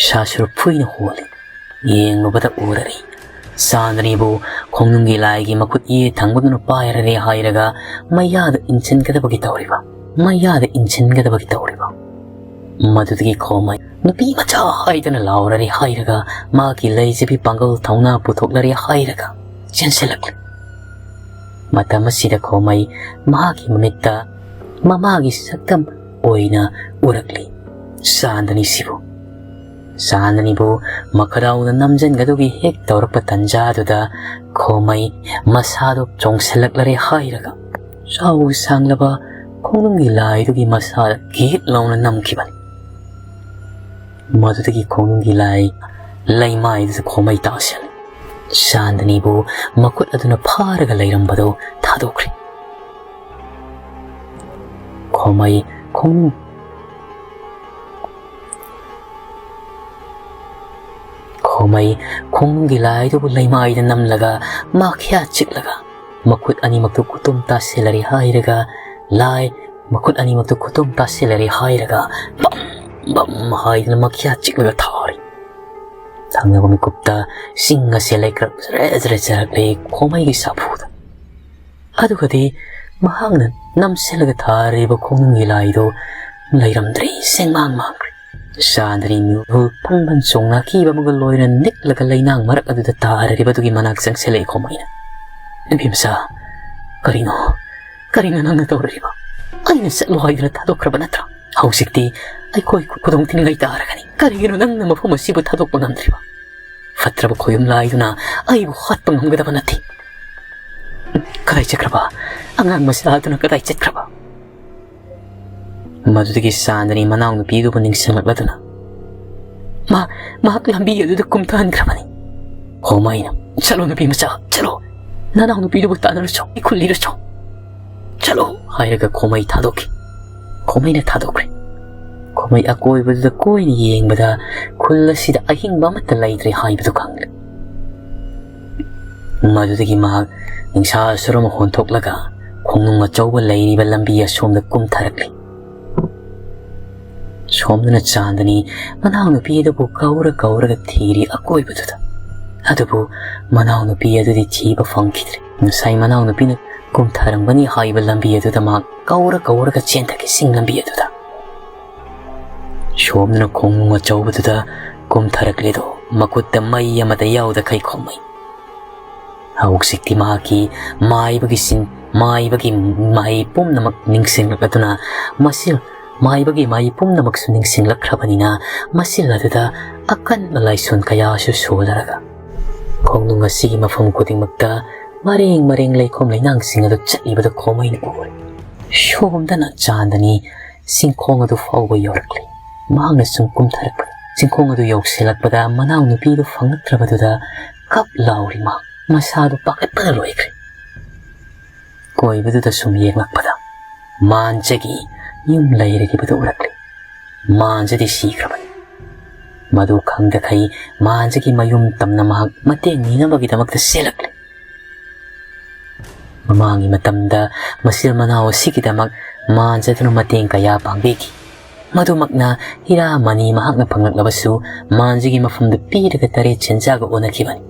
ꯁꯥ ꯁꯨꯔꯨꯞ ꯐꯨꯏꯅ ꯍꯣꯜꯂꯤ꯫ ꯌꯦꯡꯂꯨꯕꯗ ꯎꯔꯔꯤ꯫ ꯆꯥꯟꯗꯅꯤꯕꯨ ꯈꯣꯡꯅꯨꯡꯒꯤ ꯂꯥꯏꯒꯤ ꯃꯈꯨꯠ ꯌꯦꯠ ꯊꯪꯕꯗꯨꯅ ꯄꯥꯏꯔꯔꯦ ꯍꯥꯏꯔꯒ ꯃꯩꯌꯥꯗ ꯏꯟꯁꯤꯟꯒꯗꯕꯒꯤ ꯇꯧꯔꯤꯕ꯫ ꯃꯩꯌꯥꯗ ꯏꯟꯁꯤꯟꯒꯗꯕꯒꯤ ꯇꯧꯔꯤꯕ꯫ ꯃꯗꯨꯗꯒꯤ ꯈꯣꯃꯩ ꯅꯨꯄꯤ ꯃꯆꯥ ꯍꯥꯏꯗꯅ ꯂꯥꯎꯔꯔꯦ ꯍꯥꯏꯔꯒ ꯃꯍꯥꯛꯀꯤ ꯂꯩꯖꯕꯤ ꯄꯥꯡꯒꯜ ꯊꯧꯅꯥ ꯄꯨꯊꯣꯛꯂꯔꯦ ꯍꯥꯏꯔꯒ ꯆꯦꯟꯁꯤꯜꯂꯛꯂꯤ꯫ ꯃꯇꯝ ꯑꯁꯤꯗ ꯈꯣꯃꯩ ꯃꯍꯥꯛꯀꯤ ꯃꯃꯤꯠꯇ ꯃꯃꯥꯒꯤ ꯁꯛꯇꯝ ꯑꯣꯏꯅ ꯎꯔꯛꯂꯤ꯫ ꯆꯥꯟꯗꯅꯤꯁꯤꯕꯨ ꯆꯥꯟꯗꯅꯤꯕꯨ ꯃꯈꯗꯥꯎꯗ ꯅꯝꯖꯟꯒꯗꯧꯒꯤ ꯍꯦꯛ ꯇꯧꯔꯛꯄ ꯇꯟꯖꯥꯗꯨꯗ ꯈꯣꯃꯩ ꯃꯁꯥꯗꯣ ꯆꯣꯡꯁꯤꯜꯂꯛꯂꯔꯦ ꯍꯥꯏꯔꯒ ꯆꯥꯎ ꯁꯥꯡꯂꯕ ꯈꯣꯡꯅꯨꯡꯒꯤ ꯂꯥꯏꯗꯨꯒꯤ ꯃꯁꯥꯗ ꯒꯤꯠ ꯂꯥꯎꯅ ꯅꯝꯈꯤꯕꯅꯤ꯫ ꯃꯗꯨꯗꯒꯤ ꯈꯣꯡꯅꯨꯡꯒꯤ ꯂꯥꯏ ꯂꯩꯃꯥꯏꯗꯨꯗ ꯈꯣꯃꯩ ꯇꯥꯁꯤꯜꯂꯤ꯫ ꯆꯥꯟꯗꯅꯤꯕꯨ ꯃꯈꯨꯠ ꯑꯗꯨꯅ ꯐꯥꯔꯒ ꯂꯩꯔꯝꯕꯗꯨ ꯊꯥꯗꯣꯛꯈ꯭ꯔꯦ꯫ ꯈꯣꯃꯩ ꯈꯣꯡ ꯈꯣꯃꯩ ꯈꯣꯡꯅꯨꯡꯒꯤ ꯂꯥꯏꯗꯨꯕꯨ ꯂꯩꯃꯥꯏꯗ ꯅꯝꯂꯒ ꯃꯈ꯭ꯌꯥ ꯆꯤꯛꯂꯒ ꯃꯈꯨꯠ ꯑꯅꯤꯃꯛꯇꯨ ꯈꯨꯇꯨꯝ ꯇꯥꯁꯤꯜꯂꯔꯦ ꯍꯥꯏꯔꯒ ꯂꯥꯏ ꯃꯈꯨꯠ ꯑꯅꯤꯃꯛꯇꯨ ꯈꯨꯇꯨꯝ ꯇꯥꯁꯤꯜꯂꯔꯦ ꯍꯥꯏꯔꯒ ꯕꯝ ꯕꯝ ꯍꯥꯏꯗꯨꯅ ꯃꯈ꯭ꯌꯥ ꯆꯤꯛꯂꯒ ꯊꯥꯔꯤ꯫ ꯊꯪꯅꯕ ꯃꯤꯀꯨꯞꯇ ꯆꯤꯡ ꯑꯁꯦ ꯂꯩꯀ꯭ꯔꯛ ꯖꯔꯦ ꯖꯔꯦ ꯆꯦꯜꯂꯛꯂꯦ ꯈꯣꯃꯩꯒꯤ ꯁꯥꯐꯨꯗ꯫ ꯑꯗꯨꯒꯗꯤ ꯃꯍꯥꯛꯅ ꯅꯝꯁꯤꯜꯂꯒ ꯊꯥꯔꯤꯕ ꯈꯣꯡꯅꯨꯡꯒꯤ ꯂꯥꯏꯗꯨ ꯂꯩꯔꯝꯗ꯭ꯔꯦ, ꯁꯦꯡꯃꯥꯡ ꯃꯥꯡꯈ꯭ꯔꯦ꯫ ꯆꯥꯟꯗꯅꯤ ꯃꯤꯍꯨꯜ ꯐꯪꯕꯟ ꯆꯣꯡꯅ ꯑꯀꯤꯕ ꯑꯃꯒ ꯂꯣꯏꯅ ꯅꯤꯛꯂꯒ ꯂꯩꯅꯥꯡ ꯃꯔꯛ ꯑꯗꯨꯗ ꯇꯥꯔꯔꯤꯕꯗꯨꯒꯤ ꯃꯅꯥꯛ ꯆꯪꯁꯤꯜꯂꯛꯏ ꯈꯣꯃꯩꯅ꯫ "ꯅꯨꯄꯤ ꯃꯆꯥ, ꯀꯔꯤꯅꯣ? ꯀꯔꯤꯅꯣ ꯅꯪꯅ ꯇꯧꯔꯤꯕ? ꯑꯩꯅ ꯆꯠꯂꯣ ꯍꯥꯏꯗꯨꯅ ꯊꯥꯗꯣꯛꯈ꯭ꯔꯕ ꯅꯠꯇ꯭ꯔꯥ? ꯍꯧꯖꯤꯛꯇꯤ ꯑꯩꯈꯣꯏ ꯈꯨꯗꯣꯡ ꯊꯤꯅꯤꯡꯉꯥꯏ ꯇꯥꯔꯒꯅꯤ꯫ ꯀꯔꯤꯒꯤꯅꯣ ꯅꯪꯅ ꯃꯐꯝ ꯑꯁꯤꯕꯨ ꯊꯥꯗꯣꯛꯄ ꯉꯝꯗ꯭ꯔꯤꯕ? ꯐꯠꯇ꯭ꯔꯕ ꯈꯣꯌꯨꯝ ꯂꯥꯏꯗꯨꯅ ꯑꯩꯕꯨ ꯍꯥꯠꯄ ꯉꯝꯒꯗꯕ ꯅꯠꯇꯦ꯫ ꯀꯗꯥꯏ ꯆꯠꯈ꯭ꯔꯕ? ꯑꯉꯥꯡ ꯃꯆꯥ ꯑꯗꯨꯅ ꯀꯗꯥꯏ ꯆꯠꯈ꯭ꯔꯕ?" ꯃꯗꯨꯗꯒꯤ ꯆꯥꯟꯗꯅꯤ ꯃꯅꯥꯎꯅꯨꯄꯤꯗꯨꯕꯨ ꯅꯤꯡꯁꯤꯡꯂꯛꯂꯗꯨꯅ, "ꯃꯥ, ꯃꯍꯥꯛ ꯂꯝꯕꯤ ꯑꯗꯨꯗ ꯀꯨꯝꯊꯍꯟꯈ꯭ꯔꯕꯅꯤ꯫" ꯈꯣꯃꯩꯅ, "ꯆꯠꯂꯣ ꯅꯨꯄꯤ ꯃꯆꯥ, ꯆꯠꯂꯣ꯫ ꯅꯅꯥꯎꯅꯨꯄꯤꯗꯨꯕꯨ ꯇꯥꯟꯅꯔꯨꯆꯣ, ꯏꯈꯨꯜ ꯂꯤꯔꯨꯆꯣ꯫ ꯆꯠꯂꯣ," ꯍꯥꯏꯔꯒ ꯈꯣꯃꯩ ꯊꯥꯗꯣꯛꯈꯤ꯫ ꯈꯣꯃꯩꯅ ꯊꯥꯗꯣꯛꯈ꯭ꯔꯦ꯫ ꯈꯣꯃꯩ ꯑꯀꯣꯏꯕꯗꯨꯗ ꯀꯣꯏꯅ ꯌꯦꯡꯕꯗ ꯈꯨꯜ ꯑꯁꯤꯗ ꯑꯍꯤꯡꯕ ꯑꯃꯠꯇ ꯂꯩꯇ꯭ꯔꯦ ꯍꯥꯏꯕꯗꯨ ꯈꯪꯂꯦ꯫ ꯃꯗꯨꯗꯒꯤ ꯃꯍꯥꯛ ꯅꯤꯡꯁꯥ ꯁꯨꯔꯨꯝ ꯍꯣꯟꯊꯣꯛꯂꯒ ꯈꯣꯡꯅꯨꯡ ꯑꯆꯧꯕ ꯂꯩꯔꯤꯕ ꯂꯝꯕꯤ ꯑꯁꯣꯝꯗ ꯀꯨꯝꯊꯔꯛꯂꯤ꯫ ꯁꯣꯝꯗꯅ ꯆꯥꯟꯗꯅꯤ ꯃꯅꯥꯎꯅꯨꯄꯤ ꯑꯗꯨꯕꯨ ꯀꯧꯔ ꯀꯧꯔꯒ ꯊꯤꯔꯤ ꯑꯀꯣꯏꯕꯗꯨꯗ꯫ ꯑꯗꯨꯕꯨ ꯃꯅꯥꯎꯅꯨꯄꯤ ꯑꯗꯨꯗꯤ ꯊꯤꯕ ꯐꯪꯈꯤꯗ꯭ꯔꯦ꯫ ꯉꯁꯥꯏ ꯃꯅꯥꯎꯅꯨꯄꯤꯅ ꯀꯨꯝꯊꯔꯝꯒꯅꯤ ꯍꯥꯏꯕ ꯂꯝꯕꯤ ꯑꯗꯨꯗ ꯃꯍꯥꯛ ꯀꯧꯔ ꯀꯧꯔꯒ ꯆꯦꯟꯊꯈꯤ, ꯆꯤꯡ ꯂꯝꯕꯤ ꯑꯗꯨꯗ꯫ ꯁꯣꯝꯗꯅ ꯈꯣꯡꯅꯨꯡ ꯑꯆꯧꯕꯗꯨꯗ ꯀꯨꯝꯊꯔꯛꯂꯤꯗꯣ ꯃꯈꯨꯠꯇ ꯃꯩ ꯑꯃꯠꯇ ꯌꯥꯎꯗꯈꯩ ꯈꯣꯝꯃꯩ꯫ ꯍꯧꯖꯤꯛꯇꯤ ꯃꯍꯥꯛꯀꯤ ꯃꯥꯏꯕꯒꯤ ꯁꯤꯟ-, ꯃꯥꯏꯕꯒꯤ ꯃꯍꯩ ꯄꯨꯝꯅꯃꯛ ꯅꯤꯡꯁꯤꯡꯂꯛꯂꯗꯨꯅ ꯃꯁꯤꯜ-, ꯃꯥꯏꯕꯒꯤ ꯃꯍꯩ ꯄꯨꯝꯅꯃꯛꯁꯨ ꯅꯤꯡꯁꯤꯡꯂꯛꯈ꯭ꯔꯕꯅꯤꯅ ꯃꯁꯤꯜ ꯑꯗꯨꯗ ꯑꯀꯟꯕ ꯂꯥꯏꯁꯣꯟ ꯀꯌꯥꯁꯨ ꯁꯣꯜꯂꯔꯒ ꯈꯣꯡꯅꯨꯡ ꯑꯁꯤꯒꯤ ꯃꯐꯝ ꯈꯨꯗꯤꯡꯃꯛꯇ ꯃꯔꯦꯡ ꯃꯔꯦꯡ ꯂꯩꯈꯣꯝ ꯂꯩꯅꯥꯡꯁꯤꯡ ꯑꯗꯨ ꯆꯠꯂꯤꯕꯗꯨ ꯈꯣꯝꯃꯩꯅ ꯎꯔꯦ꯫ ꯁꯣꯝꯗꯅ ꯆꯥꯟꯗꯅꯤ ꯆꯤꯡꯈꯣꯡ ꯑꯗꯨ ꯐꯥꯎꯕ ꯌꯧꯔꯛꯂꯤ꯫ ꯃꯍꯥꯛꯅ ꯁꯨꯝ ꯀꯨꯝꯊꯔꯛꯄꯗ, ꯆꯤꯡꯈꯣꯡ ꯑꯗꯨ ꯌꯧꯁꯤꯜꯂꯛꯄꯗ ꯃꯅꯥꯎꯅꯨꯄꯤꯗꯨ ꯐꯪꯂꯛꯇ꯭ꯔꯕꯗꯨꯗ ꯀꯞ ꯂꯥꯎꯔꯤ ꯃꯍꯥꯛ꯫ ꯃꯁꯥꯗꯨ ꯄꯥꯈꯠꯄꯅ ꯂꯣꯏꯈ꯭ꯔꯦ꯫ ꯀꯣꯏꯕꯗꯨꯗ ꯁꯨꯝ ꯌꯦꯡꯂꯛꯄꯗ ꯃꯥꯟꯖꯒꯤ ꯌꯨꯝ ꯂꯩꯔꯤꯕꯗꯨ ꯎꯔꯛꯂꯤ꯫ ꯃꯥꯟꯖꯗꯤ ꯁꯤꯈ꯭ꯔꯕꯅꯤ꯫ ꯃꯗꯨ ꯈꯪꯗꯈꯩ ꯃꯥꯟꯖꯒꯤ ꯃꯌꯨꯝ ꯇꯝꯅ ꯃꯍꯥꯛ ꯃꯇꯦꯡ ꯅꯤꯅꯕꯒꯤꯗꯃꯛꯇ ꯆꯦꯜꯂꯛꯂꯤ꯫ ꯃꯃꯥꯡꯒꯤ ꯃꯇꯝꯗ ꯃꯆꯤꯜ ꯃꯅꯥꯎ ꯑꯁꯤꯒꯤꯗꯃꯛ ꯃꯥꯟꯖꯗꯨꯅ ꯃꯇꯦꯡ ꯀꯌꯥ ꯄꯥꯡꯕꯤꯈꯤ꯫ ꯃꯗꯨꯃꯛꯅ ꯍꯤꯔꯥ ꯃꯅꯤ ꯃꯍꯥꯛꯅ ꯐꯪꯂꯛꯂꯕꯁꯨ ꯃꯥꯟꯖꯒꯤ ꯃꯐꯝꯗ ꯄꯤꯔꯒ ꯇꯔꯦꯠ ꯁꯦꯟꯖꯥꯒ ꯑꯣꯟꯅꯈꯤꯕꯅꯤ꯫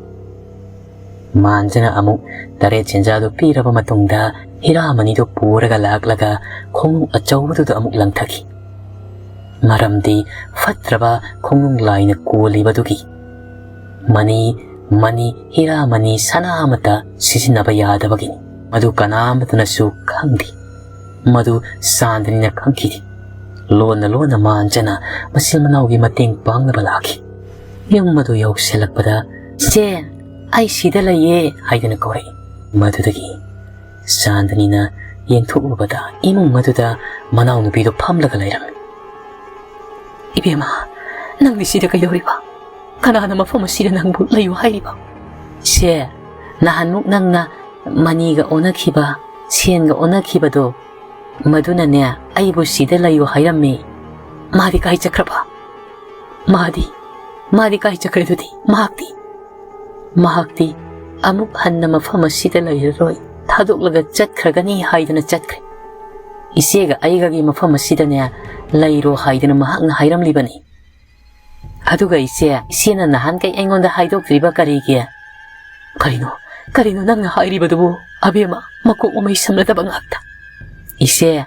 ꯃꯥꯟꯖꯅ ꯑꯃꯨꯛ ꯇꯔꯦꯠ ꯁꯦꯟꯖꯥꯗꯨ ꯄꯤꯔꯕ ꯃꯇꯨꯡꯗ ꯍꯤꯔꯥ ꯃꯅꯤꯗꯨ ꯄꯨꯔꯒ ꯂꯥꯛꯂꯒ ꯈꯣꯡꯅꯨꯡ ꯑꯆꯧꯕꯗꯨꯗ ꯑꯃꯨꯛ ꯂꯪꯊꯈꯤ꯫ ꯃꯔꯝꯗꯤ ꯐꯠꯇ꯭ꯔꯕ ꯈꯣꯡꯅꯨꯡ ꯂꯥꯏꯅ ꯀꯣꯜꯂꯤꯕꯗꯨꯒꯤ ꯃꯅꯤ, ꯃꯅꯤ, ꯍꯤꯔꯥ ꯃꯅꯤ ꯁꯅꯥ ꯑꯃꯠꯇ ꯁꯤꯖꯤꯟꯅꯕ ꯌꯥꯗꯕꯒꯤꯅꯤ꯫ ꯃꯗꯨ ꯀꯅꯥ ꯑꯃꯠꯇꯅꯁꯨ ꯈꯪꯗꯦ꯫ ꯃꯗꯨ ꯆꯥꯟꯗꯅꯤꯅ ꯈꯪꯈꯤꯗꯦ꯫ ꯂꯣꯟꯅ ꯂꯣꯟꯅ ꯃꯥꯟꯖꯅ ꯃꯆꯤꯟ ꯃꯅꯥꯎꯒꯤ ꯃꯇꯦꯡ ꯄꯥꯡꯅꯕ ꯂꯥꯛꯈꯤ꯫ ꯌꯨꯝ ꯑꯗꯨ ꯌꯧꯁꯤꯜꯂꯛꯄꯗ, "ꯏꯆꯦ, ꯑꯩ ꯁꯤꯗ ꯂꯩꯌꯦ" ꯍꯥꯏꯗꯨꯅ ꯀꯧꯔꯛꯏ꯫ ꯃꯗꯨꯗꯒꯤ ꯆꯥꯟꯗꯅꯤꯅ ꯌꯦꯡꯊꯣꯛꯂꯨꯕꯗ ꯏꯃꯨꯡ ꯑꯗꯨꯗ ꯃꯅꯥꯎꯅꯨꯄꯤꯗꯨ ꯐꯝꯂꯒ ꯂꯩꯔꯝꯃꯤ꯫ "ꯏꯕꯦꯝꯃ, ꯅꯪꯗꯤ ꯁꯤꯗ ꯀꯩꯗꯧꯔꯤꯕ? ꯀꯅꯥꯅ ꯃꯐꯝ ꯑꯁꯤꯗ ꯅꯪꯕꯨ ꯂꯩꯌꯨ ꯍꯥꯏꯔꯤꯕ?" "ꯏꯆꯦ, ꯅꯍꯥꯟꯃꯨꯛ ꯅꯪꯅ ꯃꯅꯤꯒ ꯑꯣꯟꯅꯈꯤꯕ, ꯁꯦꯟꯒ ꯑꯣꯟꯅꯈꯤꯕꯗꯣ, ꯃꯗꯨꯅꯅꯦ ꯑꯩꯕꯨ ꯁꯤꯗ ꯂꯩꯌꯨ ꯍꯥꯏꯔꯝꯃꯤ꯫ ꯃꯥꯗꯤ ꯀꯥꯏ ꯆꯠꯈ꯭ꯔꯕ? ꯃꯥꯗꯤ, ꯃꯥꯗꯤ ꯀꯥꯏ ꯆꯠꯈ꯭ꯔꯦ ꯑꯗꯨꯗꯤ? ꯃꯍꯥꯛꯇꯤ?" "ꯃꯍꯥꯛꯇꯤ ꯑꯃꯨꯛ ꯍꯟꯅ ꯃꯐꯝ ꯑꯁꯤꯗ ꯂꯩꯔꯔꯣꯏ, ꯊꯥꯗꯣꯛꯂꯒ ꯆꯠꯈ꯭ꯔꯒꯅꯤ ꯍꯥꯏꯗꯨꯅ ꯆꯠꯈ꯭ꯔꯦ꯫ ꯏꯆꯦꯒ ꯑꯩꯒꯒꯤ ꯃꯐꯝ ꯑꯁꯤꯗꯅꯦ ꯂꯩꯔꯣ ꯍꯥꯏꯗꯨꯅ ꯃꯍꯥꯛꯅ ꯍꯥꯏꯔꯝꯂꯤꯕꯅꯤ꯫ ꯑꯗꯨꯒ ꯏꯆꯦ, ꯏꯆꯦꯅ ꯅꯍꯥꯟꯈꯩ ꯑꯩꯉꯣꯟꯗ ꯍꯥꯏꯗꯣꯛꯇ꯭ꯔꯤꯕ ꯀꯔꯤꯒꯤ? ꯀꯔꯤꯅꯣ, ꯀꯔꯤꯅꯣ ꯅꯪꯅ ꯍꯥꯏꯔꯤꯕꯗꯨꯕꯨ? ꯑꯕꯦꯝꯃ, ꯃꯀꯣꯛ ꯃꯃꯩ ꯁꯝꯅꯗꯕ ꯉꯥꯛꯇ꯫ ꯏꯆꯦ,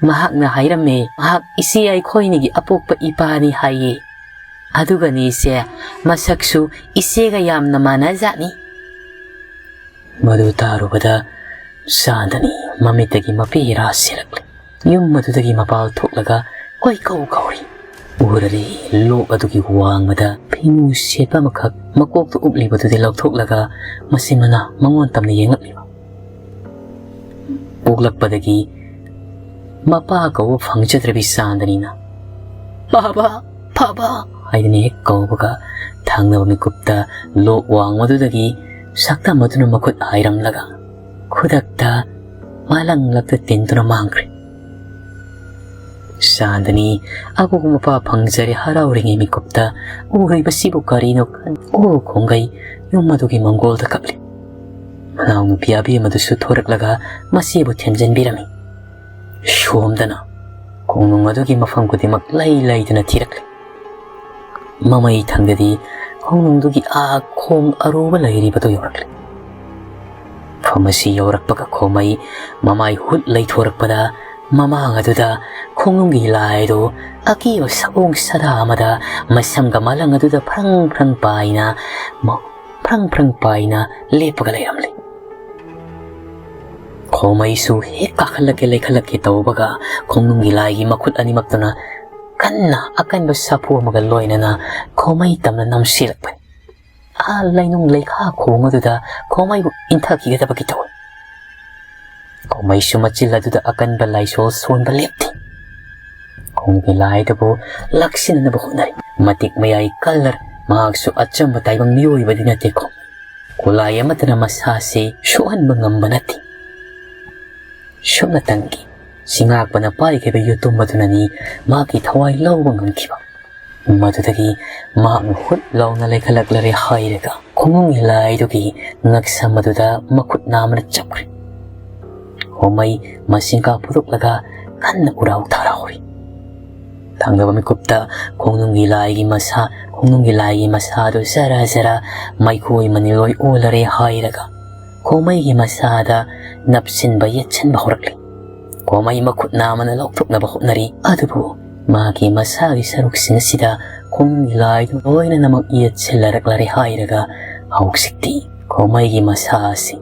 ꯃꯍꯥꯛꯅ ꯍꯥꯏꯔꯝꯃꯦ, ꯃꯍꯥꯛ ꯏꯆꯦ ꯑꯩꯈꯣꯏꯅꯤꯒꯤ ꯑꯄꯣꯛꯄ ꯏꯄꯥꯅꯤ ꯍꯥꯏꯌꯦ꯫ ꯑꯗꯨꯒꯅꯤ ꯏꯆꯦ, ꯃꯁꯛꯁꯨ ꯏꯆꯦꯒ ꯌꯥꯝꯅ ꯃꯥꯟꯅꯖꯥꯠꯅꯤ꯫ ꯃꯗꯨ ꯇꯥꯔꯨꯕꯗ ꯆꯥꯟꯗꯅꯤ ꯃꯃꯤꯠꯇꯒꯤ ꯃꯄꯤ ꯏꯔꯥ ꯁꯤꯜꯂꯛꯂꯦ꯫ ꯌꯨꯝ ꯑꯗꯨꯗꯒꯤ ꯃꯄꯥꯜ ꯊꯣꯛꯂꯒ ꯀꯣꯏꯀꯧ ꯀꯧꯔꯤ꯫ ꯎꯔꯔꯦ, ꯂꯣꯛ ꯑꯗꯨꯒꯤ ꯋꯥꯡꯃꯗ ꯐꯤꯃꯨ ꯁꯦꯠꯄ ꯑꯃꯈꯛ ꯃꯀꯣꯛꯇ ꯎꯞꯂꯤꯕꯗꯨꯗꯤ ꯂꯧꯊꯣꯛꯂꯒ ꯃꯆꯤꯟ ꯃꯅꯥꯎ ꯃꯉꯣꯟ ꯇꯝꯅ ꯌꯦꯡꯂꯛꯂꯤꯕ꯫ ꯄꯣꯛꯂꯛꯄꯗꯒꯤ ꯃꯄꯥ ꯀꯧꯕ ꯐꯪꯖꯗ꯭ꯔꯕꯤ ꯆꯥꯟꯗꯅꯤꯅ "ꯕꯥꯕꯥ, ꯕꯥꯕꯥ" ꯍꯥꯏꯗꯨꯅ ꯍꯦꯛ ꯀꯧꯕꯒ, ꯊꯪꯅꯕ ꯃꯤꯀꯨꯞꯇ ꯂꯣꯛ ꯋꯥꯡꯃꯗꯨꯗꯒꯤ ꯁꯛꯇꯝ ꯑꯗꯨꯅ ꯃꯈꯨꯠ ꯍꯥꯏꯔꯝꯂꯒ ꯈꯨꯗꯛꯇ ꯃꯥꯂꯪꯂꯛꯇ ꯇꯤꯟꯗꯨꯅ ꯃꯥꯡꯈ꯭ꯔꯦ꯫ ꯆꯥꯟꯗꯅꯤ ꯑꯄꯣꯛꯄ ꯃꯄꯥ ꯐꯪꯖꯔꯦ ꯍꯔꯥꯎꯔꯤꯉꯩ ꯃꯤꯀꯨꯞꯇ ꯎꯔꯤꯕꯁꯤꯕꯨ ꯀꯔꯤꯅꯣ ꯈꯟ ꯑꯣ ꯈꯣꯡꯒꯩ ꯌꯨꯝ ꯑꯗꯨꯒꯤ ꯃꯪꯒꯣꯜꯗ ꯀꯞꯂꯤ꯫ ꯃꯅꯥꯎꯅꯨꯄꯤ ꯑꯕꯦꯝꯃꯗꯨꯁꯨ ꯊꯣꯔꯛꯂꯒ ꯃꯆꯦꯕꯨ ꯊꯦꯝꯖꯤꯟꯕꯤꯔꯝꯃꯤ꯫ ꯁꯣꯝꯗꯅ ꯈꯣꯡꯅꯨꯡ ꯑꯗꯨꯒꯤ ꯃꯐꯝ ꯈꯨꯗꯤꯡꯃꯛ ꯂꯩ ꯂꯩꯗꯨꯅ ꯊꯤꯔꯛꯂꯤ꯫ ꯃꯃꯩ ꯊꯪꯗꯗꯤ ꯈꯣꯡꯅꯨꯡꯗꯨꯒꯤ ꯑꯥ ꯈꯣꯡ ꯑꯔꯨꯕ ꯂꯩꯔꯤꯕꯗꯨ ꯌꯧꯔꯛꯂꯤ꯫ ꯃꯐꯝ ꯑꯁꯤ ꯌꯧꯔꯛꯄꯒ ꯈꯣꯃꯩ ꯃꯃꯥꯏ ꯍꯨꯠ ꯂꯩꯊꯣꯔꯛꯄꯗ ꯃꯃꯥꯡ ꯑꯗꯨꯗ ꯈꯣꯡꯅꯨꯡꯒꯤ ꯂꯥꯏꯗꯨ ꯑꯀꯤꯕ ꯁꯑꯣꯡ ꯁꯥꯗꯥ ꯑꯃꯗ ꯃꯁꯝꯒ ꯃꯂꯪ ꯑꯗꯨꯗ ꯐ꯭ꯔꯪ ꯐ꯭ꯔꯪ ꯄꯥꯏꯅ ꯃ-, ꯐ꯭ꯔꯪ ꯐ꯭ꯔꯪ ꯄꯥꯏꯅ ꯂꯦꯞꯄꯒ ꯂꯩꯔꯝꯂꯤ꯫ ꯈꯣꯃꯩꯁꯨ ꯍꯦꯛ ꯀꯥꯈꯠꯂꯛꯀꯦ ꯂꯩꯈꯠꯂꯛꯀꯦ ꯇꯧꯕꯒ ꯈꯣꯡꯅꯨꯡꯒꯤ ꯂꯥꯏꯒꯤ ꯃꯈꯨꯠ ꯑꯅꯤꯃꯛꯇꯨꯅ ꯀꯟꯅ ꯑꯀꯟꯕ ꯁꯥꯐꯨ ꯑꯃꯒ ꯂꯣꯏꯅꯅ ꯈꯣꯃꯩ ꯇꯝꯅ ꯅꯝꯁꯤꯜꯂꯛꯄꯅꯤ꯫ ꯑꯥ ꯂꯩꯅꯨꯡ ꯂꯩꯈꯥ ꯈꯣꯡ ꯑꯗꯨꯗ ꯈꯣꯃꯩꯕꯨ ꯏꯟꯊꯈꯤꯒꯗꯕꯒꯤ ꯇꯧꯏ꯫ ꯈꯣꯃꯩꯁꯨ ꯃꯆꯤꯜ ꯑꯗꯨꯗ ꯑꯀꯟꯕ ꯂꯥꯏꯁꯣꯜ ꯁꯣꯟꯕ ꯂꯦꯞꯇꯦ꯫ ꯈꯣꯡꯒꯤ ꯂꯥꯏꯗꯨꯕꯨ ꯂꯥꯛꯁꯤꯟꯅꯅꯕ ꯍꯣꯠꯅꯔꯤ꯫ ꯃꯇꯤꯛ ꯃꯌꯥꯏ ꯀꯜꯂꯔ ꯃꯍꯥꯛꯁꯨ ꯑꯆꯝꯕ ꯇꯥꯏꯕꯪ ꯃꯤꯑꯣꯏꯕꯗꯤ ꯅꯠꯇꯦ ꯈꯣꯃꯩ꯫ ꯈꯨꯠꯂꯥꯏ ꯑꯃꯠꯇꯅ ꯃꯁꯥꯁꯤ ꯁꯣꯛꯍꯟꯕ ꯉꯝꯕ ꯅꯠꯇꯦ꯫ ꯁꯨꯞꯅꯇꯪꯒꯤ ꯆꯤꯡꯉꯥꯛꯄꯅ ꯄꯥꯏꯈꯤꯕ ꯌꯨꯇꯨꯝ ꯑꯗꯨꯅꯅꯤ ꯃꯍꯥꯛꯀꯤ ꯊꯋꯥꯏ ꯂꯧꯕ ꯉꯝꯈꯤꯕ꯫ ꯃꯗꯨꯗꯒꯤ ꯃꯍꯥꯛꯅ ꯍꯨꯠ ꯂꯥꯎꯅ ꯂꯩꯈꯠꯂꯛꯂꯔꯦ ꯍꯥꯏꯔꯒ ꯈꯣꯡꯅꯨꯡꯒꯤ ꯂꯥꯏꯗꯨꯒꯤ ꯉꯛꯁꯝ ꯑꯗꯨꯗ ꯃꯈꯨꯠ ꯅꯥꯝꯃꯅ ꯆꯞꯈ꯭ꯔꯦ꯫ ꯈꯣꯃꯩ ꯃꯁꯤꯡꯀꯥ ꯐꯨꯗꯣꯛꯂꯒ ꯀꯟꯅ ꯎꯔꯥꯎ ꯊꯥꯔꯥꯎꯔꯤ꯫ ꯊꯪꯅꯕ ꯃꯤꯀꯨꯞꯇ ꯈꯣꯡꯅꯨꯡꯒꯤ ꯂꯥꯏꯒꯤ ꯃꯁꯥ, ꯈꯣꯡꯅꯨꯡꯒꯤ ꯂꯥꯏꯒꯤ ꯃꯁꯥꯗꯨ ꯖꯔ ꯖꯔ ꯃꯩꯈꯣꯏ ꯃꯅꯤꯜꯂꯣꯏ ꯑꯣꯜꯂꯔꯦ ꯍꯥꯏꯔꯒ ꯈꯣꯃꯩꯒꯤ ꯃꯁꯥꯗ ꯅꯞꯁꯤꯟꯕ ꯌꯦꯠꯁꯤꯟꯕ ꯍꯧꯔꯛꯂꯤ꯫ ꯈꯣꯃꯩ ꯃꯈꯨꯠ ꯅꯥꯝꯃꯅ ꯂꯧꯊꯣꯛꯅꯕ ꯍꯣꯠꯅꯔꯤ, ꯑꯗꯨꯕꯨ ꯃꯍꯥꯛꯀꯤ ꯃꯁꯥꯒꯤ ꯁꯔꯨꯛꯁꯤꯡ ꯑꯁꯤꯗ ꯈꯣꯡꯅꯨꯡꯒꯤ ꯂꯥꯏꯗꯨ ꯂꯣꯏꯅꯃꯛ ꯌꯦꯠꯁꯤꯜꯂꯔꯛꯂꯔꯦ ꯍꯥꯏꯔꯒ ꯍꯧꯖꯤꯛꯇꯤ ꯈꯣꯃꯩꯒꯤ ꯃꯁꯥ ꯑꯁꯤ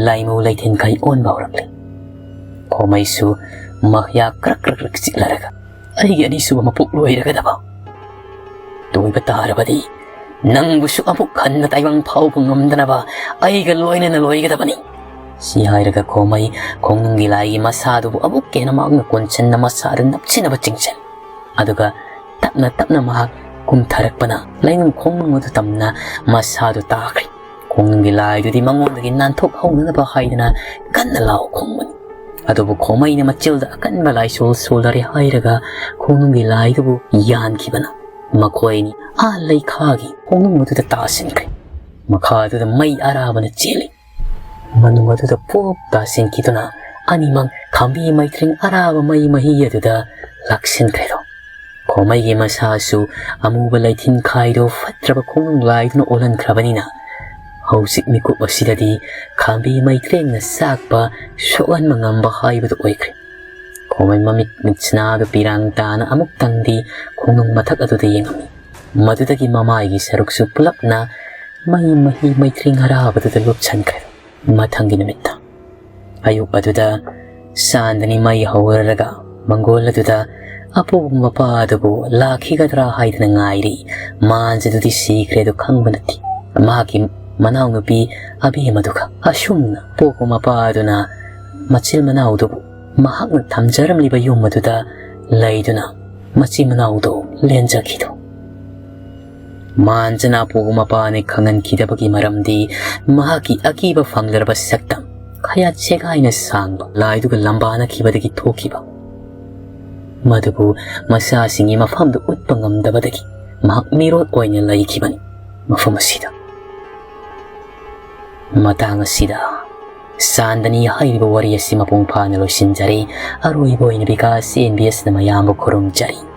ꯂꯥꯏꯃꯨ ꯂꯩꯊꯦꯟꯈꯩ ꯑꯣꯟꯕ ꯍꯧꯔꯛꯂꯤ꯫ ꯈꯣꯃꯩꯁꯨ ꯃꯍꯌꯥ ꯀ꯭ꯔꯛ ꯀ꯭ꯔꯛ ꯀ꯭ꯔꯛ ꯆꯤꯛꯂꯔꯒ, "ꯑꯩꯒꯤ ꯑꯅꯤꯁꯨꯕ ꯃꯄꯣꯛ ꯂꯣꯏꯔꯒꯗꯕ꯫ ꯂꯣꯏꯕ ꯇꯥꯔꯕꯗꯤ ꯅꯪꯕꯨꯁꯨ ꯑꯃꯨꯛ ꯍꯟꯅ ꯇꯥꯏꯕꯪ ꯐꯥꯎꯕ ꯉꯝꯗꯅꯕ ꯑꯩꯒ ꯂꯣꯏꯅꯅ ꯂꯣꯏꯒꯗꯕꯅꯤ"꯫ ꯁꯤ ꯍꯥꯏꯔꯒ ꯈꯣꯃꯩ ꯈꯣꯡꯅꯨꯡꯒꯤ ꯂꯥꯏꯒꯤ ꯃꯁꯥꯗꯨꯕꯨ ꯑꯃꯨꯛꯀ ꯍꯦꯟꯅ ꯃꯍꯥꯛꯅ ꯀꯣꯟꯁꯤꯟꯅ ꯃꯁꯥꯗ ꯅꯞꯁꯤꯟꯅꯕ ꯆꯤꯡꯁꯤꯜ꯫ ꯑꯗꯨꯒ ꯇꯞꯅ ꯇꯞꯅ ꯃꯍꯥꯛ ꯀꯨꯝꯊꯔꯛꯄꯅ ꯂꯩꯅꯨꯡ ꯈꯣꯡꯅꯨꯡ ꯑꯗꯨ ꯇꯝꯅ ꯃꯁꯥꯗꯨ ꯇꯥꯈ꯭ꯔꯦ꯫ ꯈꯣꯡꯅꯨꯡꯒꯤ ꯂꯥꯏꯗꯨꯗꯤ ꯃꯉꯣꯟꯗꯒꯤ ꯅꯥꯟꯊꯣꯛꯍꯧꯅꯅꯕ ꯍꯥꯏꯗꯅ ꯀꯟꯅ ꯂꯥꯎ ꯈꯣꯡꯕꯅꯤ꯫ ꯑꯗꯨꯕꯨ ꯈꯣꯃꯩꯅ ꯃꯆꯤꯜꯗ ꯑꯀꯟꯕ ꯂꯥꯏꯁꯣꯜ ꯁꯣꯜꯂꯔꯦ ꯍꯥꯏꯔꯒ ꯈꯣꯡꯅꯨꯡꯒꯤ ꯂꯥꯏꯗꯨꯕꯨ ꯌꯥꯟꯈꯤꯕꯅ ꯃꯈꯣꯏ ꯑꯅꯤ ꯑꯥ ꯂꯩꯈꯥꯒꯤ ꯈꯣꯡꯅꯨꯡ ꯑꯗꯨꯗ ꯇꯥꯁꯤꯟꯈ꯭ꯔꯦ꯫ ꯃꯈꯥ ꯑꯗꯨꯗ ꯃꯩ ꯑꯔꯥꯕꯅ ꯆꯦꯜꯂꯤ꯫ ꯃꯅꯨꯡ ꯑꯗꯨꯗ ꯄꯣꯞ ꯇꯥꯁꯤꯟꯈꯤꯗꯨꯅ ꯑꯅꯤꯃꯛ ꯈꯥꯝꯕꯤ ꯃꯩꯇ꯭ꯔꯦꯡ ꯑꯔꯥꯕ ꯃꯩ ꯃꯍꯤ ꯑꯗꯨꯗ ꯂꯥꯛꯁꯤꯟꯈ꯭ꯔꯦꯗꯣ꯫ ꯈꯣꯃꯩꯒꯤ ꯃꯁꯥꯁꯨ ꯑꯃꯨꯕ ꯂꯩꯊꯤꯟ ꯈꯥꯏꯗꯣ ꯐꯠꯇ꯭ꯔꯕ ꯈꯣꯡꯅꯨꯡ ꯂꯥꯏꯗꯨꯅ ꯑꯣꯜꯍꯟꯈ꯭ꯔꯕꯅꯤꯅ ꯍꯧꯖꯤꯛ ꯃꯤꯀꯨꯞ ꯑꯁꯤꯗꯗꯤ ꯈꯥꯝꯕꯤ ꯃꯩꯇ꯭ꯔꯦꯡꯅ ꯆꯥꯛꯄ ꯁꯣꯛꯍꯟꯕ ꯉꯝꯕ ꯍꯥꯏꯕꯗꯨ ꯑꯣꯏꯈ꯭ꯔꯦ꯫ ꯈꯣꯃꯩ ꯃꯃꯤꯠ ꯃꯤꯠꯁꯅꯥꯗꯨ ꯄꯤꯔꯥꯡ ꯇꯥꯅ ꯑꯃꯨꯛꯇꯪꯗꯤ ꯈꯣꯡꯅꯨꯡ ꯃꯊꯛ ꯑꯗꯨꯗ ꯌꯦꯡꯉꯝꯃꯤ꯫ ꯃꯗꯨꯗꯒꯤ ꯃꯃꯥꯏꯒꯤ ꯁꯔꯨꯛꯁꯨ ꯄꯨꯂꯞꯅ ꯃꯩ ꯃꯍꯤ ꯃꯩꯇ꯭ꯔꯦꯡ ꯑꯔꯥꯕꯗꯨꯗ ꯂꯨꯞꯁꯟꯈ꯭ꯔꯦ꯫ ꯃꯊꯪꯒꯤ ꯅꯨꯃꯤꯠꯇ ꯑꯌꯨꯛ ꯑꯗꯨꯗ ꯆꯥꯟꯗꯅꯤ ꯃꯩ ꯍꯧꯔꯔꯒ ꯃꯪꯒꯣꯜ ꯑꯗꯨꯗ ꯑꯄꯣꯛꯄ ꯃꯄꯥ ꯑꯗꯨꯕꯨ ꯂꯥꯛꯈꯤꯒꯗ꯭ꯔꯥ ꯍꯥꯏꯗꯅ ꯉꯥꯏꯔꯤ꯫ ꯃꯥꯟꯁ ꯑꯗꯨꯗꯤ ꯁꯤꯈ꯭ꯔꯦ ꯑꯗꯨ ꯈꯪꯕ ꯅꯠꯇꯦ꯫ ꯃꯍꯥꯛꯀꯤ ꯃꯅꯥꯎꯅꯨꯄꯤ ꯑꯕꯦꯝ ꯑꯗꯨꯒ ꯑꯁꯨꯝꯅ ꯄꯣꯛꯄ ꯃꯄꯥ ꯑꯗꯨꯅ ꯃꯆꯤꯜ ꯃꯅꯥꯎꯗꯨꯕꯨ ꯃꯍꯥꯛꯅ ꯊꯝꯖꯔꯝꯂꯤꯕ ꯌꯨꯝ ꯑꯗꯨꯗ ꯂꯩꯗꯨꯅ ꯃꯆꯤꯟ ꯃꯅꯥꯎꯗꯨ ꯂꯦꯟꯖꯈꯤꯗꯣ꯫ ꯃꯥꯟꯁꯅ ꯑꯄꯣꯛꯄ ꯃꯄꯥꯅꯤ ꯈꯪꯍꯟꯈꯤꯗꯕꯒꯤ ꯃꯔꯝꯗꯤ ꯃꯍꯥꯛꯀꯤ ꯑꯀꯤꯕ ꯐꯪꯂꯔꯕ ꯁꯛꯇꯝ ꯈꯌꯥꯠ ꯁꯦꯒꯥꯏꯅ ꯁꯥꯡꯕ ꯂꯥꯏꯗꯨꯒ ꯂꯝꯕꯥꯅꯈꯤꯕꯗꯒꯤ ꯊꯣꯛꯈꯤꯕ ꯃꯗꯨꯕꯨ ꯃꯆꯥꯁꯤꯡꯒꯤ ꯃꯐꯝꯗ ꯎꯠꯄ ꯉꯝꯗꯕꯗꯒꯤ ꯃꯍꯥꯛ ꯃꯤꯔꯣꯠ ꯑꯣꯏꯅ ꯂꯩꯈꯤꯕꯅꯤ ꯃꯐꯝ ꯑꯁꯤꯗ꯫ ꯃꯇꯥꯡ ꯑꯁꯤꯗ ꯆꯥꯟꯗꯅꯤ ꯍꯥꯏꯔꯤꯕ ꯋꯥꯔꯤ ꯑꯁꯤ ꯃꯄꯨꯡ ꯐꯥꯅ ꯂꯣꯏꯁꯤꯟꯖꯔꯦ꯫ ꯑꯔꯣꯏꯕ ꯑꯣꯏꯅ ꯕꯤꯀꯥꯁ ꯑꯦꯟ ꯕꯤ ꯑꯦꯁꯅ ꯃꯌꯥꯝꯕꯨ ꯈꯨꯔꯨꯝꯖꯔꯤ꯫